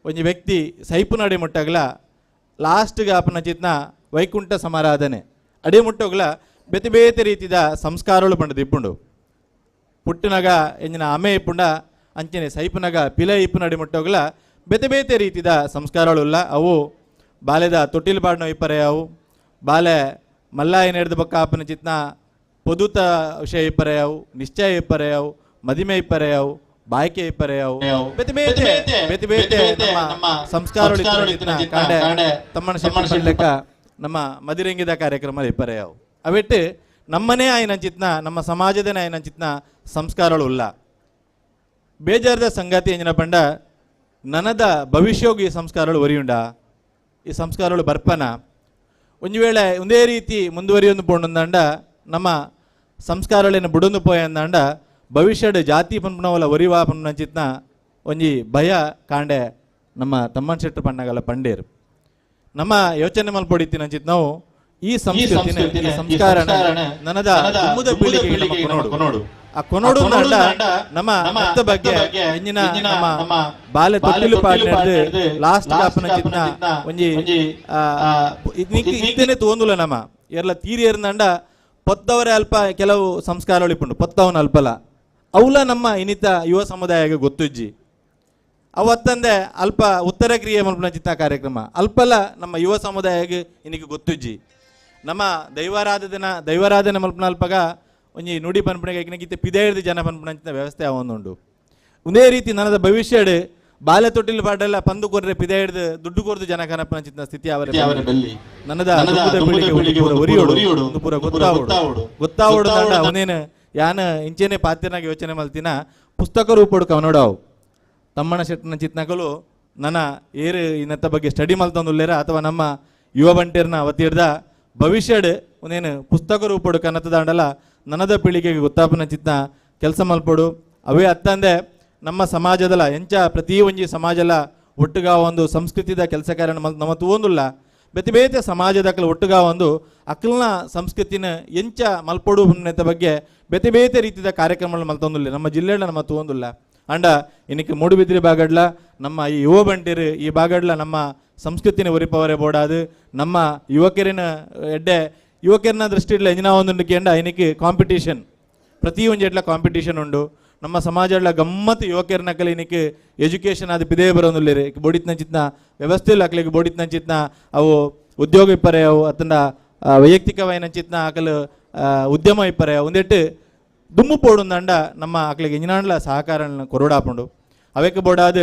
ಒಂಜಿ ವ್ಯಕ್ತಿ ಸೈಪು ನಡೆ ಮುಟ್ಟಗಲ ಲಾಸ್ಟ್ಗೆ ಆಪನ ಚಿತ್ನ ವೈಕುಂಠ ಸಮಾರಾಧನೆ ಅಡಿ ಮುಟ್ಟೋಗ್ಲ ಬೇತೆ ಬೇತೆ ರೀತಿದ ಸಂಸ್ಕಾರಗಳು ಪಂಡದು ಇಪ್ಪುಂಡು. ಪುಟ್ಟಿನಗ ಎಂಜಿನ ಅಮೆ ಇಪ್ಪುಂಡ ಅಂಚನೆ ಸೈಪುನಗ ಪಿಲೆ ಇಪ್ಪು ನಡಿ ಮುಟ್ಟೋಗ್ಲ ಬೇತೆ ಬೇತೆ ರೀತಿದ ಸಂಸ್ಕಾರಗಳುಲ್ಲ. ಅವು ಬಾಲೆದ ತೊಟ್ಟಿಲು ಪಾಡ್ನ ಇಪ್ಪರೆ ಅವು ಬಾಲೆ ಮಲ್ಲಾಯ ಹಿಡ್ದು ಬೊಕ್ಕ ಆಪನ ಚಿತ್ನ ಪೊದುತ ವಿಷಯ ಇಪ್ಪರೆ ಅವು ನಿಶ್ಚಯ ಇಪ್ಪರೆ ಅವು ಮದಿಮೆ ಇಪ್ಪರೆ ಅವು ಬಾಯ್ಕೆ ಇಪ್ಪರೆ ಅವು ಬೇತೆ ಬೇತೆ ಬೇತೆ ಬೇತೆ ನಮ್ಮ ಸಂಸ್ಕಾರಗಳು ತಮ್ಮನ ಶೆಟ್ಟಿ ಲೆಕ್ಕ ನಮ್ಮ ಮದಿರಂಗಿದ ಕಾರ್ಯಕ್ರಮ ಇಪ್ಪರೆ ಅವು ಅವಿಟ್ಟು ನಮ್ಮನೇ ಆಯ್ನಂಚಿತ್ನ ನಮ್ಮ ಸಮಾಜದನೇ ಆಯ್ನಂಚಿತ್ನ ಸಂಸ್ಕಾರಗಳು ಉಲ್ಲ. ಬೇಜಾರದ ಸಂಗತಿ ಎಂಜಿನ ಪಂಡ ನನದ ಭವಿಷ್ಯೋಗಿ ಈ ಸಂಸ್ಕಾರಗಳು ಒರಿಯುಂಡ ಈ ಸಂಸ್ಕಾರಗಳು ಬರ್ಪನ ಒಂದು ವೇಳೆ ಒಂದೇ ರೀತಿ ಮುಂದುವರಿಯೊಂದು ಪೋಂಡಂದಾಂಡ ನಮ್ಮ ಸಂಸ್ಕಾರಗಳೇನು ಬುಡೊಂದು ಪೋಯಂದಾಂಡ ಭವಿಷ್ಯದ ಜಾತಿ ಪನ್ಪುನವಲ ಒರಿವಾ ಪನ್ಪುನಂಚಿತ್ನ ಒಂಜಿ ಭಯ ಕಾಂಡೆ ನಮ್ಮ ತಮ್ಮನ್ ಶೆಟ್ರು ಪಣ್ಣಗಲ ಪಂಡೇರು ನಮ್ಮ ಯೋಚನೆ ಮಲ್ಪೊಡಿತ್ತಿನಂಚಿತ್ ನಾವು ಈ ಸಂಸ್ಕೃತಿನ ಈ ಸಂಸ್ಕಾರ ನನದ ದುಮ್ಮುದ ಪೀಳಿಗೆಗೆ ಕೊನೋಡು ಆ ಕೊನೋಡು ನಮ್ಮ ಅತ್ತ ಬಗ್ಗೆ ಎಂಜಿನ ನಮ್ಮ ಬಾಲೆ ತೊಟ್ಟಿಲು ಪಾಡ್ನೆಡ್ದು ಲಾಸ್ಟ್ ಕಾಪನ ಚಿತ್ನ ಒಂಜಿ ಇತ್ತೇನೆ ತೋಂದುಲ ನಮ್ಮ ಎರ್ಲ ತೀರಿಯರ್ನಂಡ ಪೊತ್ತವರೇ ಅಲ್ಪ ಕೆಲವು ಸಂಸ್ಕಾರಗಳು ಇಪ್ಪುಂಡು ಪೊತ್ತವನ ಅಲ್ಪಲ ಅವಲ ನಮ್ಮ ಇನ್ನಿತ ಯುವ ಸಮುದಾಯಕ್ಕೆ ಗೊತ್ತುಜ್ಜಿ ಅವತ್ತಂದೆ ಅಲ್ಪ ಉತ್ತರ ಕ್ರಿಯೆ ಮಲ್ಪುನ ಚಿತ್ತ ಕಾರ್ಯಕ್ರಮ ಅಲ್ಪಲ ನಮ್ಮ ಯುವ ಸಮುದಾಯಕ್ಕೆ ಇನ್ನಿಗೆ ಗೊತ್ತುಜ್ಜಿ. ನಮ್ಮ ದೈವಾರಾಧನೆ ಮಲ್ಪುನ ಅಲ್ಪಗ ಒಂಜಿ ನುಡಿ ಪನ್ಪುಣೆಗೆ ಇಕ್ಕಿನ ಪಿದೆ ಜನ ಪನ್ಪುಣಂಚಿನ ವ್ಯವಸ್ಥೆ ಅವೊಂದುಂಡು. ಒಂದೇ ರೀತಿ ನನ್ನದ ಭವಿಷ್ಯಡ್ ಬಾಲೆ ತೊಟ್ಟಿಲು ಪಾಡೆಲ್ಲ ಪಂದು ಕೊರ್ರೆ ಪಿದೆ ಹಿಡ್ದು ದುಡ್ಡು ಕೊರ್ದು ಜನ ಕನಪನಂಚಿನ ಸ್ಥಿತಿ ಅವರ ನನ್ನದ ಒರಿಯೋಡು ಪೂರ ಗೊತ್ತಾವೋಡು ಗೊತ್ತಾವೋಡು ಅವನೇನು ಯಾನ ಇಂಚೇನೆ ಪಾತ್ರನಾಗಿ ಯೋಚನೆ ಮಲ್ತಿನ ಪುಸ್ತಕ ರೂಪಡು ಕವನೋಡಾವು ತಮ್ಮನ ಶೆಟ್ಟನ ಚಿತ್ನಕಲು ನನ್ನ ಏರು ಇನ್ನತ್ತ ಬಗ್ಗೆ ಸ್ಟಡಿ ಮಲ್ತೊಂದುಲ್ಲೇರ ಅಥವಾ ನಮ್ಮ ಯುವ ಬಂಟೇರ್ನ ವತಿರ್ದ ಭವಿಷ್ಯಡ್ ಒಂದೇನು ಪುಸ್ತಕ ರೂಪಡು ಕನ್ನತದಾಂಡಲ ನನ್ನದ ಪೀಳಿಗೆಗೆ ಗೊತ್ತಾಪನ ಚಿತ್ನ ಕೆಲಸ ಮಲ್ಪಡು. ಅವೇ ಅತ್ತಂದೆ ನಮ್ಮ ಸಮಾಜದಲ್ಲ ಎಂಚ ಪ್ರತಿ ಒಂಜಿ ಸಮಾಜಲ ಒಟ್ಟುಗ ಒಂದು ಸಂಸ್ಕೃತಿದ ಕೆಲಸ ಕಾರ್ಯ ನಮ್ಮ ತೂವೊಂದುಲ್ಲ ಬೇತೆ ಬೇತೆ ಸಮಾಜದ ಅಕಲ್ ಒಟ್ಟುಗ ಒಂದು ಅಕಲ್ನ ಸಂಸ್ಕೃತಿನ ಎಂಚ ಮಲ್ಪಡು ಅನ್ನೋದ ಬಗ್ಗೆ ಬೇತೆ ಬೇತೆ ರೀತಿಯ ಕಾರ್ಯಕ್ರಮಗಳು ಮಲ್ತೊಂದುಲ್ಲ ನಮ್ಮ ಜಿಲ್ಲೆಗಳ ನಮ್ಮ ತೂವೊಂದುಲ್ಲ. ಅಂಡ ಇನ್ನಕ್ಕೆ ಮೂಡುಬಿದ್ರಿ ಬಾಗಡ್ಲ ನಮ್ಮ ಈ ಯುವ ಬಂಟಿರು ಈ ಬಾಗಡ್ಲ ನಮ್ಮ ಸಂಸ್ಕೃತಿನ ಒರಿಪವರೆ ಬೋಡಾದು ನಮ್ಮ ಯುವಕರಿನ ಎಡ್ಡೆ ಯುವಕರನ್ನ ದೃಷ್ಟಿಡ್ಲ ಎಂಜಿನ ಒಂದು ಕೇಂಡ ಇನ್ನಕ್ಕೆ ಕಾಂಪಿಟೇಷನ್ ಪ್ರತಿ ಒಂಜಿ ಎಡ್ಲ ಕಾಂಪಿಟೇಷನ್ ಉಂಡು. ನಮ್ಮ ಸಮಾಜ ಗಮ್ಮತ್ತು ಯುವಕರನ್ನ ಕಲಿ ಇನ್ನಕ್ಕೆ ಎಜುಕೇಷನ್ ಅದು ಪಿದೇ ಬರೋದಿಲ್ಲ ಬೋಡಿತ್ನ ಚಿತ್ನ ವ್ಯವಸ್ಥೆ ಇಲ್ಲ ಅಕ್ಲಿಗೆ ಬೋಡಿತ್ನ ಚಿತ್ನ ಅವು ಉದ್ಯೋಗ ಇಪ್ಪರೆ ಅವು ಅತಂಡ ವೈಯಕ್ತಿಕವಾಯಿನ ಚಿತ್ನ ಅಕಲು ಉದ್ಯಮ ಇಪ್ಪರೆ ಒಂದೆಟ್ಟು ದುಮ್ಮು ಪೋಡುಂದಂಡ ನಮ್ಮ ಅಕ್ಲೆಗೆ ಇಂಜಿನಾಂಡ್ಲ ಸಹಕಾರ ಕೊರಡಾಪುಂಡು ಅವೆಕ್ ಬೋಡಾದ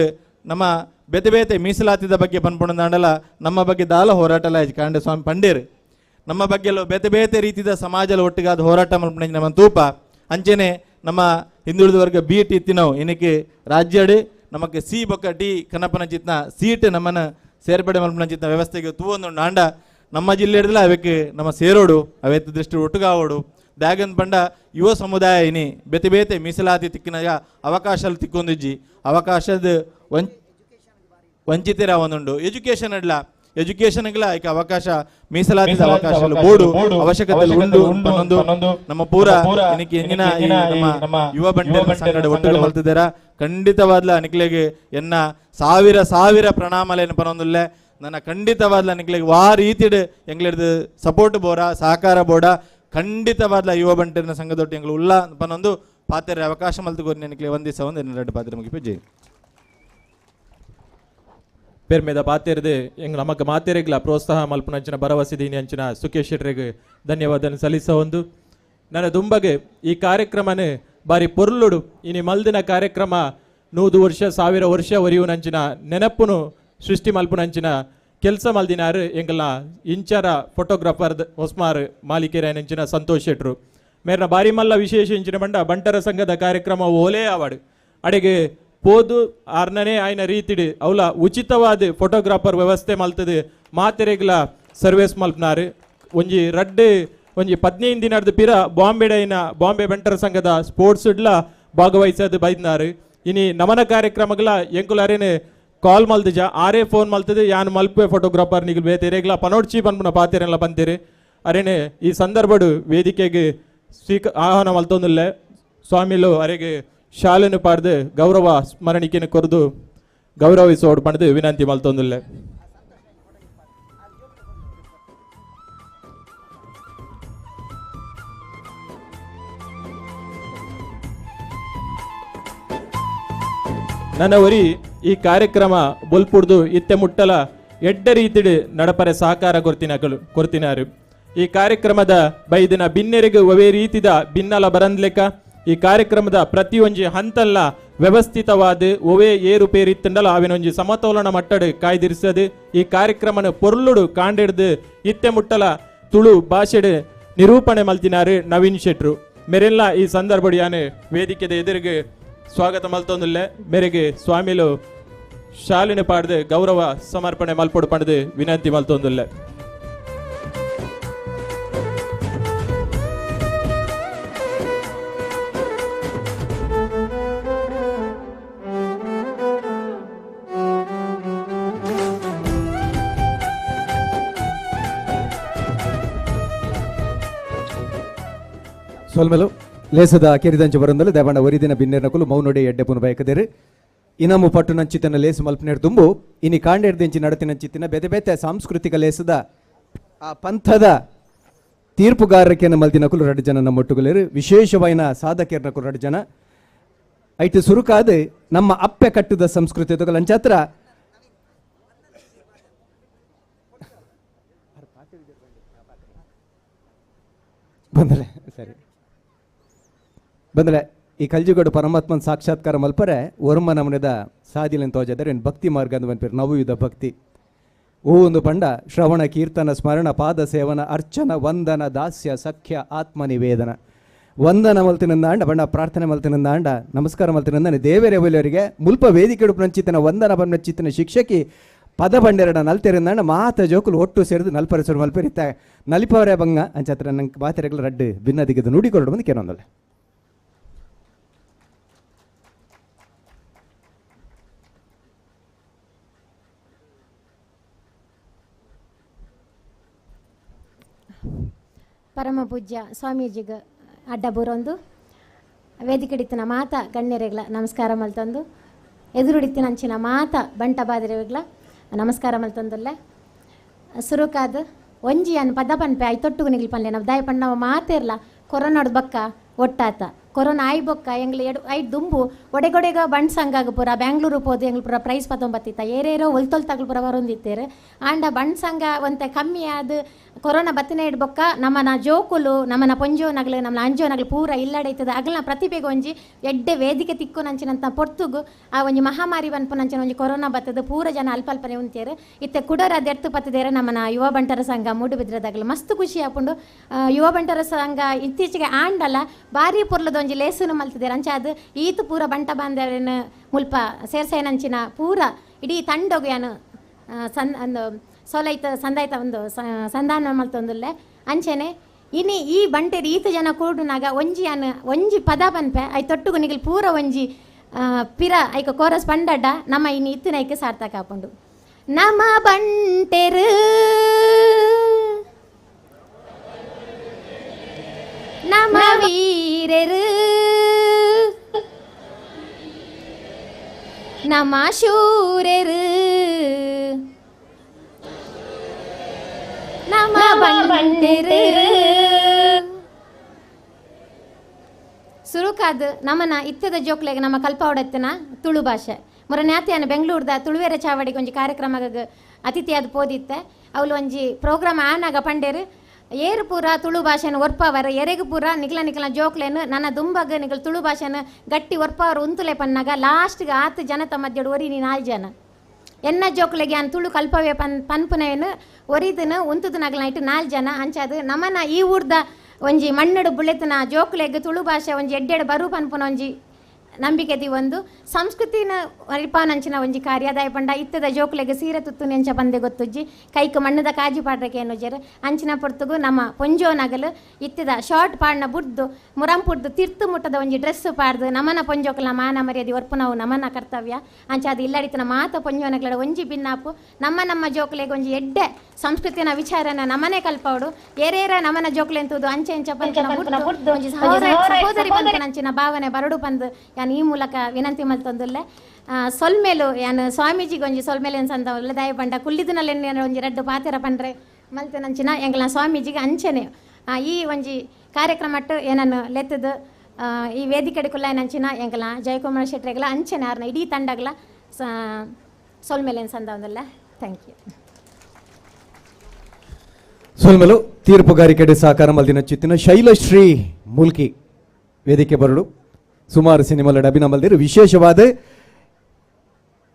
ನಮ್ಮ ಬೇತೆ ಬೇತೆ ಮೀಸಲಾತಿದ ಬಗ್ಗೆ ಪನ್ಪುಂಡಂದಾಂಡಲ ನಮ್ಮ ಬಗ್ಗೆ ದಾಲ ಹೋರಾಟಲ ಕಾಂಡೆ ಸ್ವಾಮಿ ಪಂಡೇರು ನಮ್ಮ ಬಗ್ಗೆ ಬೇತೆ ಬೇತೆ ರೀತಿದ ಸಮಾಜದ ಒಟ್ಟಿಗಾದ ಹೋರಾಟ ಮಲ್ಪುನ ನಮ್ಮ ತೂಪ ಅಂಚೆನೆ ನಮ್ಮ ಹಿಂದುಳಿದ ವರ್ಗ ಬಿ ಟಿ ಇತ್ತಿನವು ಇನ್ನಕ್ಕೆ ರಾಜ್ಯಡು ನಮಕ್ಕೆ ಸಿ ಬೊಕ್ಕ ಡಿ ಕನಪನ ಚಿತ್ನ ಸೀಟ್ ನಮ್ಮನ್ನ ಸೇರ್ಪಡೆ ಮಲ್ಪನ ಚಿತ್ನ ವ್ಯವಸ್ಥೆಗೆ ತೂವೊಂದು ಆಂಡ ನಮ್ಮ ಜಿಲ್ಲೆ ಹಿಡ್ದಲ ಅವಕ್ಕೆ ನಮ್ಮ ಸೇರೋಡು ಅವೆತ್ತ ದೃಷ್ಟಿ ಒಟ್ಟುಗಾವೋಡು ದಾಗನ್ ಪಂಡ ಯುವ ಸಮುದಾಯ ಇನಿ ಬೇತೆ ಬೇತೆ ಮೀಸಲಾತಿ ತಿಕ್ಕಿನ ಅವಕಾಶ ತಿಕ್ಕೊಂದಿಜ್ಜಿ ಅವಕಾಶದ ವಂಚಿತರ ಒಂದುಂಡು ಎಜುಕೇಶನ್ ಅಡ್ಲ ಎಜುಕೇಶನ್ಗಳ ಈಗ ಅವಕಾಶ ಮೀಸಲಾತಿ ಅವಕಾಶ ಬೋರ್ಡು ಅವಶ್ಯಕತೆ ಉಂಡು ಪನ್ನೊಂದು ನಮ್ಮ ಪೂರ ಇನ್ನಕ್ಕೆ ಎಂಜಿನ ಈ ನಮ್ಮ ಯುವ ಬಂಟರ ಸಂಘದ ಒಟ್ಟಿಗೆ ಮಲ್ತಿದ್ದಾರ ಖಂಡಿತವಾದ್ಲ ಅನಿಕ್ಲೆಗೆ ಎನ್ನ ಸಾವಿರ ಸಾವಿರ ಪ್ರಣಾಮಲೇನು ಪನ್ನೊಂದುಲ್ಲೆ ನನ್ನ ಖಂಡಿತವಾದ್ಲ ಅನಿಕ್ಲೆಗೆ ವಾ ರೀತಿಡ್ ಎಂಗ್ಲಿಡ್ದು ಸಪೋರ್ಟ್ ಬೋರ ಸಹಕಾರ ಬೋಡ ಖಂಡಿತವಾದ್ಲ ಯುವ ಬಂಟರ ಸಂಘದೊಟ್ಟು ಎಂಗ್ಲು ಉಲ್ಲ ಪನ್ನೊಂದು ಪಾತ್ರೆ ಅವಕಾಶ ಮಲ್ತುಗೋರಿ ನೆನಕ್ಲೆ ಒಂದಿಸ ಒಂದು ಎರಡು ಪಾತ್ರೆ ಮುಗಿಪು ಜೈ ಪೆರ್ಮೆದ ಪಾತೆರ್ದು ಎಂಗ್ ನಮಕ್ ಮಾತೆರೆಗ್ಲ ಪ್ರೋತ್ಸಾಹ ಮಲ್ಪುನಂಚಿನ ಭರವಸೆ ದೀನಿ ಅಂಚಿನ ಸುಖೇಶ್ ಶೆಟ್ರಿಗೆ ಧನ್ಯವಾದ ಸಲ್ಲಿಸ ಒಂದು ನನ್ನ ದುಂಬಗೆ ಈ ಕಾರ್ಯಕ್ರಮನೇ ಬಾರಿ ಪೊರ್ಲುಡು ಇನಿ ಮಲ್ದಿನ ಕಾರ್ಯಕ್ರಮ 100 ವರ್ಷ 1000 ವರ್ಷ ಒರಿಯುನಂಚಿನ ನೆನಪುನು ಸೃಷ್ಟಿ ಮಲ್ಪುನಂಚಿನ ಕೆಲಸ ಮಲ್ದಿನಾರು ಎಂಗಲ ಇಂಚರ ಫೋಟೋಗ್ರಾಫರ್ ಹೊಸ್ಮಾರ್ ಮಾಲೀಕರೇನಂಚಿನ ಸಂತೋಷ್ ಶೆಟ್ರು ಮೇರ್ನ ಬಾರಿ ಮಲ್ಲ ವಿಶೇಷ ಇಂಚಿನ ಬಂಡ ಬಂಟರ ಸಂಘದ ಕಾರ್ಯಕ್ರಮ ಓಲೇ ಆವಾಡು ಅಡೆಗೆ ಪೋದು ಆರ್ನನೇ ಆಯ್ನ ರೀತಿಡು ಅವಲ ಉಚಿತವಾದ ಫೋಟೋಗ್ರಾಫರ್ ವ್ಯವಸ್ಥೆ ಮಲ್ತದೆ ಮಾತೆರೆಗ್ಲ ಸರ್ವಿಸ್ ಮಲ್ಪನಾರು ಒಂಜಿ ರಡ್ಡು ಒಂಜಿ 15 ದಿನದ ಪಿರ ಬಾಂಬೆಡೈನ ಬಾಂಬೆ ಬಂಟರ ಸಂಘದ ಸ್ಪೋರ್ಟ್ಸ್ ಇಡ್ಲ ಭಾಗವಹಿಸೋದು ಬೈದ್ನಾರು ಇನಿ ನಮನ ಕಾರ್ಯಕ್ರಮಗಳ ಎಂಕುಲಾರೇನೆ ಕಾಲ್ ಮಲ್ದಿಜ ಆರೇ ಫೋನ್ ಮಲ್ತದೆ ಯಾನ್ ಮಲ್ಪೆ ಫೋಟೋಗ್ರಾಫರ್ ನಿಗಲ್ ಬೇತೆರೆಗ್ಲ ಪನೋಡ್ಚಿ ಪನ್ಪುನ ಪಾತೆರೆಲ್ಲ ಬಂತೀರಿ ಅರೇನೆ ಈ ಸಂದರ್ಭಡು ವೇದಿಕೆಗೆ ಆಹ್ವಾನ ಮಲ್ತೊಂದುಲ್ಲೆ ಸ್ವಾಮಿಲು ಅರೆಗೆ ಶಾಲೆನು ಪಾಡ್ದು ಗೌರವ ಸ್ಮರಣಿಕೆಯನ್ನು ಕೊರದು ಗೌರವಿಸೋಡು ಪಡೆದು ವಿನಂತಿ ಮಲ್ತೊಂದುಲ್ಲೆ. ನನ್ನ ಒರಿ ಈ ಕಾರ್ಯಕ್ರಮ ಬೊಲ್ಪುಡ್ದು ಇತ್ತೆ ಮುಟ್ಟಲ ಎಡ್ಡ ರೀತಿಡು ನಡಪರೆ ಸಹಕಾರ ಕೊರ್ತಿನಾರು ಈ ಕಾರ್ಯಕ್ರಮದ ಬೈದಿನ ಬಿನ್ನೆರೆಗೆ ಒವೇ ರೀತಿದ ಬಿನ್ನಲ ಬರಂದ್ಲೆಕ್ಕ ಈ ಕಾರ್ಯಕ್ರಮದ ಪ್ರತಿಯೊಂಜಿ ಹಂತಲ್ಲ ವ್ಯವಸ್ಥಿತವಾದ ಒವೇ ಏರುಪೇರಿತ್ತಂಡಲ ಅವಿನೊಂಜಿ ಸಮತೋಲನ ಮಟ್ಟಡು ಕಾಯ್ದಿರಿಸದು ಈ ಕಾರ್ಯಕ್ರಮನ ಪೊರ್ಲುಡು ಕಾಂಡಿಡ್ದು ಇತ್ತೆ ಮುಟ್ಟಲ ತುಳು ಭಾಷೆಡು ನಿರೂಪಣೆ ಮಲ್ತಿನಾರು ನವೀನ್ ಶೆಟ್ರು ಮೆರೆಲ್ಲ ಈ ಸಂದರ್ಭಡಿಯಾನು ವೇದಿಕೆದ ಎದುರಿಗೆ ಸ್ವಾಗತ ಮಲ್ತೊಂದುಲ್ಲೆ ಮೇರೆಗೆ ಸ್ವಾಮಿಲು ಶಾಲಿನ ಪಾಡ್ದು ಗೌರವ ಸಮರ್ಪಣೆ ಮಲ್ಪೊಡು ಪಡೆದು ವಿನಂತಿ ಮಲ್ತೊಂದುಲ್ಲೆ. ಸೊಲ್ಮೆಲು ಲೇಸದ ಕೆರಿದಂಚ ಬರಂದಲು ದೇವಾಂಡ ಒರಿದಿನ ಬಿನ್ನೆರ್ನಕುಲು ಮೌನೊಡೆ ಎಡ್ಡೆಪುನು ಬಯಕದೇರು ಇನಮು ಪಟ್ಟು ನಂಚಿತನ ಲೇಸು ಮಲ್ಪನೇರ್ ತುಂಬು ಇನಿ ಕಾಂಡೆರ್ದಿಂಚಿ ನಡತಿನಂಚಿತ್ತಿನ ಬೇತೆ ಬೇತೆ ಸಾಂಸ್ಕೃತಿಕ ಲೇಸದ ಆ ಪಂಥದ ತೀರ್ಪುಗಾರಕೆನ ಮಲ್ದಿನಕುಲು ರಡ್ಡು ಜನ ನಮ್ಮೊಟ್ಟುಗುಲೇರು ವಿಶೇಷವಾಯಿನ ಸಾಧಕರ್ನಕುಲು ರಡ್ಡು ಜನ ಐಟು ಸುರುಕಾದ ನಮ್ಮ ಅಪ್ಪೆ ಕಟ್ಟುದ ಸಂಸ್ಕೃತಿ ಲಂಚಾತ್ರ ಬಂದಲೆ ಸರಿ ಬಂದಲೆ ಈ ಕಲ್ಜಿಗೋಡು ಪರಮಾತ್ಮನ ಸಾಕ್ಷಾತ್ಕಾರ ಮಲ್ಪರೆ ಒರ್ಮ ನಮನದ ಸಾದಿಲನ್ ತೋಜದರೆ ಭಕ್ತಿ ಮಾರ್ಗ ಅಂದ್ ಬಂದ್ಪಿರ್ ನವಯುಧ ಭಕ್ತಿ ಓ ಒಂದು ಪಂಡ ಶ್ರವಣ ಕೀರ್ತನ ಸ್ಮರಣ ಪಾದ ಸೇವನ ಅರ್ಚನ ವಂದನ ದಾಸ್ಯ ಸಖ್ಯ ಆತ್ಮ ನಿವೇದನ ವಂದನ ಮಲ್ತಿನಂದಾಂಡ ಬಣ್ಣ ಪ್ರಾರ್ಥನೆ ಮಲ್ತಿನಂದಾಂಡ ನಮಸ್ಕಾರ ಮಲ್ತಿನಂದಾನೆ ದೇವರೇ ಒಲಿಯವರಿಗೆ ಮುಲ್ಪ ವೇದಿಕೆ ನಂಚಿತನ ವಂದನ ಬಂಚಿತನ ಶಿಕ್ಷಕಿ ಪದ ಬಂಡೆರಡ ನಲ್ತೆರಂದಾಂಡ ಮಾತ ಜೋಕುಲು ಒಟ್ಟು ಸೇರಿದು ನಲ್ಪರಿಸರು ಮಲ್ಪರಿತ ನಲಿಪವರೇ ಬಂಗ ಅಂಚಾತ್ರ ನಂಗೆ ಬಾತೆರೆಗಳ ರಡ್ಡು ಭಿನ್ನದಿಗೆದು ನುಡಿಕೊರಡು ಬಂದು ಕೇನೊಂದಲ್ಲ. ಪರಮ ಪೂಜ್ಯ ಸ್ವಾಮೀಜಿಗೆ ಅಡ್ಡ ಬೂರೊಂದು ವೇದಿಕೆಡಿತ್ತಿನ ಮಾತ ಗಣ್ಯರೆಗ್ಲ ನಮಸ್ಕಾರ ಮಲ್ತಂದು ಎದುರುಡಿತ್ತಿನ ಅಂಚಿನ ಮಾತ ಬಂಟ ಬಾದಿರೆಗ್ಲ ನಮಸ್ಕಾರ ಮಲ್ತಂದುಲ್ಲೆ ಸುರುಕಾದ ಒಂಜಿ ಅನ್ ಪದ ಪನ್ಪೆ ಐತೊಟ್ಟುಗು ನಿಗಿಲ್ ಪನ್ಲೆ ನಾವು ದಾಯ ಪಣ್ಣವ ಮಾತೇರ್ಲ ಕೊರೋನಾಡ್ ಬಕ್ಕ ಒಟ್ಟಾತ ಕೊರೋನಾ ಆಯಿ ಬೊಕ್ಕ ಎಂಗ್ಲ ಎಡು I ದುಂಬು ಒಡೆಗೊಡೆಗ ಬಂಟ್ ಸಂಘಗ್ ಪೂರ ಬ್ಯಾಂಗ್ಳೂರು ಪೋದು ಎಂಗ್ಲ ಪೂರ ಪ್ರೈಸ್ ಪತ್ತೊಂಬತ್ತಿತ್ತ ಏರೇರೋ ಒಲ್ತೊಲ್ ತಗಲ್ ಪೂರ ಬರೊಂದಿತ್ತೇರು. ಆಂಡ ಬಂಟ್ ಸಂಘ ಒಂತೆ ಕಮ್ಮಿ ಆದ್ ಕೊರೋನಾ ಬತ್ತಿನ ಇಡ್ಬೊಕ್ಕ ನಮ್ಮನ ಜೋಕುಲು ನಮ್ಮನ ಪೊಂಜೋನಗ್ಲು ನಮ್ಮನ ಅಂಜೋನಗ್ಲು ಪೂರ ಇಲ್ಲಡೈತದ ಅಗಲ್ನ ಪ್ರತಿಭೆಗೆ ಒಂಜಿ ಎಡ್ಡೆ ವೇದಿಕೆ ತಿಕ್ಕು ನಂಚಿನಂತ ಪೊರ್ತುಗು ಆ ಒಂಜಿ ಮಹಾಮಾರಿ ಪನ್ಪುನಂಚಿನ ಒಂಜಿ ಕೊರೋನಾ ಬತ್ತದ ಪೂರ ಜನ ಅಲ್ಪ ಅಲ್ಪನೆ ಉಂತೇರು. ಇತ್ತೆ ಕುಡರ ದೆರ್ತು ಪತ್ತದೇರ ನಮ್ಮನ ಯುವ ಬಂಟರ ಸಂಘ ಮೂಡುಬಿದ್ರದಾಗಲು ಮಸ್ತ್ ಖುಷಿ ಆಪುಂಡು. ಯುವ ಬಂಟರ ಸಂಘ ಇತ್ತೀಚೆಗೆ ಆಂಡಲ ಭಾರಿ ಪೊರ್ಲದ ಒಂಜಿ ಲೇಸುನು ಮಲ್ತಿದ್ದೇರೆ. ಅಂಚ ಅದು ಈತು ಪೂರ ಬಂಟ ಬಾಂಧವ್ಯನ ಮುಲ್ಪ ಸೇರ್ಸೇನಂಚಿನ ಪೂರ ಇಡೀ ತಂಡೊಗು ಯಾನು ಸನ್ ಒಂದು ಸೋಲೈತ ಸಂದಾಯ್ತ ಒಂದು ಸಂಧಾನ ಮಲ್ತೊಂದುಲ್ಲೆ. ಅಂಚೆನೆ ಇನಿ ಈ ಬಂಟೆರ್ ಈತ ಜನ ಕೂಡುನಾಗ ಒಂಜಿ ಅನ್ ಒಂಜಿ ಪದ ಪನ್ಪೆ I ತೊಟ್ಟುಗು ನಿಗಲ್ ಪೂರ ಒಂಜಿ ಪಿರ ಐಕ ಕೋರಸ್ ಪಂಡಡ್ಡ ನಮ್ಮ ಇನಿ ಇತ್ತಿನ ಐಕೆ ಸಾರ್ಥಕ ಆಪುಂಡು. ನಮ ಬಂಟೆರು ನಮ ವೀರರು ನಮ ಶೂರರು ನಮ ಬಂಟೆರು. ಸುರುಕಾದ್ ನಮನ ಇತ್ತದ ಜೋಕ್ಲೆಗ್ ನಮ್ಮ ಕಲ್ಪಾವಡತ್ತಿನ ತುಳು ಭಾಷೆ ಮೊರನ್ಯಾತಿಯಾನ ಬೆಂಗಳೂರ್ದ ತುಳುವೆರ ಚಾವಡಿಗೆ ಒಂಜಿ ಕಾರ್ಯಕ್ರಮಗ್ ಅತಿಥಿಯಾದ ಪೋದಿತ್ತೆ. ಅವಳು ಒಂಜಿ ಪ್ರೋಗ್ರಾಮ್ ಆನಾಗ ಪಂಡೇರು ಏರು ಪೂರ ತುಳು ಭಾಷೆನ ಒರ್ಪವರ ಎರೆಗು ಪೂರ ನಿಗ್ಲ ನಿಗ್ಲ ಜೋಕ್ಲೇನು ನನ್ನ ದುಂಬಗ್ ನಿಗಲ್ ತುಳು ಭಾಷೆನ ಗಟ್ಟಿ ಒರ್ಪವರ ಉಂತುಲೆ ಪನ್ನಾಗ ಲಾಸ್ಟ್ಗೆ ಆತು ಜನತ ಮಧ್ಯಡು ಒರಿ ನೀ 4 ಜನ ಎನ್ನ ಜೋಕ್ಲೆಗೆ ಅನ್ ತುಳು ಕಲ್ಪವೇ ಪನ್ಪುನವೇನು ಒರಿದನು ಉಂತುದು ನಗಲ ಇಟ್ಟು 4 ಜನ. ಅಂಚಾದು ನಮನ ಈ ಊರ್ದ ಒಂಜಿ ಮಣ್ಣಡು ಬುಳೆತನ ಜೋಕ್ಲೆಗ್ ತುಳು ಭಾಷೆ ಒಂಜಿ ಎಡ್ಡೆಡ್ ಬರು ಪನ್ಪುನ ಒಂಜಿ ನಂಬಿಕೆ the ಒಂದು ಸಂಸ್ಕೃತಿನ ಅರಿಪಾನಂಚಿನ ಒಂಜಿ ಕಾರ್ಯದಾಯ ಪಂಡ ಇತ್ತದ ಜೋಕ್ಲೆಗ್ ಸೀರೆ ತುತ್ತು ನೆಂಚ ಪಂದೆ ಗೊತ್ತುಜ್ಜಿ ಕೈಕ್ ಮಣ್ಣದ ಕಾಜಿ ಪಾಡ್ರಕ್ಕೆ ಏನು ಅಂಚಿನ ಪೊರ್ತುಗು ನಮ್ಮ ಪೊಂಜೋನಗಲು ಇತ್ತದ ಶಾರ್ಟ್ ಪಾಡ್ನ ಬುಡ್ದು ಮುರಂಪುಡ್ದು ತಿರ್ತು ಮುಟ್ಟದ ಒಂಜಿ ಡ್ರೆಸ್ ಪಾಡ್ದು ನಮನ ಪೊಂಜೋಕ್ಲ ಮಾನ ಮರ್ಯಾದೆ ಒರ್ಪುನವು ನಮನ ಕರ್ತವ್ಯ. ಅಂಚ ಅದು ಇಲ್ಲಡಿತನ ಮಾತ ಪೊಂಜೋನಗಲ ಒಂಜಿ ಭಿನ್ನಾಪು ನಮ್ಮ ನಮ್ಮ ಜೋಕ್ಲೆಗ್ ಒಂಜಿ ಎಡ್ಡೆ ಸಂಸ್ಕೃತಿನ ವಿಚಾರನ ನಮನೆ ಕಲ್ಪವಡು ಏರೇರ ನಮನ ಜೋಕ್ಲೆ ಅಂತುದು ಅಂಚೆ ಅಂಚ ಪನ್ಪುನ ಬುಡ್ದು ಒಂಜಿ ಸಹೋದರಿ ಪನ್ಪುನಂಚಿನ ಭಾವನೆ ಬರಡು ಪಂದು ಯಾನ್ ಈ ಮೂಲಕ ವಿನಂತಿ ಮಲ್ತೊಂದುಲ್ಲೆ. ಸೊಲ್ಮೇಲು ಯಾನ್ ಸ್ವಾಮೀಜಿಗೆ ಒಂಜಿ ಸೊಲ್ಮೇಲೆ ಸಂದ ದಯ ಪಂಡ ಕುಲ್ಲಿದಿನಲ್ಲಿ ಒಂಜಿ ರಡ್ಡು ಪಾತೆರ ಪಂಡ್ರೆ ಮಲ್ತನಂಚಿನ ಎಂಗ್ಲ ಸ್ವಾಮೀಜಿಗೆ ಅಂಚನೆ ಈ ಒಂಜಿ ಕಾರ್ಯಕ್ರಮಟ್ಟು ಏನನ್ನು ಲೆತ್ತದು ಈ ವೇದಿಕೆ ಕುಲ್ಲಾಯನಂಚಿನ ಎಂಗ್ಲ ಜಯಕುಮಾರ್ ಶೆಟ್ರೆಗ್ಲ ಅಂಚನೆ ಆರ್ನ ಇಡೀ ತಂಡಗ್ಲ ಸೊಲ್ಮೇಲೆ ಸಂದ ಒಂದುಲ್ಲ. Thank you. ಸೊಲ್ಮೇಲು ತೀರ್ಪುಗಾರಿಕೆಡೆ ಸಹಕಾರ ಮಲ್ದಿನ ಚಿತ್ತಿನ ಶೈಲಶ್ರೀ ಮುಲ್ಕಿ ವೇದಿಕೆ ಬರಡು ಸುಮಾರು ಸಿನಿಮಾಲ ಅಭಿನಯ ಮಲ್ದಿರು. ವಿಶೇಷವಾದ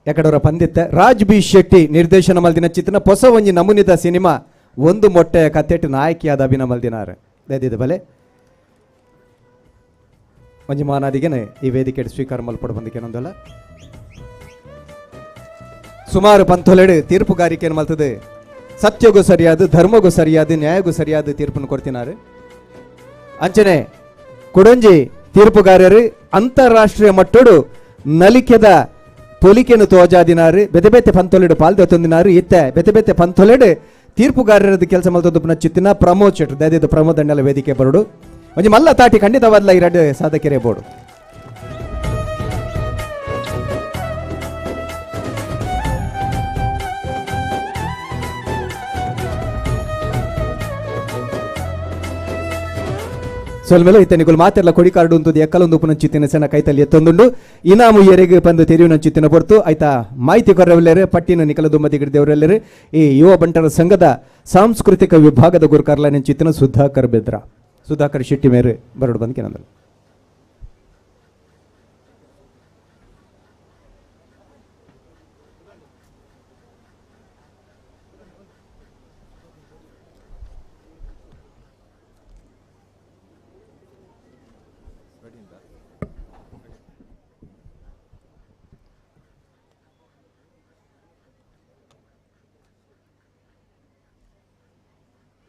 ಎಕಡವರ ಪಂದಿತ್ತ ರಾಜ್ ಬಿ ಶೆಟ್ಟಿ ನಿರ್ದೇಶನ ಮಲ್ದಿನ ಚಿತ್ತಿನ ಹೊಸ ಒಂಜಿ ನಮೂನಿದ ಸಿನಿಮಾ ಒಂದು ಮೊಟ್ಟೆಯ ಕತ್ತೆಟ್ಟು ನಾಯಕಿಯಾದ ಅಭಿನಯ ಮಲ್ದಿನಾರು ದಯದಿದ ಬಲೆ ಒಂಜಿ ಮಾನಾದಿಗೆನೆ ಈ ವೇದಿಕೆ ಸ್ವೀಕಾರ ಮಲ್ಪಡು ಬಂದಿಕೆನೊಂದಲ್ಲ. ಸುಮಾರು ಪಂಥೊಲೆಡು ತೀರ್ಪುಗಾರಿಕೆಯನ್ನು ಮಲ್ತದೆ ಸತ್ಯಗೂ ಸರಿಯಾದ ಧರ್ಮಗೂ ಸರಿಯಾದ ನ್ಯಾಯಗೂ ಸರಿಯಾದ ತೀರ್ಪನ್ನು ಕೊಡ್ತಿನಾರು. ಅಂಚನೆ ಕೊಡೊಂಜಿ ತೀರ್ಪುಗಾರರು ಅಂತಾರಾಷ್ಟ್ರೀಯ ಮಟ್ಟೋಡು ನಲಿಕೆದ ಪೊಲಿಕೆನು ತೋಜಾದಿನಾರು ಬೆತೆ ಬೆತೆ ಪಂತೊಲೆಡು ಪಾಲ್ದೆ ತಂದಿನಾರು. ಇತ್ತೆ ಬೆತೆ ಬೆತೆ ಪಂತೊಲೆಡು ತೀರ್ಪುಗಾರರದ ಕೆಲಸ ಮಲ್ತೊಂದು ಪುನಃ ಚಿತ್ತಿನ ಪ್ರಮೋದ್ ಶೆಟ್ರು ದಯದಿದ್ದು ಪ್ರಮೋದ್ ಅಣ್ಣಲ ವೇದಿಕೆ ಬರೋಡು ಒಂಜಿ ಮಲ್ಲ ತಾಟಿ ಖಂಡಿತವಾದ್ಲ ಈ ಎರಡು ಸಾಧಕರೇ ಬೋರ್ಡು. ಸೊಲ್ಮೆಲೆ ಇತ್ತೆ ನಿಕುಲು ಮಾತೆರ್ಲ ಕೊಡಿ ಕಾರ್ಡು ಉಂತುದು ಎಕ್ಕಲೊಂದು ಉಪ್ಪುನ ಚಿತ್ತಿನ ಸೆನ ಕೈತಲ್ಲಿ ಎತ್ತೊಂದುಂಡು ಇನಾಮು ಎರೆಗ್ ಪಂದು ತೆರಿಯುನ ಚಿತ್ತಿನ ಪೊರ್ತು ಆಯ್ತಾ ಮಾಹಿತಿ ಕೊರವೆಲ್ಲರು ಪಟ್ಟಿನ ನಿಕಲ ದುಮ್ಮತಿಗಿಡ ದೇವರೆಲ್ಲರು ಈ ಯುವ ಬಂಟರ ಸಂಘದ ಸಾಂಸ್ಕೃತಿಕ ವಿಭಾಗದ ಗುರುಕಾರ್ಲ ಚಿತ್ತಿನ ಸುಧಾಕರ್ ಬೆದ್ರ ಸುಧಾಕರ್ ಶೆಟ್ಟಿ ಮೇರೆ ಬರಡು ಬಂದ್ ಕೆನಂದರು.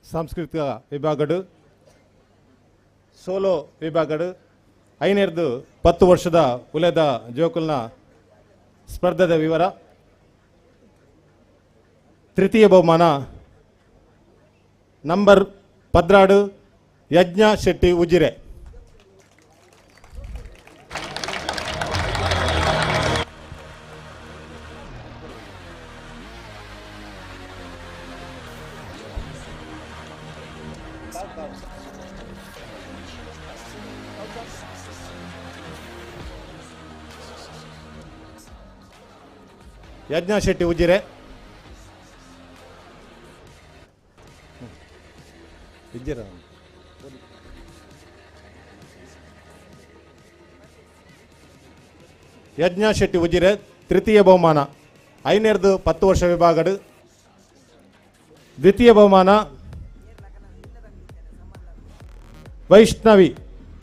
ಸಾಂಸ್ಕೃತಿಕ ವಿಭಾಗಡು ಸೋಲೋ ವಿಭಾಗಡು 5 10 ವರ್ಷದ ಉಲೆದ ಜೋಕುಲ್ನ ಸ್ಪರ್ಧೆದ ವಿವರ. ತೃತೀಯ ಬಹುಮಾನ ನಂಬರ್ 12 ಯಜ್ಞ ಶೆಟ್ಟಿ ಉಜಿರೆ. ಯಜ್ಞ ಶೆಟ್ಟಿ ಉಜಿರೆ. ಇಜ್ಜಿರ ಯಜ್ಞ ಶೆಟ್ಟಿ ಉಜಿರೆ ತೃತೀಯ ಬಹುಮಾನ 5ನೇರ್ದು 10 ವರ್ಷ ವಿಭಾಗಡು. ದ್ವಿತೀಯ ಬಹುಮಾನ ವೈಷ್ಣವಿ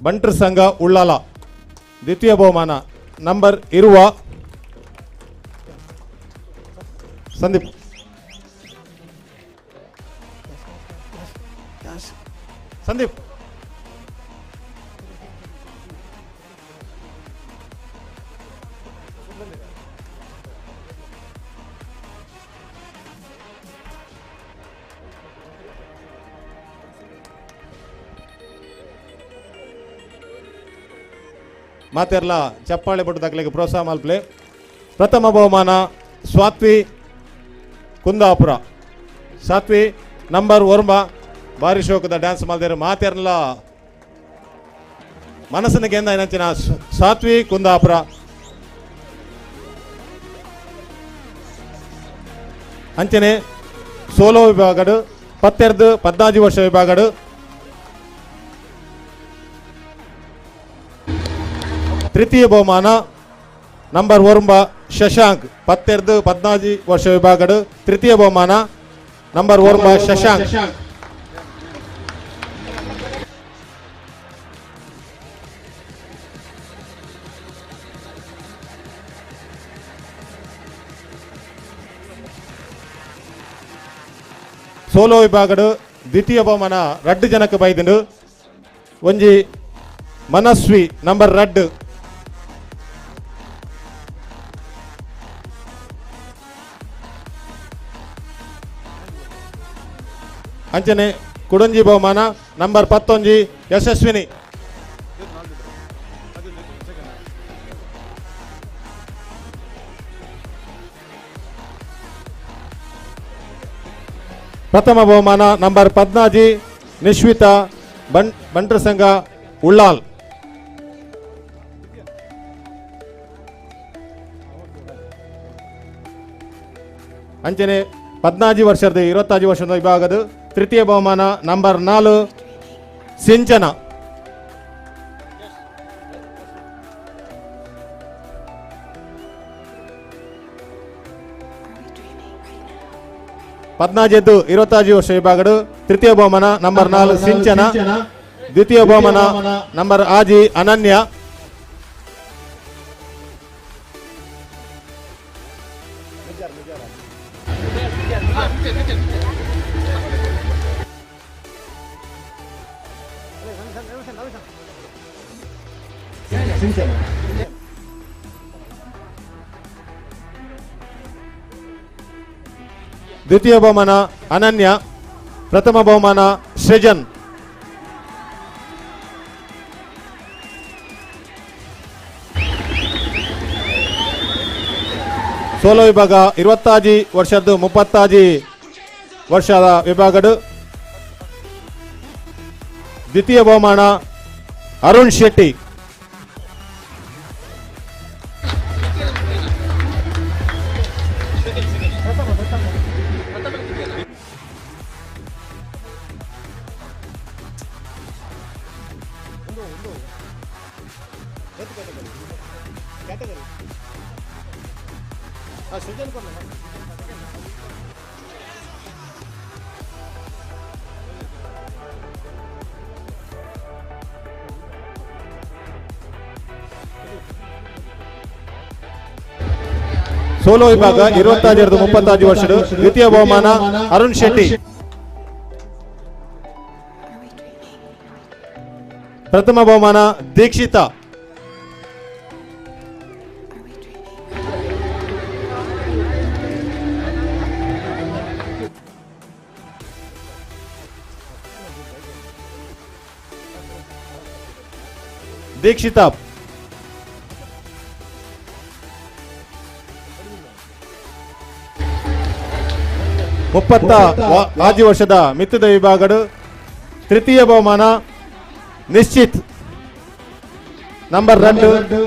ಬಂಟ್ರ ಸಂಘ ಉಳ್ಳಾಲ ದ್ವಿತೀಯ ಬಹುಮಾನ ನಂಬರ್ ಇರುವ ಸಂದೀಪ್. ಸಂದೀಪ್ ಮಾತೆರ್ಲ ಚಪ್ಪಾಳೆ ಪಟ್ಟು ದಾಖಲೆಗೆ ಪ್ರೋತ್ಸಾಹ ಮಲ್ಪಲೆ. ಪ್ರಥಮ ಬಹುಮಾನ ಸ್ವಾತ್ವಿ ಕುಂದಾಪುರ, ಸಾತ್ವಿ ನಂಬರ್ 9 ಬಾರಿ ಶೋಕದ ಡ್ಯಾನ್ಸ್ ಮಲ್ದೇರು. ಮಾತೆರ್ಲ ಮನಸ್ಸಿನ ಗೆಂದ ಏನಂಚಿನ ಸಾತ್ವಿ ಕುಂದಾಪುರ. ಅಂಚನೆ ಸೋಲೋ ವಿಭಾಗಡು 12 14 ವರ್ಷ ವಿಭಾಗಡು ತೃತೀಯ ಬಹುಮಾನ ನಂಬರ್ 9 ಶಶಾಂಕ್ 12 14 ವರ್ಷ ವಿಭಾಗಡು ತೃತೀಯ ಬಹುಮಾನ ನಂಬರ್ 9 ಶಶಾಂಕ್. ಸೋಲೋ ವಿಭಾಗಡು ದ್ವಿತೀಯ ಬಹುಮಾನ 2 ಜನಕ್ಕೆ ಬೈದಿಂಡು. ಒಂಜಿ ಮನಸ್ವಿ ನಂಬರ್ 2. ಅಂಚನೆ ಕುಡಂಜಿ ಬಹುಮಾನ ನಂಬರ್ 11 ಯಶಸ್ವಿನಿ. ಪ್ರಥಮ ಬಹುಮಾನ ನಂಬರ್ 14 ನಿಶ್ವಿತಾ ಬಂಟ್ರ ಸಂಘ ಉಳ್ಳಾಲ್. ಅಂಚನೆ 14 ವರ್ಷದ 25 ವರ್ಷದ ವಿಭಾಗದ ತೃತೀಯ ಬಹುಮಾನ ನಂಬರ್ 4 ಸಿಂಚನ. 14 25 ವರ್ಷ ವಿಭಾಗಡು ತೃತೀಯ ಬಹುಮಾನ ನಂಬರ್ 4 ಸಿಂಚನ. ದ್ವಿತೀಯ ಬಹುಮಾನ ನಂಬರ್ 6 ಅನನ್ಯ. ದ್ವಿತೀಯ ಬಹುಮಾನ ಅನನ್ಯ, ಪ್ರಥಮ ಬಹುಮಾನ ಸೃಜನ್. ಸೋಲೋ ವಿಭಾಗ 25 ವರ್ಷದ್ದು 35 ವರ್ಷದ ವಿಭಾಗಡು ದ್ವಿತೀಯ ಬಹುಮಾನ ಅರುಣ್ ಶೆಟ್ಟಿ. ಸೋಲೋ ವಿಭಾಗ 25 35 ವರ್ಷದ ದ್ವಿತೀಯ ಬಹುಮಾನ ಅರುಣ್ ಶೆಟ್ಟಿ. ಪ್ರಥಮ ಬಹುಮಾನ ದೀಕ್ಷಿತಾ. ದೀಕ್ಷಿತಾ 35 ವರ್ಷದ ಮಿತ್ತದ ವಿಭಾಗಡು ತೃತೀಯ ಬಹುಮಾನ ನಿಶ್ಚಿತ್ ನಂಬರ್ 2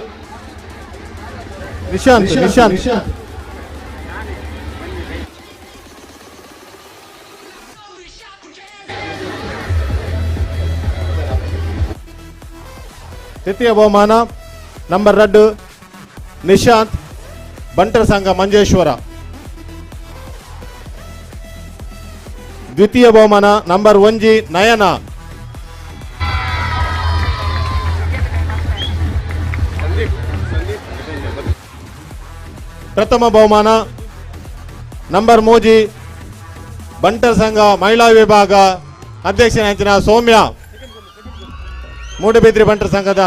ನಿಶಾಂತ್. ನಿಶಾಂತ್ ತೃತೀಯ ಬಹುಮಾನ ನಂಬರ್ 2 ನಿಶಾಂತ್ ಬಂಟರ ಸಂಘ ಮಂಜೇಶ್ವರ. ದ್ವಿತೀಯ ಬಹುಮಾನ ನಂಬರ್ 1 ನಯನ. ಪ್ರಥಮ ಬಹುಮಾನ ನಂಬರ್ 3 ಬಂಟರ ಸಂಘ ಮಹಿಳಾ ವಿಭಾಗ ಅಧ್ಯಕ್ಷನ ಸೌಮ್ಯ, ಮೂಡುಬಿದ್ರಿ ಬಂಟರ ಸಂಘದ.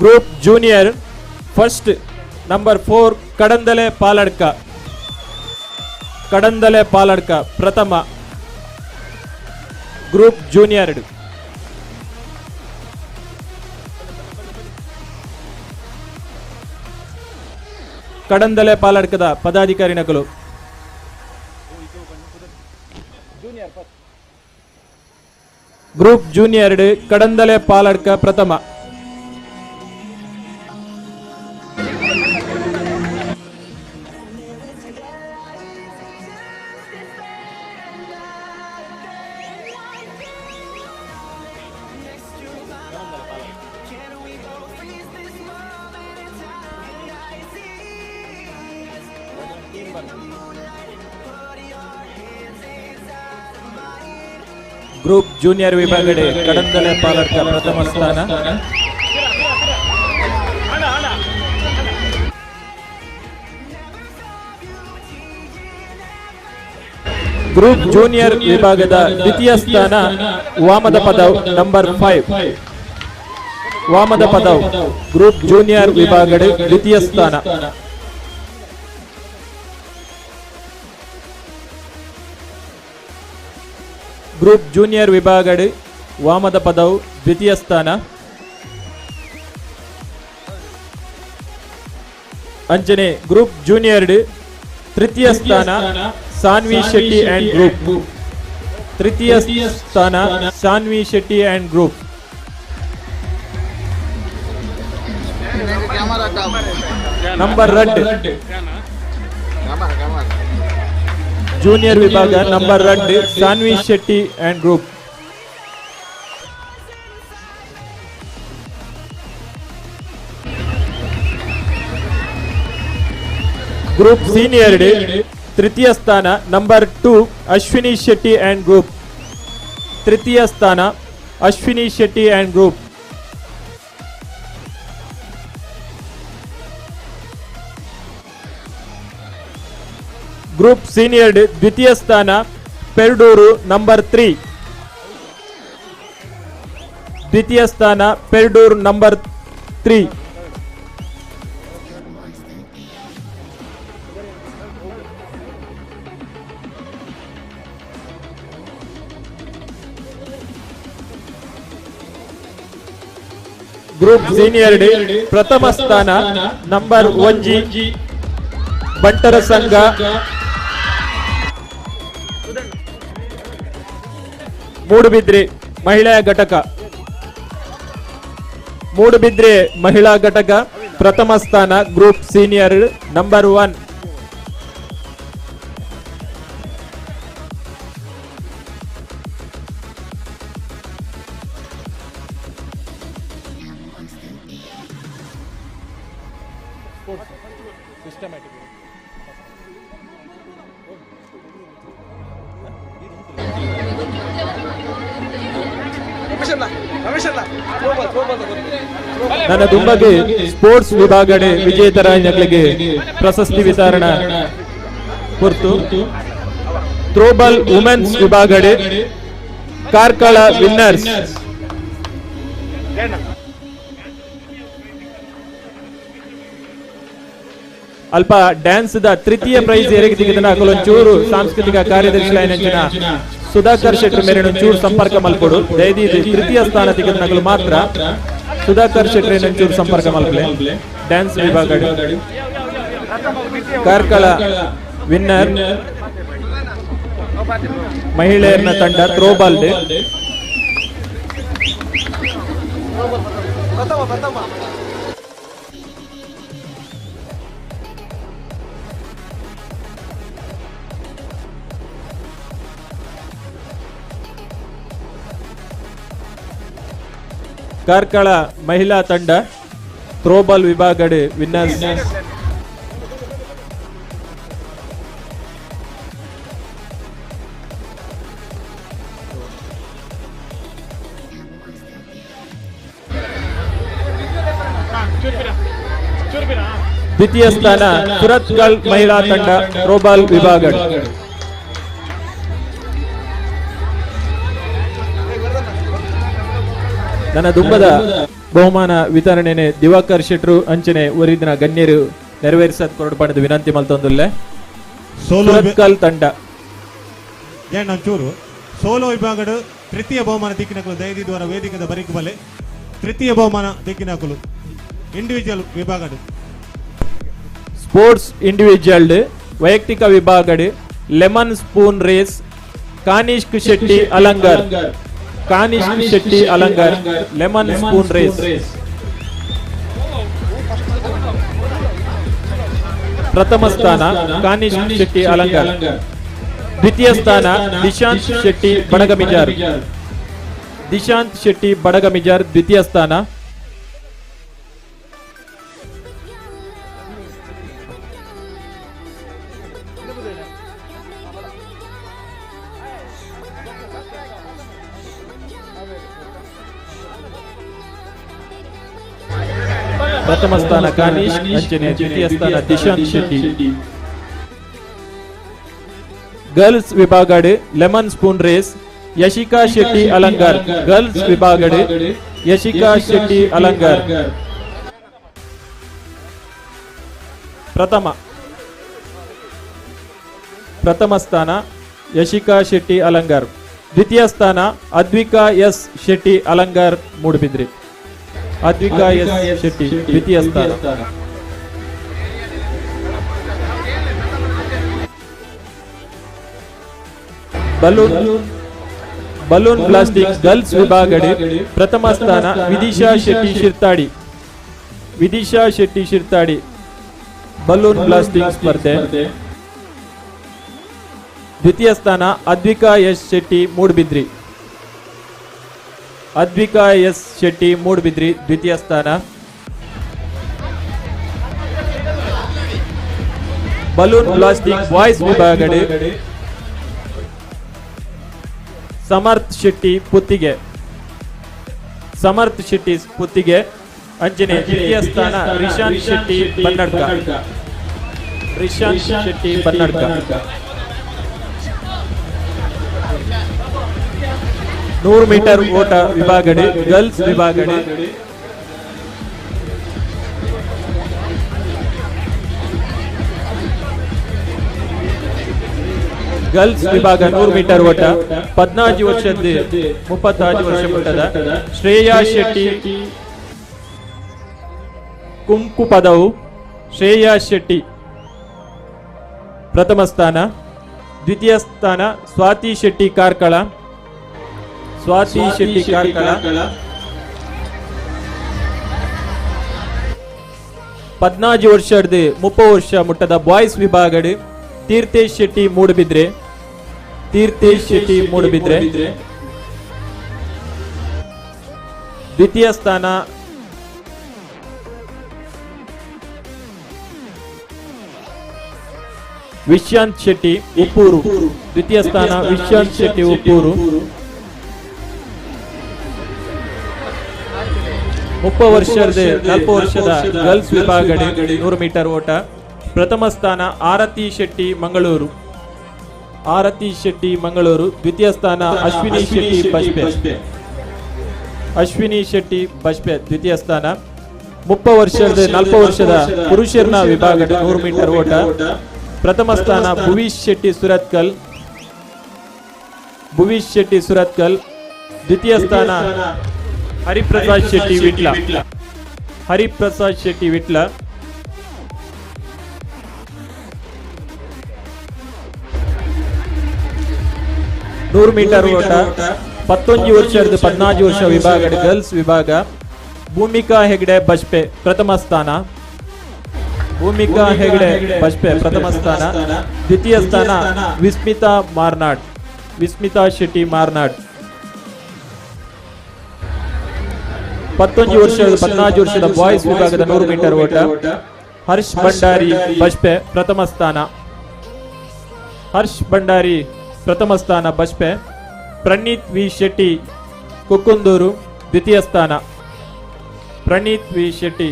Group junior first number 4 Kadandale Paladka. Kadandale Paladka ಪ್ರಥಮ ಗ್ರೂಪ್ ಜೂನಿಯರ್. ಕಡಂದಲೆ ಪಾಲಡ್ಕದ ಪದಾಧಿಕಾರಿ ನಕಲು. ಗ್ರೂಪ್ ಜೂನಿಯರ್ ಕಡಂದಲೆ ಪಾಲಡ್ಕ ಪ್ರಥಮ. ಗ್ರೂಪ್ ಜೂನಿಯರ್ ವಿಭಾಗಡೆ ಕಡಂದಲೆ ಪಾಲಡ್ಕ ಪ್ರಥಮ ಸ್ಥಾನ. ಗ್ರೂಪ್ ಜೂನಿಯರ್ ವಿಭಾಗದ ದ್ವಿತೀಯ ಸ್ಥಾನ ವಾಮದ Padav number 5. ವಾಮದ Padav group junior ವಿಭಾಗಡೆ ದ್ವಿತೀಯ ಸ್ಥಾನ. ಗ್ರೂಪ್ ಜೂನಿಯರ್ ವಿಭಾಗಡೆ ವಾಮದ ಪದವು ದ್ವಿತೀಯ ಸ್ಥಾನ. ಅಂಜನೆ ಗ್ರೂಪ್ ಜೂನಿಯರ್ ತೃತೀಯ ಸ್ಥಾನ ಸಾನ್ವಿ ಶೆಟ್ಟಿ ಅಂಡ್ ಗ್ರೂಪ್. ತೃತೀಯ ಸ್ಥಾನ Sanvi Shetty and group. Number 2 junior ವಿಭಾಗ number 2 Sanvi Shetty and group. Group senior ತೃತೀಯ ಸ್ಥಾನ number 2 Ashwini Shetty and group. ತೃತೀಯ ಸ್ಥಾನ Ashwini Shetty and group. Group senior ದ್ವಿತೀಯ ಸ್ಥಾನ ಪೆರ್ಡೂರು ನಂಬರ್ 3. ದ್ವಿತೀಯ ಸ್ಥಾನ ಪೆರ್ಡೂರು ನಂಬರ್ 3. ಗ್ರೂಪ್ ಸೀನಿಯರ್ ಪ್ರಥಮ ಸ್ಥಾನ ನಂಬರ್ 1 ಬಂಟರ ಸಂಘ ಮೂಡುಬಿದ್ರಿ ಮಹಿಳಾ ಘಟಕ. ಮೂಡುಬಿದ್ರಿ ಮಹಿಳಾ ಘಟಕ ಪ್ರಥಮ ಸ್ಥಾನ group senior number 1. Sports systematic. ನನ್ನ ದುಂಬಗೆ ಸ್ಪೋರ್ಟ್ಸ್ ವಿಭಾಗಡೆ ವಿಜೇತರಾಯಿನಗಳಿಗೆ ಪ್ರಶಸ್ತಿ ವಿತರಣಾ ಪುರ್ತು. ಥ್ರೋಬಾಲ್ ವುಮೆನ್ಸ್ ವಿಭಾಗಡೆ ಕಾರ್ಕಳ ವಿನ್ನರ್ಸ್. ಅಲ್ಪ ಡ್ಯಾನ್ಸ್ the ತೃತೀಯ ಪ್ರೈಸ್ ಎರೆಗೆ ದಿಗದನ ಅಕಲೊಂಚೂರು ಸಾಂಸ್ಕೃತಿಕ ಕಾರ್ಯದರ್ಶಿ ಲೈನಂಚಿನ ಸುಧಾಕರ್ ಶೆಟ್ಟರ್ ಮೇರೆ ಒಂಚೂರು ಸಂಪರ್ಕ ಮಲ್ಪೊಡು. ದಯದೀದ್ ತೃತೀಯ ಸ್ಥಾನ ತಿಗದನಕಲು ಮಾತ್ರ ಸುಧಾಕರ್ ಶೆಟ್ಟರ್ ಒಂಚೂರು ಸಂಪರ್ಕ ಮಲ್ಪಲೆ. ಡ್ಯಾನ್ಸ್ ವಿಭಾಗ ಕಾರ್ಕಳ ವಿನ್ನರ್ ಮಹಿಳೆಯರ ತಂಡ ಥ್ರೋಬಾಲ್. ಕಾರ್ಕಳ ಮಹಿಳಾ ತಂಡ ಥ್ರೋಬಾಲ್ ವಿಭಾಗಡೆ ವಿನ್ನರ್ಸ್. ದ್ವಿತೀಯ ಸ್ಥಾನ ಸುರತ್ಕಲ್ ಮಹಿಳಾ ತಂಡ ಥ್ರೋಬಾಲ್ ವಿಭಾಗ. ನನ್ನ ದುಂಬದ ಬಹುಮಾನ ವಿತರಣೆನೆ ದಿವಾಕರ್ ಶೆಟ್ರು ಅಂಚನೆ ಒರಿದಿನ ಗಣ್ಯರು ನೆರವೇರಿಸದ್ ಕೊರಡು ಪಡೆದು ವಿನಂತಿ ಮಲ್ತೊಂದುಲ್ಲೆ. ಸುರತ್ಕಲ್ ತಂಡ ಚೂರು ಸೋಲೋ ವಿಭಾಗಡು ತೃತೀಯ ಬಹುಮಾನ ದಿಕ್ಕಿನಕಲು ದಯದಿದ್ವರ ವೇದಿಕದ ಬರಿಕು ಬಲೆ. ತೃತೀಯ ಬಹುಮಾನ ದಿಕ್ಕಿನಕಲು ಇಂಡಿವಿಜುವಲ್ ವಿಭಾಗಡು. ಸ್ಪೋರ್ಟ್ಸ್ ಇಂಡಿವಿಜುವಲ್ ವೈಯಕ್ತಿಕ ವಿಭಾಗಡು lemon spoon race Kanishk Shetty Alangar. Kanishk Shetty Alangar lemon spoon race. ಪ್ರಥಮ ಸ್ಥಾನ ಕಾನಿಷ್ಕ್ ಶೆಟ್ಟಿ ಅಲಂಗಾರ್. ದ್ವಿತೀಯ ಸ್ಥಾನ ದಿಶಾಂತ್ ಶೆಟ್ಟಿ ಬಡಗಮಿಜಾರ್. ದಿಶಾಂತ್ ಶೆಟ್ಟಿ ಬಡಗಮಿಜಾರ್ ದ್ವಿತೀಯ ಸ್ಥಾನ. ಪ್ರಥಮ ಸ್ಥಾನ ಕಾನಿಶ್ ಅಂಚನೆ ದ್ವಿತೀಯ ಸ್ಥಾನ ದಿಶಾಂತ್ ಶೆಟ್ಟಿ. ಗರ್ಲ್ಸ್ ವಿಭಾಗಡೆ lemon spoon race Yashika Shetty Alangar. Girls ವಿಭಾಗಡೆ ಯಶಿಕಾ ಶೆಟ್ಟಿ ಅಲಂಗಾರ್ ಪ್ರಥಮ ಸ್ಥಾನ ಯಶಿಕಾ ಶೆಟ್ಟಿ ಅಲಂಗಾರ್. ದ್ವಿತೀಯ ಸ್ಥಾನ ಅದ್ವಿಕಾ ಎಸ್ ಶೆಟ್ಟಿ ಅಲಂಗಾರ್ ಮೂಡುಬಿದ್ರಿ. ಅದ್ವಿಕಾ ಎಸ್ ಶೆಟ್ಟಿ ದ್ವಿತೀಯ ಸ್ಥಾನ. ಬಲೂನ್ ಬ್ಲಾಸ್ಟಿಂಗ್ ಗರ್ಲ್ಸ್ ವಿಭಾಗಡೆ ಪ್ರಥಮ ಸ್ಥಾನ ವಿದಿಶಾ ಶೆಟ್ಟಿ ಶಿರ್ತಾಡಿ. ವಿದಿಶಾ ಶೆಟ್ಟಿ ಶಿರ್ತಾಡಿ ಬಲೂನ್ ಬ್ಲಾಸ್ಟಿಂಗ್ ಸ್ಪರ್ಧೆ. ದ್ವಿತೀಯ ಸ್ಥಾನ ಅದ್ವಿಕಾ ಎಸ್ ಶೆಟ್ಟಿ ಮೂಡುಬಿದ್ರಿ. ಅದ್ವಿಕಾ ಎಸ್ ಶೆಟ್ಟಿ ಮೂಡುಬಿದ್ರಿ ದ್ವಿತೀಯ ಸ್ಥಾನ. ಬಲೂನ್ ಬ್ಲಾಸ್ಟಿಂಗ್ ಬಾಯ್ಸ್ ವಿಭಾಗಡೆ ಸಮರ್ಥ್ ಶೆಟ್ಟಿ ಪುತ್ತಿಗೆ. ಸಮರ್ಥ್ ಶೆಟ್ಟಿ ಪುತ್ತಿಗೆ ಅಂಚನೆ ದ್ವಿತೀಯ ಸ್ಥಾನ ರಿಶಾಂತ್ ಶೆಟ್ಟಿ ಬನ್ನಡ್ಕ. ರಿಶಾಂತ್ ಶೆಟ್ಟಿ ಬನ್ನಡ್ಕ. 100 ಮೀಟರ್ ಓಟ ವಿಭಾಗಡೆ ಗರ್ಲ್ಸ್ ವಿಭಾಗಡೆ ಗರ್ಲ್ಸ್ ವಿಭಾಗ 100 ಮೀಟರ್ ಓಟ 14 ವರ್ಷದ 35 ವರ್ಷ ಮಟ್ಟದ ಶ್ರೇಯಾ ಶೆಟ್ಟಿ ಕುಂಕು ಪದವು. ಶ್ರೇಯಾ ಶೆಟ್ಟಿ ಪ್ರಥಮ ಸ್ಥಾನ. ದ್ವಿತೀಯ ಸ್ಥಾನ ಸ್ವಾತಿ ಶೆಟ್ಟಿ ಕಾರ್ಕಳ. ಸ್ವಾತಿ ಶೆಟ್ಟಿ ಕಾರ್ಕಳ. 14 ವರ್ಷದ 30 ವರ್ಷ ಮುಟ್ಟದ ಬಾಯ್ಸ್ ವಿಭಾಗಡೆ ತೀರ್ಥೇಶ್ ಶೆಟ್ಟಿ ಮೂಡುಬಿದ್ರೆ. ತೀರ್ಥೇಶ್ ಶೆಟ್ಟಿ ಮೂಡುಬಿದ್ರೆ. ದ್ವಿತೀಯ ಸ್ಥಾನ ವಿಶ್ಯಾಂತ್ ಶೆಟ್ಟಿ ಉಪ್ಪೂರು, ದ್ವಿತೀಯ ಸ್ಥಾನ ವಿಶ್ಯಾಂತ್ ಶೆಟ್ಟಿ ಉಪ್ಪೂರು. 30 ವರ್ಷದ 40 ವರ್ಷದ ಗರ್ಲ್ಸ್ ವಿಭಾಗಡಿ 100 ಮೀಟರ್ ಓಟ ಪ್ರಥಮ ಸ್ಥಾನ ಆರತಿ ಶೆಟ್ಟಿ ಮಂಗಳೂರು, ಆರತಿ ಶೆಟ್ಟಿ ಮಂಗಳೂರು. ದ್ವಿತೀಯ ಸ್ಥಾನ ಅಶ್ವಿನಿ ಶೆಟ್ಟಿ ಬಜ್ಪೆ, ಅಶ್ವಿನಿ ಶೆಟ್ಟಿ ಬಜ್ಪೆ ದ್ವಿತೀಯ ಸ್ಥಾನ. 30 ವರ್ಷದ 40 ವರ್ಷದ ಪುರುಷರನ ವಿಭಾಗದ 100 ಮೀಟರ್ ಓಟ ಪ್ರಥಮ ಸ್ಥಾನ ಭುವೀಶ್ ಶೆಟ್ಟಿ ಸುರತ್ಕಲ್, ಭುವೀಶ್ ಶೆಟ್ಟಿ ಸುರತ್ಕಲ್. ದ್ವಿತೀಯ ಸ್ಥಾನ ಹರಿಪ್ರಸಾದ್ ಶೆಟ್ಟಿ ವಿಟ್ಲ, ಹರಿಪ್ರಸಾದ್ ಶೆಟ್ಟಿ ವಿಟ್ಲ. 100 ಮೀಟರ್ ಓಟ 19 ವರ್ಷದ 14 ವರ್ಷ ವಿಭಾಗ ಗರ್ಲ್ಸ್ ವಿಭಾಗ ಭೂಮಿಕಾ ಹೆಗ್ಡೆ ಬಜ್ಪೆ ಪ್ರಥಮ ಸ್ಥಾನ, ಭೂಮಿಕಾ ಹೆಗ್ಡೆ ಬಜ್ಪೆ ಪ್ರಥಮ ಸ್ಥಾನ. ದ್ವಿತೀಯ ಸ್ಥಾನ ವಿಸ್ಮಿತಾ ಮಾರ್ನಾಡ್, ವಿಸ್ಮಿತಾ ಶೆಟ್ಟಿ ಮಾರ್ನಾಡ್. 19 ವರ್ಷದ 14 ವರ್ಷದ ಬಾಯ್ಸ್ ವಿಭಾಗದ 100 ಮೀಟರ್ ಓಟ ಹರ್ಷ್ ಭಂಡಾರಿ ಬಜ್ಪೆ ಪ್ರಥಮ ಸ್ಥಾನ, ಹರ್ಷ್ ಭಂಡಾರಿ ಪ್ರಥಮ ಸ್ಥಾನ ಬಜ್ಪೆ. ಪ್ರಣೀತ್ ವಿ ಶೆಟ್ಟಿ ಕುಕ್ಕುಂದೂರು ದ್ವಿತೀಯ ಸ್ಥಾನ, ಪ್ರಣೀತ್ ವಿ ಶೆಟ್ಟಿ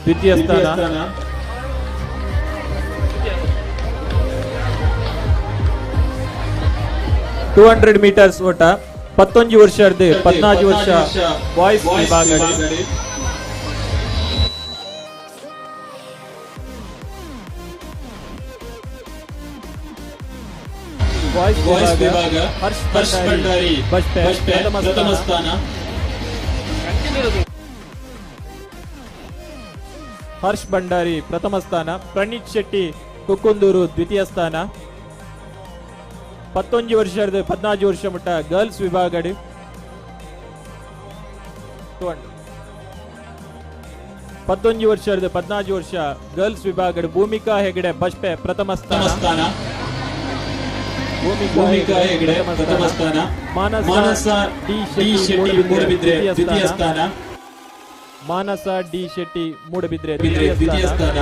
ದ್ವಿತೀಯ ಸ್ಥಾನ. 200 ಮೀಟರ್ಸ್ ಓಟ 19 ವರ್ಷದ 14 ವರ್ಷ ಬಾಯ್ಸ್ ವಿಭಾಗ ಬಾಯ್ಸ್ ವಿಭಾಗ ಹರ್ಷ್ ಭಂಡಾರಿ ಬಜ್ಪೆ ಪ್ರಥಮ ಸ್ಥಾನ, ಹರ್ಷ್ ಭಂಡಾರಿ ಪ್ರಥಮ ಸ್ಥಾನ. ಪ್ರಣೀತ್ ಶೆಟ್ಟಿ ಕುಕ್ಕುಂದೂರು ದ್ವಿತೀಯ ಸ್ಥಾನ. 19 ವರ್ಷದ 14 ವರ್ಷ ಮಟ್ಟ ಗರ್ಲ್ಸ್ ವಿಭಾಗಡಿ 19 ವರ್ಷದ 14 ವರ್ಷ ಗರ್ಲ್ಸ್ ವಿಭಾಗಡಿ ಭೂಮಿಕಾ ಹೆಗಡೆ ಬಜ್ಪೆ ಪ್ರಥಮ ಸ್ಥಾನ, ಭೂಮಿಕಾ ಹೆಗಡೆ ಪ್ರಥಮ ಸ್ಥಾನ. ಮಾನಸ ಡಿ ಶೆಟ್ಟಿ ಮೂಡಬಿದ್ರೆ ದ್ವಿತೀಯ ಸ್ಥಾನ, ಮಾನಸ ಡಿ ಶೆಟ್ಟಿ ಮೂಡಬಿದ್ರೆ ದ್ವಿತೀಯ ಸ್ಥಾನ.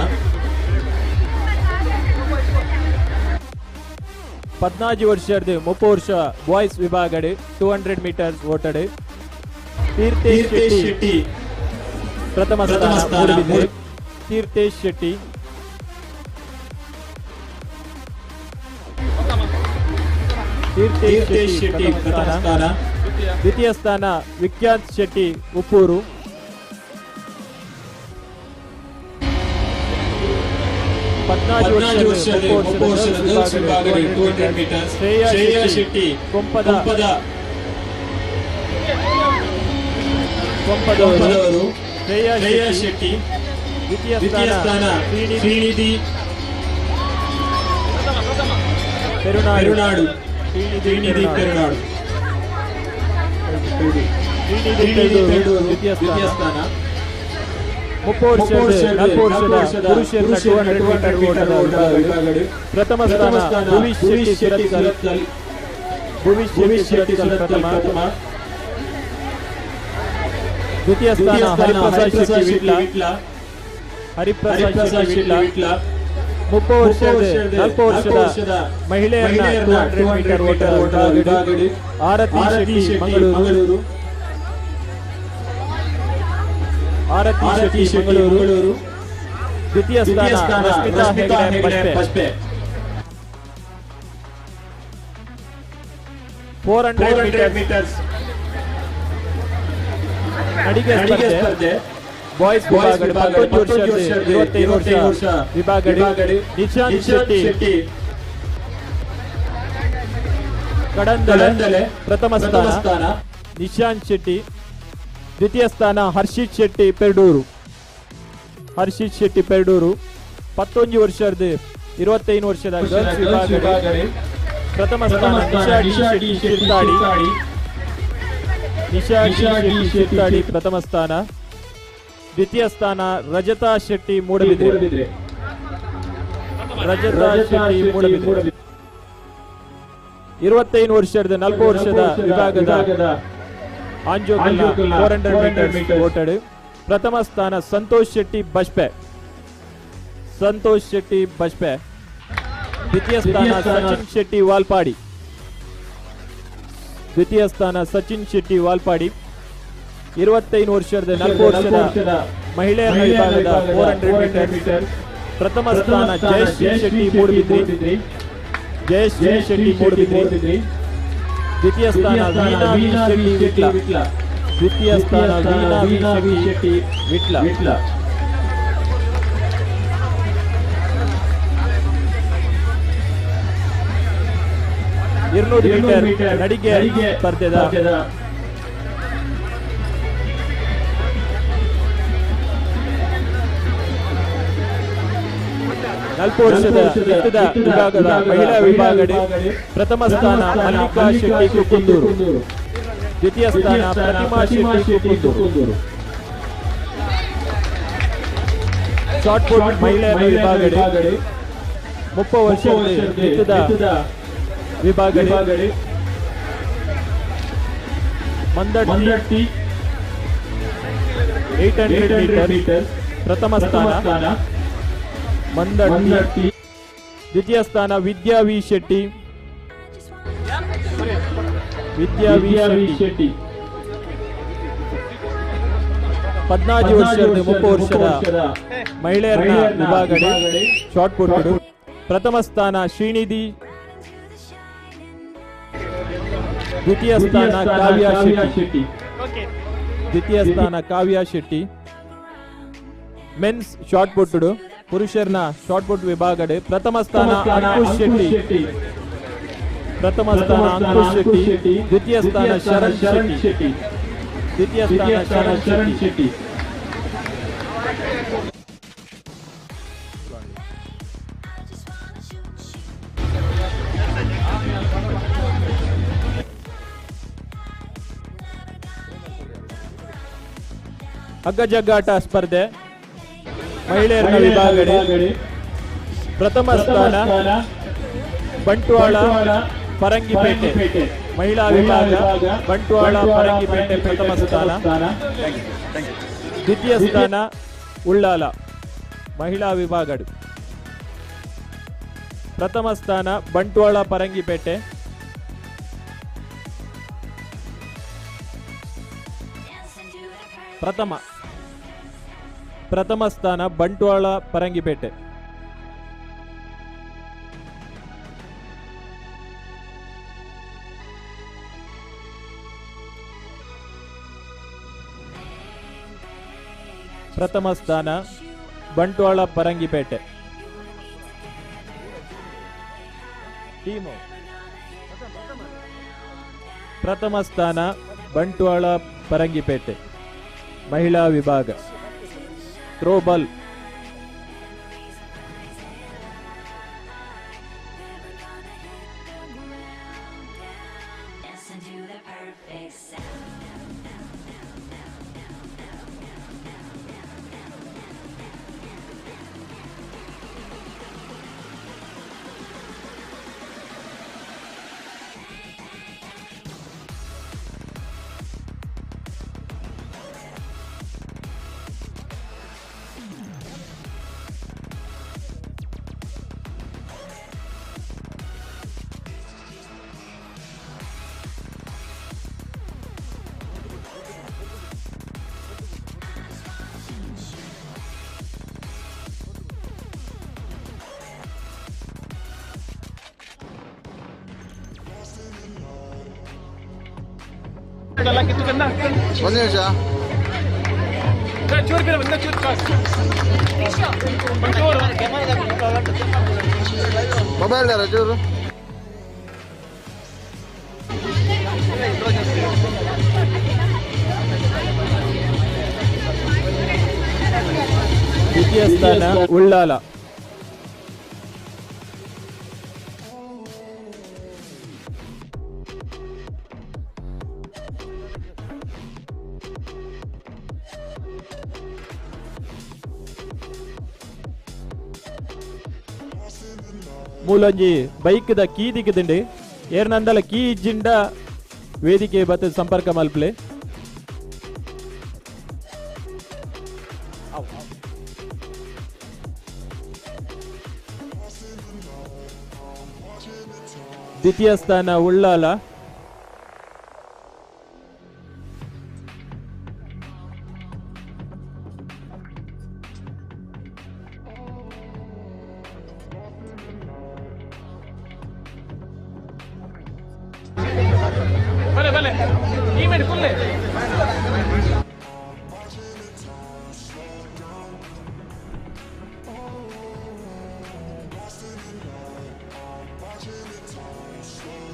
14 ವರ್ಷದ 30 ವರ್ಷ ಬಾಯ್ಸ್ ವಿಭಾಗಡಿ 200 ಮೀಟರ್ಸ್ ಓಟಡಿ ತೀರ್ಥೇಶ್ ಶೆಟ್ಟಿ ಪ್ರಥಮ ಸ್ಥಾನ ಮೂಡಬಿದ್ರೆ, ತೀರ್ಥೇಶ್ ಶೆಟ್ಟಿ. ತೀರ್ಥೇಶ್ ಶೆಟ್ಟಿ ಪ್ರಥಮ ಸ್ಥಾನ. ದ್ವಿತೀಯ ಸ್ಥಾನ ವಿಖ್ಯಾತ್ ಶೆಟ್ಟಿ ಉಪ್ಪೂರು. 14 ವರ್ಷದ 30 ವರ್ಷದ ಗರ್ಲ್ಸ್ ವಿಭಾಗದ 200 ಮೀಟರ್ಸ್ ಶ್ರೇಯಾ ಶೆಟ್ಟಿ ಕೊಂಪದವರು, ಶ್ರೇಯಾ ಶೆಟ್ಟಿ. ದ್ವಿತೀಯ ಸ್ಥಾನ ಶ್ರೀನಿಧಿ ಪೆರುನಾಡು, ಶ್ರೀನಿಧಿ ಪೆರುನಾಡು ದ್ವಿತೀಯ ಸ್ಥಾನ. 30 ವರ್ಷದ 40 ವರ್ಷದ ಪುರುಷರ 200 ಮೀಟರ್ ಓಟದ ವಿಭಾಗಡಿ ಪ್ರಥಮ ಸ್ಥಾನ ಭುವೀಶ್ ಶೆಟ್ಟಿ ಸುರತ್ಕಲ್, ಭುವೀಶ್ ಶೆಟ್ಟಿ ಸುರತ್ಕಲ್ ಪ್ರಥಮ. ದ್ವಿತೀಯ ಸ್ಥಾನ ಹರಿಪ್ರಸಾದ್ ಶೆಟ್ಟಿ ವಿಟ್ಲ, ಹರಿಪ್ರಸಾದ್ ಶೆಟ್ಟಿ ವಿಟ್ಲ. 30 ವರ್ಷದ 40 ವರ್ಷದ ಮಹಿಳೆಯರ 200 ಮೀಟರ್ ಓಟದ ವಿಭಾಗಡಿ ಆರತಿ ಶೆಟ್ಟಿ ಮಂಗಳೂರು, ಆರತಿ ಶೆಟ್ಟಿ ಮಂಗಳೂರು. ದ್ವಿತೀಯ ಸ್ಥಾನ ರಶ್ಮಿತಾ ಹೆಗಡೆ ಬಜ್ಪೆ. 400 ಮೀಟರ್ಸ್ ನಡಿಗೆ ಸ್ಪರ್ಧೆ ಬಾಯ್ಸ್ ವಿಭಾಗಡಿ 19 ವರ್ಷ 25 ವರ್ಷ ವಿಭಾಗಡಿ ನಿಶಾಂತ್ ಶೆಟ್ಟಿ ಕಡಂದಲೆ ಪ್ರಥಮ ಸ್ಥಾನ, ನಿಶಾಂತ್ ಶೆಟ್ಟಿ. ದ್ವಿತೀಯ ಸ್ಥಾನ ಹರ್ಷಿತ್ ಶೆಟ್ಟಿ ಪೆರ್ಡೂರು, ಹರ್ಷಿತ್ ಶೆಟ್ಟಿ ಪೆರ್ಡೂರು. 19 ವರ್ಷದ 25 ವರ್ಷದ ಗರ್ಲ್ಸ್ ವಿಭಾಗಡಿ ಪ್ರಥಮ ಸ್ಥಾನ ನಿಶಾ ಡಿ ಶೆಟ್ಟಿ ಶಿರ್ತಾಡಿ, ನಿಶಾ ಡಿ ಶೆಟ್ಟಿ ಶಿರ್ತಾಡಿ ಪ್ರಥಮ ಸ್ಥಾನ. ದ್ವಿತೀಯ ಸ್ಥಾನ ರಜತಾ ಶೆಟ್ಟಿ ಮೂಡಬಿದ್ರೆ, ರಜತಾ ಶೆಟ್ಟಿ ಮೂಡಬಿದ್ರೆ. 25 ವರ್ಷದ 40 ವರ್ಷದ ವಿಭಾಗದ ಆಂಜೋಕುಲ 400 ಮೀಟರ್ ಓಟಡು ಪ್ರಥಮ ಸ್ಥಾನ ಸಂತೋಷ್ ಶೆಟ್ಟಿ ಬಜ್ಪೆ, ಸಂತೋಷ್ ಶೆಟ್ಟಿ ಬಜ್ಪೆ. ದ್ವಿತೀಯ ಸ್ಥಾನ ಸಚಿನ್ ಶೆಟ್ಟಿ ವಾಲ್ಪಾಡಿ. ದ್ವಿತೀಯ ಸ್ಥಾನ ಸಚಿನ್ ಶೆಟ್ಟಿ ವಾಲ್ಪಾಡಿ. 25 ವರ್ಷದ 4 ವರ್ಷದ ಮಹಿಳೆಯರ ವಿಭಾಗದ 400 ಮೀಟರ್ ಪ್ರಥಮ ಸ್ಥಾನ ಜಯಶ್ರೀ ಶೆಟ್ಟಿ ಮೂಡುಬಿದ್ರಿ. ಜಯಶ್ರೀ ಶೆಟ್ಟಿ ಮೂಡುಬಿದ್ರಿ. ದ್ವಿತೀಯ ಸ್ಥಾನ ವೀಣಾ ವಿ ಶೆಟ್ಟಿ ವಿಟ್ಲ. ದ್ವಿತೀಯ ಸ್ಥಾನ ವೀಣಾ ವಿ ಶೆಟ್ಟಿ ವಿಟ್ಲ. 200 ಮೀಟರ್ ನಡಿಗೆ ಸ್ಪರ್ಧೆದ 4 ವರ್ಷದ ವಿಭಾಗದ ಮಹಿಳಾ ವಿಭಾಗಡೆ ಪ್ರಥಮ ಸ್ಥಾನ ಮಲ್ಲಿಕಾ ಶೆಟ್ಟಿ ಕುಕ್ಕುಂದೂರು. ದ್ವಿತೀಯ ಸ್ಥಾನ ಪ್ರತಿಮಾ ಶೆಟ್ಟಿ ಕುಕ್ಕುಂದೂರು. ಶಾರ್ಟ್ ಪುಟ್ ಮಹಿಳೆಯರ ವಿಭಾಗಡೆ 30 ವರ್ಷದ ವಿಭಾಗಡೆ ಮಂದಟ್ಟಿ 800 ಮೀಟರ್ ಪ್ರಥಮ ಸ್ಥಾನ ಮಂದಟ್ಟಿ. ದ್ವಿತೀಯ ಸ್ಥಾನ ವಿದ್ಯಾ ವಿ ಶೆಟ್ಟಿ. ವಿದ್ಯಾ ವಿ ಶೆಟ್ಟಿ 14 ವರ್ಷದ 30 ವರ್ಷದ ಮಹಿಳೆಯರ ವಿಭಾಗಡೆ ಶಾರ್ಟ್ ಪುಟ್ ಪ್ರಥಮ ಸ್ಥಾನ ಶ್ರೀನಿಧಿ. ದ್ವಿತೀಯ ಸ್ಥಾನ ಕಾವ್ಯ ಶೆಟ್ಟಿ. ದ್ವಿತೀಯ ಸ್ಥಾನ Kavya Shetty. Men's shot put ಪುರುಷರನ ಶಾರ್ಟ್ ಪುಟ್ ವಿಭಾಗಡೆ ಪ್ರಥಮ ಸ್ಥಾನ ಅಂಕುಶ್ ಶೆಟ್ಟಿ. ಪ್ರಥಮ ಸ್ಥಾನ ಅಂಕುಶ್ ಶೆಟ್ಟಿ. ದ್ವಿತೀಯ ಸ್ಥಾನ ಶರಣ್ ಶೆಟ್ಟಿ. ದ್ವಿತೀಯ ಸ್ಥಾನ ಶರಣ್ ಶೆಟ್ಟಿ. ಹಗ್ಗಜಗ್ಗಾಟ ಸ್ಪರ್ಧೆ ಮಹಿಳೆಯರ ವಿಭಾಗಡೆ ಪ್ರಥಮ ಸ್ಥಾನ ಬಂಟ್ವಾಳ ಫರಂಗಿಪೇಟೆ. ಮಹಿಳಾ ವಿಭಾಗ ಬಂಟ್ವಾಳ ಫರಂಗಿಪೇಟೆ ಪ್ರಥಮ ಸ್ಥಾನ. ದ್ವಿತೀಯ ಸ್ಥಾನ ಉಳ್ಳಾಲ ಮಹಿಳಾ ವಿಭಾಗಡು. ಪ್ರಥಮ ಸ್ಥಾನ ಬಂಟ್ವಾಳ ಫರಂಗಿಪೇಟೆ. ಪ್ರಥಮ ಸ್ಥಾನ ಬಂಟ್ವಾಳ ಫರಂಗಿಪೇಟೆ. ಪ್ರಥಮ ಸ್ಥಾನ ಬಂಟ್ವಾಳ ಫರಂಗಿಪೇಟೆ. ಟೀಮು ಪ್ರಥಮ ಸ್ಥಾನ ಬಂಟ್ವಾಳ ಫರಂಗಿಪೇಟೆ ಮಹಿಳಾ ವಿಭಾಗ. ಥ್ರೋಬಾಲ್ ಒಂದು ನಿಮಿಷ ಮೊಬೈಲ್ ಚೂರು. ದ್ವಿತೀಯ ಸ್ಥಾನ ಉಳ್ಳಾಲ. ಮೂಲೊಂಜಿ ಬೈಕ್ದ ಕೀ ದಿಕ್ಕದಿಂಡಿ ಏರ್ನಂದಲ ಕೀ ಇಜ್ಜಿಂಡ ವೇದಿಕೆ ಬತ್ತ ಸಂಪರ್ಕ ಮಲ್ಪಲೆ. ದ್ವಿತೀಯ ಸ್ಥಾನ ಉಳ್ಳಾಲ.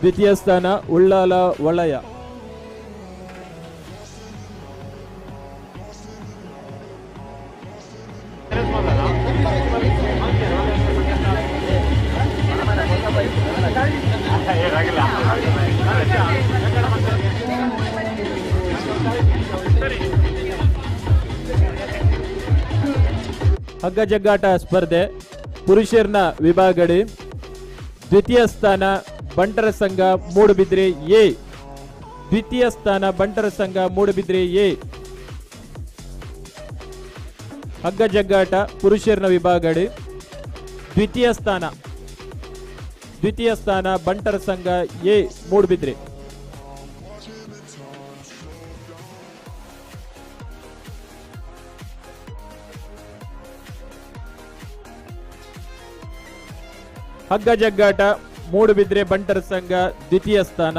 ದ್ವಿತೀಯ ಸ್ಥಾನ ಉಳ್ಳಾಲ ವಲಯ. ಹಗ್ಗ ಜಗ್ಗಾಟ ಸ್ಪರ್ಧೆ ಪುರುಷರ್ನ ವಿಭಾಗಡಿ ದ್ವಿತೀಯ ಸ್ಥಾನ ಬಂಟರ ಸಂಘ ಮೂಡುಬಿದ್ರೆ ಎ. ದ್ವಿತೀಯ ಸ್ಥಾನ ಬಂಟರ ಸಂಘ ಮೂಡುಬಿದ್ರೆ ಎ. ಹಗ್ಗ ಜಗ್ಗಾಟ ಪುರುಷರ್ನ ವಿಭಾಗಡಿ ದ್ವಿತೀಯ ಸ್ಥಾನ ಬಂಟರ ಸಂಘ ಎ ಮೂಡುಬಿದ್ರೆ. ಹಗ್ಗ ಜಗ್ಗಾಟ ಮೂಡುಬಿದ್ರೆ ಬಂಟರ ಸಂಘ ದ್ವಿತೀಯ ಸ್ಥಾನ.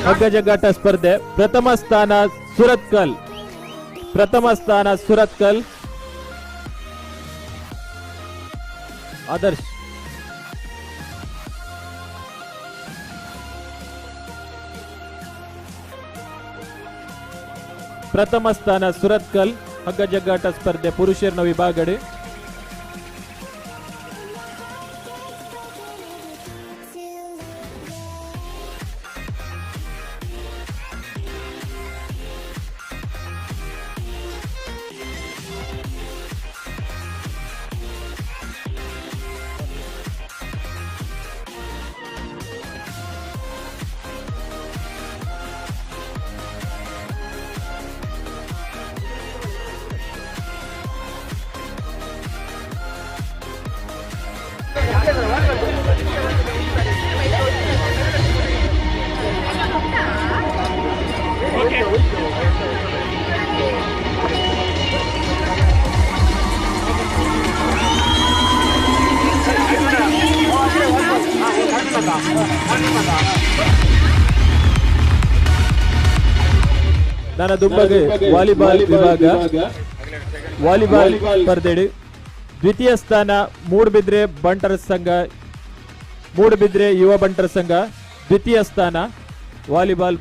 ಹಗ್ಗ ಜಗ್ಗಾಟ ಸ್ಪರ್ಧೆ ಪ್ರಥಮ ಸ್ಥಾನ ಸುರತ್ಕಲ್. ಪ್ರಥಮ ಸ್ಥಾನ ಸುರತ್ಕಲ್. ಆದರ್ಶ್. ಪ್ರಥಮ ಸ್ಥಾನ ಸುರತ್ಕಲ್. ಹಗ್ಗ ಜಗ್ಗಾಟ ಸ್ಪರ್ಧೆ ಪುರುಷರ್ನ ವಿಭಾಗಡಿ. ನನ್ನ ದುಂಬಗೆ ವಾಲಿಬಾಲ್ ವಿಭಾಗ ವಾಲಿಬಾಲ್ ಸ್ಪರ್ಧೆಡಿ ದ್ವಿತೀಯ ಸ್ಥಾನ ಮೂಡುಬಿದ್ರೆ ಬಂಟರ ಸಂಘ, ಮೂಡುಬಿದ್ರೆ ಯುವ ಬಂಟರ ಸಂಘ ದ್ವಿತೀಯ ಸ್ಥಾನ ವಾಲಿಬಾಲ್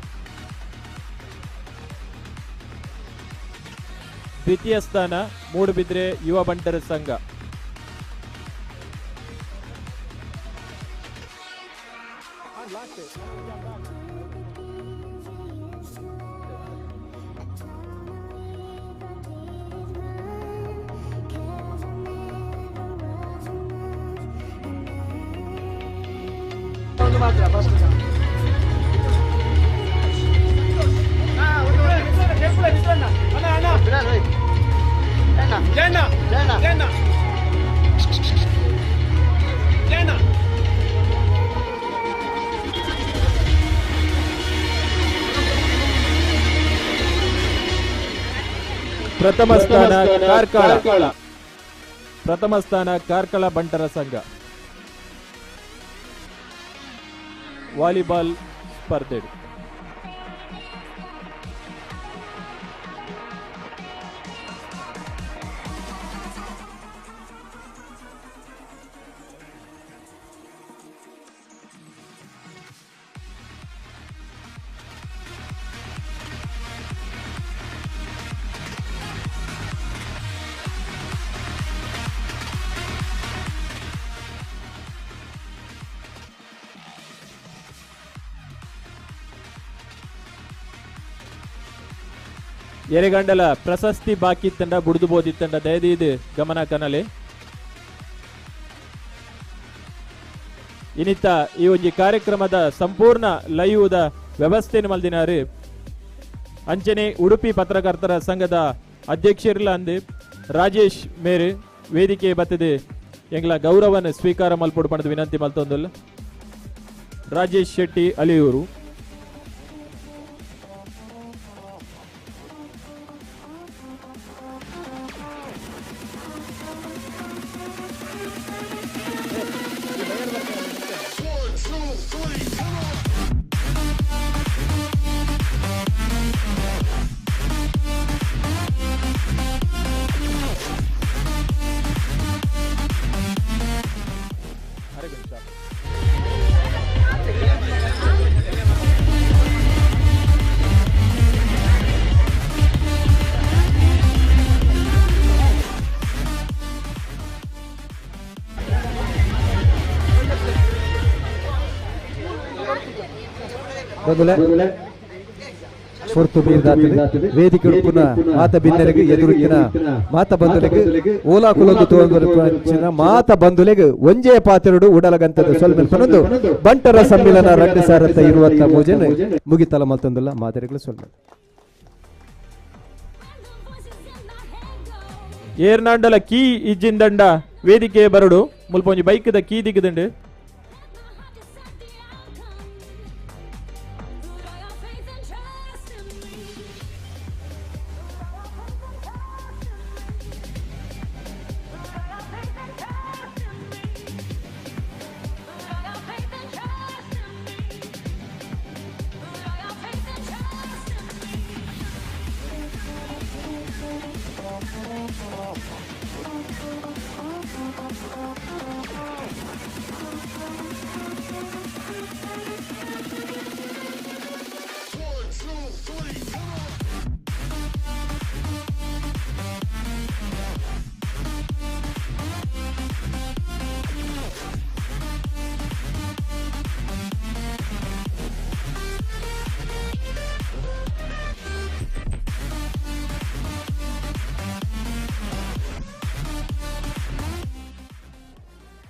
ದ್ವಿತೀಯ ಸ್ಥಾನ ಮೂಡುಬಿದ್ರೆ ಯುವ ಬಂಟರ ಸಂಘ. ಪ್ರಥಮ ಸ್ಥಾನ ಕಾರ್ಕಳ. ಪ್ರಥಮ ಸ್ಥಾನ ಕಾರ್ಕಳ ಬಂಟರ ಸಂಘ ವಾಲಿಬಾಲ್ ಸ್ಪರ್ಧೆ. ಎರೆಗಂಡಲ ಪ್ರಶಸ್ತಿ ಬಾಕಿ ತಂಡ ಬುಡಿದು ಬೋದಿತ್ತಂಡ ದಯದೀದು ಗಮನ ಕನಲೆ. ಇನ್ನಿತ ಈ ಒಂಜಿ ಕಾರ್ಯಕ್ರಮದ ಸಂಪೂರ್ಣ ಲೈವ್ದ ವ್ಯವಸ್ಥೆಯನ್ನು ಮಲ್ದಿನಾರು ಅಂಚನೆ ಉಡುಪಿ ಪತ್ರಕರ್ತರ ಸಂಘದ ಅಧ್ಯಕ್ಷರಿಲ್ಲ ಅಂದು ರಾಜೇಶ್ ಮೇರು ವೇದಿಕೆ ಬತ್ತದೆ ಎಂಗ್ಲ ಗೌರವನ ಸ್ವೀಕಾರ ಮಲ್ಪೊಡು ಪಣದ ವಿನಂತಿ ಮಲ್ತೊಂದುಲ್ಲ. ರಾಜೇಶ್ ಶೆಟ್ಟಿ ಅಲಿಯೂರು. ವೇದಿಕೆ ಉಡುಪುನ ಮಾತ ಬಿನ್ನರಿಗೆ ಎದುರುಕಿನ ಮಾತ ಬಂಧುಲೆಗ್ ಓಲಾ ಕುಲೊಂದು ತೋಂದು ಮಾತ ಬಂಧುಲೆಗ್ ಒಂಜೇ ಪಾತೆರಡು ಉಡಲಗಂತದ ಸೊಲ್ಮೆಲ್ ಪನೊಂದು ಬಂಟರ ಸಮ್ಮೇಳನ 2023 ಮುಗಿತಲ ಮಲ್ತೊಂದುಲ್ಲ ಮಾತೆರೆಗ್ಲ ಸೊಲ್ಮೆಲ್. ಏರ್ನಾಂಡಲ ಕೀ ಇಜ್ಜಿಂದಂಡ ವೇದಿಕೆ ಬರಡು ಮುಲ್ಪ ಒಂಜಿ ಬೈಕ್ದ ಕೀ ದಿಕ್ಕದಂಡು.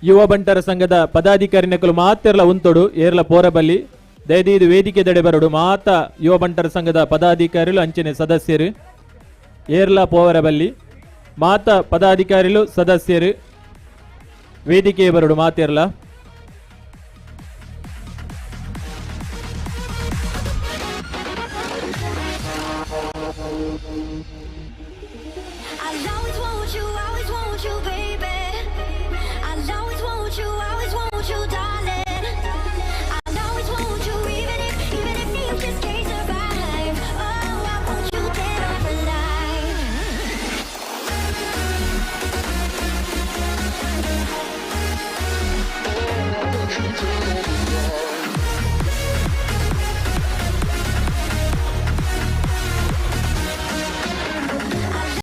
ಯುವ ಬಂಟರ ಸಂಘದ ಪದಾಧಿಕಾರಿ ನಕಲು ಮಾತೆರ್ಲ ಉಂತೊಡು ಏರ್ಲ ಪೋರಬಲ್ಲಿ ದಯದೀದು ವೇದಿಕೆ ದಡೆ ಬರಡು ಮಾತ ಯುವ ಬಂಟರ ಸಂಘದ ಪದಾಧಿಕಾರಿಲು ಅಂಚನೆ ಸದಸ್ಯರು ಏರ್ಲ ಪೋರಬಲ್ಲಿ ಮಾತ ಪದಾಧಿಕಾರಿಲು ಸದಸ್ಯರು ವೇದಿಕೆ ಬರಡು ಮಾತೆರ್ಲ. Thank you.